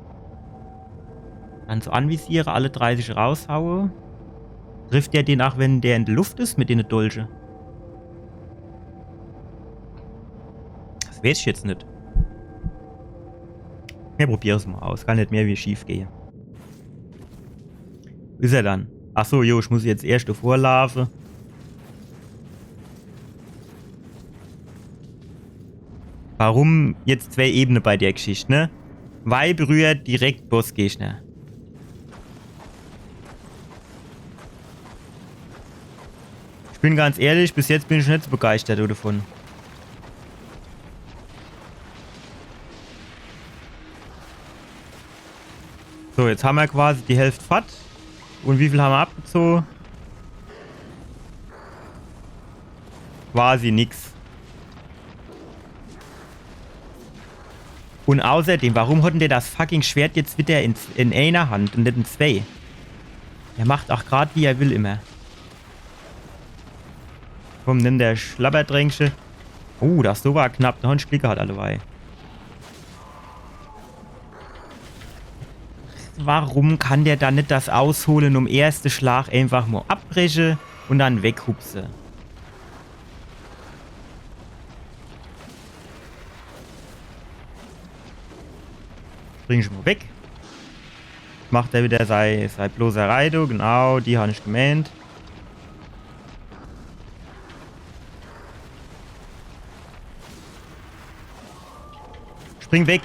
Dann so anvisiere, alle dreißig raushaue. Trifft der den aach, wenn der in de Luft is mit dene Dolche? Das weeß ich jetzt net. Mir probiere's mol aus. Kann net mehr wie schief gehe. Wo is er dann? Ach so, jo, ich muss jetzt erscht vorlaafe. Warum jetzt zwee Ebene bei der Geschicht, ne? Weil berührt direkt Bossgegner. Ich bin ganz ehrlich, bis jetzt bin ich net so begeistert dovun. So, jetzt hammer quasi die Hälft fort. Un wie viel hammer abgezoge? Quasi nix. Un außerdem, warum hot 'n der das fucking Schwert jetzt widder in, in eener Hand un net in zwee? Er macht aach grad, wie er will immer. Komm, nimm der Schlabberdränkche. Oh, das do war knapp. Do han ich Glick gehat, alleweil. Warum kann der dann net das aushole un im erschte Schlag eenfach mol abbreche un dann weghupse? Spring ich mol weg. Macht er widder sei, sei Bloserei do. Genau, die han ich gemeent. Spring weg.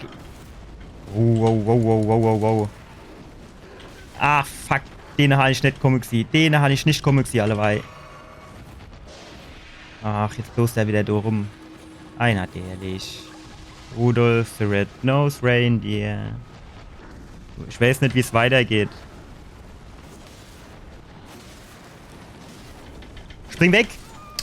Oh, wow, wow, wow, wow, wow, wow. Ah, fuck. Den han ich net komme gesieh. Den han ich net komme gesieh, alleweil. Ach, jetzt blost er widder do rum. Ei, natürlich. Rudolph the Red-Nosed Reindeer. Ich weeß net, wie's weitergeht. Spring weg!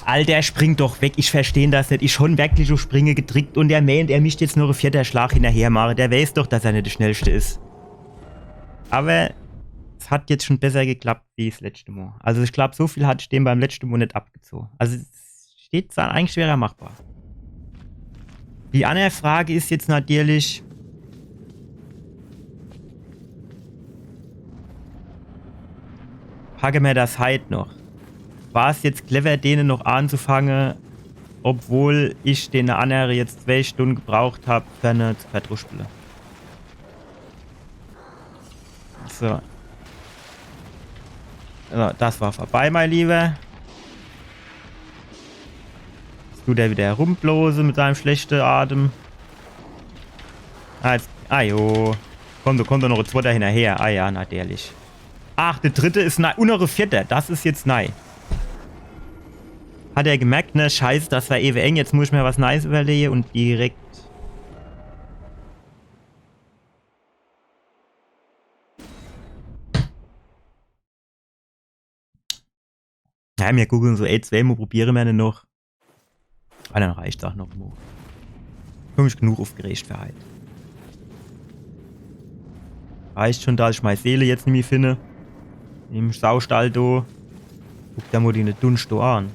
Alter, spring doch weg. Ich versteh das net. Ich han wirklich uff Springe gedrickt un er meent, er misst jetzt noch e vierter Schlag hinnerher mache. Der weeß doch, dass er net de Schnellschte is. Awwer es hat jetzt schun besser geklappt wie 's letschte Mo. Also ich glaab, so viel hat ich dem beim letschte Mo net abgezoge. Also es steht zwar eigentlich, wär er machbar. Die anner Frage is jetzt natürlich, packe mer das heit noch? War's jetzt clever, dene noch anzufange, obwohl ich dene annere jetzt zwee Stunde gebraucht hab, fer ne zu verdruspele? So. So, das war vorbei, mein Lieber. Jetzt dut er widder herumblose mit seinem schlechte Atem. Ah, jetzt, ah jo. Komm, do kommt doch noch e zwetter hinnerher. Ah ja, natürlich. Ach, de dritte is nei. Un noch e vierter. Das is jetzt nei. Hat er gemerkt, ne? Scheiße, das war ewe eng. Jetzt muss ich mer was Neies iwwerlehe un direkt. Ja, mir gucke so, ey, zwee Mo probiere mer den noch. Ah, dann reicht's aach noch mo. Bin ich genug uffgeregt fer heit. Reicht schun, dass ich mei Seele jetzt nimmi finne. Im Saustall do. Guck der mo den Dunscht do an.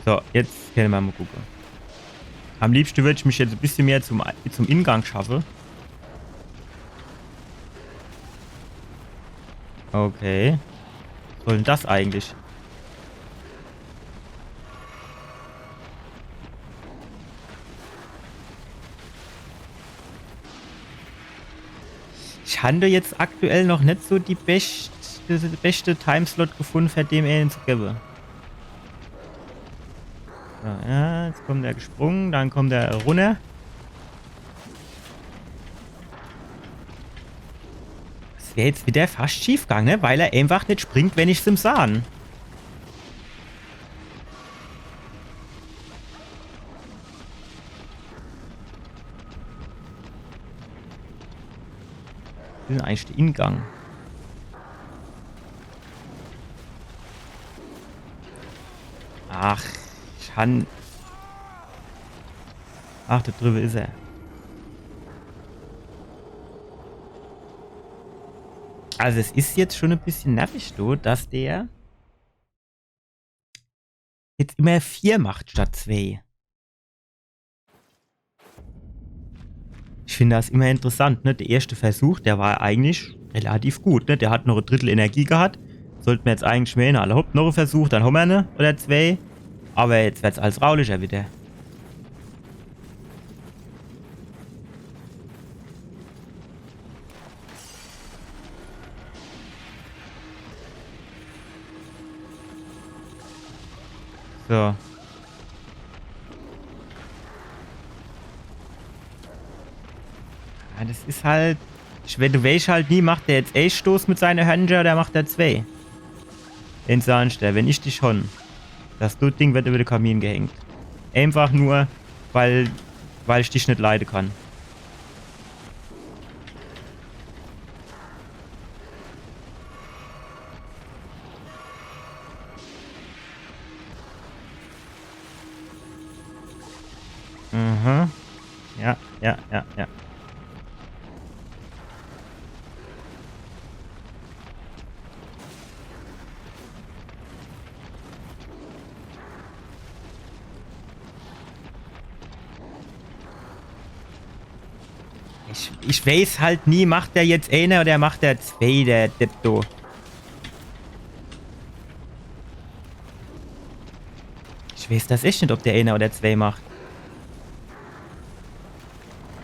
So, jetzt kenne mer mol gucke. Am liebschte würd ich mich jetzt e bissje mehr zum, zum Ingang schaffe. Okay. Was soll denn das eigentlich? Ich han do jetzt aktuell noch net so die bescht-, de beschte Timeslot gefunn, fer dem ääne zu gewwe. So, ja, jetzt kommt er gesprunge, dann kommt er runner. Das wär jetzt widder fascht schief gange, ne? Weil er eenfach net springt, wenn ich's em saan. Wo is denn eigentlich de Ingang? Ach, ich han. Ach, do driwwe is er. Also es is jetzt schun e bissje nervig, du, dass der jetzt immer vier macht statt zwee. Ich find das immer interessant, ne? De erschte Versuch, der war eigentlich relativ gut, ne? Der hat noch e Drittel Energie gehat. Sollt mer jetzt eigentlich määne, alla hopp, noch e Versuch, dann hommer ne oder zwee. Awwer jetzt werd's alles raulicher widder. So. Ja, das is halt. Ich, wenn du weesch halt nie, macht der jetzt ee Stoß mit seine Hörncher oder macht er zwee? Ins Ernste, wenn ich dich hon, das Ding wird über de Kamin gehängt. Eenfach nur, weil, weil ich dich net leide kann. Mhm. Ja, ja, ja, ja. Ich, ich weeß halt nie, macht der jetzt eener oder macht der zwee, der Depp do. Ich weeß das echt net, ob der eener oder zwee macht.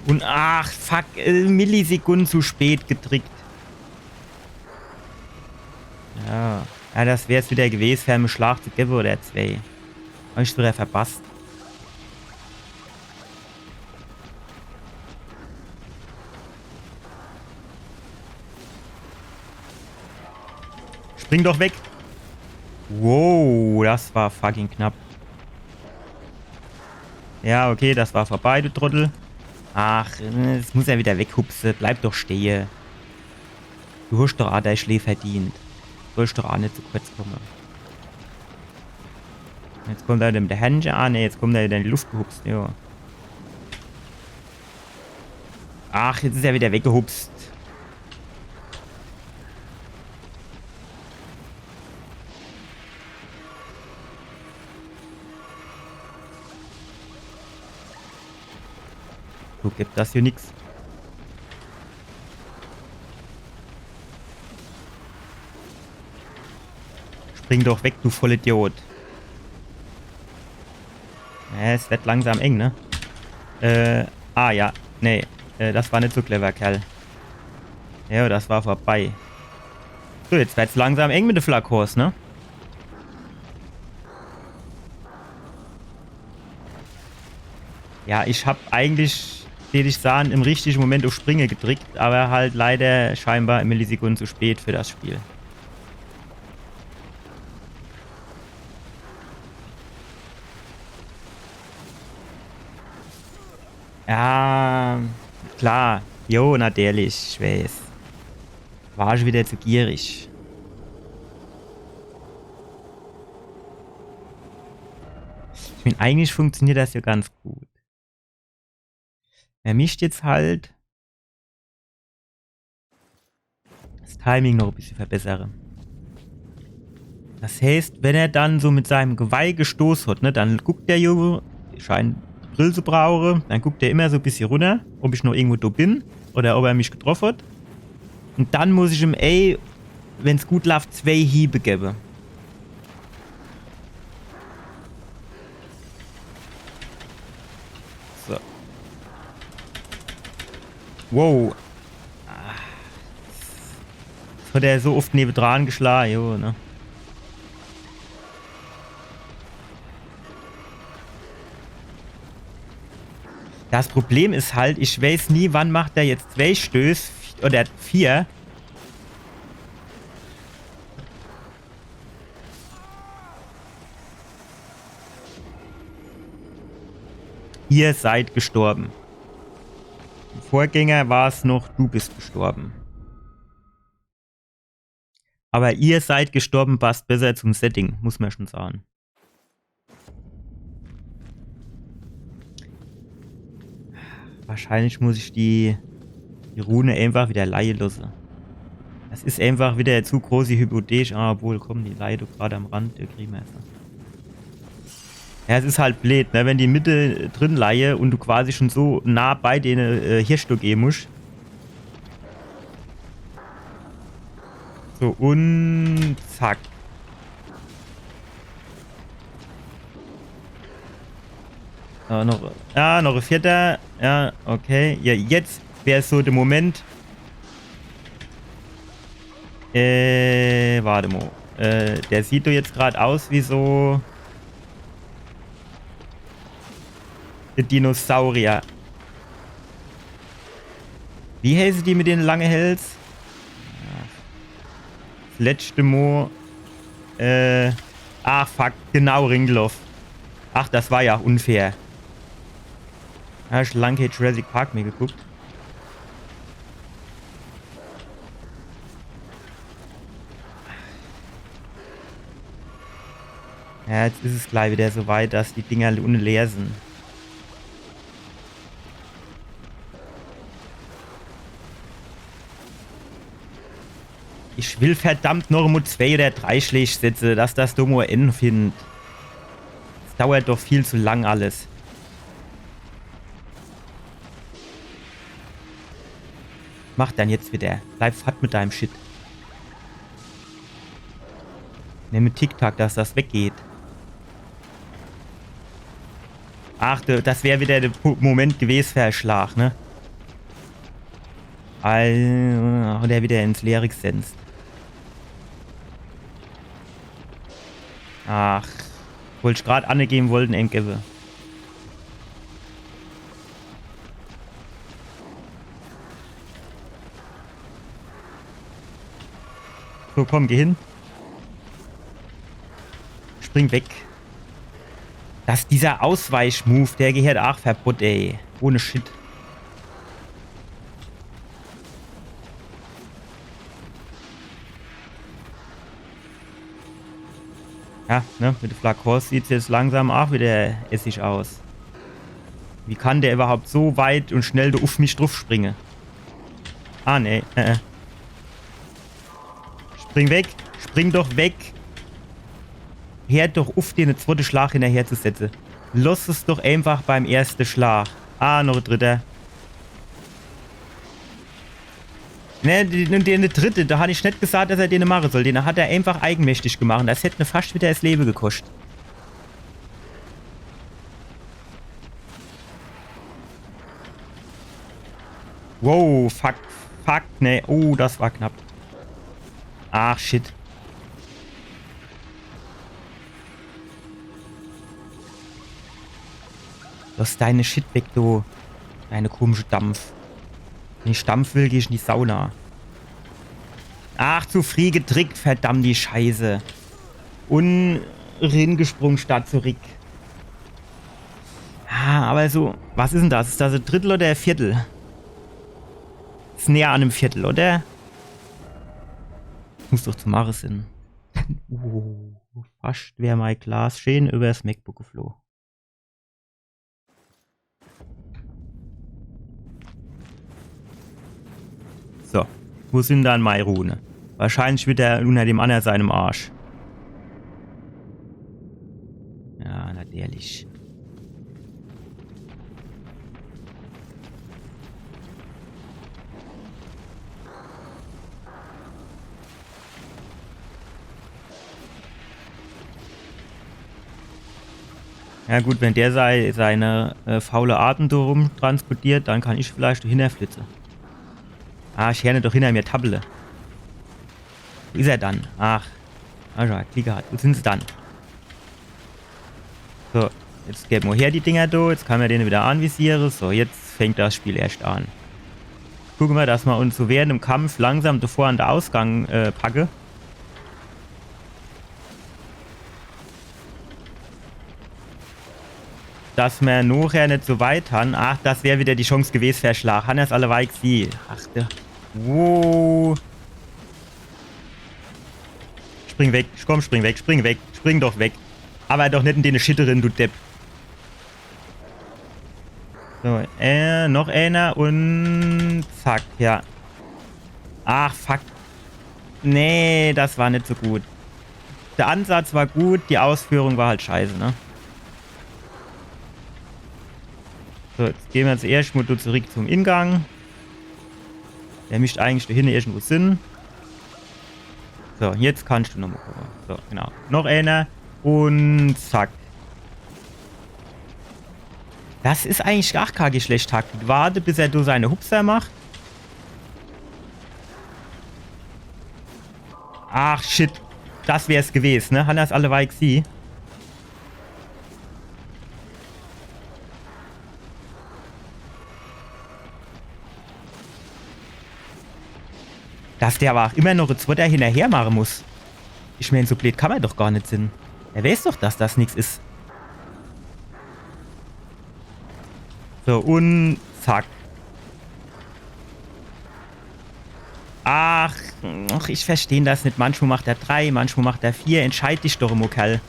Un ach, fuck, äh, Millisekunde zu spät gedrickt. Ja. Ja, das wär's widder gewes, fer en Schlag zu gewwe oder zwee. Hab ich's widder verpasst. Spring doch weg. Wow, das war fucking knapp. Ja, okay, das war vorbei, du Trottel. Ach, jetzt muss er widder weghupse. Bleib doch stehe. Du hosch doch aa dei Schlää verdient. Sollsch doch aa net zu kurz komme. Jetzt kommt er widder mit de Hörncher. Ah, nee, jetzt kommt er widder in die Luft gehupst, jo. Ach, jetzt is er widder weggehupst. So gibt das hier nix. Spring doch weg, du Vollidiot. Ja, es wird langsam eng, ne? Äh, ah ja, nee, äh, das war net so clever, Kerl. Ja, das war vorbei. So, jetzt wird's langsam eng mit de Flakons, ne? Ja, ich hab eigentlich, deet ich saan, im richtige Moment uff Springe gedrickt, awwer halt leider scheinbar e Millisekunde zu spät für das Spiel. Ja, klar. Jo, natürlich, ich weeß. War ich widder zu gierig. Ich mään, eigentlich funktioniert das jo ganz gut. Mer misst jetzt halt das Timing noch e bissje verbessere. Das heißt, wenn er dann so mit seinem Geweih gestoß hat, ne, dann guckt der jo, scheint Brill zu brauche, dann guckt er immer so e bissje runner, ob ich noch irgendwo do bin oder ob er mich getroff hat. Und dann muss ich ihm, ey, wenn's gut läuft, zwei Hiebe gebe. So. Wow. Ah. Jetzt hat er so oft nebendran geschlagen, jo, ne? Das Problem is halt, ich weiß nie, wann macht er jetzt zwei Stöß oder vier. Ihr seid gestorben. Im Vorgänger war's noch, du bist gestorben. Aber ihr seid gestorben passt besser zum Setting, muss man schon sagen. Wahrscheinlich muss ich die, die Rune einfach wieder leie losse. Das is einfach wieder zu groß die Hypothek. Ah, obwohl, komm, die leie doch grad am Rand, der kriegen wir jetzt noch. Ja, es is halt bleed, ne? Wenn die Mitte drin leie und du quasi schon so nah bei dene, äh, Hirsch do geh musst. So, und zack. Ja, noch, ja, noch e vierter. Ja, okay. Ja, jetzt wär so der Moment. Äh, warte mal. Äh, der sieht doch jetzt grad aus wie so der Dinosaurier. Wie heißen die mit den langen Hals? Das letzte Mo. Äh. Ah, fuck. Genau, Ringloff. Ach, das war ja auch unfair. Ja, schon lang kein Jurassic Park mehr geguckt. Ja, jetzt is es gleich wieder so weit, dass die Dinger unne leer sind. Ich will verdammt noch mo zwei oder drei Schläch setze, dass das do mo End findet. Es dauert doch viel zu lang alles. Mach dann jetzt wieder. Bleib fort mit deinem Shit. Nimm Tic-Tac, dass das weggeht. Ach, du, das wär wieder der Pu-, Moment gewesen für en Schlag, ne? Alter, hat er wieder ins Leere gesenzt. Ach, wollt ich grad anne geben, wollt en gebe. So, komm, geh hin. Spring weg. Das, dieser Ausweichmove, der gehört auch verbott, ey. Ohne Shit. Ja, ne, mit de Flakons sieht's jetzt langsam auch wieder essig aus. Wie kann der überhaupt so weit und schnell do uff mich druff springe? Ah, nee, äh, äh. Spring weg, spring doch weg. Hör doch uff, dir en zweite Schlag hinterher zu setze. Lass es doch einfach beim erste Schlag. Ah, noch e dritter. Ne, die, die, die dritte, da hat ich net gesagt, dass er den mache soll. Den hat er einfach eigenmächtig gemacht. Das hätt ne fast wieder das Leben gekostet. Wow, fuck, fuck, ne. Oh, das war knapp. Ach, shit. Lass deine Shit weg, du. Deine komische Dampf. Wenn ich Dampf will, geh ich in die Sauna. Ach, zu früh gedrickt, verdammt die Scheiße. Und ringesprungen statt zurück. Ah, aber so, was is denn das? Is das e Drittel oder e Viertel? Is näher an em Viertel, oder? Muss doch zu Maris sin. Uh, fast wär mei Glas schön übers MacBook gefloh. So, wo sin dann mei Rune? Wahrscheinlich wieder unter dem annere seinem Arsch. Ja gut, wenn der sei, seine äh, faule Atem do rumtransportiert, dann kann ich vielleicht do hinner flitze. Ah, ich heer ne doch hinner mir tabbele. Wo is er dann? Ach. Ah ja, Klick gehat. Wo sin se dann? So, jetzt geb mo her die Dinger do. Jetzt kann mer dene wieder anvisiere. So, jetzt fängt das Spiel erscht an. Gucke mer, dass mer uns so während dem Kampf langsam do vor an de Ausgang äh, packe. Dass mer nochher net so weit han. Ach, das wär wieder die Chance gewes fer Schlag. Han er's alleweil gesieh. Ach, der. Wo? Spring weg. Komm, spring weg, spring weg. Spring doch weg. Awwer doch net in dene Shit rin, du Depp. So, äh, noch eener un zack, ja. Ach, fuck. Nee, das war net so gut. Der Ansatz war gut, die Ausführung war halt scheiße, ne? So, jetzt gehn mer zuerscht mo do zurück zum Ingang. Der misst eigentlich do hinne irgendwo sin. So, jetzt kannst du nomo komme. So, genau. Noch eener. Un zack. Das is eigentlich gar kee schlechte Taktik. Warte, bis er do seine Hupser macht. Ach, shit. Das wär's gewes, ne? Han er's alleweil gesieh? Dass der awwer ach immer noch e zwetter hinnerher mache muss. Ich meen, so bleed kann mer doch gar net sin. Er weeß doch, dass das nix is. So, un zack. Ach, ach, ich versteh das net. Manchmo macht er drei, manchmo macht er vier. Entscheid dich doch emo, Kerl.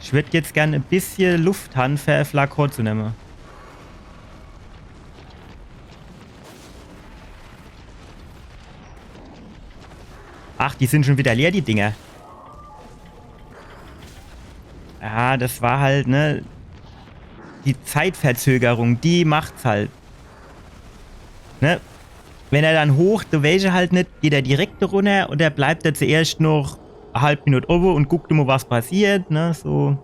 Ich würd jetzt gern e bissje Luft han, fer e Flakon zu nemme. Ach, die sin schon wieder leer, die Dinger. Ja, das war halt, ne? Die Zeitverzögerung, die macht's halt. Ne? Wenn er dann hoch, du weesch halt net, geht er direkt runner oder bleibt er zuerscht noch e halb Minut owwe un guckt immer, was passiert, ne? So.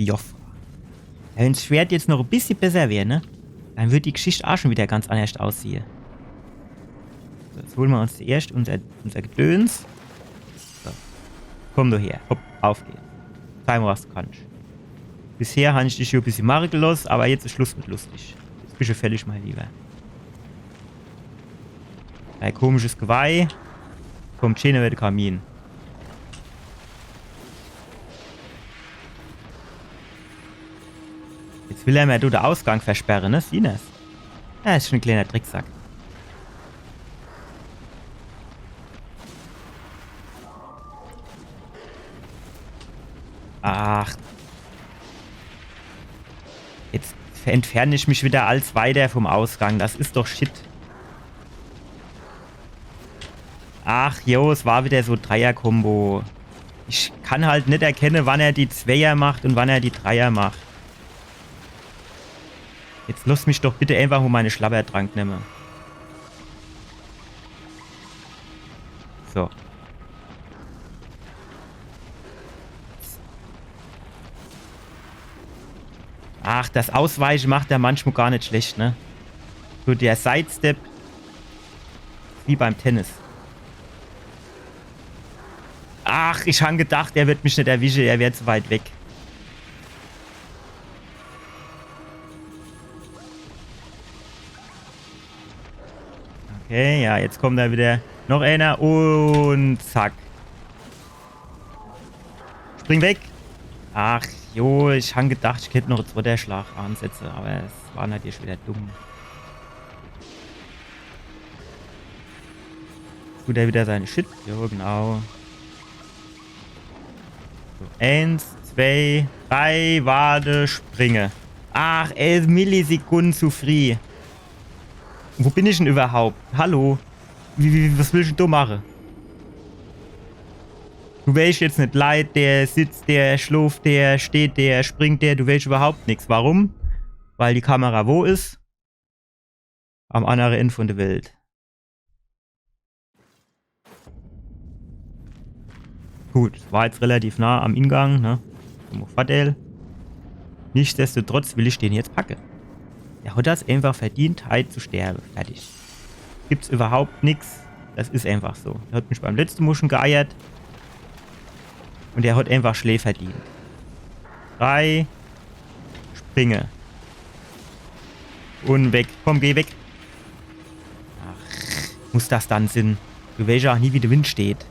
Joff. Ja, wenn's Schwert jetzt noch e bissje besser wär, ne? Dann würd die Geschicht ach schon wieder ganz annerscht aussehe. So, jetzt hole mer uns zuerscht unser, unser Gedöns. So. Komm du her. Hopp, uff geht's. Zeig mo, was du kannsch. Bisher han ich dich schon e bissje mache geloss, awwer jetzt is Schluss mit lustig. Jetzt bisch du fällig, mein Lieber. Dei komisches Geweih. Kommt schön iwwer de Kamin. Jetzt will er mer do de Ausgang versperre, ne? Siehsch das? Ja, is schon e kleiner Drecksack. Ach. Jetzt entfern ich mich wieder als weiter vom Ausgang. Das is doch Shit. Ach jo, es war wieder so Dreier-Kombo. Ich kann halt net erkenne, wann er die Zweier macht un wann er die Dreier macht. Jetzt loss mich doch bitte einfach mo meine Schlabbertrank nemme. So. Ach, das Ausweiche macht er manchmal gar net schlecht, ne? So der Sidestep. Wie beim Tennis. Ach, ich han gedacht, er wird mich net erwische, er wär zu weit weg. Okay, ja, jetzt kommt da wieder noch einer un zack. Spring weg. Ach, jo, ich han gedacht, ich kennt noch en zweiter Schlag ansetze, aber es war natürlich wieder dumm. Tut er wieder seine Shit? Jo, genau. So, eins, zwei, drei, warte, springe. Ach, elf Millisekunden zu frieh. Wo bin ich denn überhaupt? Hallo? Wie, wie, was will ich denn do mache? Du weescht jetzt net, leit der, sitzt der, schlooft der, steht der, springt der, du weescht überhaupt nix. Warum? Weil die Kamera wo is? Am annere End vun de Welt. Gut, war jetzt relativ nah am Ingang, ne? Vom Hotel. Nichtsdestotrotz will ich den jetzt packe. Der hat das einfach verdient, heit zu sterbe. Fertig. Gibt's überhaupt nix. Das is einfach so. Der hat mich beim letzte Mol schon geeiert. Und der hat einfach Schlää verdient. Drei. Springe. Und weg. Komm, geh weg. Ach, muss das dann sin? Du weescht ja auch nie, wie de Wind steht.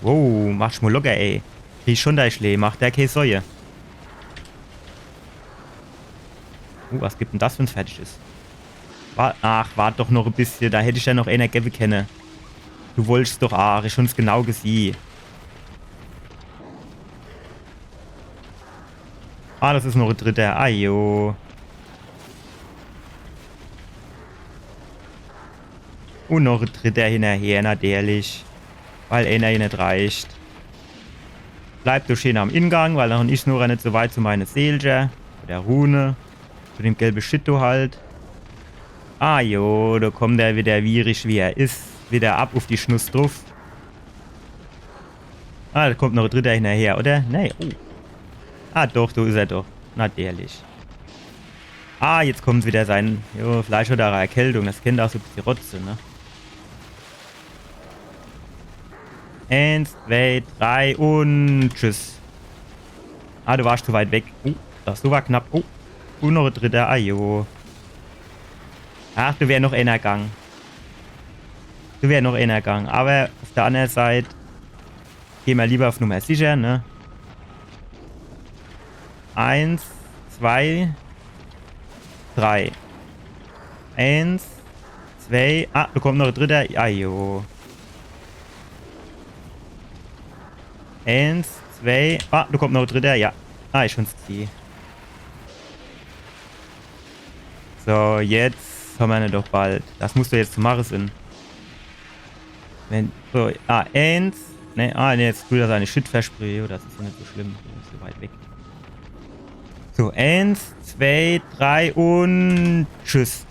Wow, mach dich mol locker, ey. Krieg schon dei Schlää, mach der kee Sorge. Uh, was gibt denn das, wenn's fertig is? Wa-, ach, wart doch noch e bissche, da hätt ich ja noch eener gewwe kenne. Du wollscht doch, ach, ich schon's genau gesieh. Ah, das is noch e dritter. Ajo. Und noch e dritter hinnerher, natürlich. Weil eener hier net reicht. Bleib du schön am Ingang, weil dann is nur net so weit zu meine Seelcher. Oder Rune. Zu dem gelbe Shit do halt. Ah jo, do kommt er wieder, wierisch wie er is. Wieder ab uf die Schnuss druf. Ah, do kommt noch e dritter hinnerher, oder? Nee, oh. Ah, doch, do is er doch. Natürlich. Ah, jetzt kommt wieder sein, jo, vielleicht hat er Erkältung. Das kennt auch so e bissche Rotze, ne? Eins, zwei, drei und tschüss. Ah, du warst zu weit weg. Uh, das, du war knapp. Uh, und noch e dritter. Ah, jo. Ach, do wär noch eener gang. Do wär noch eener gang. Aber auf der annere Seit geh mer lieber auf Nummer sicher, ne? Eins, zwei, drei. Eins, zwei. Ah, do kommt noch e dritter. Ah, jo. Eins, zwei. Ah, do kommt noch e dritter. Ja. Ah, ich schon's gesieh. So, jetzt hammer ne doch bald. Das muss doch jetzt zu mache sin. Wenn, so, ah, eins. Ne, ah, ne, jetzt tut er seine Shit versprühe. Das is ja net so schlimm. Das is so weit weg. So, eins, zwei, drei und tschüss.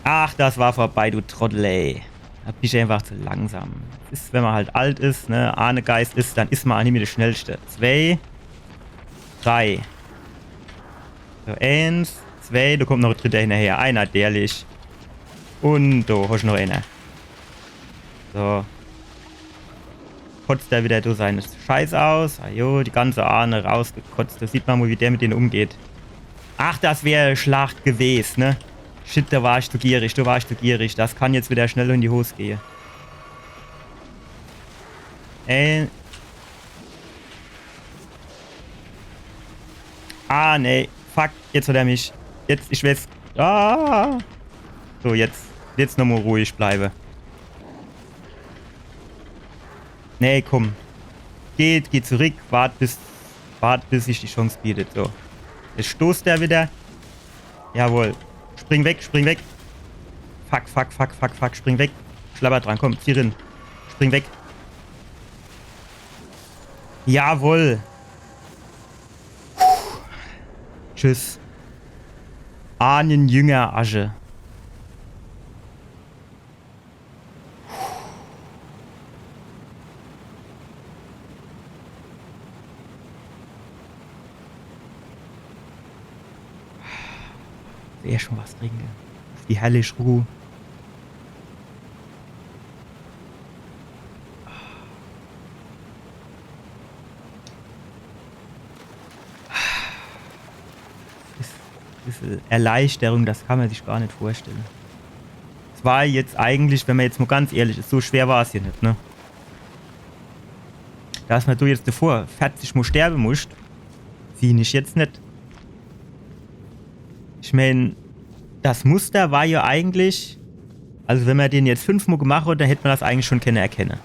Ach, das war vorbei, du Trottel, ey. Do bin ich einfach zu langsam. Das is, wenn man halt alt is, ne, Ahnegeist is, dann is man auch nie mehr der Schnellste. Zwei, drei. So, eins, zwei, do kommt noch e dritter hinnerher. Einer, ehrlich. Und do, hast noch einer. So. Kotzt er wieder durch seine Scheiß aus. Ah jo, die ganze Ahne rausgekotzt. Do sieht man mol, wie der mit denen umgeht. Ach, das wär Schlacht gewes, ne? Shit, do war ich zu gierig, do war ich zu gierig. Das kann jetzt wieder schnell in die Hos gehe. Äh. Ah, nee. Fuck, jetzt hat er mich. Jetzt, ich weiß. Ah. So, jetzt. Jetzt nochmol ruhig bleibe. Nee, komm. Geht, geht zurück. Wart bis, wart bis sich die Chance bietet. So. Jetzt stoßt er wieder. Jawohl. Spring weg, spring weg. Fuck, fuck, fuck, fuck, fuck. Spring weg. Schlabber dran, komm, zieh rin. Spring weg. Jawohl. Puh. Tschüss. Ahnenjünger Asche. Sehr schon was trinken. Auf die herrliche Ruhe. Das is, das is Erleichterung, das kann man sich gar net vorstellen. Es war jetzt eigentlich, wenn man jetzt mal ganz ehrlich is, so schwer war's hier net, ne? Dass man do jetzt davor vierzig Mal sterben muss, sieh ich jetzt net. Ich mein, das Muster war ja eigentlich, also wenn man den jetzt fünfmal gemacht hat, dann hätt man das eigentlich schon kenne erkenne.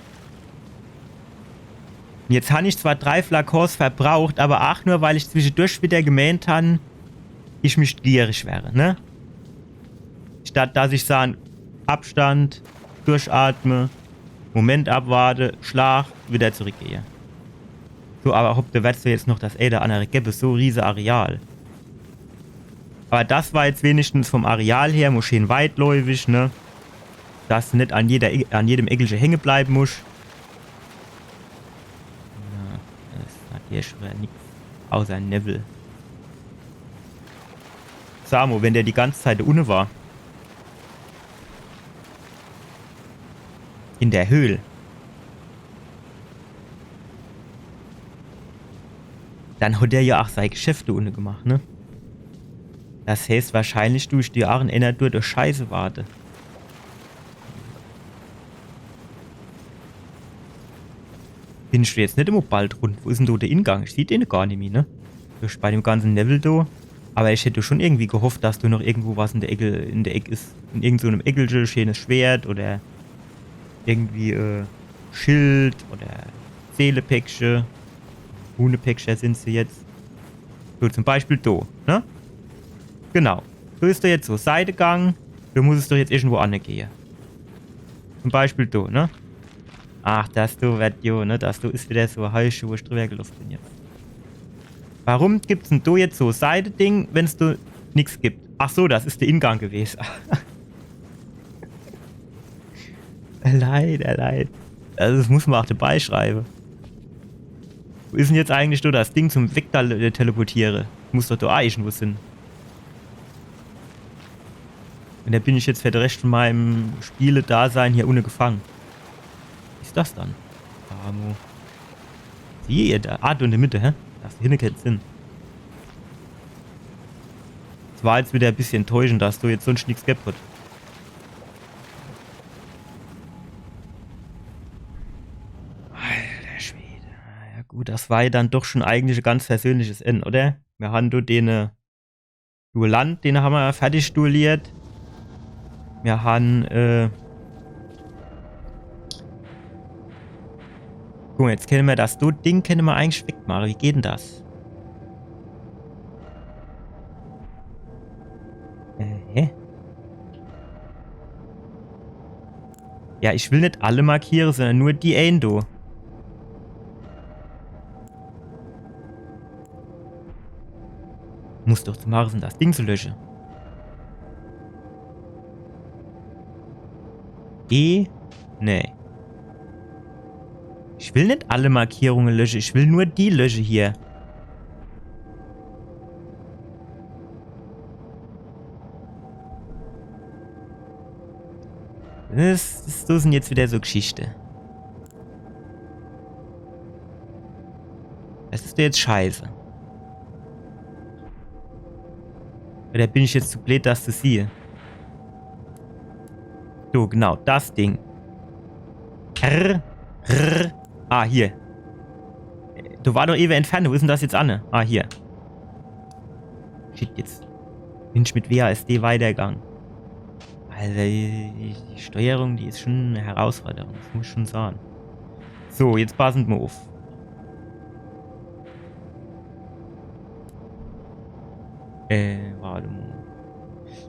Und jetzt han ich zwar drei Flakons verbraucht, aber ach nur, weil ich zwischendurch wieder gemeent han, ich müsst gierig wäre, ne? Statt dass ich sahn, Abstand, durchatme, Moment abwarte, Schlag, wieder zurückgehe. So, awwer hopp, do werd's doch jetzt noch das ene oder annere gewwe, so riese Areal. Awwer das war jetzt wenigstens vom Areal her mo schee weitläufig, ne? Dass du net an jeder, an jedem Eckelche hänge bleiwe musch. Ja, das hat hier schon wieder nix außer Newwel. Sa mo, wenn der die ganze Zeit do unne war. In der Höhl. Dann hat der ja ach sei Geschäfte unne gemacht, ne? Das heißt, wahrscheinlich du ich dir ach in ener Tour durch Scheiße warte. Bin ich jetzt net immer bald rund? Wo is denn do der Ingang? Ich sieh den gar nimmi, ne? Durch bei dem ganze Newwel do. Awwer ich hätt schon irgendwie gehofft, dass do noch irgendwo was in der Ecke, in der Eck is. In irgend so nem Eckelche, scheenes Schwert oder irgendwie, äh, Schild oder Seelepäckche. Runepäckche sin se jetzt. So, zum Beispiel do, ne? Genau. Do is doch jetzt so Seidegang. Do muss es doch jetzt irgendwo anne gehe. Zum Beispiel do, ne? Ach, das do werd jo, ne? Das do is wieder so e Häusche, wo ich drüber geloffe bin jetzt. Warum gibt's denn do jetzt so Seideding, wenn's do nix gibt? Ach so, das is der Ingang gewese. Leid, leid. Also, das muss ma ach dabei schreibe. Wo is denn jetzt eigentlich do das Ding zum Weg da, äh, teleportiere? Muss doch do ach irgendwo sin. Un do bin ich jetzt für de Rescht von meinem Spiele-Dasein hier unne gefange. Was is das dann? Amo. Sieh ihr da? Ah, do in der Mitte, hä? Das do hinne kennt sin. Das war jetzt wieder e bissche enttäuschend, dass do jetzt sonst nix gehabt hat. Alter Schwede. Ja gut, das war ja dann doch schon eigentlich e ganz persönliches End, oder? Mir han do den, äh, Duellant, den hammer fertig duelliert. Mir han, äh, guck mo, jetzt kenne mer das do-, Ding kenne mer eigentlich wegmache. Wie geht denn das? Äh, hä? Ja, ich will net alle markiere, sondern nur die een do. Muss doch zu mache sin, das Ding zu lösche. E? Nee. Ich will net alle Markierunge lösche, ich will nur die lösche hier. Das, das, das sin jetzt wieder so Geschichte. Das is doch jetzt scheiße. Oder bin ich jetzt zu bleed, das zu siehe? So, genau, das Ding. Rrr, rrr. Ah, hier. Do war doch ewe Entferne. Wo is denn das jetzt anne? Ah, hier. Shit, jetzt bin ich mit W A S D weitergang. Also, die, die Steuerung, die is schon e Herausforderung, das muss ich schon sage. So, jetzt passen mer uff. Äh, wart mo.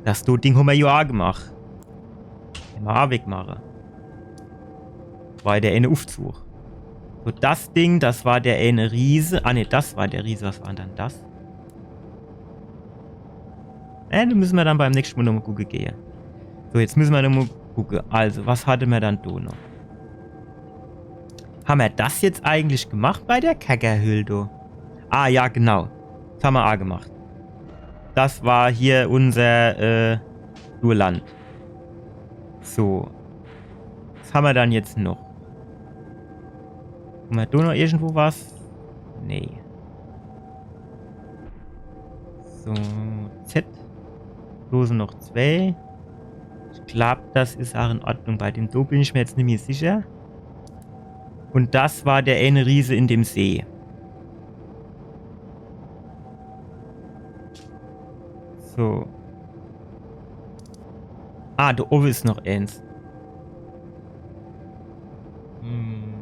Das do-, Ding hammer jo aa gemacht. Hämmer aa wegmache. War der eene Uffzug. So, das Ding, das war der eene Riese. Ah, nee, das war der Riese. Was war dann das? Äh, do müsse mer dann beim nächschte Mo nochmo gucke gehe. So, jetzt müsse mer nochmo gucke. Also, was hatte mer dann do noch? Hammer das jetzt eigentlich gemacht bei der Kackerhöhl do? Ah, ja, genau. Das hammer aa gemacht. Das war hier unser, äh, Duellant. So. Was hammer dann jetzt noch? Hammer do noch irgendwo was? Nee. So, Z. Do sin noch zwei. Ich glaab, das is aa in Ordnung. Bei dem do bin ich mer jetzt nimmi sicher. Un das war der eene Riese in dem See. So. Ah, do owwe is noch eens. Hm.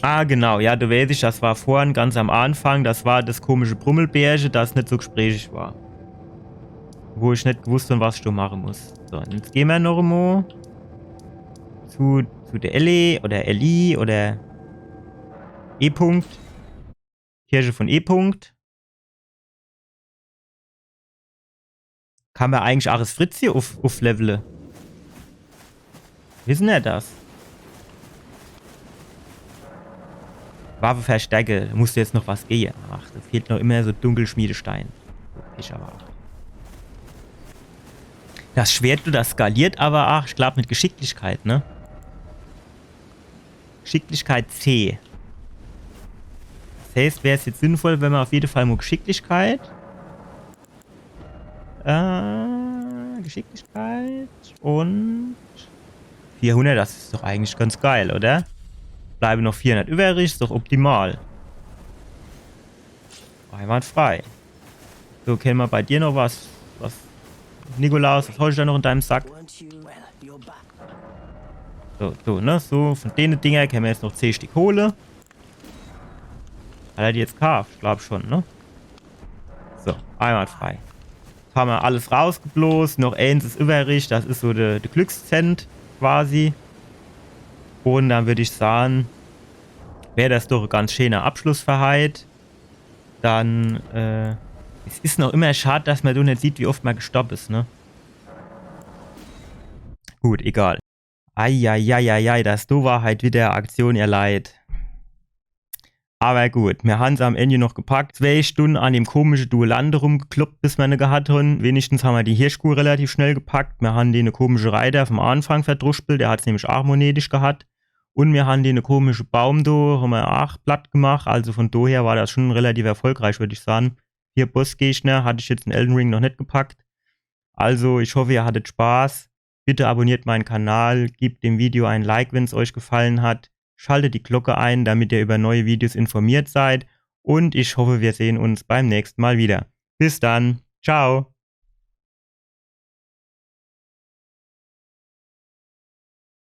Ah, genau. Ja, do weeß ich, das war vorhin ganz am Anfang. Das war das komische Brummelbärche, das net so gesprächig war. Wo ich net gewusst hab, was ich do mache muss. So, jetzt gehn mer noch emo. zu, zu der Ellie oder Ellie oder E. -Punkt. Kirche von E. -Punkt. Kann mer eigentlich ach es Fritz hier uff, ufflevele? Wissen er das? Waffe verstärke. Muss jetzt noch was gehe. Ach, da fehlt noch immer so Dunkelschmiedestein. Ich aber auch. Das Schwert, du, das skaliert aber ach, ich glaub, mit Geschicklichkeit, ne? Geschicklichkeit C. Das heißt, wär's jetzt sinnvoll, wenn mer auf jeden Fall mal Geschicklichkeit. Äh, Geschicklichkeit und vierhundert, das ist doch eigentlich ganz geil, oder? Bleibe noch vierhundert übrig, ist doch optimal. Einwandfrei. So, kenne mer bei dir noch was? Was? Nikolaus, was hast du da noch in deinem Sack? So, so, ne? So, von dene Dinger kenne mer jetzt noch zehn Stück hole. Hat er die jetzt gekauft? Ich glaub schon, ne? So, einwandfrei. Jetzt haben wir alles rausgeblost. Noch eins ist übrig. Das ist so der, der Glückszent quasi. Und dann würd ich sagen, wär das doch ein ganz schöner Abschluss für heit. Dann, äh, es ist noch immer schad, dass man do net sieht, wie oft man gestorb ist, ne? Gut, egal. Eieieiei, das do war halt wieder Aktion, ihr Leit. Aber gut, mir han's am Ende noch gepackt. Zwei Stunde an dem komische Duellande rumgekloppt, bis mer ne gehat han. Wenigstens han mer die Hirschkuh relativ schnell gepackt. Mir han dene komische Reiter vom Anfang verdruspelt, der hat's nämlich aach monetisch gehat. Und mir han dene komische Baum do, han mer aach platt gemacht. Also von doher war das schon relativ erfolgreich, würd ich sagen. Vier Bossgegner hatte ich jetzt in Elden Ring noch net gepackt. Also, ich hoffe, ihr hattet Spaß. Bitte abonniert meinen Kanal, gebt dem Video ein Like, wenn's euch gefallen hat. Schaltet die Glocke ein, damit ihr über neue Videos informiert seid. Und ich hoffe, wir sehen uns beim nächsten Mal wieder. Bis dann. Ciao.